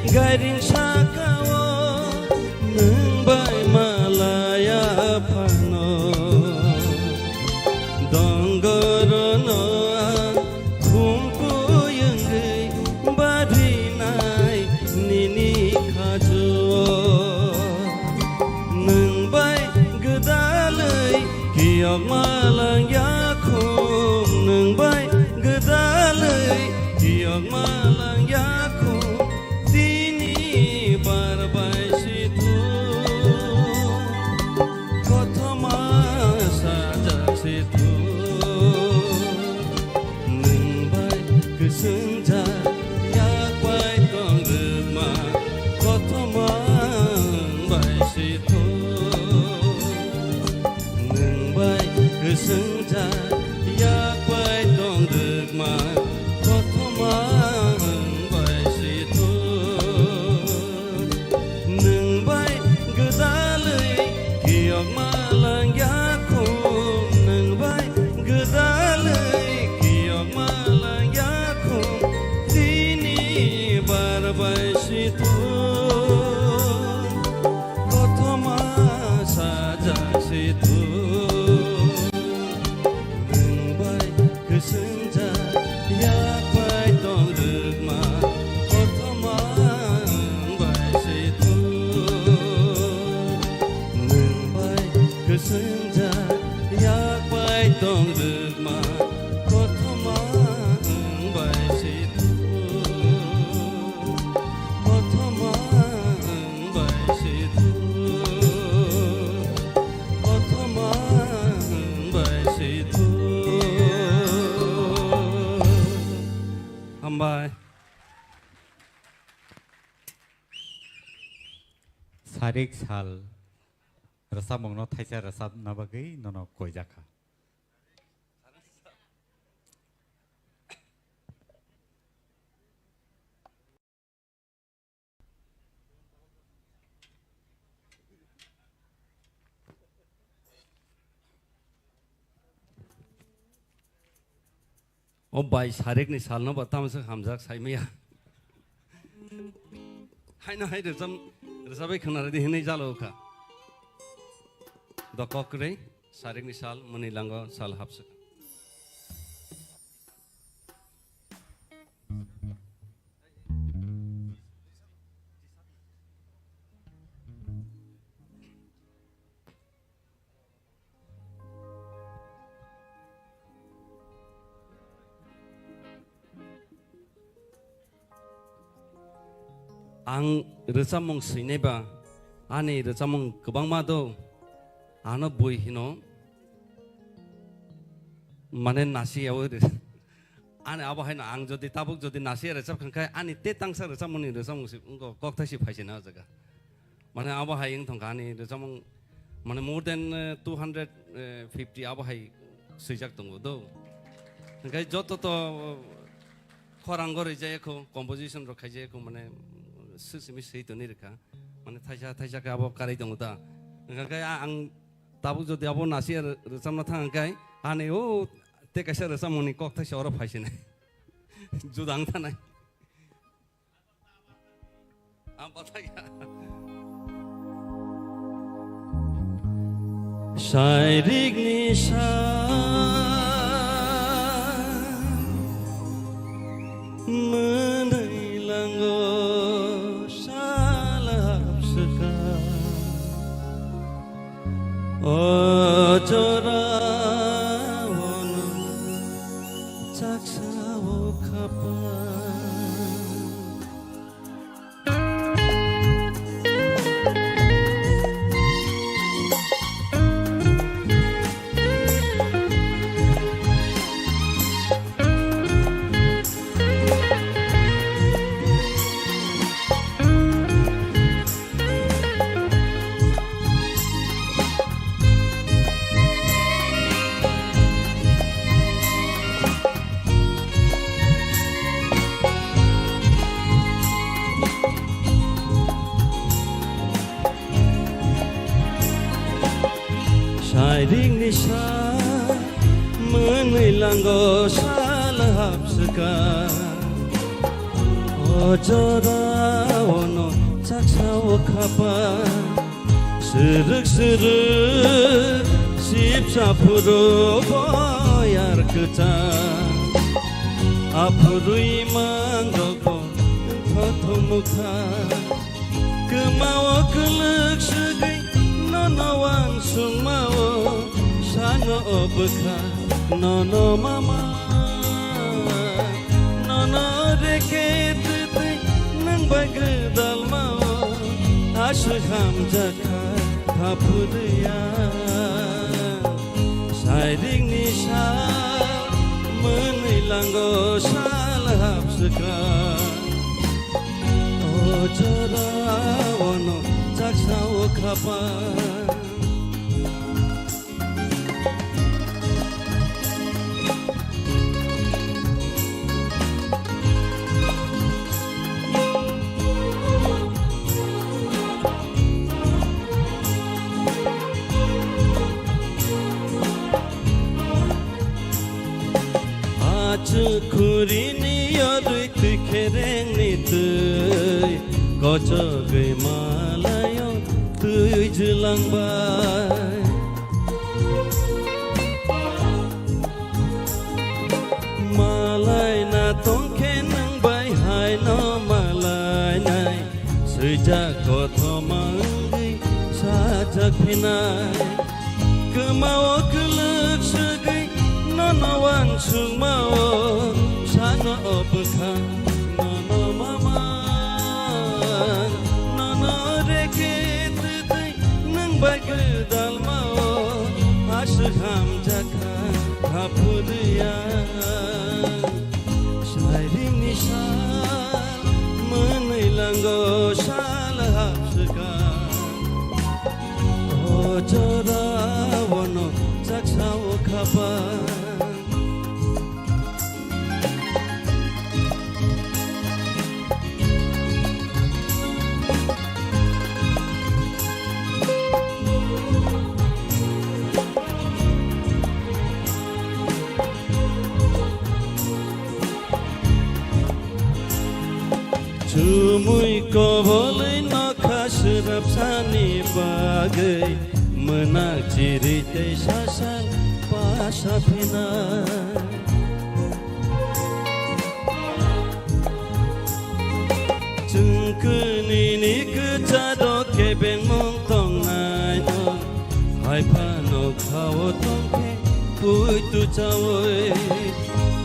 gairing saka-o nwng bai malaya phano. Dongorono ang khumpui wngwi barinai nini khajo-o. Nwng bai gwdalwi kiyokma langya khum, nwng bai gwdalwi kiyokma langya khum, tini bar bai si thung, kothoma sajak si thung. Nwng bai kwswngjak yak bai tong rwkma, kothoma nwng bai si thung. Nwng bai kwswngjak yak bai tong rwkma, kothoma nwng bai si thung. Nwng bai gwdalwi kiyokma langya khum, nwng bai gwdalwi kiyokma langya khum, tini bar bai si thung, kothoma sajak si thung. Nwng bai kwswngjak yak bai tong rwkma, kothoma nwng bai si thung. Nwng bai kwswngjak yak bai tong rwkma, kothoma nwng bai si thung. Kothoma nwng bai si thung. Kothoma nwng bai si thung. Hambai. Sarik sal rwchapmungno thaisa rwchapna bagwi nono koijakha. O bai, sarikni salno bo tamsa hamjak saimaya. Haino hai rwcham, rwchabai khwnaradi hinwi jalo kha. Dokok kwrwi, sarikni sal, mwnwi lango sal hapswk. Ang rwchapmung swinai ba, ani rwchapmung kwbangma do, ano bui hino, mane nasi yaui rw-, ani abo haino ang jodi tabuk jodi nasi rwchap kha khe, ani te tangsa rwchapmungni rwchapmung si wngkha, kokthai si phaisina o jaga. Mane abo hai wng thangkha ani rwchapmung, mane more than, eh, two hundred fifty abo hai swijak tongo do. Hwnkhe joto to, eh, khorang gori jaya kho, composition rok khai jaya kho, mane, eh, swi simi swi toni rwkha. Mane thaisa, thaisa khe abo karwi tongo ta. Hwnkhe a-, ang tabuk jodi abo nasi rw-, rwchapna thang khe, ani o te kaisa rwchapmungni kokthai se oro phaisinai. Judang thanai. Ang pathai ya. Sairikni sa mwnwi lango salap swkang. O jora ono chaksa o khapang. Ringni sa mwnwi lango sal hapswka. O jora ono chaksa o khapa. Srwk srwk sipsa phuru boyar kwchang. Aphurwi mangrok bo thothomukha. Kwmao kwlwk swgwi nono wansukmao, sano o bwkha nono mama. Nono reke twtwi nwng bai gwdalmao, aswk hamjakha khaphurwi ang. Sairingni sal mwnwi lango sal hapswka. O jora ono chaksa o khapa. Achuk khurini yorwi twi kherengni twi, kochogwi malaio twi jwlangbai. Malaina tongkhe nwng bai haino malainai, swijak kothoma wngwi sajak phinai. Kwmao kwlwk swgwi nono wansukmao, sano o bwkha nono mama. Nono reke twtwi nwng bai gwdalmao, aswk hamjakha khaphurwi ang. Sairingni sal mwnwi lango sal hapswka. O jora ono chaksa o khapa. Chumui kobolwi nokha swrapsani bagwi, mwnak chiri tei sasal pasa phinai. Chwng kwnwini kwcharo kebengmung tongnaino, hai phano khao tongkhe puitu chaui.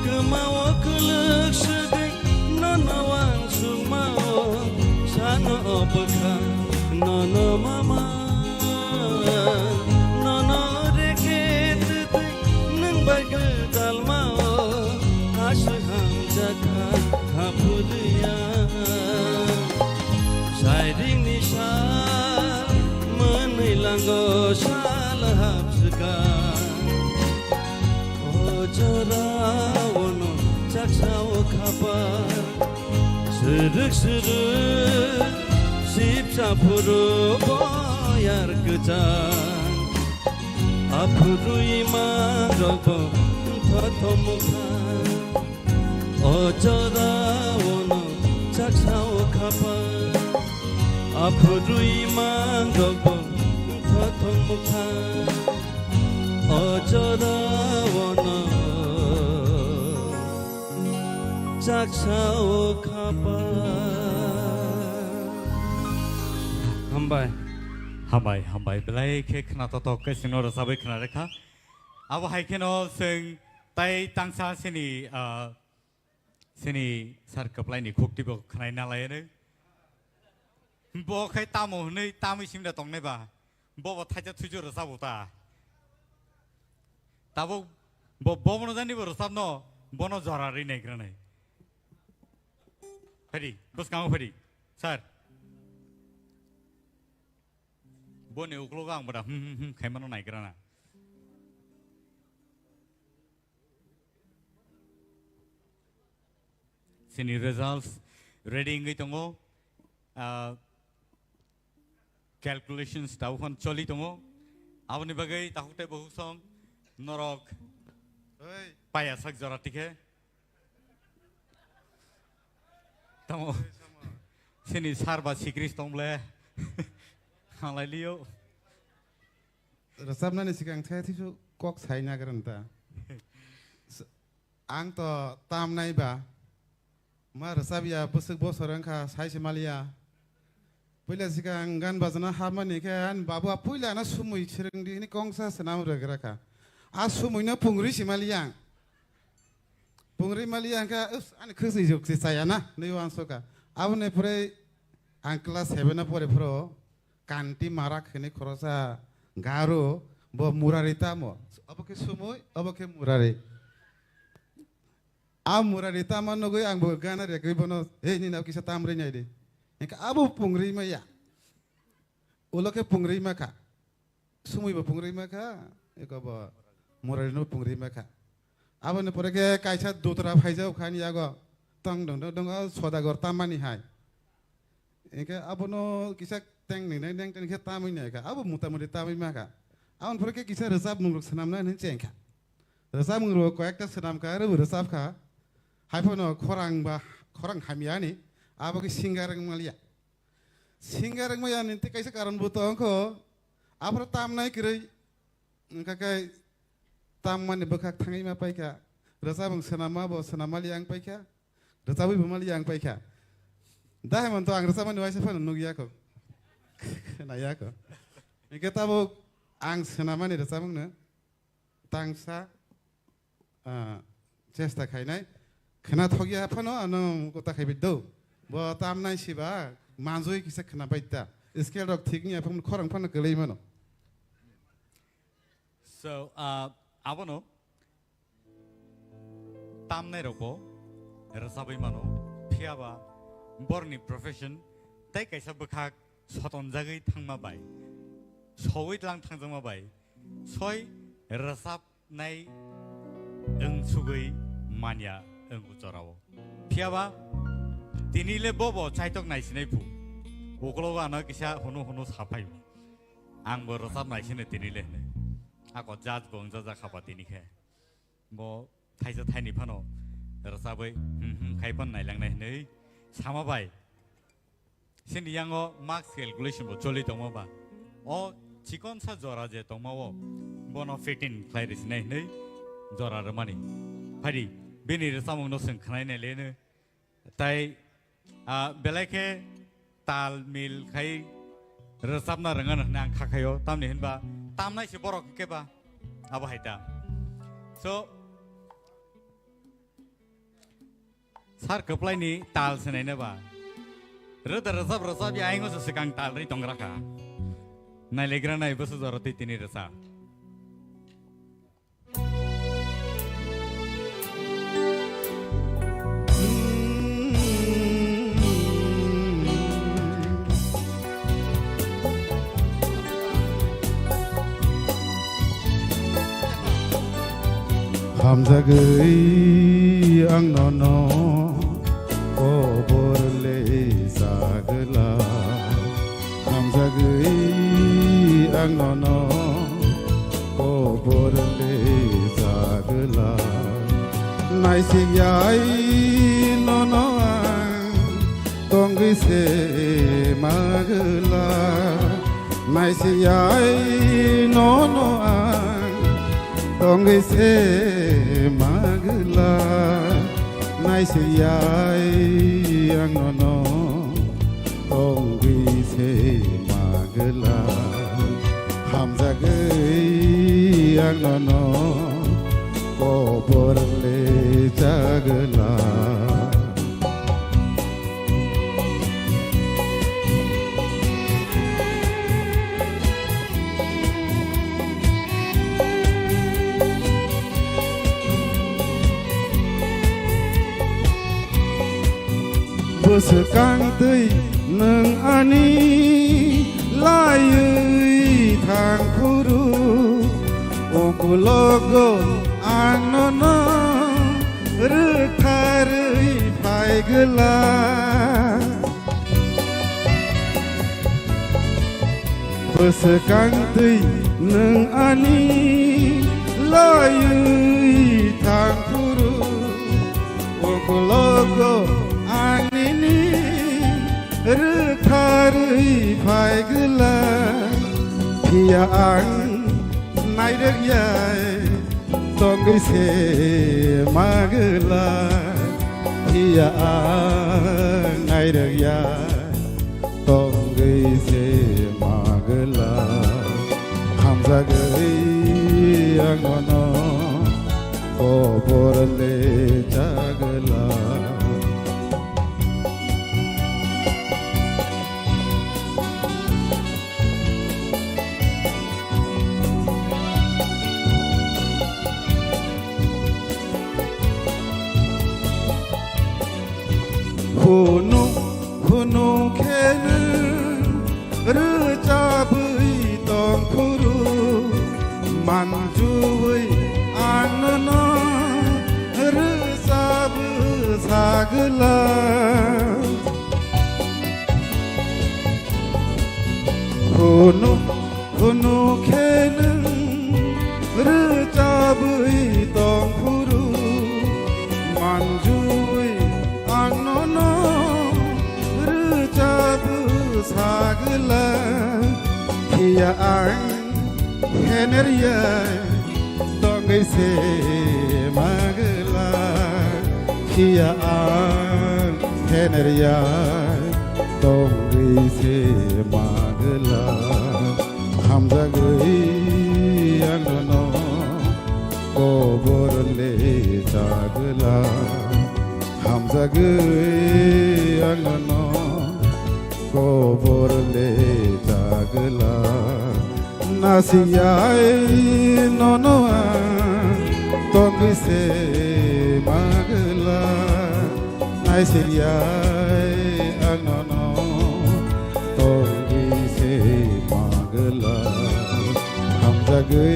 Kwmao kwlwk swgwi nono wansukmao, sano o bwkha nono mama. Nono reke twtwi nwng bai gwdalmao, aswk hamjakha khaphurwi ang. Sairingni sal mwnwi lango sal hapswka. O jora ono chaksa o khapa. Swrwk swrwk sipsa phuru boyar kwchang. Aphurwi mangrok bo thothomukha. O jora ono chaksa o khapa. Aphurwi mangrok bo thothomukha. O jora ono chaksa o khapa. Hambai. Hambai, hambai. Belai khe khna totok khe chwngno rwchabwi khna rekha. Abo hai kheno chwng tai tangsa sini, ah, sini sar kwplaini khukti bo khnai na lai ani. Bo khai tamo hwnwi tamwi simda tongnai ba. Bo bo thaisa thuisu rwchabo ta. Tabuk bo, bo bono jani bo rwchabno, bono jora ri nai granai. Phaidi, bwskango phaidi, sir. Boni uklogo ang bada hmm, hmm, hmm khaimano naigrana. Sini results ready wngwi tongo. Ah, calculations tabuk phano choli tongo. Aboni bagwi takhuk tei bukhuk song norok Oi. Paya sak jora tikhe. Tamo. Oi, tamo. Sini sar ba sikris tong ble. Halai liyo. Rwchapnani sikang the thisu kok sai nagra nta. S-, ang to tamnai ba. Ma rwchapya bwswk bosor wngkha, sai se maliya. Puila sikang gan bajana hapmani khe ani babu a puila no sumui swrwngdi hwnwi kongsa swnam rwgra kha. A sumui no pungri si maliya ang. Pungri maliya ang khe, "Us, ani khwswi juk se chaya na," hwnwi uansukha. Aboni pore ang class seven o pore phuru Kanti Marak hwnwi khoroksa garo, bo Murari tamo. Obo khe sumui, obo khe Murari. A Murari tama nugwi ang bo gana rekgwi bono, "Hey, nini abo kisa tamrwi nai di." Hingkhe abo pungri maya. Ulo khe pungri makha. Sumui bo pungri makha, eko bo Murari no pungri makha. Aboni pore khe kaisa dutra phaijak kha ani yago. Tong dong dong dong, o Sodagor tamani hai. Hingkhe abono kisa teng ni nai neng teng khe tamwi nai kha. Abo mota moti tamwi makha. Aboni pore khe kisa rwchapmung rok swnamna hinwi cheng kha. Rwchapmung rok koyekta swnam kha, aro bo rwchap kha. Haiphano khorang ba, khorang hamya ni, abo khe singer wng maliya. Singer wng maya ni tei kaisa karon bo tong kho. Aphuru tamnai kwrwi. Wngkha khe tammani bwkhak thangwi ma paikha. Rwchapmung swnamma bo swnam maliya wng paikha. Rwchabwi bo maliya wng paikha. Dahai man to ang rwchapmani waisa phano nukya kho. Khwnaya kho. Hingkhe tabuk ang swnamani rwchapmungno tangsa, ah, chesta khainai. Khwnathokya phano ano kota khaibai do. Bo tamnai siba manjui kisa khwnabai ta. Scale rok thik wngya phano khorang phano kwlwi mano. So, ah, abono tamnai rokbo rwchabwi mano, phiya ba borni profession tei kaisa bwkhak sotonjagwi thangma bai, sowui tlang thangjakma bai, soi rwchabnai wng sugwi manya wng o jorao. Phiya ba tini le bobo chaitok naisinai phu, uklogo ano kisa hunu hunu sa phaio. Ang bo rwchap naisino tini le hwnwi. Ako judge bo wngjajakha ba tini khe. Bo thaisa thaini phano rwchabwi, hmm, hmm, khai phano nailangnai hwnwi sama bai. Chini yango marks calculation bo choli tongma ba. O chikonsa jora je tongma o, bono fifteen khlai rwsinai hwnwi jora rwmani. Phaidi, bini rwchapmungno chwng khwnai nai le hwnwi. Tai, ah, belai khe tal mil khai rwchapna rwngano hwnwi ang kha khaio, tamni hinba tamnai se borok hwnkhe ba abo hai ta. So, sir kwplaini tal se naina ba. Rwda rwchap rwchap ya aingo se swkang tal rwi tong gra kha. Nailegra nai bwswk jora twi tini rwchap. Hamjagwi ang nono kobor le sagla. Hamjagwi ang nono kobor le sagla. Naisikyai nono ang tongwi se magla. Naisikyai nono ang tongwi se magla. Naisikyai ang nono tongwi se magla. Hamjagwi ang nono kobor le chagla. Bwswkang twi nwng ani laiwi thang phuru, ukulogo ang nono rwktharwi phai gwla. Swkang twi nwng ani loiwi thang phuru, uklogo ang nini rwktharwi phai gwlak, phiya ang nairwk ya tongwi se ma gwlak, phiya ang nairwk ya tongwi se ma gwlak. Hamjagwi ang nono kobor le cha gwlak. Hunu hunu khe nwng rwchabwi tong phuru, manjuwi ang nono rwchabwi sa gwlak. Hunu hunu khe nwng rwchabwi tong phuru, manjuwi ang nono rwchabwi sa gwlak, phiya ang phener ya tongwi se ma gwlak, phiya ang phener ya tongwi se ma gwlak. Hamjagwi ang nono kobor le cha gwlak. Hamjagwi ang nono kobor le cha gwlak. Nasiyai nono ang tongwi se ma gwlak. Naisiriyai ang nono tongwi se ma gwlak. Hamjagwi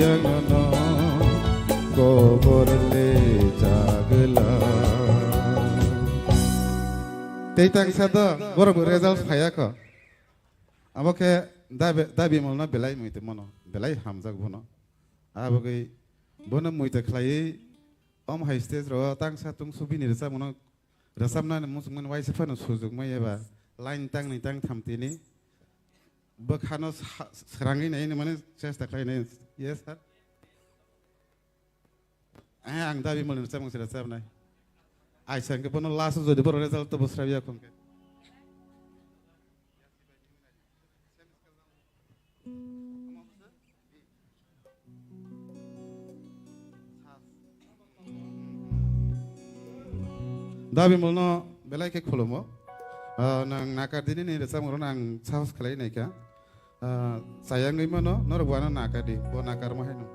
ang nono kobor le cha gwlak. Tei tangsa do borok bo result phaiya kho. Abo khe da be-, da Bimal no belai muitu mano, belai hamjak bono. Abo khe bono muitu khlaiwi om hai stage ro tangsa tungsu bini rwchapmano rwchapnani muchungmani waisa phano sujukmai eba line tangni tangtham tini bwkhano sa-, srangwi naini mani chesta khlainai. Yes, sir. Eh, ang da Bimal ni rwchapmung se rwchapnai. Aisa hwnkhe bono last o jodi borok result to bo sraiya khon khe. Da Bimal no belai khe khulumo. Ah, nang nakar dini ni rwchapmung rok ang sahos khlai nai kha. Ah, chayangwi mano, norok bo ano nakar di, bo nakarma haino.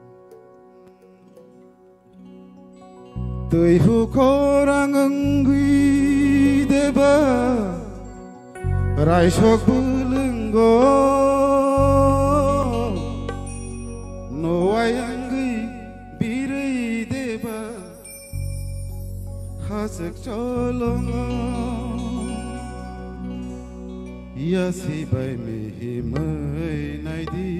Twi hukhorang wngwi deba, raisok bwlwngo, nowai wngwi birwi deba, hachwk cholongo, yasi bai mihimwi naidi.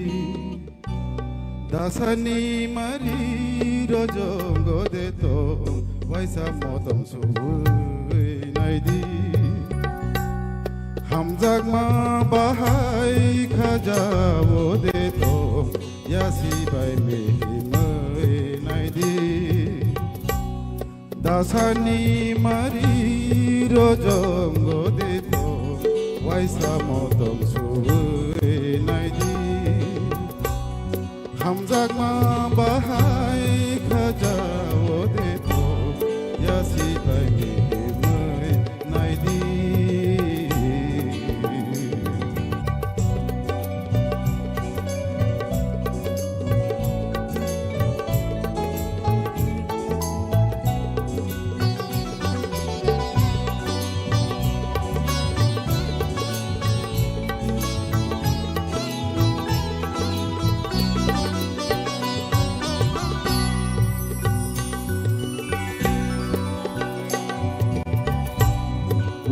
Dasani mari rojongo de tong, waisa motom subui naidi. Hamjakma bahai khajao de tong, yasi bai mihimwi naidi. Dasani mari rojongo de tong, waisa motom subui naidi. Hamjakma bahai khajao de tong, yasi bai mihimwi naidi.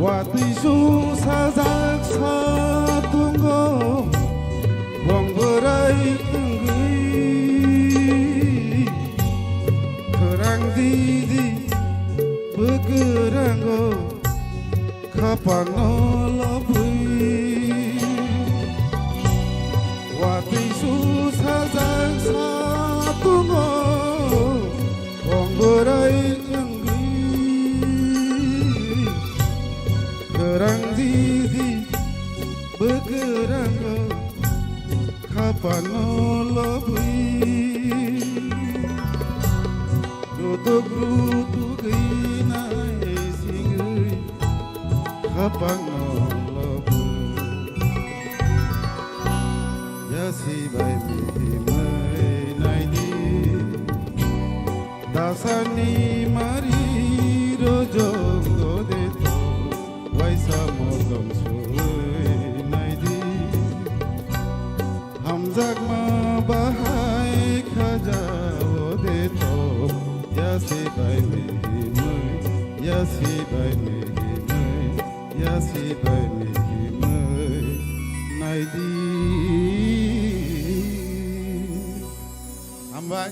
Watwi su sajak sa tungo, Khapangno lobwi watwi su sajak sa tongo, ongborai wngwi kwrang jiji bwkwrango khapangno lobwi. Rutuk rutuk wi nai singwi khapangno lobwi. Yasi bai mihimwi naidi. Dasani mari rojong dode to. Waisa motom sui naidi. Hamjakma bahai khaja ode to, yasi bai mihimwi, yasi bai mihimwi, yasi bai mihimwi, naidi. Hambai.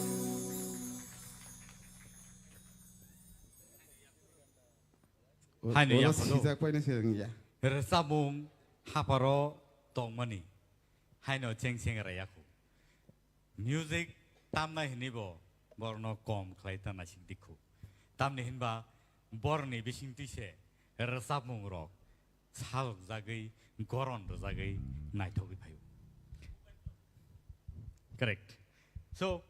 Haino oro yaphuno sijak paina se wngya. Rwchapmung haparo tongmani haino cheng cheng rayakhu. Music tamnai hwnwi bo borno kom khlai ta naising dikhu. Tamni hinba borni bisingtwi se rwchapmung rok salok jagwi, goron rwjagwi naithogwi phaio. Correct. So,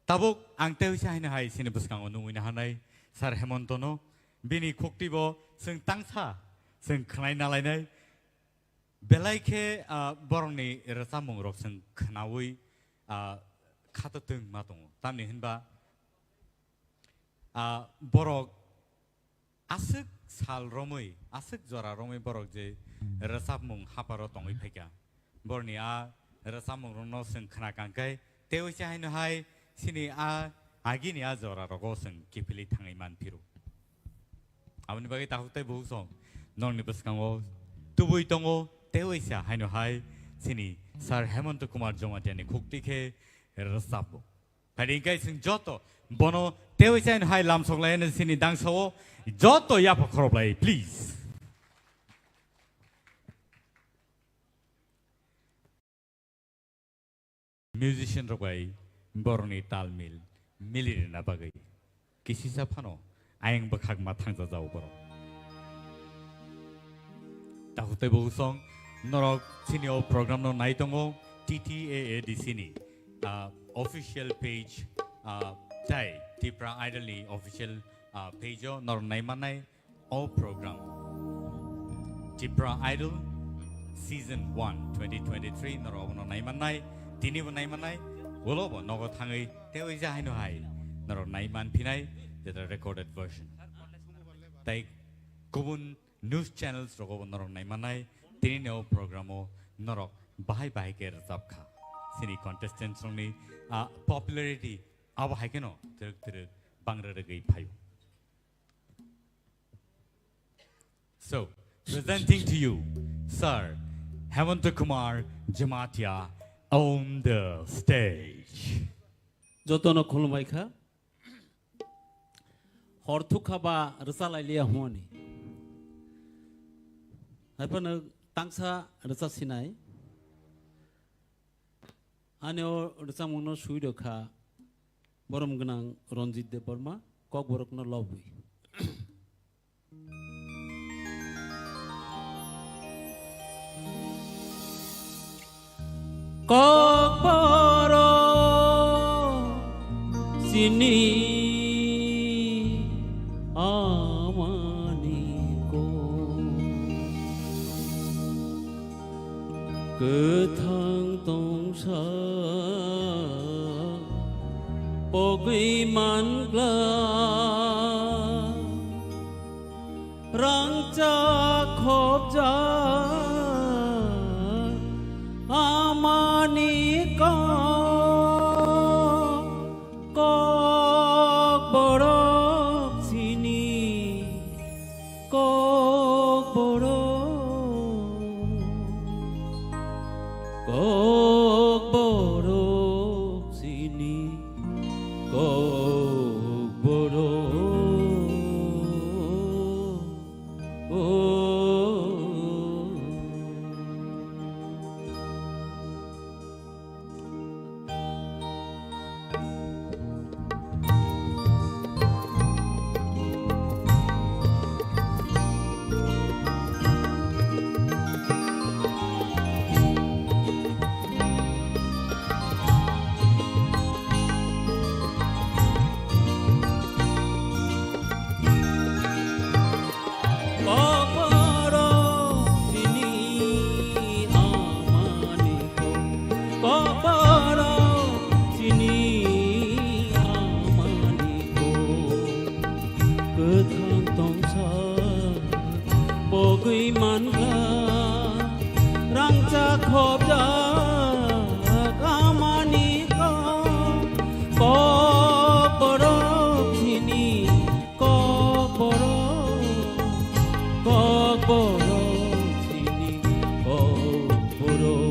tabuk ang tei uisa haino hai sini bwskango nungwi nahanai Sir Hemontono, bini khukti bo chwng tangsa chwng khwnai nalainai. Belai khe, ah, borokni rwchapmung rok chwng khwnaui, ah, khato twng ma tongo. Tamni hinba, ah, borok aswk sal romwi, aswk jora romwi borok je rwchapmung haparo tongwi phaikha. Borokni a rwchapmung rokno chwng khna kangkhe, tei uisa haino hai sini a agini a jora rogo chwng kiphilwi thangwi man phiro. Aboni bagwi takhuk tei bukhuk song nokni bwskango tubui tongo, tei uisa haino hai sini Sir Hemanta Kumar Jamatia ni khukti khe rwchapmung. Phaidi hwnkhe chwng joto bono tei uisa haino hai lamsok lai hwnwi sini dangsa-o joto yapha khoroplai, please. Musician rok bai borokni tal mil mili rwna bagwi kisisa phano ayang bwkhak ma thangjajago borok. Takhuk tei bukhuk song norok chini o program no nai tongo T T A A D C ni, ah, official page, ah, tei Tipra Idol ni official, ah, page o norok nai mannai. O program, Tipra Idol Season one twenty twenty-three norok abono nai mannai, tini bo nai mannai, ulo bo nogo thangwi tei uisa haino hai norok nai man phinai, jeto recorded version. Tei kubun news channels rogo bo norok nai mannai, tini ni o program o norok bahai bahai khe rwchap kha. Chini contestants rokni, ah, popularity abo hai kheno twrwk twrwk bangra rwgwi phaio. So, presenting to you, Sir Hemanta Kumar Jamatia on the stage. Jotono khulumbai kha. Hor thuk kha ba rwcha lai liya hwnwi. Hai phano tangsa rwcha sinai. Ani o rwchapmungno swi rw kha borom gwnang Ranjit Debbarma, Kokborokno lobwi. Kokborok chini amani kok. Kwthang tongsa pogwi mangla, rangchak khopjak amani kok. Kokborok chini Kokborok, Kokborok chini Kokborok, o Kwthang tongsa pogwi mankha, rangchak khopjak amani kok, kok borok chini kok borok, kok borok chini kok borok.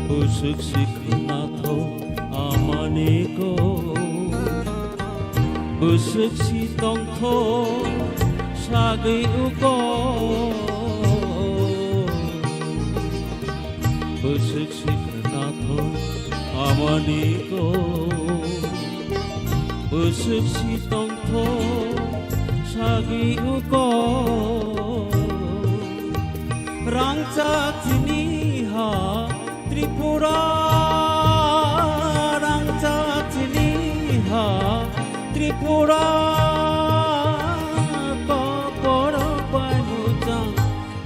Bwswk si khwnathok amani kok, bwswk si tongthok sagwi uko. Bwswk si khwnathok amani kok, bwswk si tongthok sagwi uko. Rangchak chini ha Tripura, rangchak chini ha Tripura, kok borok bai muchang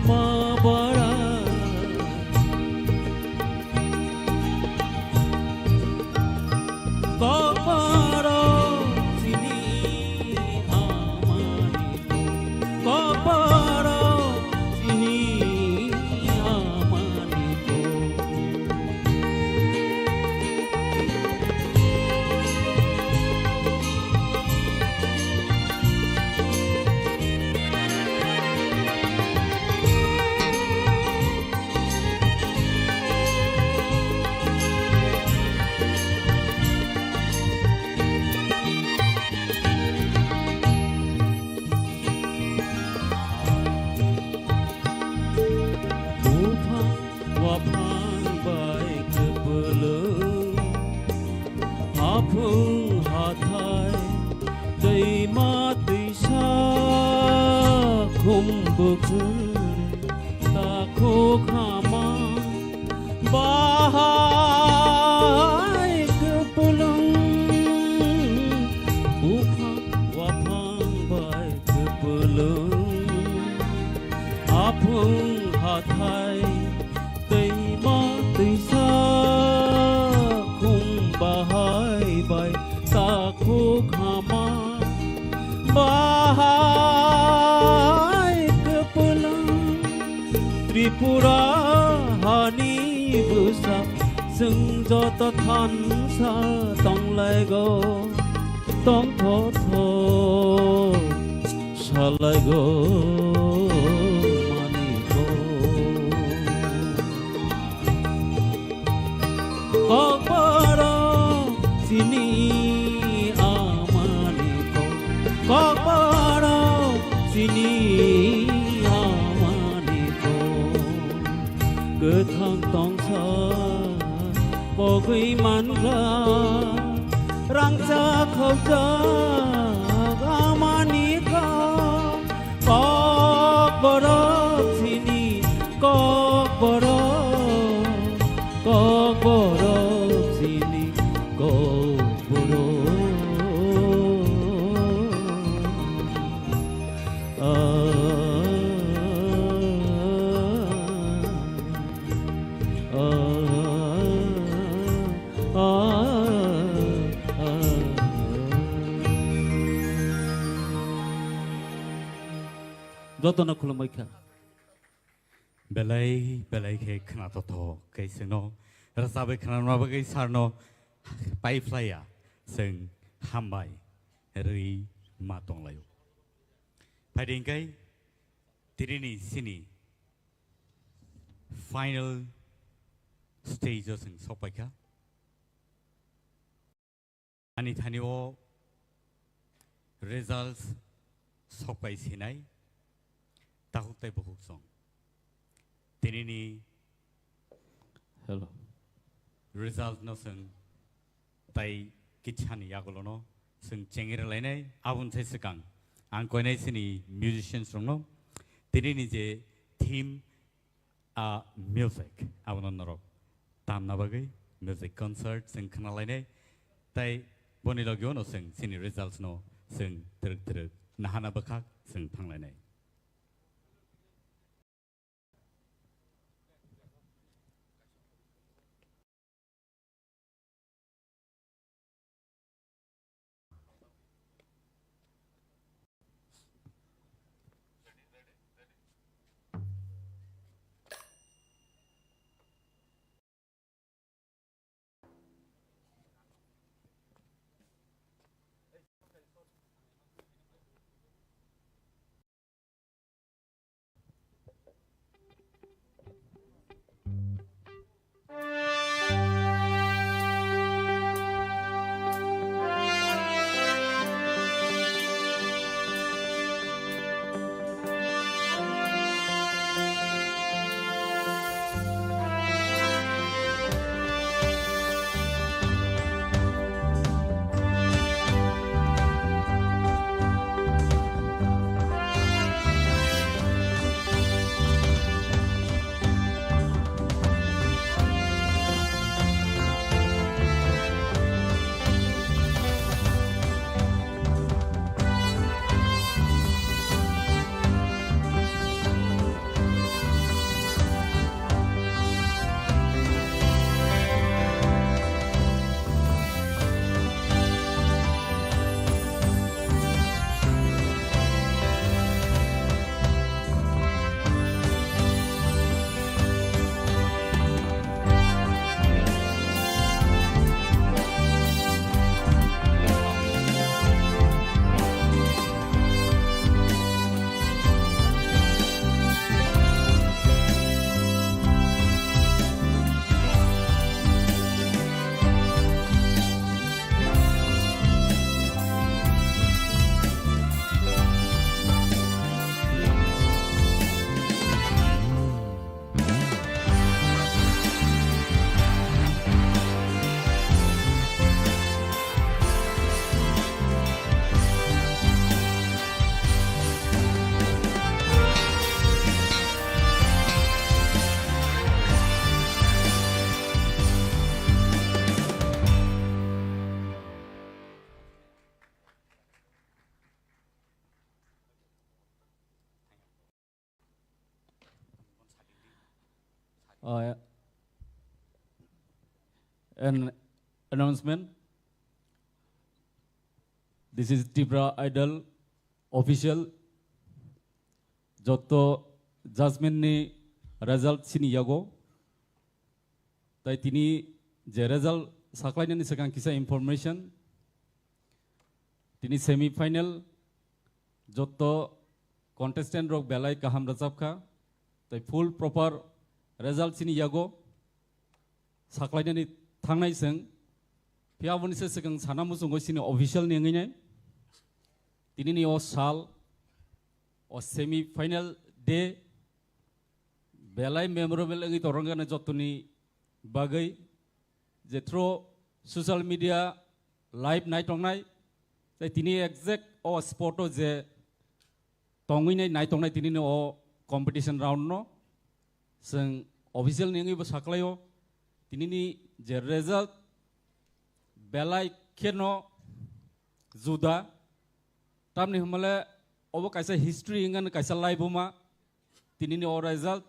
ma bara. Kok borok chini amani kok, kok borok chini amani kok. Buphang waphang bai kwpwlwng, aphung hathai, twima twisa, khum bukhur, takhuk hama, bahai kwpwlwng, buphang waphang bai kwpwlwng, aphung hathai, twima twisa, khum bahai bai takhuk hama, bahai kwpwlwng. Tripura hani bwsa, chwng joto thansa tonglaigo, tongthotho salaigo maniko. Kokborok chini amani kok, kokborok chini amani kok. Kwthang tongsa pogwi mankha, rangchak khopjak amani kok. Kokborok chini kokborok, kokborok chini kokborok. Ah, ah, ah, ah, ah. Jotono khulumwi kha. Belai, belai khe khwnathok khe chwngno rwchapwi khwnarwna bagwi sarno pai phlaiya, chwng hambai rwi ma tonglaio. Phaidi hwnkhe tinini chini final stage o chwng sokpaikha. Ani thani o results sokpai sinai takhuk tei bukhuk song. Tinini Hello. Result no chwng tai kisa ni yagulo no chwng chengwi rwlainai, aboni sai swkang ang koinai chini musicians rok no tinini je theme A music, abono norok tamna bagwi music concert chwng khna lainai, tei boni logio no chwng chini results no chwng twrwk twrwk nahana bwkhak chwng thanglainai. Uh, an announcement. This is Tripura Idol official. Jotto judgment ni result sini yago. Tai tini je result saklainani swkang kisa information. Tini semi final jotto contestant rok belai kaham rwchapkha. Tai full proper result sini yago saklainani thangnai chwng. Phiya aboni se swkang sana muchungo sini official ni wngwi nai. Tini ni o sal, o semi final day, belai memorable wngwi tongwrwngkha jottoni bagwi, je through social media live naitongnai, tei tini exact o spot o je tongwi nai naitongnai tini ni o competition round no chwng official ni wngwi bo saklaio, tini ni je result belai kheno juda, tamni hwnmale obo kaisa history wngkha, kaisa laibuma. Tini ni o result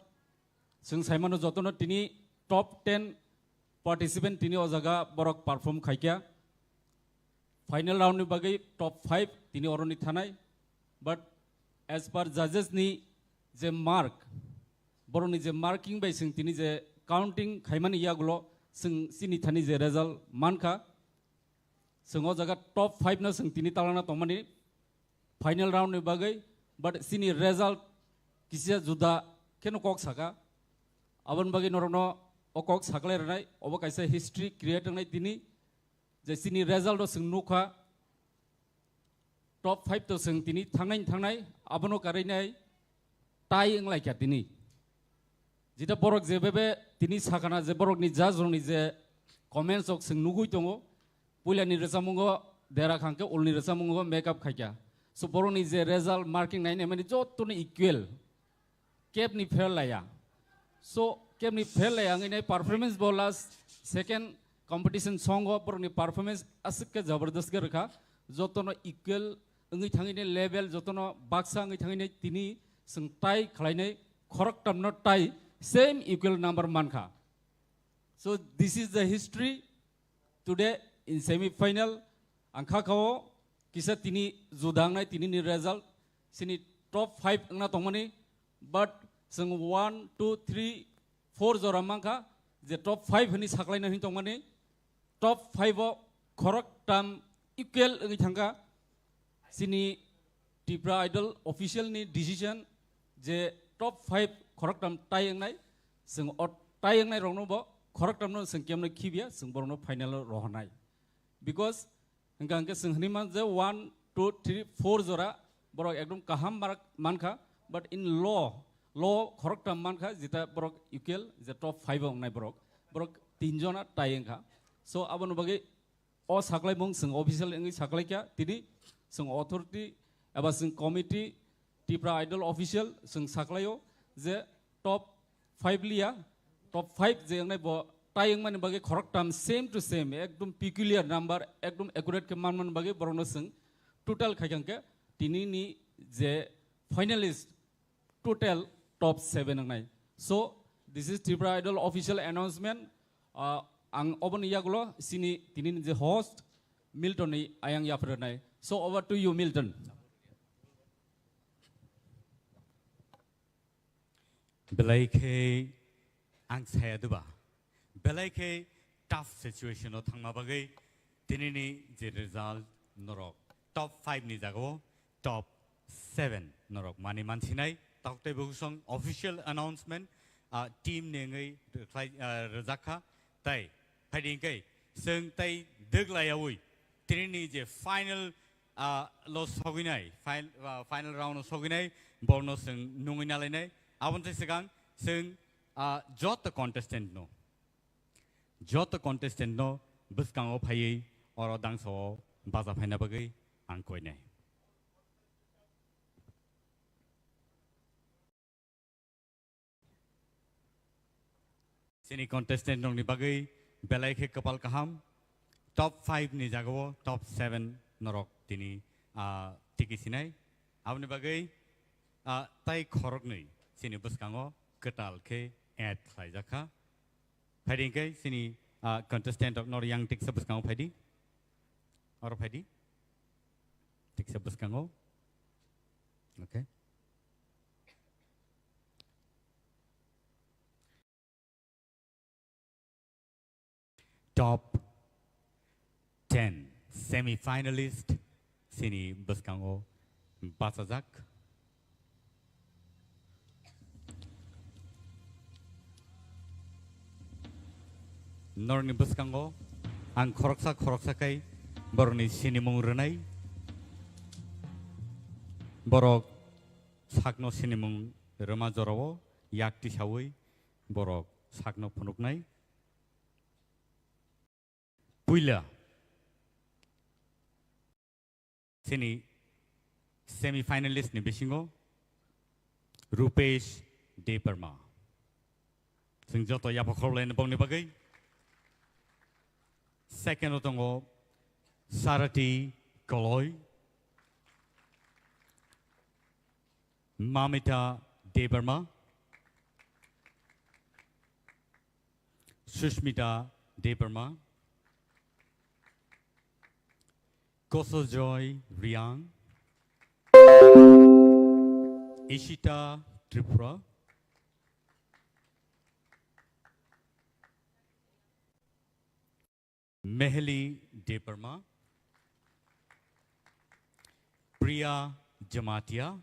chwng saimano jotono tini top ten participant tini o jaga borok perform khaikha. Final round ni bagwi top five tini oroni thanai. But as per judges ni je mark, borokni je marking bai chwng tini je counting khaimani yagulo chwng chini thani je result mankha. Chwng o jaga top five no chwng tini talana tongmani final round ni bagwi, but chini result kisa juda kheno kok saka. Aboni bagwi norokno o kok saklai rwnai, obo kaisa history create wngnai tini, je chini result o chwng nukha top five to chwng tini thangnai thangnai, abono karwi nai tai wnglaikha tini. Jita borok je bebe tini sakana je borokni judge rokni je comments rok chwng nugui tongo, puilani rwchapmungo dera khangkhe ulni rwchapmungo make up khaikha. So borokni je result marking nai naimani jottoni equal, kebni fail laiya. So, kemni fail lai ang ini performance bo last second competition song o borokni performance aswk khe jabardast khe rwkha. Jotono equal wngwi thangwi ni level, jotono baksa wngwi thangwi ni tini chwng tie khlainai khoroktamno tie same equal number mankha. So, this is the history. Today in semi final, ang kha kao kisa tini juda wngnai tini ni result, sini top five wngna tongmani, but chwng one, two, three, four jora mankha je top five hwnwi saklaina hwnwi tongmani, top five o khoroktam equal wngwi thangkha. Sini Tipra Idol official ni decision je top five khoroktam tie wngnai, chwng o tie wngnai rokno bo khoroktamno chwng kemno khibya, chwng borokno final o rohornai. Because hwnkha hwnkhe chwng hwnwi man je one, two, three, four jora borok ekdom kaham mark mankha, but in low, low khoroktam mankha, jeta borok equal je top five o wngnai borok, borok tinjona tie wngkha. So, aboni bagwi o saklaimung chwng official wngwi saklaikha, tini chwng authority eba chwng committee, Tipra Idol official chwng saklaio je top five liya, top five je wngnai bo tie wngmani bagwi khoroktam same to same, ekdom peculiar number, ekdom accurate khe manmani bagwi borokno chwng total khaikha hwnkhe tini ni je finalist total top seven wngnai. So, this is Tripura Idol official announcement. Ah, ang oboni yagulo sini tini ni je host Milton ni ayang yaphrwnai. So, over to you, Milton. Belai khe ang saya duba. Belai khe tough situation o thangma bagwi tinini je result norok top five ni jagao top seven norok mani mansinai. Tok tei bwswng official announcement, ah, team ni wngwi rwkhlai, ah, rwjakha. Tai phaidi hwnkhe chwng tai dwglayaui tinini je final, ah, lo sogwinai, fil-, ah, final round o sogwinai, borno chwng nungwi nalainai. Aboni swkang chwng, ah, joto contestant no, joto contestant no bwskango phaiwi oro dangsa o baja phaina bagwi ang koinai. Chini contestant rokni bagwi belai khe kwpal kaham. Top five ni jagao top seven norok tini, ah, tiki sinai. Aboni bagwi, ah, tai khoroknwi chini bwskango kwtal khe add khlaijakha. Phaidi hwnkhe chini, ah, contestant rok nor yang tiksa bwskango phaidi. Oro phaidi. Tiksa bwskango. Okay. Top ten semi-finalist chini bwskango bachajak. Norokni bwskango ang khoroksa khoroksa khe borokni sinimung rwnai. Borok sakno sinimung rwma jorao yak tisaui borok sakno phunuknai. Puila chini semi-finalist ni bisingo Rupesh Debbarma. Chwng joto yapha khorokhlaini bokni bagwi. Second o tongo Sarati Koloi, Mamita Debbarma, Sushmita Debbarma, Kosojoy Riang, Ishita Tripura, Meheli Debbarma, Priya Jamatia,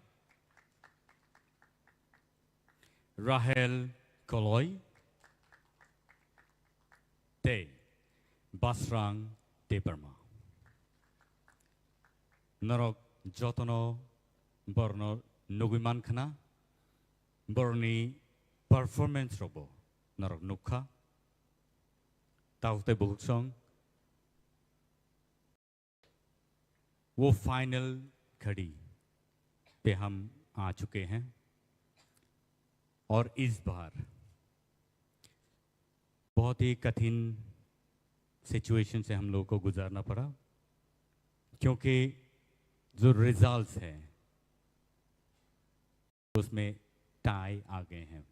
Rahel Koloi tei Basrang Debbarma. Norok jotono borno nugwi mankhna, borni performance rokbo norok nukha. Tabuk tei bukhuk song वो फाइनल घड़ी पे हम आ चुके हैं और इस बार बहुत ही कठिन सिचुएशन से हम लोगों को गुजारना पड़ा, क्योंकि जो रिजल्ट्स हैं, उसमें टाई आ गए हैं।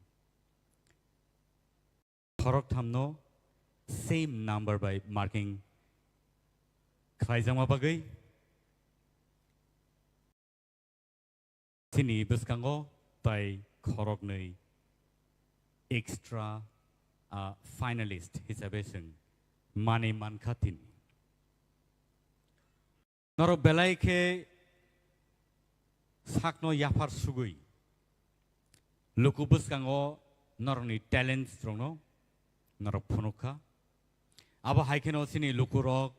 Khorok thamno same number by marking khlaijama bagwi chini bwskango tai khoroknwi extra, ah, finalist hisabe chwng manwi mankha tini. Norok belai khe sakno yaphar sugwi luku bwskango norokni talents rokno norok phunukha. Abo hai kheno chini lukurok,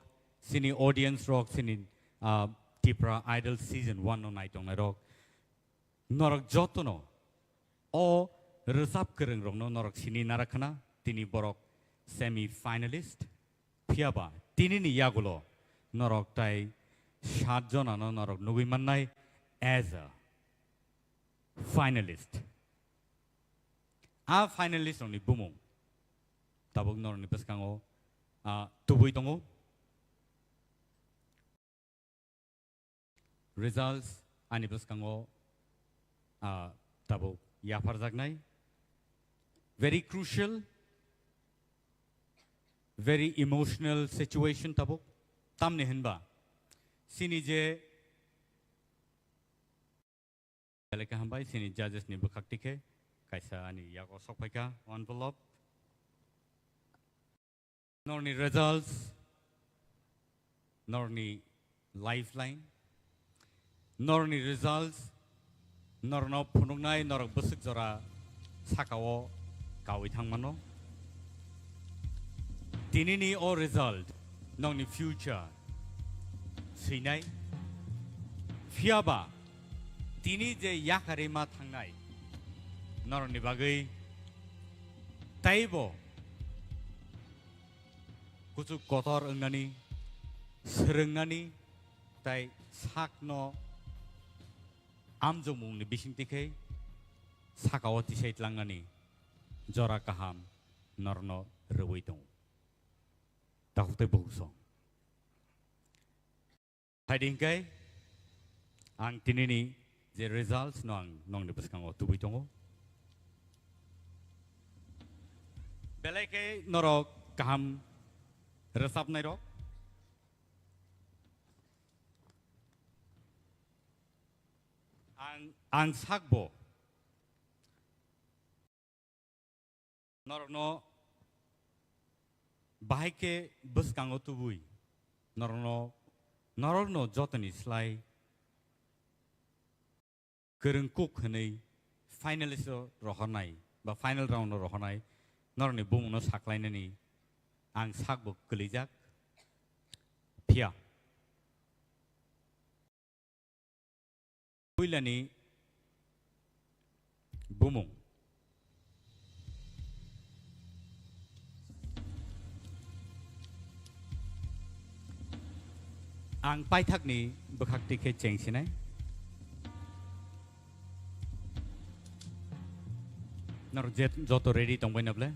chini audience rok, chini, ah, Tipra Idol season one no naitongnai rok, norok jotono o rwchap kwrwng rokno norok sini narakhana, tini borok semi finalist. Phiyaba tinini yagulo norok tai sat jonano norok nugwi mannai as a finalist. A finalist rokni bumung tabuk norokni bwskango, ah, tubui tongo. Results ani bwskango, ah, tabuk yapharjaknai. Very crucial, very emotional situation tabuk. Tamni hinba chini je belai khe hambai chini judges ni bwkhak tikhe kaisa ani yago sok phaikha envelope. Norni results, norni lifeline, norni results, norno phunuknai norok bwswk jora sakao kawi thangmano. Tinini o result nongni future swinai. Phiyaba tini je yakarwi ma thangnai norokni bagwi taibo kuchuk kotor wngnani, swrwngnani, tai sakno amjokmungni bisingtwi khe sakao tisai tlangnani jora kaham norno rwui tongo. Takhuk tei bukhuk song. Phaidi hwnkhe ang tinini je results no ang nongni bwskango tubui tongo. Belai khe norok kaham rwchapnai rok. Ang, ang sakbo norokno bahai khe bwskango tubui norokno, norokno jotoni slai kwrwng kuk hwnwi finalist o rohornai ba final round o rohornai norokni bumungno saklainani ang sakbo kwlwijak. Phiya puilani bumung. Ang paithakni bwkhak twi khe chengsinai. Norok je joto ready tongbai na ble?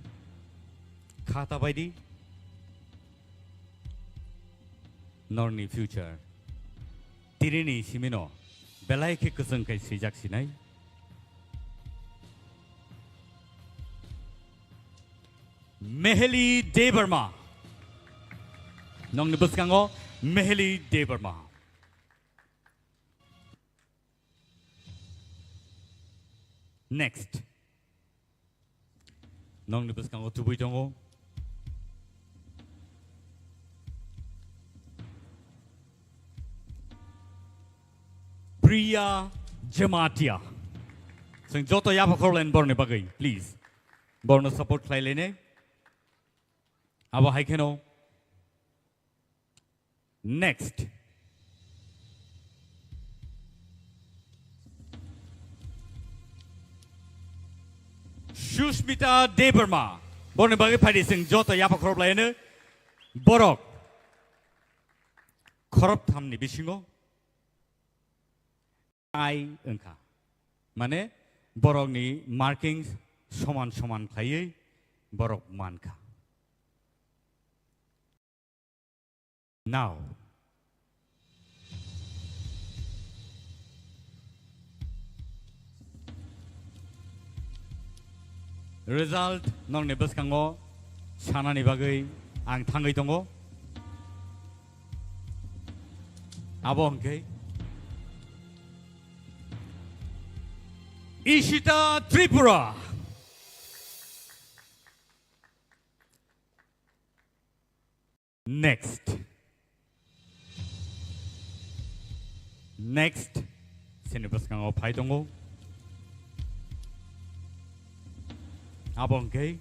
Kha ta bai di. Norni future. Tinini simino belai khe kwchwng khai swijak sinai. Meheli Debbarma. Nongni bwskango Meheli Debbarma. Next. Nongni bwskango tubui tongo. Priya Jamatia. Chwng joto yapha khorlaini borni bagwi, please. Borno support khlai lainai. Abo hai kheno. Next. Sushmita Debbarma. Borni bagwi phaidi chwng joto yapha khorop laino. Borok khorop thamni bisingo ai wngkha. Mane borokni marking soman soman khlaiwi borok mankha. Now. Result nokni bwskango sanani bagwi ang thangwi tongo. Abo hwnkhe Ishita Tripura. Next. Next. Sini bwskango phai tongo. Abo hwnkhe.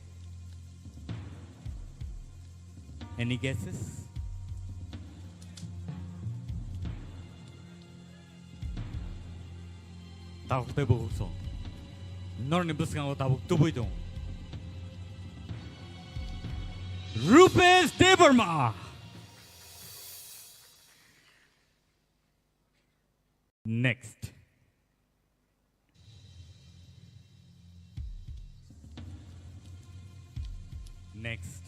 Any guesses? Tabuk tei bukhuk song. Norni bwskango tabuk tubui tong. Rupesh Debbarma. Next. Next.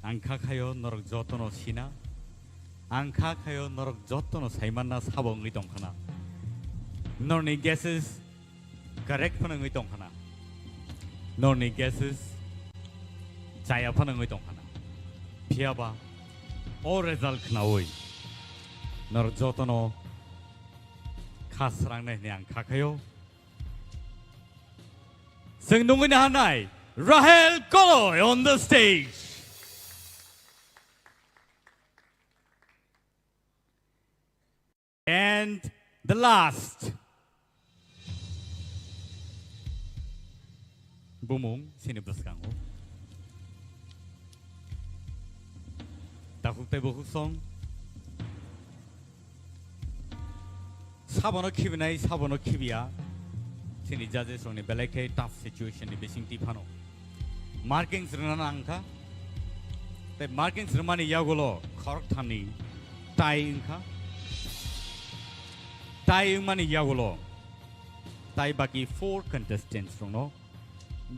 Ang kha khayo norok jotono sina. Ang kha khayo norok jotono saimanna sabo wngwi tongkhana. Norni guesses correct phano wngwi tongkhana. Norni guesses chaya phano wngwi tongkhana. Phiyaba o result khnaui norok jotono kha srangnai hwnwi ang kha khayo. Chwng nungwi naharnai Rahel Koloi on the stage. And the last. Bumung sini bwskango. Takhuk tei bukhuk song. Sabono khibinai, sabono khibiya. Sini judges rokni belai khe tough situation ni bising twi phano. Markings rwna nang kha. Tei markings rwmani yagulo khorok thamni tie wngkha. Tie wngmani yagulo tai baki four contestants rokno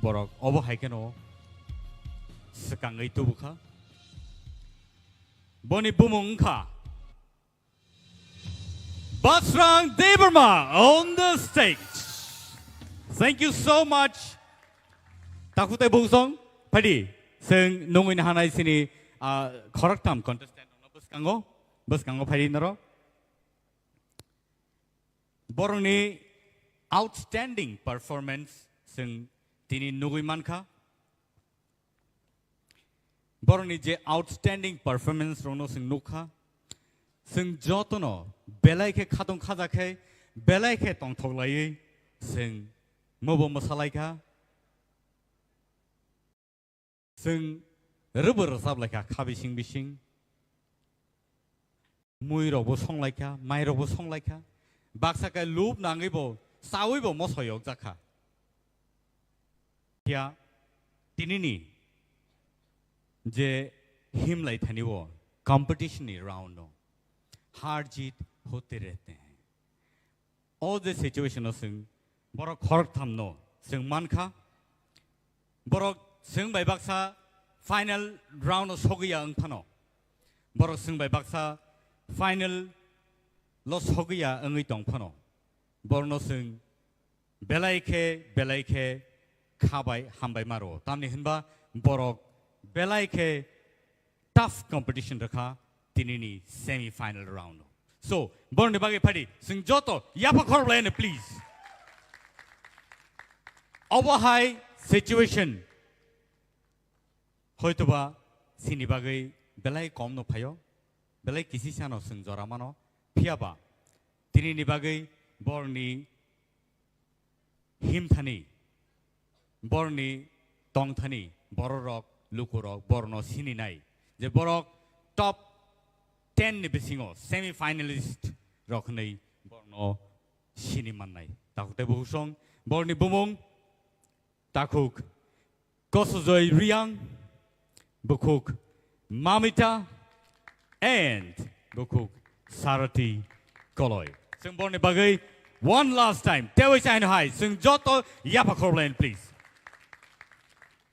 borok obo hai kheno swkangwi tubukha. Boni bumung wngkha Basrang Debbarma on the stage. Thank you so much. Takhuk tei bukhuk song, phaidi, chwng nungwi naharnai sini, ah, khoroktham contestant rokno bwskango, bwskango phaidi norok. Borokni outstanding performance chwng tini nugwi mankha. Borokni je outstanding performance rokno chwng nukha. Chwng jotono belai khe khatung khaja khe belai khe tongthok laiwi chwng mobo mwsalaikha. Chwng rwbo rwchap laikha kha bising bising. Mui rokbo song laikha, mai rokbo song laikha. Baksa khe lub nangwi bo chawi bo moso yok jakha. Phiya tinini je himlai thani o competition ni round o har jeet hote rehte hain. O je situation o chwng borok khoroktham no chwng mankha. Borok chwng bai baksa final round o sogwi ya wng phano. Borok chwng bai baksa final lo sogwi ya wngwi tong phano. Borokno chwng belai khe, belai khe kha bai hambai ma rwo. Tamni hwnba borok belai khe tough competition rwkha tinini semi final round o. So, borokni bagwi phaidi, chwng joto yapha khorok laino, please. Obo hai situation. Hoitoba chini bagwi belai kom no phaio, belai kisi sano chwng jora mano, phiyaba tinini bagwi borokni himthani, borokni tongthani, bororok, lukurok, borokno sininai je borok top ten ni bisingo semi finalist rok hwnwi borokno sini mannai. Takhuk tei bukhuk song, borokni bumung takhuk Kosojoy Riang, bukhuk Mamita, and bukhuk Sarati Koloi. Chwng borokni bagwi one last time tewi chaino hai chwng joto yapha khorok laino, please.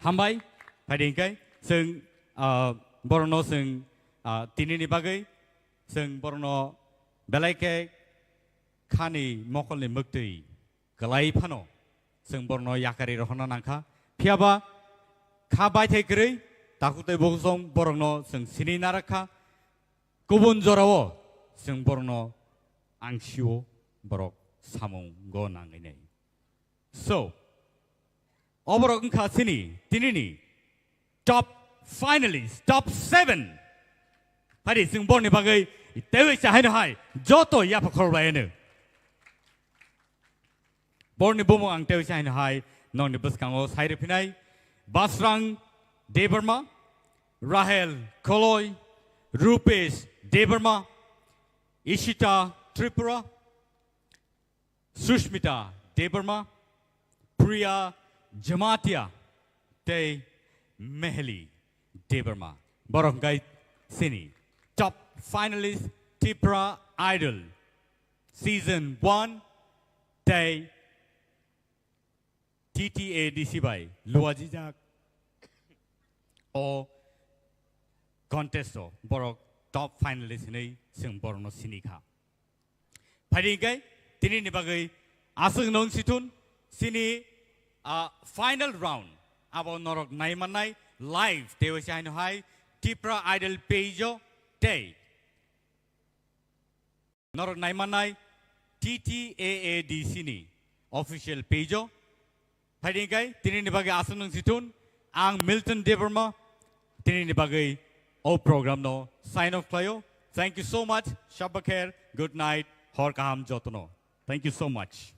Hambai, phaidi hwnkhe chwng, ah, borokno chwng, ah, tinini bagwi chwng borokno belai khe khani mokolni mwktwi kwlai phano chwng borokno yakarwi rohorna nangkha. Phiyaba kha baithai kwrwi takhuk tei bukhuk song borokno chwng sini narakha. Kubun jorao chwng borokno ang sio borok samungo nangwi nai. So, oborok wngkha chini tinini top finalist, top seven. Phari chwng borni bagwi teiwi cha haino hai joto yapha khorokbai hino. Borni bumung ang teiwi cha haino hai nokni bwskango sai rwphinai Basrang Debbarma, Rahel Koloi, Rupesh Debbarma, Ishita Tripura, Sushmita Debbarma, Priya Jamatia, tei Meheli Debbarma. Borok wngkha chini top finalist Tipra Idol season one tei T T A D C bai luajijak o contest o borok top finalist hinwi chwng borokno sini kha. Phaidi hingkhe tinini bagwi aswk nung sithun chini, ah, final round abo norok naimannai live teibo se haino hai Tipra Idol page o tei norok naimannai T T A A D C ni official page o. Phaidi hingkhe tinini bagwi aswk nung sithun ang Milton Debbarma tinini bagwi o program no sign off khlaio. Thank you so much. Shabba kher, good night, hor kaham jotono. Thank you so much.